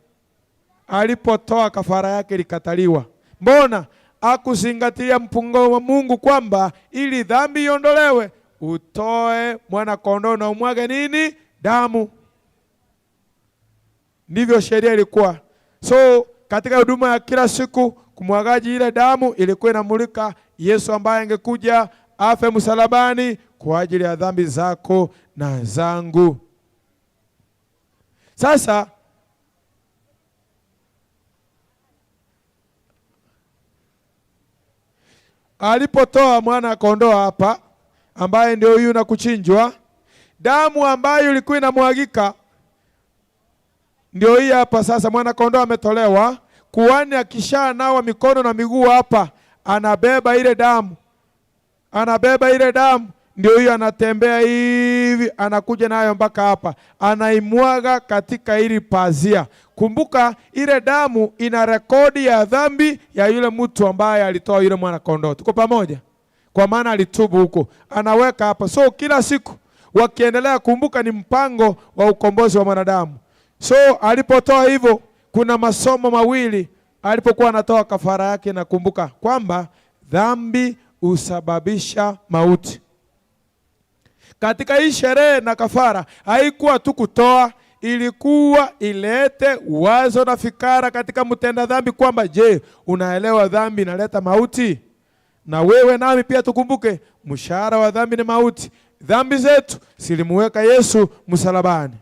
alipotoa kafara yake ilikataliwa. Mbona hakuzingatia mpango wa Mungu kwamba ili dhambi iondolewe utoe mwana kondoo na umwage nini? Damu. Ndivyo sheria ilikuwa. So katika huduma ya kila siku kumwagaji ile damu ilikuwa inamulika Yesu ambaye angekuja afe msalabani kwa ajili ya dhambi zako na zangu. Sasa alipotoa mwana kondoo hapa ambaye ndio huyu na kuchinjwa, damu ambayo ilikuwa inamwagika ndio hii hapa sasa. Mwana kondoo ametolewa, kuhani akishanawa mikono na miguu hapa, anabeba ile damu, anabeba ile damu, ndio hiyo anatembea hivi, anakuja nayo mpaka hapa, anaimwaga katika ili pazia. Kumbuka ile damu ina rekodi ya dhambi ya yule mtu ambaye alitoa yule mwana kondoo. Tuko pamoja? Kwa maana alitubu huko, anaweka hapa. So kila siku wakiendelea, kumbuka ni mpango wa ukombozi wa mwanadamu. So alipotoa hivyo, kuna masomo mawili alipokuwa anatoa kafara yake, na kumbuka kwamba dhambi husababisha mauti. Katika hii sherehe na kafara haikuwa tu kutoa, ilikuwa ilete wazo na fikara katika mtenda dhambi kwamba je, unaelewa dhambi inaleta mauti? Na wewe nami pia tukumbuke mshahara wa dhambi ni mauti. Dhambi zetu silimuweka Yesu msalabani.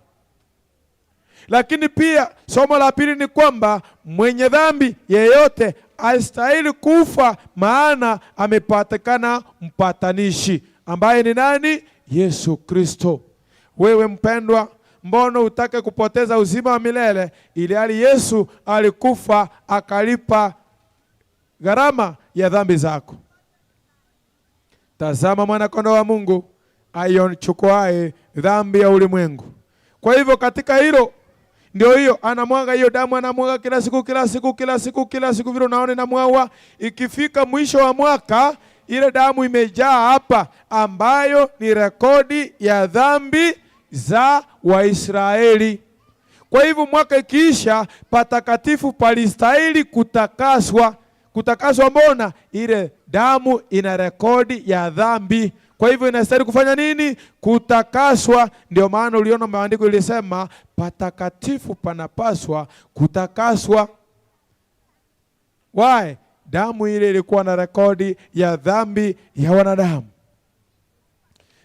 Lakini pia somo la pili ni kwamba mwenye dhambi yeyote astahili kufa, maana amepatikana mpatanishi ambaye ni nani? Yesu Kristo. Wewe mpendwa, mbona utake kupoteza uzima wa milele ili hali Yesu alikufa akalipa gharama ya dhambi zako? Tazama mwana kondoo wa Mungu aichukuaye dhambi ya ulimwengu. Kwa hivyo katika hilo ndio hiyo anamwaga hiyo damu, anamwaga kila siku kila siku kila siku kila siku, vile unaona inamwaga. Ikifika mwisho wa mwaka ile damu imejaa hapa, ambayo ni rekodi ya dhambi za Waisraeli. Kwa hivyo mwaka ikiisha, patakatifu palistahili kutakaswa. Kutakaswa mbona? Ile damu ina rekodi ya dhambi. Kwa hivyo inastahili kufanya nini? Kutakaswa. Ndio maana uliona maandiko ilisema patakatifu panapaswa kutakaswa. Why? Damu ile ilikuwa na rekodi ya dhambi ya wanadamu.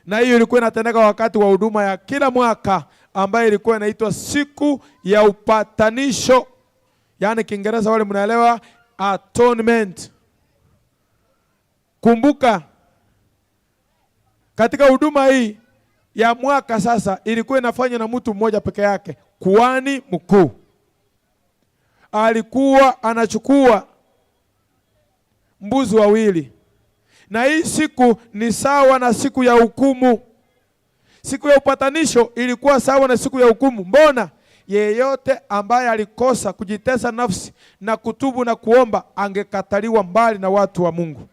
Na hiyo ilikuwa inatendeka wakati wa huduma ya kila mwaka ambayo ilikuwa inaitwa siku ya upatanisho. Yaani Kiingereza wale mnaelewa, atonement. Kumbuka katika huduma hii ya mwaka sasa ilikuwa inafanywa na mtu mmoja peke yake, kuhani mkuu. Alikuwa anachukua mbuzi wawili, na hii siku ni sawa na siku ya hukumu. Siku ya upatanisho ilikuwa sawa na siku ya hukumu. Mbona? Yeyote ambaye alikosa kujitesa nafsi na kutubu na kuomba angekataliwa mbali na watu wa Mungu,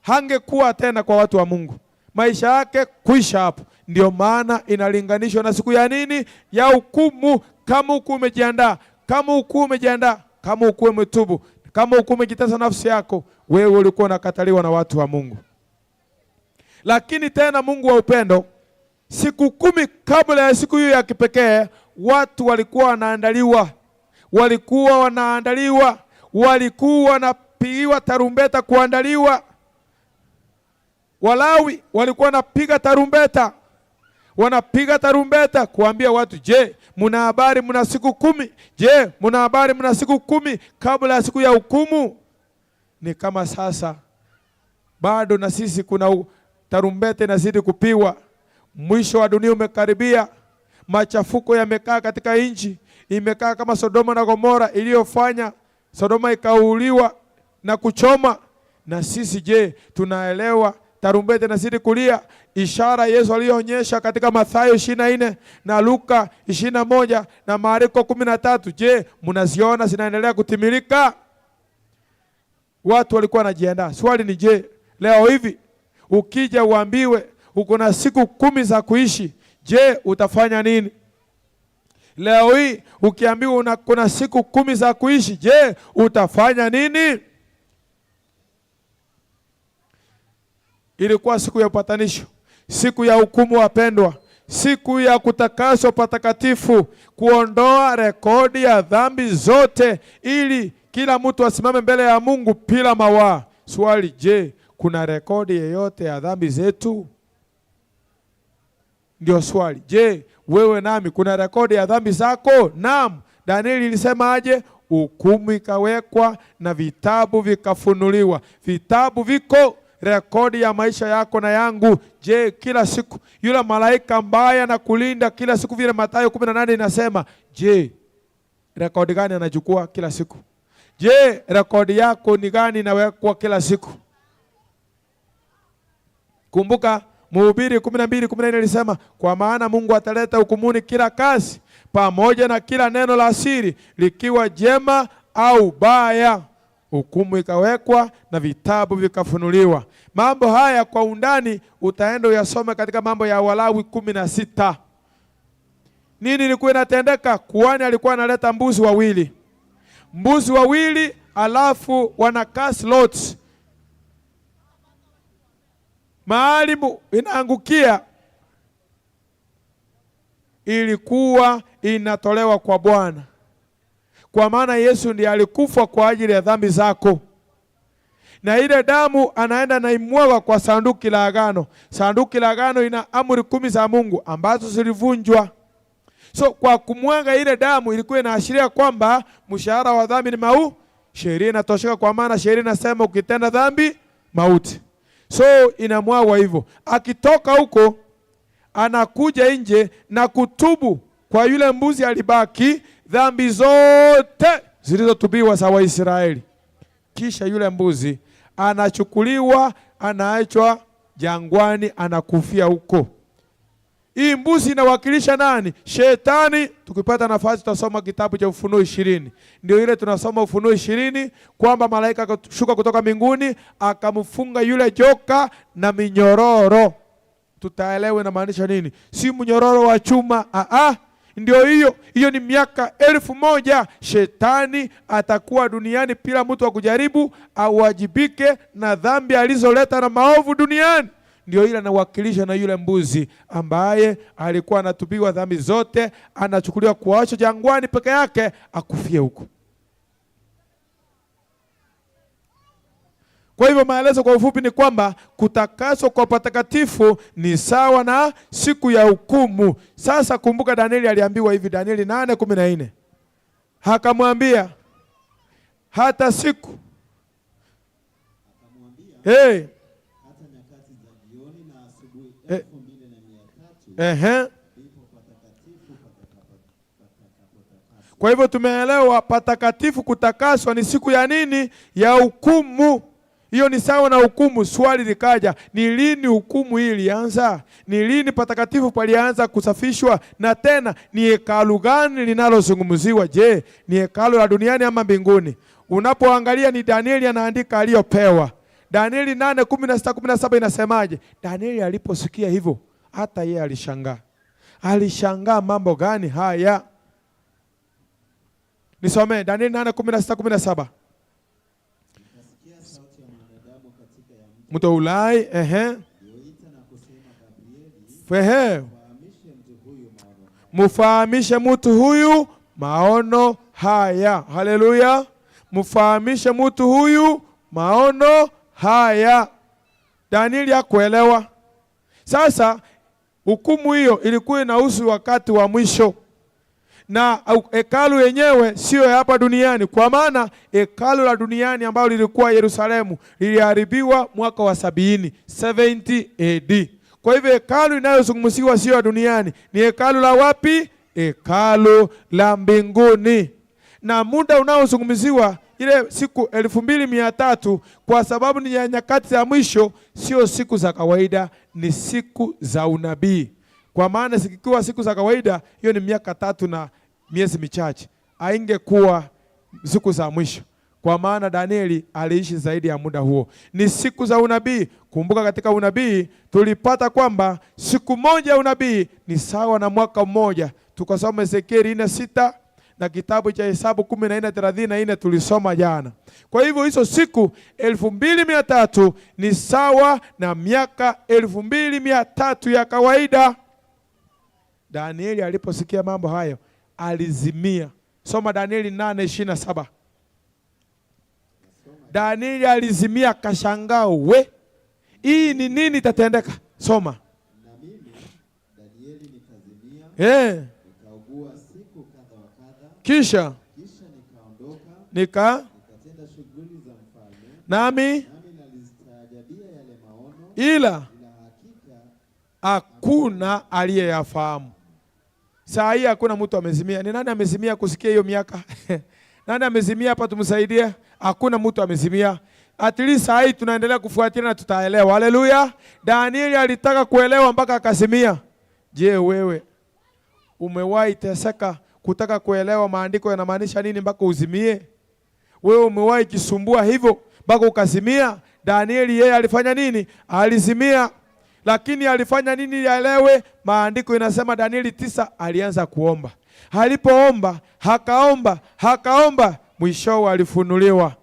hangekuwa tena kwa watu wa Mungu, maisha yake kuisha hapo. Ndio maana inalinganishwa na siku ya nini? Ya hukumu. Kama huku umejiandaa, kama huku umejiandaa, kama huku umetubu, kama huku umejitesa nafsi yako, wewe ulikuwa unakataliwa na watu wa Mungu. Lakini tena Mungu wa upendo, siku 10 kabla ya siku hiyo ya kipekee, watu walikuwa wanaandaliwa, walikuwa wanaandaliwa, walikuwa wanapigiwa tarumbeta kuandaliwa. Walawi walikuwa wanapiga tarumbeta, wanapiga tarumbeta kuambia watu, je, mna habari mna siku 10? Je, mna habari mna siku 10 kabla ya siku ya hukumu? Ni kama sasa Bado na sisi kuna tarumbete inazidi kupigwa. Mwisho wa dunia umekaribia. Machafuko yamekaa katika nchi, imekaa kama Sodoma na Gomora iliyofanya Sodoma ikauliwa na kuchoma. Na sisi je, tunaelewa tarumbete inazidi kulia? Ishara Yesu aliyoonyesha katika Mathayo 24 na Luka 21 na Marko 13, je, mnaziona zinaendelea kutimilika? Watu walikuwa wanajiandaa. Swali ni je, leo hivi ukija uambiwe uko na siku 10 za kuishi, je, utafanya nini? Leo hii ukiambiwa kuna siku 10 za kuishi, je, utafanya nini? Ilikuwa siku ya upatanisho, siku ya hukumu wapendwa, siku ya kutakaswa patakatifu, kuondoa rekodi ya dhambi zote ili kila mtu asimame mbele ya Mungu bila mawaa. Swali, je, kuna rekodi yeyote ya dhambi zetu? Ndio swali. Je, wewe nami kuna rekodi ya dhambi zako? Naam. Danieli ilisema aje? Hukumu ikawekwa na vitabu vikafunuliwa. Vitabu viko rekodi ya maisha yako na yangu. Je, kila siku yule malaika ambaye anakulinda kila siku, vile Mathayo 18 inasema, je, rekodi gani anachukua kila siku? Je, rekodi yako ni gani inawekwa kila siku? Kumbuka Mhubiri 12:14 ilisema, kwa maana Mungu ataleta hukumuni kila kazi pamoja na kila neno la siri, likiwa jema au baya. Hukumu ikawekwa na vitabu vikafunuliwa. Mambo haya kwa undani utaenda uyasome katika mambo ya Walawi 16. Nini ilikuwa inatendeka? Kuhani alikuwa analeta mbuzi wawili. Mbuzi wawili alafu wanakaa slots. Mahali inaangukia ilikuwa inatolewa kwa Bwana. Kwa maana Yesu ndiye alikufa kwa ajili ya dhambi zako. Na ile damu anaenda na imwaga kwa sanduki la agano. Sanduki la agano ina amri 10 za Mungu ambazo zilivunjwa. So kwa kumwaga ile damu ilikuwa inaashiria kwamba mshahara wa dhambi ni mauti. Sheria inatosheka, kwa maana sheria inasema ukitenda dhambi mauti. So inamwagwa hivyo. Akitoka huko anakuja nje na kutubu kwa yule mbuzi alibaki dhambi zote zilizotubiwa za Waisraeli. Kisha yule mbuzi anachukuliwa, anaachwa jangwani, anakufia huko. Hii mbuzi inawakilisha nani? Shetani. Tukipata nafasi tutasoma kitabu cha Ufunuo 20. Ndio ile tunasoma Ufunuo 20 kwamba malaika akashuka kutoka mbinguni akamfunga yule joka na minyororo. Tutaelewa inamaanisha nini? Si mnyororo wa chuma, Ndio hiyo. Hiyo ni miaka 1000 shetani atakuwa duniani bila mtu wa kujaribu awajibike na dhambi alizoleta na maovu duniani. Ndio ile anawakilisha na yule mbuzi ambaye alikuwa anatubiwa dhambi zote, anachukuliwa kuachwa jangwani peke yake akufie huko. Kwa hivyo maelezo kwa ufupi ni kwamba kutakaswa kwa patakatifu ni sawa na siku ya hukumu. Sasa kumbuka Danieli aliambiwa hivi, Danieli 8:14. Akamwambia hata siku hey. Kwa hivyo tumeelewa patakatifu kutakaswa ni siku ya nini? Ya hukumu. Hiyo ni sawa na hukumu. Swali likaja, ni lini hukumu hii ilianza? Ni lini patakatifu palianza kusafishwa? Na tena ni hekalu gani linalozungumziwa? Je, ni hekalu la duniani ama mbinguni? Unapoangalia ni Danieli anaandika aliyopewa. Danieli 8:16-17 inasemaje? Danieli aliposikia hivyo hata yeye alishangaa. Alishangaa mambo gani haya? Nisomee Danieli 8:16-17. Mto Ulai, Mfahamishe mtu huyu maono haya. Haleluya. Mfahamishe mtu huyu maono haya. Danieli hakuelewa. Sasa hukumu hiyo ilikuwa inahusu wakati wa mwisho. Na hekalu yenyewe sio ya hapa duniani, kwa maana hekalu la duniani ambalo lilikuwa Yerusalemu liliharibiwa mwaka wa 70 AD. Kwa hivyo hekalu inayozungumziwa sio ya duniani, ni hekalu la wapi? Hekalu la mbinguni. Na muda unaozungumziwa ile siku 2300, kwa sababu ni ya nyakati za mwisho, sio siku za kawaida, ni siku za unabii. Kwa maana zikiwa siku za kawaida, hiyo ni miaka 3 na miezi michache, haingekuwa siku za mwisho. Kwa maana Danieli aliishi zaidi ya muda huo. Ni siku za unabii. Kumbuka katika unabii tulipata kwamba siku moja ya unabii ni sawa na mwaka mmoja. Tukasoma Ezekieli 4:6 na kitabu cha Hesabu 14:34 tulisoma jana. Kwa hivyo hizo siku 2300 ni sawa na miaka 2300 ya kawaida. Danieli aliposikia mambo hayo alizimia. Soma Danieli 8:27. Danieli alizimia akashangaa, we, hii ni nini itatendeka? Soma. Na mimi Danieli nikazimia, nikaugua siku kadha wa kadha. Kisha nikaondoka, nikatenda shughuli za mfalme. Nami nalistaajabia yale maono, ila hakika hakuna aliyeyafahamu. Saa hii hakuna mtu amezimia. Ni nani amezimia kusikia hiyo miaka? Nani amezimia hapa tumsaidie? Hakuna mtu amezimia. At least saa hii tunaendelea kufuatilia na tutaelewa. Haleluya. Danieli alitaka kuelewa mpaka akazimia. Je, wewe umewahi teseka kutaka kuelewa maandiko yanamaanisha nini mpaka uzimie? Wewe umewahi jisumbua hivyo mpaka ukazimia? Danieli yeye alifanya nini? Alizimia. Lakini alifanya nini ili aelewe? Maandiko inasema Danieli 9 alianza kuomba. Alipoomba, hakaomba, mwisho alifunuliwa.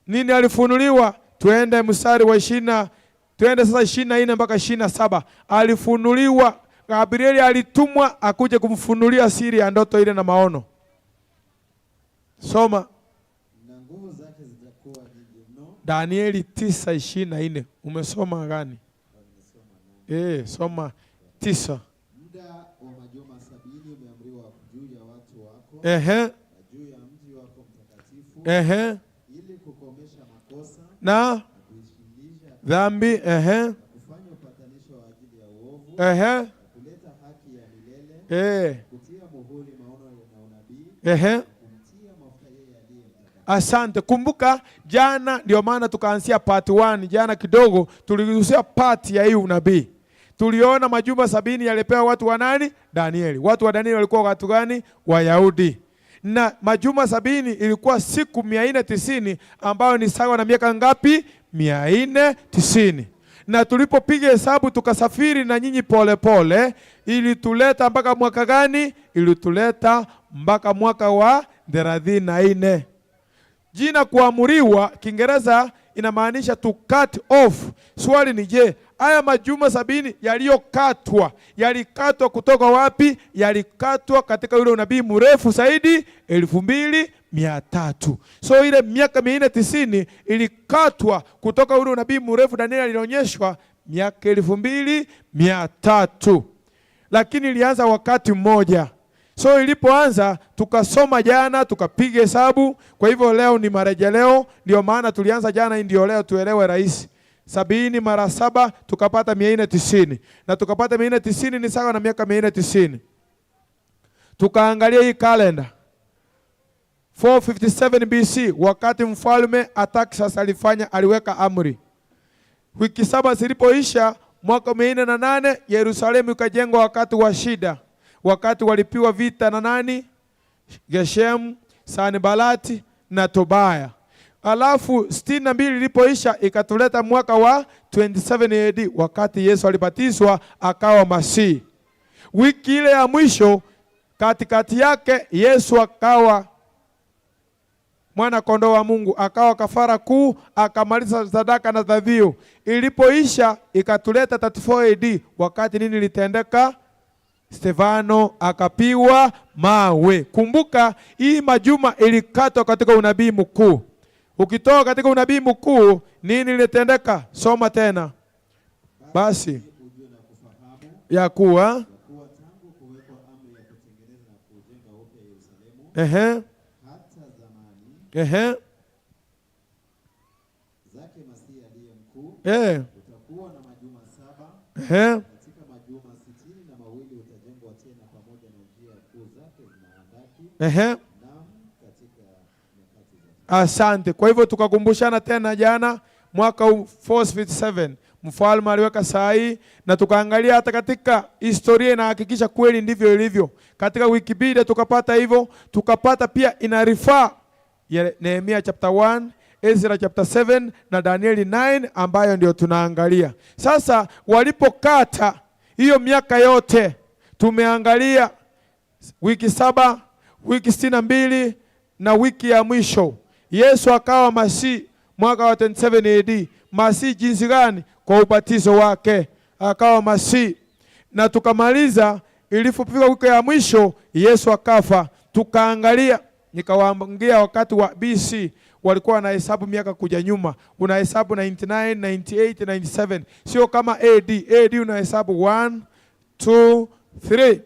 Nini alifunuliwa? Tuende mstari wa 20, tuende sasa 24 mpaka 27. Alifunuliwa, Gabrieli alitumwa akuje kumfunulia siri ya ndoto ile na maono. Soma. Na nguvu zake zitakuwa nyingi mno. Danieli 9:24. Umesoma gani? Soma 9. Muda wa majuma 70 umeamriwa juu ya watu wako, na juu ya mji wako mtakatifu, ili kukomesha makosa na kuishindiza dhambi, na kufanya upatanisho wa ajili ya uovu, na kuleta haki ya milele, kutia muhuri maono na unabii, na kumtia mafuta yeye aliye mtakatifu. Asante. Kumbuka jana ndio maana tukaanzia part 1. Jana kidogo tuligusia part ya hii unabii. Tuliona majumba 70 yalipewa watu wa nani? Danieli. Watu wa Danieli walikuwa watu gani? Wayahudi. Na majuma 70 ilikuwa siku 490 ambayo ni sawa na miaka ngapi? 490. Na tulipopiga hesabu tukasafiri na nyinyi pole pole, ilituleta mpaka mwaka gani? Ilituleta mpaka mwaka wa 34. Jina kuamuriwa Kiingereza inamaanisha to cut off. Swali ni je, haya majuma 70 yaliyokatwa, yalikatwa kutoka wapi? Yalikatwa katika yule unabii mrefu zaidi 2300. So ile miaka 490 ilikatwa kutoka ule unabii mrefu Danieli alionyeshwa miaka 2300. Lakini ilianza wakati mmoja. So ilipoanza tukasoma jana, tukapiga hesabu. Kwa hivyo leo ni marejeleo, ndio maana tulianza jana, ndio leo tuelewe rahisi. 70 mara 7 tukapata 490. Na tukapata 490 ni sawa na miaka 490. Tukaangalia hii kalenda 457 BC, wakati mfalme Artaxerxes aliweka amri. Wiki 7 zilipoisha mwaka 408 Yerusalemu ikajengwa wakati wa shida. Wakati walipiwa vita na nani? Geshem, Sanbalati na Tobaya. Alafu 62 ilipoisha ikatuleta mwaka wa 27 AD, wakati Yesu alibatizwa akawa Masihi. Wiki ile ya mwisho katikati yake Yesu akawa mwana kondoo wa Mungu, akawa kafara kuu, akamaliza sadaka na dhabihu. Ilipoisha ikatuleta 34 AD, wakati nini litendeka? Stefano akapiwa mawe. Kumbuka hii majuma ilikatwa katika unabii mkuu. Ukitoka katika unabii mkuu nini lilitendeka? Soma tena. Basi ya kuwa Ehe. Hata zamani Ehe. zake Masihi aliye mkuu utakuwa na majuma 7. Ehe. Katika majuma 62 utajengwa tena pamoja na njia kuu zake na handaki. Ehe. Naam, katika nyakati za Asante. Kwa hivyo tukakumbushana tena jana mwaka 457 mfalme aliweka sahihi, na tukaangalia hata katika historia inahakikisha kweli ndivyo ilivyo. Katika Wikipedia tukapata hivyo, tukapata pia ina refer ya Nehemia chapter 1, Ezra chapter 7 na Danieli 9 ambayo ndio tunaangalia. Sasa walipokata hiyo miaka yote tumeangalia wiki 7, wiki 62 na wiki ya mwisho. Yesu akawa Masihi mwaka wa 27 AD. Masihi jinsi gani? Kwa ubatizo wake akawa Masihi. Na tukamaliza ilipofika wiki ya mwisho Yesu akafa. Tukaangalia, nikawaambia wakati wa BC walikuwa wanahesabu miaka kuja nyuma. Unahesabu 99, 98, 97. Sio kama AD. AD unahesabu 1, 2, 3.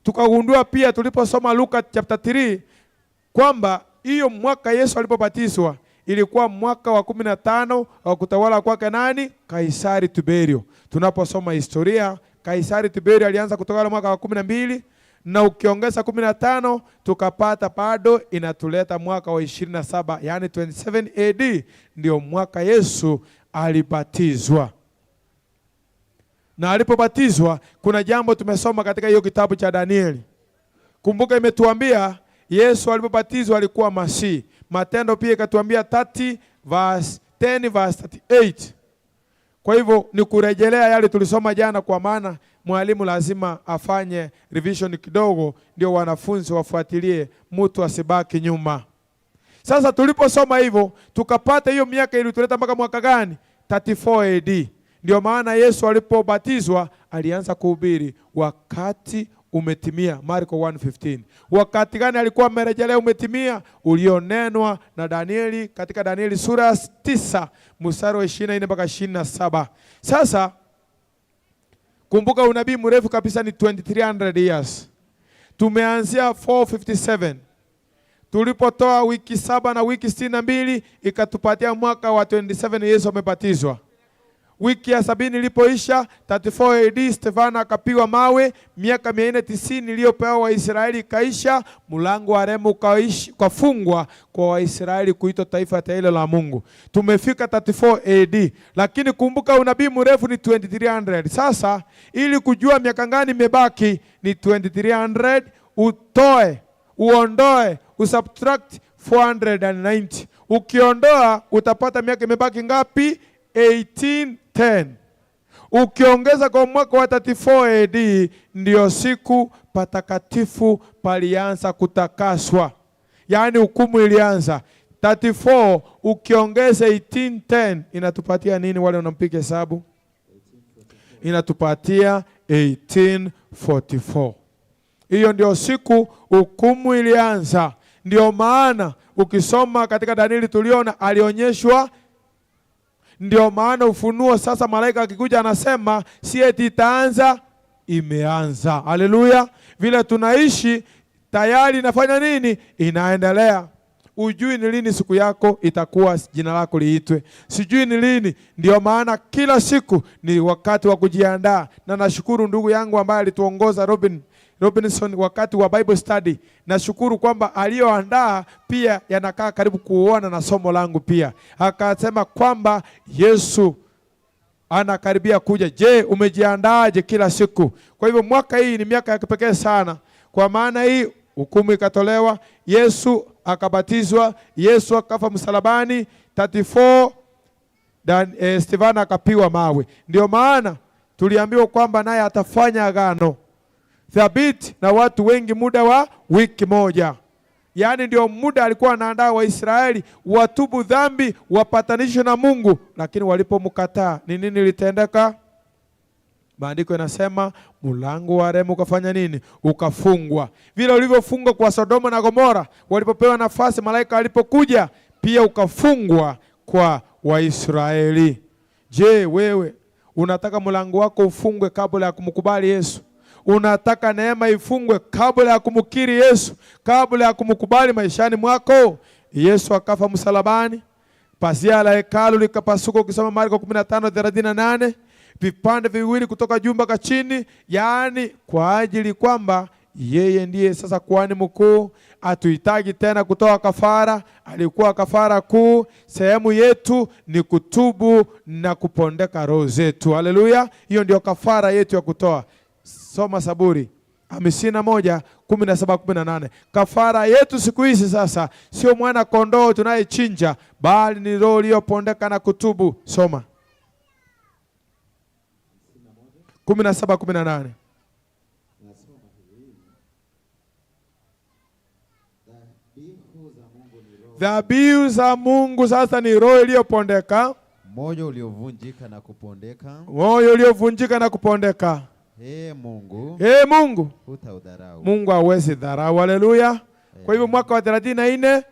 Tukagundua pia tuliposoma Luka chapter 3 kwamba hiyo mwaka Yesu alipobatizwa ilikuwa mwaka wa 15 wa kutawala kwake nani? Kaisari Tiberio. Tunaposoma historia, Kaisari Tiberio alianza kutawala mwaka wa 12, na ukiongeza 15 tukapata bado inatuleta mwaka wa 27, yani 27 AD ndio mwaka Yesu alibatizwa. Na alipobatizwa kuna jambo tumesoma katika hiyo kitabu cha Danieli. Kumbuka imetuambia Yesu alipobatizwa alikuwa Masihi. Matendo pia ikatuambia 30 verse 10 verse 38. Kwa hivyo ni kurejelea yale tulisoma jana, kwa maana mwalimu lazima afanye revision kidogo ndio wanafunzi wafuatilie, mtu asibaki nyuma. Sasa tuliposoma hivyo tukapata hiyo miaka ilituleta mpaka mwaka gani? 34 AD. Ndio maana Yesu alipobatizwa alianza kuhubiri wakati umetimia, Marko 1:15. Wakati gani alikuwa amerejelea umetimia? Ulionenwa na Danieli katika Danieli sura 9 mstari wa 24 mpaka 27. Sasa kumbuka unabii mrefu kabisa ni 2300 years. Tumeanzia 457. Tulipotoa wiki 7 na wiki 62 ikatupatia mwaka wa 27 Yesu amebatizwa. Wiki ya 70 ilipoisha 34 AD Stefano akapigwa mawe. Miaka 490 iliyopewa Waisraeli ikaisha, mlango wa rehema ukafungwa kwa Waisraeli kuitwa taifa teule la Mungu. Tumefika 34 AD, lakini kumbuka unabii mrefu ni 2300. Sasa ili kujua miaka gani imebaki ni 2300, utoe, uondoe, usubtract 490. Ukiondoa utapata miaka imebaki ngapi? 1810. Ukiongeza kwa mwaka wa 34 AD ndio siku patakatifu palianza kutakaswa. Yaani hukumu ilianza. 34 ukiongeza 1810 inatupatia nini wale wanampiga hesabu? Inatupatia 1844. Hiyo ndio siku hukumu ilianza. Ndio maana ukisoma katika Danieli tuliona alionyeshwa. Ndio maana Ufunuo sasa malaika akikuja anasema si eti itaanza, imeanza. Haleluya. Vile tunaishi tayari inafanya nini? Inaendelea. Ujui ni lini siku yako itakuwa jina lako liitwe. Sijui ni lini. Ndio maana kila siku ni wakati wa kujiandaa. Na nashukuru ndugu yangu ambaye alituongoza Robinson wakati wa Bible study. Nashukuru kwamba aliyoandaa pia yanakaa karibu kuona na somo langu pia. Akasema kwamba Yesu anakaribia kuja. Je, umejiandaaje kila siku? Kwa hivyo mwaka hii ni miaka ya kipekee sana. Kwa maana hii hukumu ikatolewa, Yesu akabatizwa, Yesu akafa msalabani, 34 Stefano akapigwa mawe. Ndio maana tuliambiwa kwamba naye atafanya agano thabiti na watu wengi muda wa wiki moja. Yaani ndio muda alikuwa anaandaa Waisraeli watubu dhambi, wapatanishwe na Mungu, lakini walipomkataa ni nini litendeka? Maandiko yanasema mlango wa rehema ukafanya nini? Ukafungwa. Vile ulivyofungwa kwa Sodoma na Gomora walipopewa nafasi malaika alipokuja, pia ukafungwa kwa Waisraeli. Je, wewe unataka mlango wako ufungwe kabla ya kumkubali Yesu? Unataka neema ifungwe kabla ya kumkiri Yesu, kabla ya kumkubali maishani mwako? Yesu akafa msalabani, pazia la hekalu likapasuka. Ukisoma Marko 15:38, vipande viwili kutoka juu mpaka chini, yaani kwa ajili kwamba yeye ndiye sasa kuhani mkuu. Hatuhitaji tena kutoa kafara, alikuwa kafara kuu. Sehemu yetu ni kutubu na kupondeka roho zetu. Haleluya! Hiyo ndio kafara yetu ya kutoa. Soma Saburi 51:17-18. Kafara yetu siku hizi sasa sio mwana kondoo tunayechinja, bali ni roho iliyopondeka na kutubu. Soma 17:18. Dhabihu za Mungu sasa ni roho iliyopondeka, moyo uliovunjika na kupondeka, moyo uliovunjika na kupondeka. Ee Mungu, Ee Mungu, hutaudharau. Mungu hawezi dharau. Haleluya. Kwa hivyo mwaka wa 34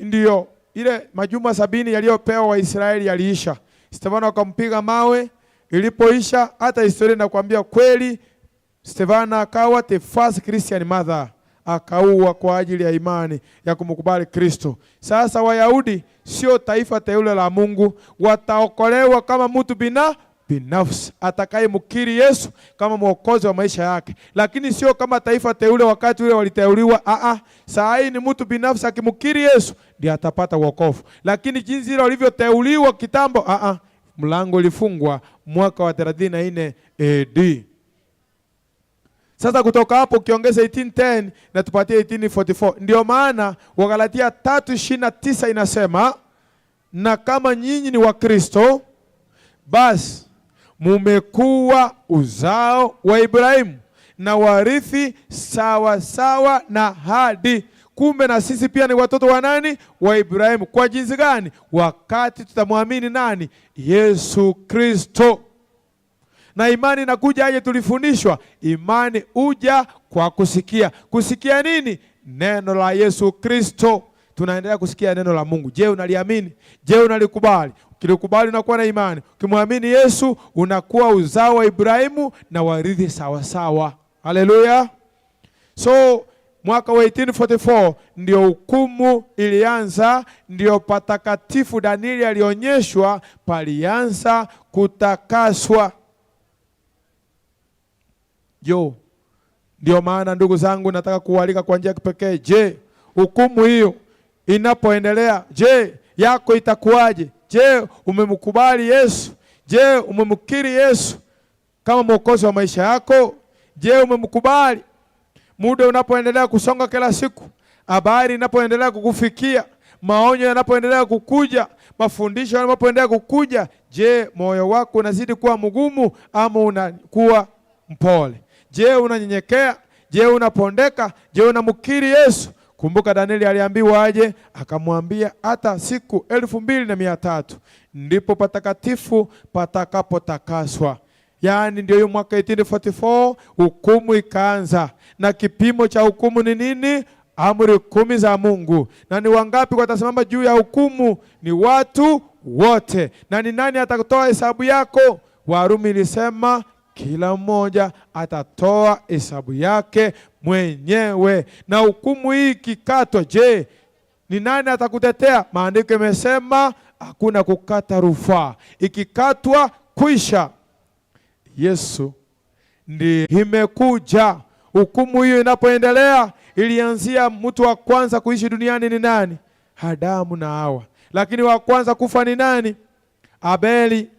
ndio ile majuma 70 yaliyopewa Waisraeli yaliisha. Stefano akampiga mawe. Ilipoisha, hata historia inakwambia kweli, Stefano akawa the first Christian mother, akaua kwa ajili ya imani ya kumkubali Kristo. Sasa Wayahudi sio taifa teule la Mungu, wataokolewa kama mtu binafsi atakayemkiri Yesu kama mwokozi wa maisha yake, lakini sio kama taifa teule wakati ule waliteuliwa. Saa hii ni mtu binafsi akimkiri Yesu ndiye atapata wokovu, lakini jinsi ile walivyoteuliwa kitambo, mlango ulifungwa mwaka wa 34 AD. Sasa kutoka hapo ukiongeza 1810 na tupatie 1844. Ndio maana Wagalatia 3:29 inasema, na kama nyinyi ni wa Kristo, basi mumekuwa uzao wa Ibrahimu na warithi sawa sawa na ahadi. Kumbe na sisi pia ni watoto wa nani? Wa Ibrahimu. Kwa jinsi gani? Wakati tutamwamini nani? Yesu Kristo. Na imani inakuja aje? Tulifundishwa imani uja kwa kusikia. Kusikia nini? Neno la Yesu Kristo. Tunaendelea kusikia neno la Mungu. Je, unaliamini? Je, unalikubali? Ukilikubali unakuwa na imani. Ukimwamini Yesu unakuwa uzao wa Ibrahimu na warithi sawa sawa. Haleluya. So mwaka wa 1844 ndio hukumu ilianza, ndio patakatifu Danieli alionyeshwa, palianza kutakaswa. Jo, ndio maana ndugu zangu nataka kualika kwa njia ya kipekee. Je, hukumu hiyo inapoendelea, je, yako itakuwaje? Je, umemkubali Yesu? Je, umemkiri Yesu kama mwokozi wa maisha yako? Je, umemkubali? Muda unapoendelea kusonga kila siku, habari inapoendelea kukufikia, maonyo yanapoendelea kukuja, mafundisho yanapoendelea kukuja, je, moyo wako unazidi kuwa mgumu ama unakuwa mpole? Je, unanyenyekea? Je, unapondeka? Je, unamkiri Yesu? Kumbuka Danieli aliambiwa aje? Akamwambia hata siku 2300 ndipo patakatifu patakapotakaswa. Yaani ndio hiyo mwaka 1844 hukumu ikaanza. Na kipimo cha hukumu ni nini? Amri 10 za Mungu. Na ni wangapi watasimama juu ya hukumu? Ni watu wote. Na ni nani atatoa hesabu yako? Warumi ilisema kila mmoja atatoa hesabu yake mwenyewe. Na hukumu hii ikikatwa, je, ni nani atakutetea? Maandiko yamesema hakuna kukata rufaa. Ikikatwa kwisha. Yesu ndiye imekuja. Hukumu hiyo inapoendelea, ilianzia mtu wa kwanza kuishi duniani ni nani? Adamu na Hawa. Lakini wa kwanza kufa ni nani? Abeli.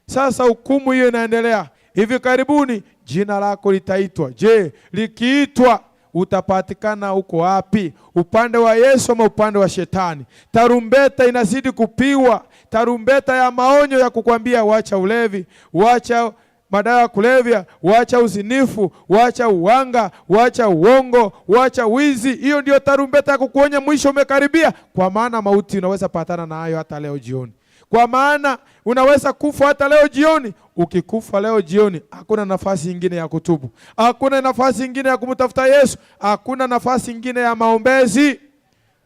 Sasa hukumu hiyo inaendelea. Hivi karibuni jina lako litaitwa. Je, likiitwa utapatikana huko wapi? Upande wa Yesu ama upande wa Shetani? Tarumbeta inazidi kupigwa, tarumbeta ya maonyo ya kukwambia wacha ulevi, wacha madawa ya kulevya, wacha uzinifu, wacha uwanga, wacha uongo, wacha wizi. Hiyo ndio tarumbeta ya kukuonya mwisho umekaribia. Kwa maana mauti unaweza patana nayo hata leo jioni. Kwa maana unaweza kufa hata leo jioni. Ukikufa leo jioni, hakuna nafasi nyingine ya kutubu, hakuna nafasi nyingine ya kumtafuta Yesu, hakuna nafasi nyingine ya maombezi.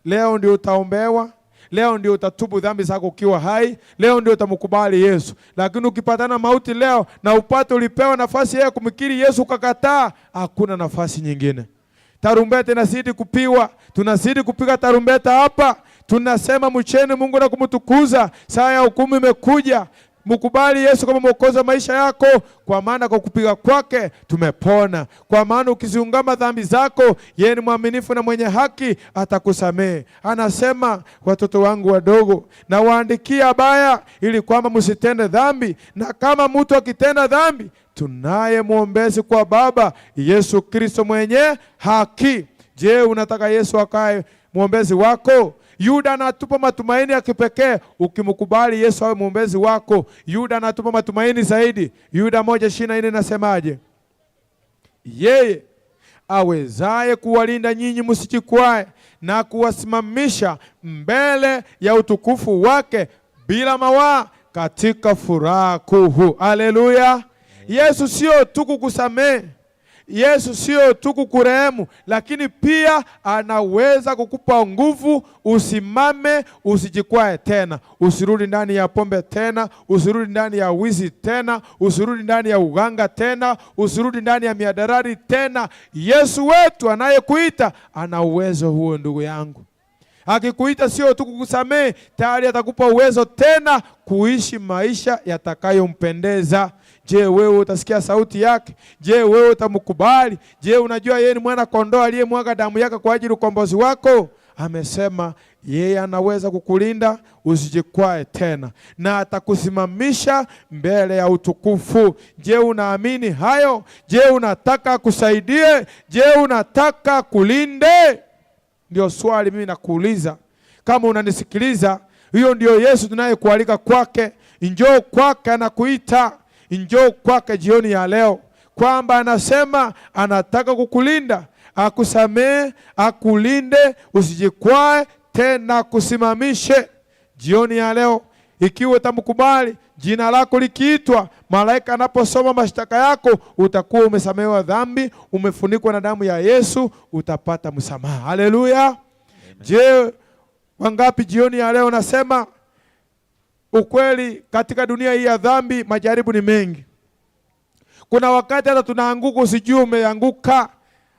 Leo ndio utaombewa, Leo ndio utatubu dhambi zako ukiwa hai, leo ndio utamkubali Yesu. Lakini ukipatana mauti leo na upate ulipewa nafasi ya kumkiri Yesu ukakataa, hakuna nafasi nyingine. Tarumbeta inazidi kupigwa, tunazidi kupiga tarumbeta hapa, tunasema mcheni Mungu na kumtukuza. Saa ya hukumu imekuja. Mkubali Yesu kama mwokozi wa maisha yako, kwa maana kwa kupiga kwake tumepona. Kwa maana ukiziungama dhambi zako, yeye ni mwaminifu na mwenye haki, atakusamehe. Anasema, watoto wangu wadogo, nawaandikia baya ili kwamba msitende dhambi, na kama mtu akitenda dhambi, tunaye mwombezi kwa Baba, Yesu Kristo mwenye haki. Je, unataka Yesu akae mwombezi wako? Yuda anatupa matumaini ya kipekee ukimkubali Yesu awe mwombezi wako. Yuda anatupa matumaini zaidi. Yuda 1:24 inasemaje? Yeye awezaye kuwalinda nyinyi msijikwae na kuwasimamisha mbele ya utukufu wake bila mawaa katika furaha kuu. Haleluya! Yesu sio tu kukusamehe, Yesu sio tu kukurehemu, lakini pia anaweza kukupa nguvu usimame, usijikwae tena, usirudi ndani ya pombe tena, usirudi ndani ya wizi tena, usirudi ndani ya uganga tena, usirudi ndani ya miadarari tena. Yesu wetu anayekuita ana uwezo huo, ndugu yangu. Akikuita sio tu kukusamehe, tayari atakupa uwezo tena kuishi maisha yatakayompendeza. Je, wewe utasikia sauti yake? Je, wewe utamkubali? Je, unajua yeye ni mwana kondoo aliyemwaga damu yake kwa ajili ukombozi wako? Amesema yeye anaweza kukulinda usijikwae tena na atakusimamisha mbele ya utukufu. Je, unaamini hayo? Je, unataka kusaidie? Je, unataka kulinde? Ndio swali mimi nakuuliza. Kama unanisikiliza, hiyo ndio Yesu tunayekualika kwake. Njoo kwake, anakuita. Njoo kwake jioni ya leo, kwamba anasema anataka kukulinda, akusamee, akulinde, usijikwae tena, kusimamishe. Jioni ya leo, ikiwa utamkubali, jina lako likiitwa, malaika anaposoma mashtaka yako, utakuwa umesamehewa dhambi, umefunikwa na damu ya Yesu, utapata msamaha. Haleluya! Je, wangapi jioni ya leo nasema ukweli, katika dunia hii ya dhambi majaribu ni mengi. Kuna wakati hata tunaanguka, usijue umeanguka,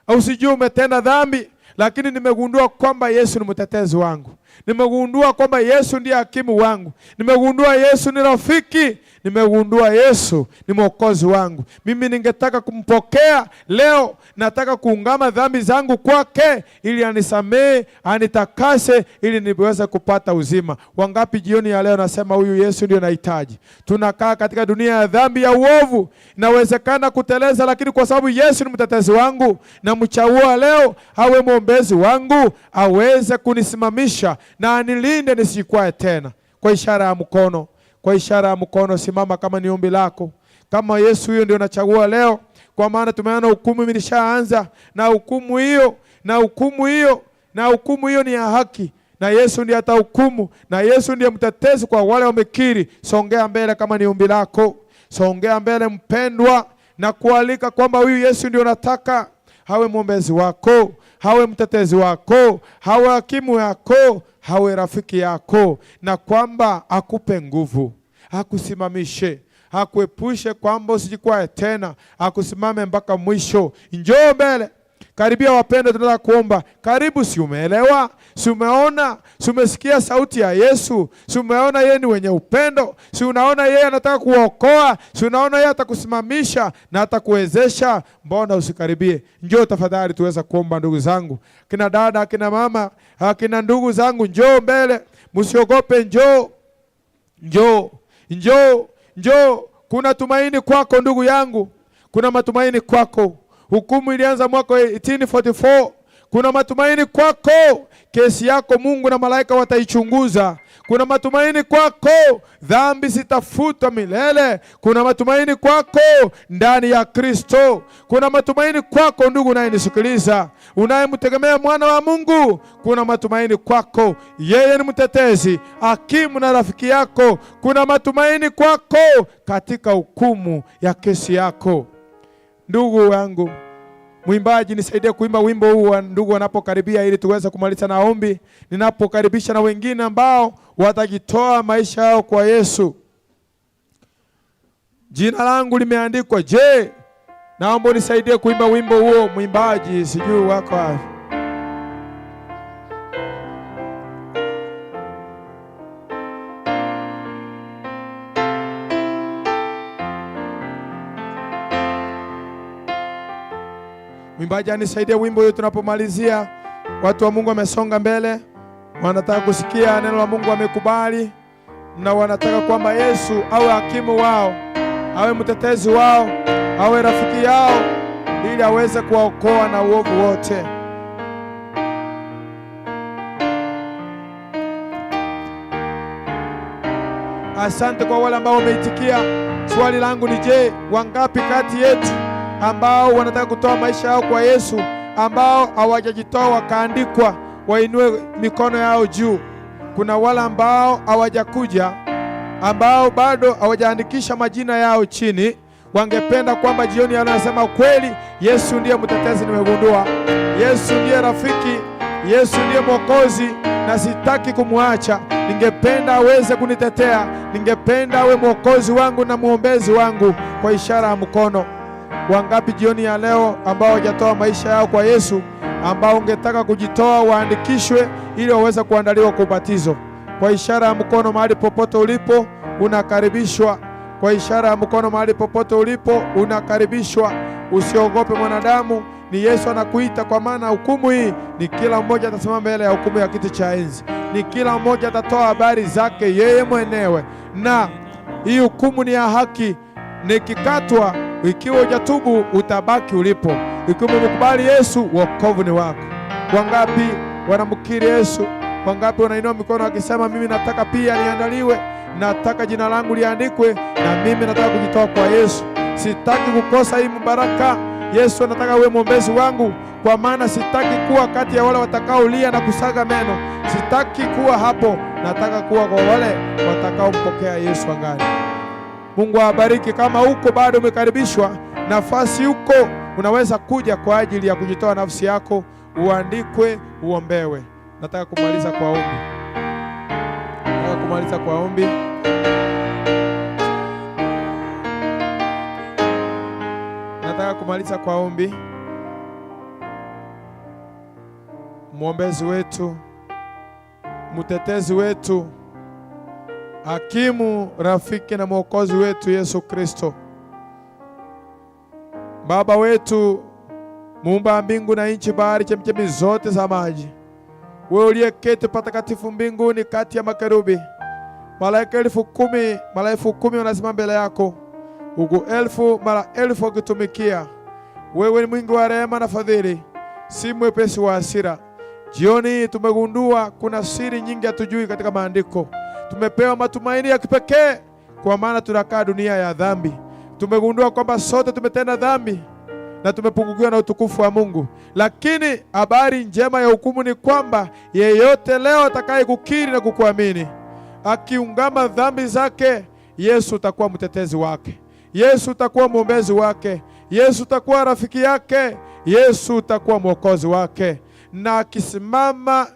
usijue umetenda dhambi, lakini nimegundua kwamba Yesu ni mtetezi wangu. Nimegundua kwamba Yesu ndiye hakimu wangu. Nimegundua Yesu ni rafiki. Nimegundua Yesu ni mwokozi wangu. Mimi ningetaka kumpokea leo, nataka kuungama dhambi zangu kwake ili anisamee, anitakase ili niweze kupata uzima. Wangapi jioni ya leo nasema huyu Yesu ndio nahitaji? Tunakaa katika dunia ya dhambi ya uovu, inawezekana kuteleza, lakini kwa sababu Yesu ni mtetezi wangu, namchagua leo awe mwombezi wangu, aweze kunisimamisha na anilinde nisijikwae tena. Kwa ishara ya mkono, kwa ishara ya mkono simama kama ni ombi lako. Kama Yesu huyo ndio nachagua leo, kwa maana tumeona hukumu imeshaanza, na hukumu hiyo, na hukumu hiyo, na hukumu hiyo ni ya haki, na Yesu ndiye atahukumu, na Yesu ndiye mtetezi kwa wale wamekiri. Songea mbele kama ni ombi lako, songea mbele mpendwa, na kualika kwamba huyu Yesu ndio nataka hawe mwombezi wako, hawe mtetezi wako, hawe hakimu yako, hawe rafiki yako, na kwamba akupe nguvu, akusimamishe, akuepushe kwamba usijikwae tena, akusimame mpaka mwisho. Njoo mbele, karibia wapendwa, tunataka kuomba. Karibu. Si umeelewa? Si umeona? Si umesikia sauti ya Yesu? Si umeona yeye ni wenye upendo? Si unaona yeye anataka kuokoa? Si unaona yeye atakusimamisha na atakuwezesha? Mbona usikaribie? Njoo tafadhali tuweza kuomba, ndugu zangu, kina dada, kina mama, kina ndugu zangu, njoo mbele, msiogope. Njoo, njoo, njoo, njoo. Kuna tumaini kwako ndugu yangu, kuna matumaini kwako. Hukumu ilianza mwaka 1844. Kuna matumaini kwako. Kesi yako Mungu na malaika wataichunguza. Kuna matumaini kwako, dhambi zitafutwa milele. Kuna matumaini kwako ndani ya Kristo. Kuna matumaini kwako ndugu unayenisikiliza, unayemtegemea mwana wa Mungu. Kuna matumaini kwako, yeye ni mtetezi, hakimu na rafiki yako. Kuna matumaini kwako katika hukumu ya kesi yako. Ndugu wangu, Mwimbaji, nisaidie kuimba wimbo huu wa ndugu wanapokaribia, ili tuweze kumaliza na ombi, ninapokaribisha na wengine ambao watajitoa maisha yao kwa Yesu. Jina langu limeandikwa. Je, naomba unisaidie kuimba wimbo huo, mwimbaji, sijui wako wapi. Mwimbaji anisaidie wimbo huo tunapomalizia. Watu wa Mungu wamesonga mbele, wanataka kusikia neno la Mungu, wamekubali na wanataka kwamba Yesu awe hakimu wao, awe mtetezi wao, awe rafiki yao, ili aweze kuwaokoa na uovu wote. Asante kwa wale ambao wameitikia. Swali langu ni je, wangapi kati yetu ambao wanataka kutoa maisha yao kwa Yesu, ambao hawajajitoa wakaandikwa, wainue mikono yao juu. Kuna wale ambao hawajakuja, ambao bado hawajaandikisha majina yao chini, wangependa kwamba jioni ya leo nasema kweli, Yesu ndiye mtetezi, nimegundua Yesu ndiye rafiki, Yesu ndiye Mwokozi, na sitaki kumwacha. Ningependa aweze kunitetea, ningependa awe mwokozi wangu na muombezi wangu, kwa ishara ya mkono. Wangapi jioni ya leo ambao hawajatoa maisha yao kwa Yesu, ambao ungetaka kujitoa waandikishwe ili waweze kuandaliwa kwa ubatizo? Kwa ishara ya mkono mahali popote ulipo unakaribishwa. Kwa ishara ya mkono mahali popote ulipo unakaribishwa. Usiogope mwanadamu, ni Yesu anakuita, kwa maana hukumu hii ni kila mmoja atasimama mbele ya hukumu ya kiti cha enzi. Ni kila mmoja atatoa habari zake yeye mwenyewe, na hii hukumu ni ya haki. Nikikatwa, ikiwa hujatubu utabaki ulipo. Ikiwa umemkubali Yesu, wokovu ni wako. Wangapi wanamkiri Yesu? Wangapi wanainua mikono wakisema, mimi nataka pia niandaliwe, nataka jina langu liandikwe, na mimi nataka kujitoa kwa Yesu, sitaki kukosa hii baraka. Yesu anataka uwe mwombezi wangu, kwa maana sitaki kuwa kati ya wale watakaolia na kusaga meno. Sitaki kuwa hapo, nataka kuwa kwa wale watakaompokea Yesu angani. Mungu awabariki. Kama uko bado umekaribishwa, nafasi uko, unaweza kuja kwa ajili ya kujitoa nafsi yako, uandikwe, uombewe. Nataka kumaliza kwa ombi. Nataka kumaliza kwa ombi. Nataka kumaliza kwa ombi. Mwombezi wetu, mtetezi wetu, hakimu, rafiki na mwokozi wetu Yesu Kristo, Baba wetu, muumba mbingu na nchi, bahari, chemchemi zote za maji, wewe uliyeketi patakatifu mbinguni kati ya makerubi, malaika 10,000, malaika 10,000 wanasimama mbele yako, huku 1,000 mara 1,000 wakitumikia. Wewe ni mwingi wa rehema na fadhili, si mwepesi wa hasira. Jioni tumegundua kuna siri nyingi hatujui katika maandiko. Tumepewa matumaini ya kipekee, kwa maana tunakaa dunia ya dhambi. Tumegundua kwamba sote tumetenda dhambi na tumepungukiwa na utukufu wa Mungu. Lakini habari njema ya hukumu ni kwamba yeyote leo atakaye kukiri na kukuamini, akiungama dhambi zake, Yesu utakuwa mtetezi wake, Yesu utakuwa mwombezi wake, Yesu utakuwa rafiki yake, Yesu utakuwa mwokozi wake. Na akisimama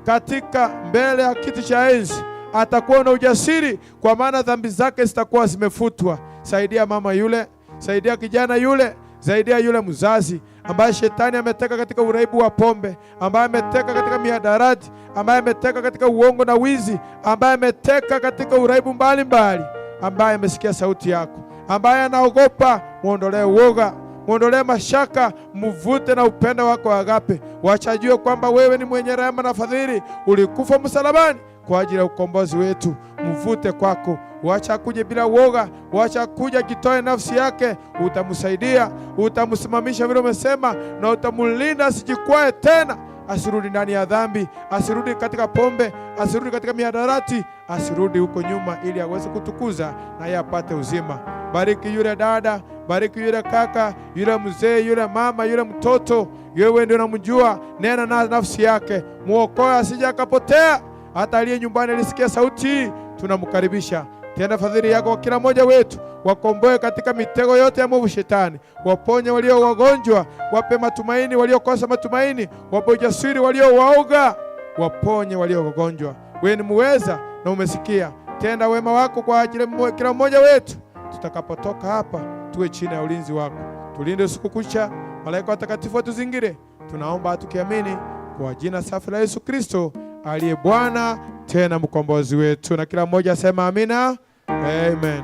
katika mbele ya kiti cha enzi atakuwa na ujasiri, kwa maana dhambi zake zitakuwa zimefutwa. Saidia mama yule, saidia kijana yule, saidia yule mzazi ambaye shetani ameteka katika uraibu wa pombe, ambaye ameteka katika mihadarati, ambaye ameteka katika uongo na wizi, ambaye ameteka katika uraibu mbalimbali, ambaye amesikia sauti yako, ambaye anaogopa. Muondolee uoga, muondolee mashaka, mvute na upendo wako agape. Wachajue kwamba wewe ni mwenye rehema na fadhili, ulikufa msalabani kwa ajili ya ukombozi wetu. Mvute kwako, wacha akuje bila uoga, wacha akuje akitoe nafsi yake. Utamsaidia, utamsimamisha vile umesema, na utamlinda asijikwae tena, asirudi ndani ya dhambi, asirudi katika pombe, asirudi katika mihadarati, asirudi huko nyuma, ili aweze kutukuza na yeye apate uzima. Bariki yule dada, bariki yule kaka, yule mzee, yule mama, yule mtoto. Wewe ndio unamjua, nena na nafsi yake, muokoe asije akapotea. Hata aliye nyumbani alisikia sauti, tunamkaribisha. Tenda fadhili yako kwa kila mmoja wetu, wakomboe katika mitego yote ya mwovu shetani, waponye walio wagonjwa, wape matumaini waliokosa matumaini, wape ujasiri walio waoga, waponye walio wagonjwa. Wewe ni muweza na umesikia. Tenda wema wako kwa ajili ya kila mmoja wetu. Tutakapotoka hapa tuwe chini ya ulinzi wako, tulinde usiku kucha, malaika watakatifu watuzingire. Tunaomba tukiamini kwa jina safi la Yesu Kristo aliye Bwana tena mkombozi wetu, na kila mmoja asema amina, amen.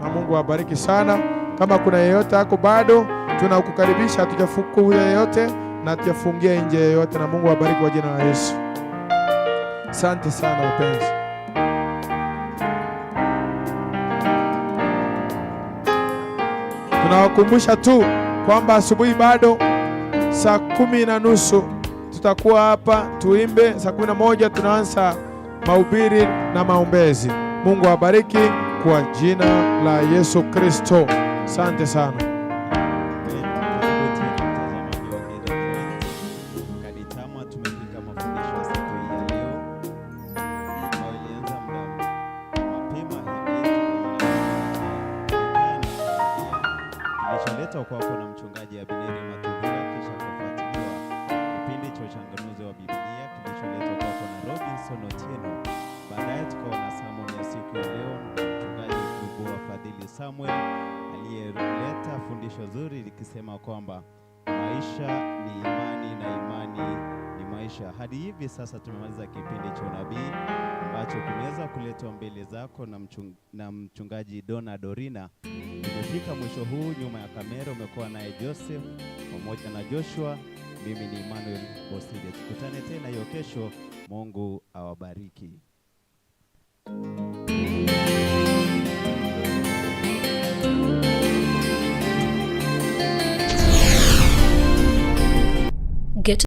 Na Mungu awabariki sana. Kama kuna yeyote ako bado, tunakukaribisha. Hatujafukuza yeyote na hatujafungia nje yeyote, na Mungu awabariki kwa jina la Yesu. Asante sana wapenzi. Tunawakumbusha tu kwamba asubuhi bado saa 10:30 tutakuwa hapa tuimbe. Saa 11 tunaanza mahubiri na maombezi. Mungu awabariki kwa jina la Yesu Kristo. Asante sana. Karibu tena mtazamaji wa Get the Point. Kaditama tumefika mafundisho ya siku hii ya leo ambayo ilianza muda mapema hivi, tukaona kilicholetwa kwako na mchungaji Abineri Matuhura, kisha kufuatiliwa kipindi cha uchanganuzi wa Biblia kilicholetwa kwako na Robinson Otieno. Baadaye tukaona sermon ya siku ya leo na mchungaji Lubowa Fadhili Samuel aliyeleta fundisho zuri likisema kwamba maisha ni imani na imani ni maisha. Hadi hivi sasa tumemaliza kipindi cha unabii ambacho kimeweza kuletwa mbele zako na mchungaji Dona Dorina. Tumefika mwisho huu. Nyuma ya kamera umekuwa naye Joseph pamoja na Joshua. Mimi ni Emmanuel Boside. Tukutane tena hiyo kesho. Mungu awabariki.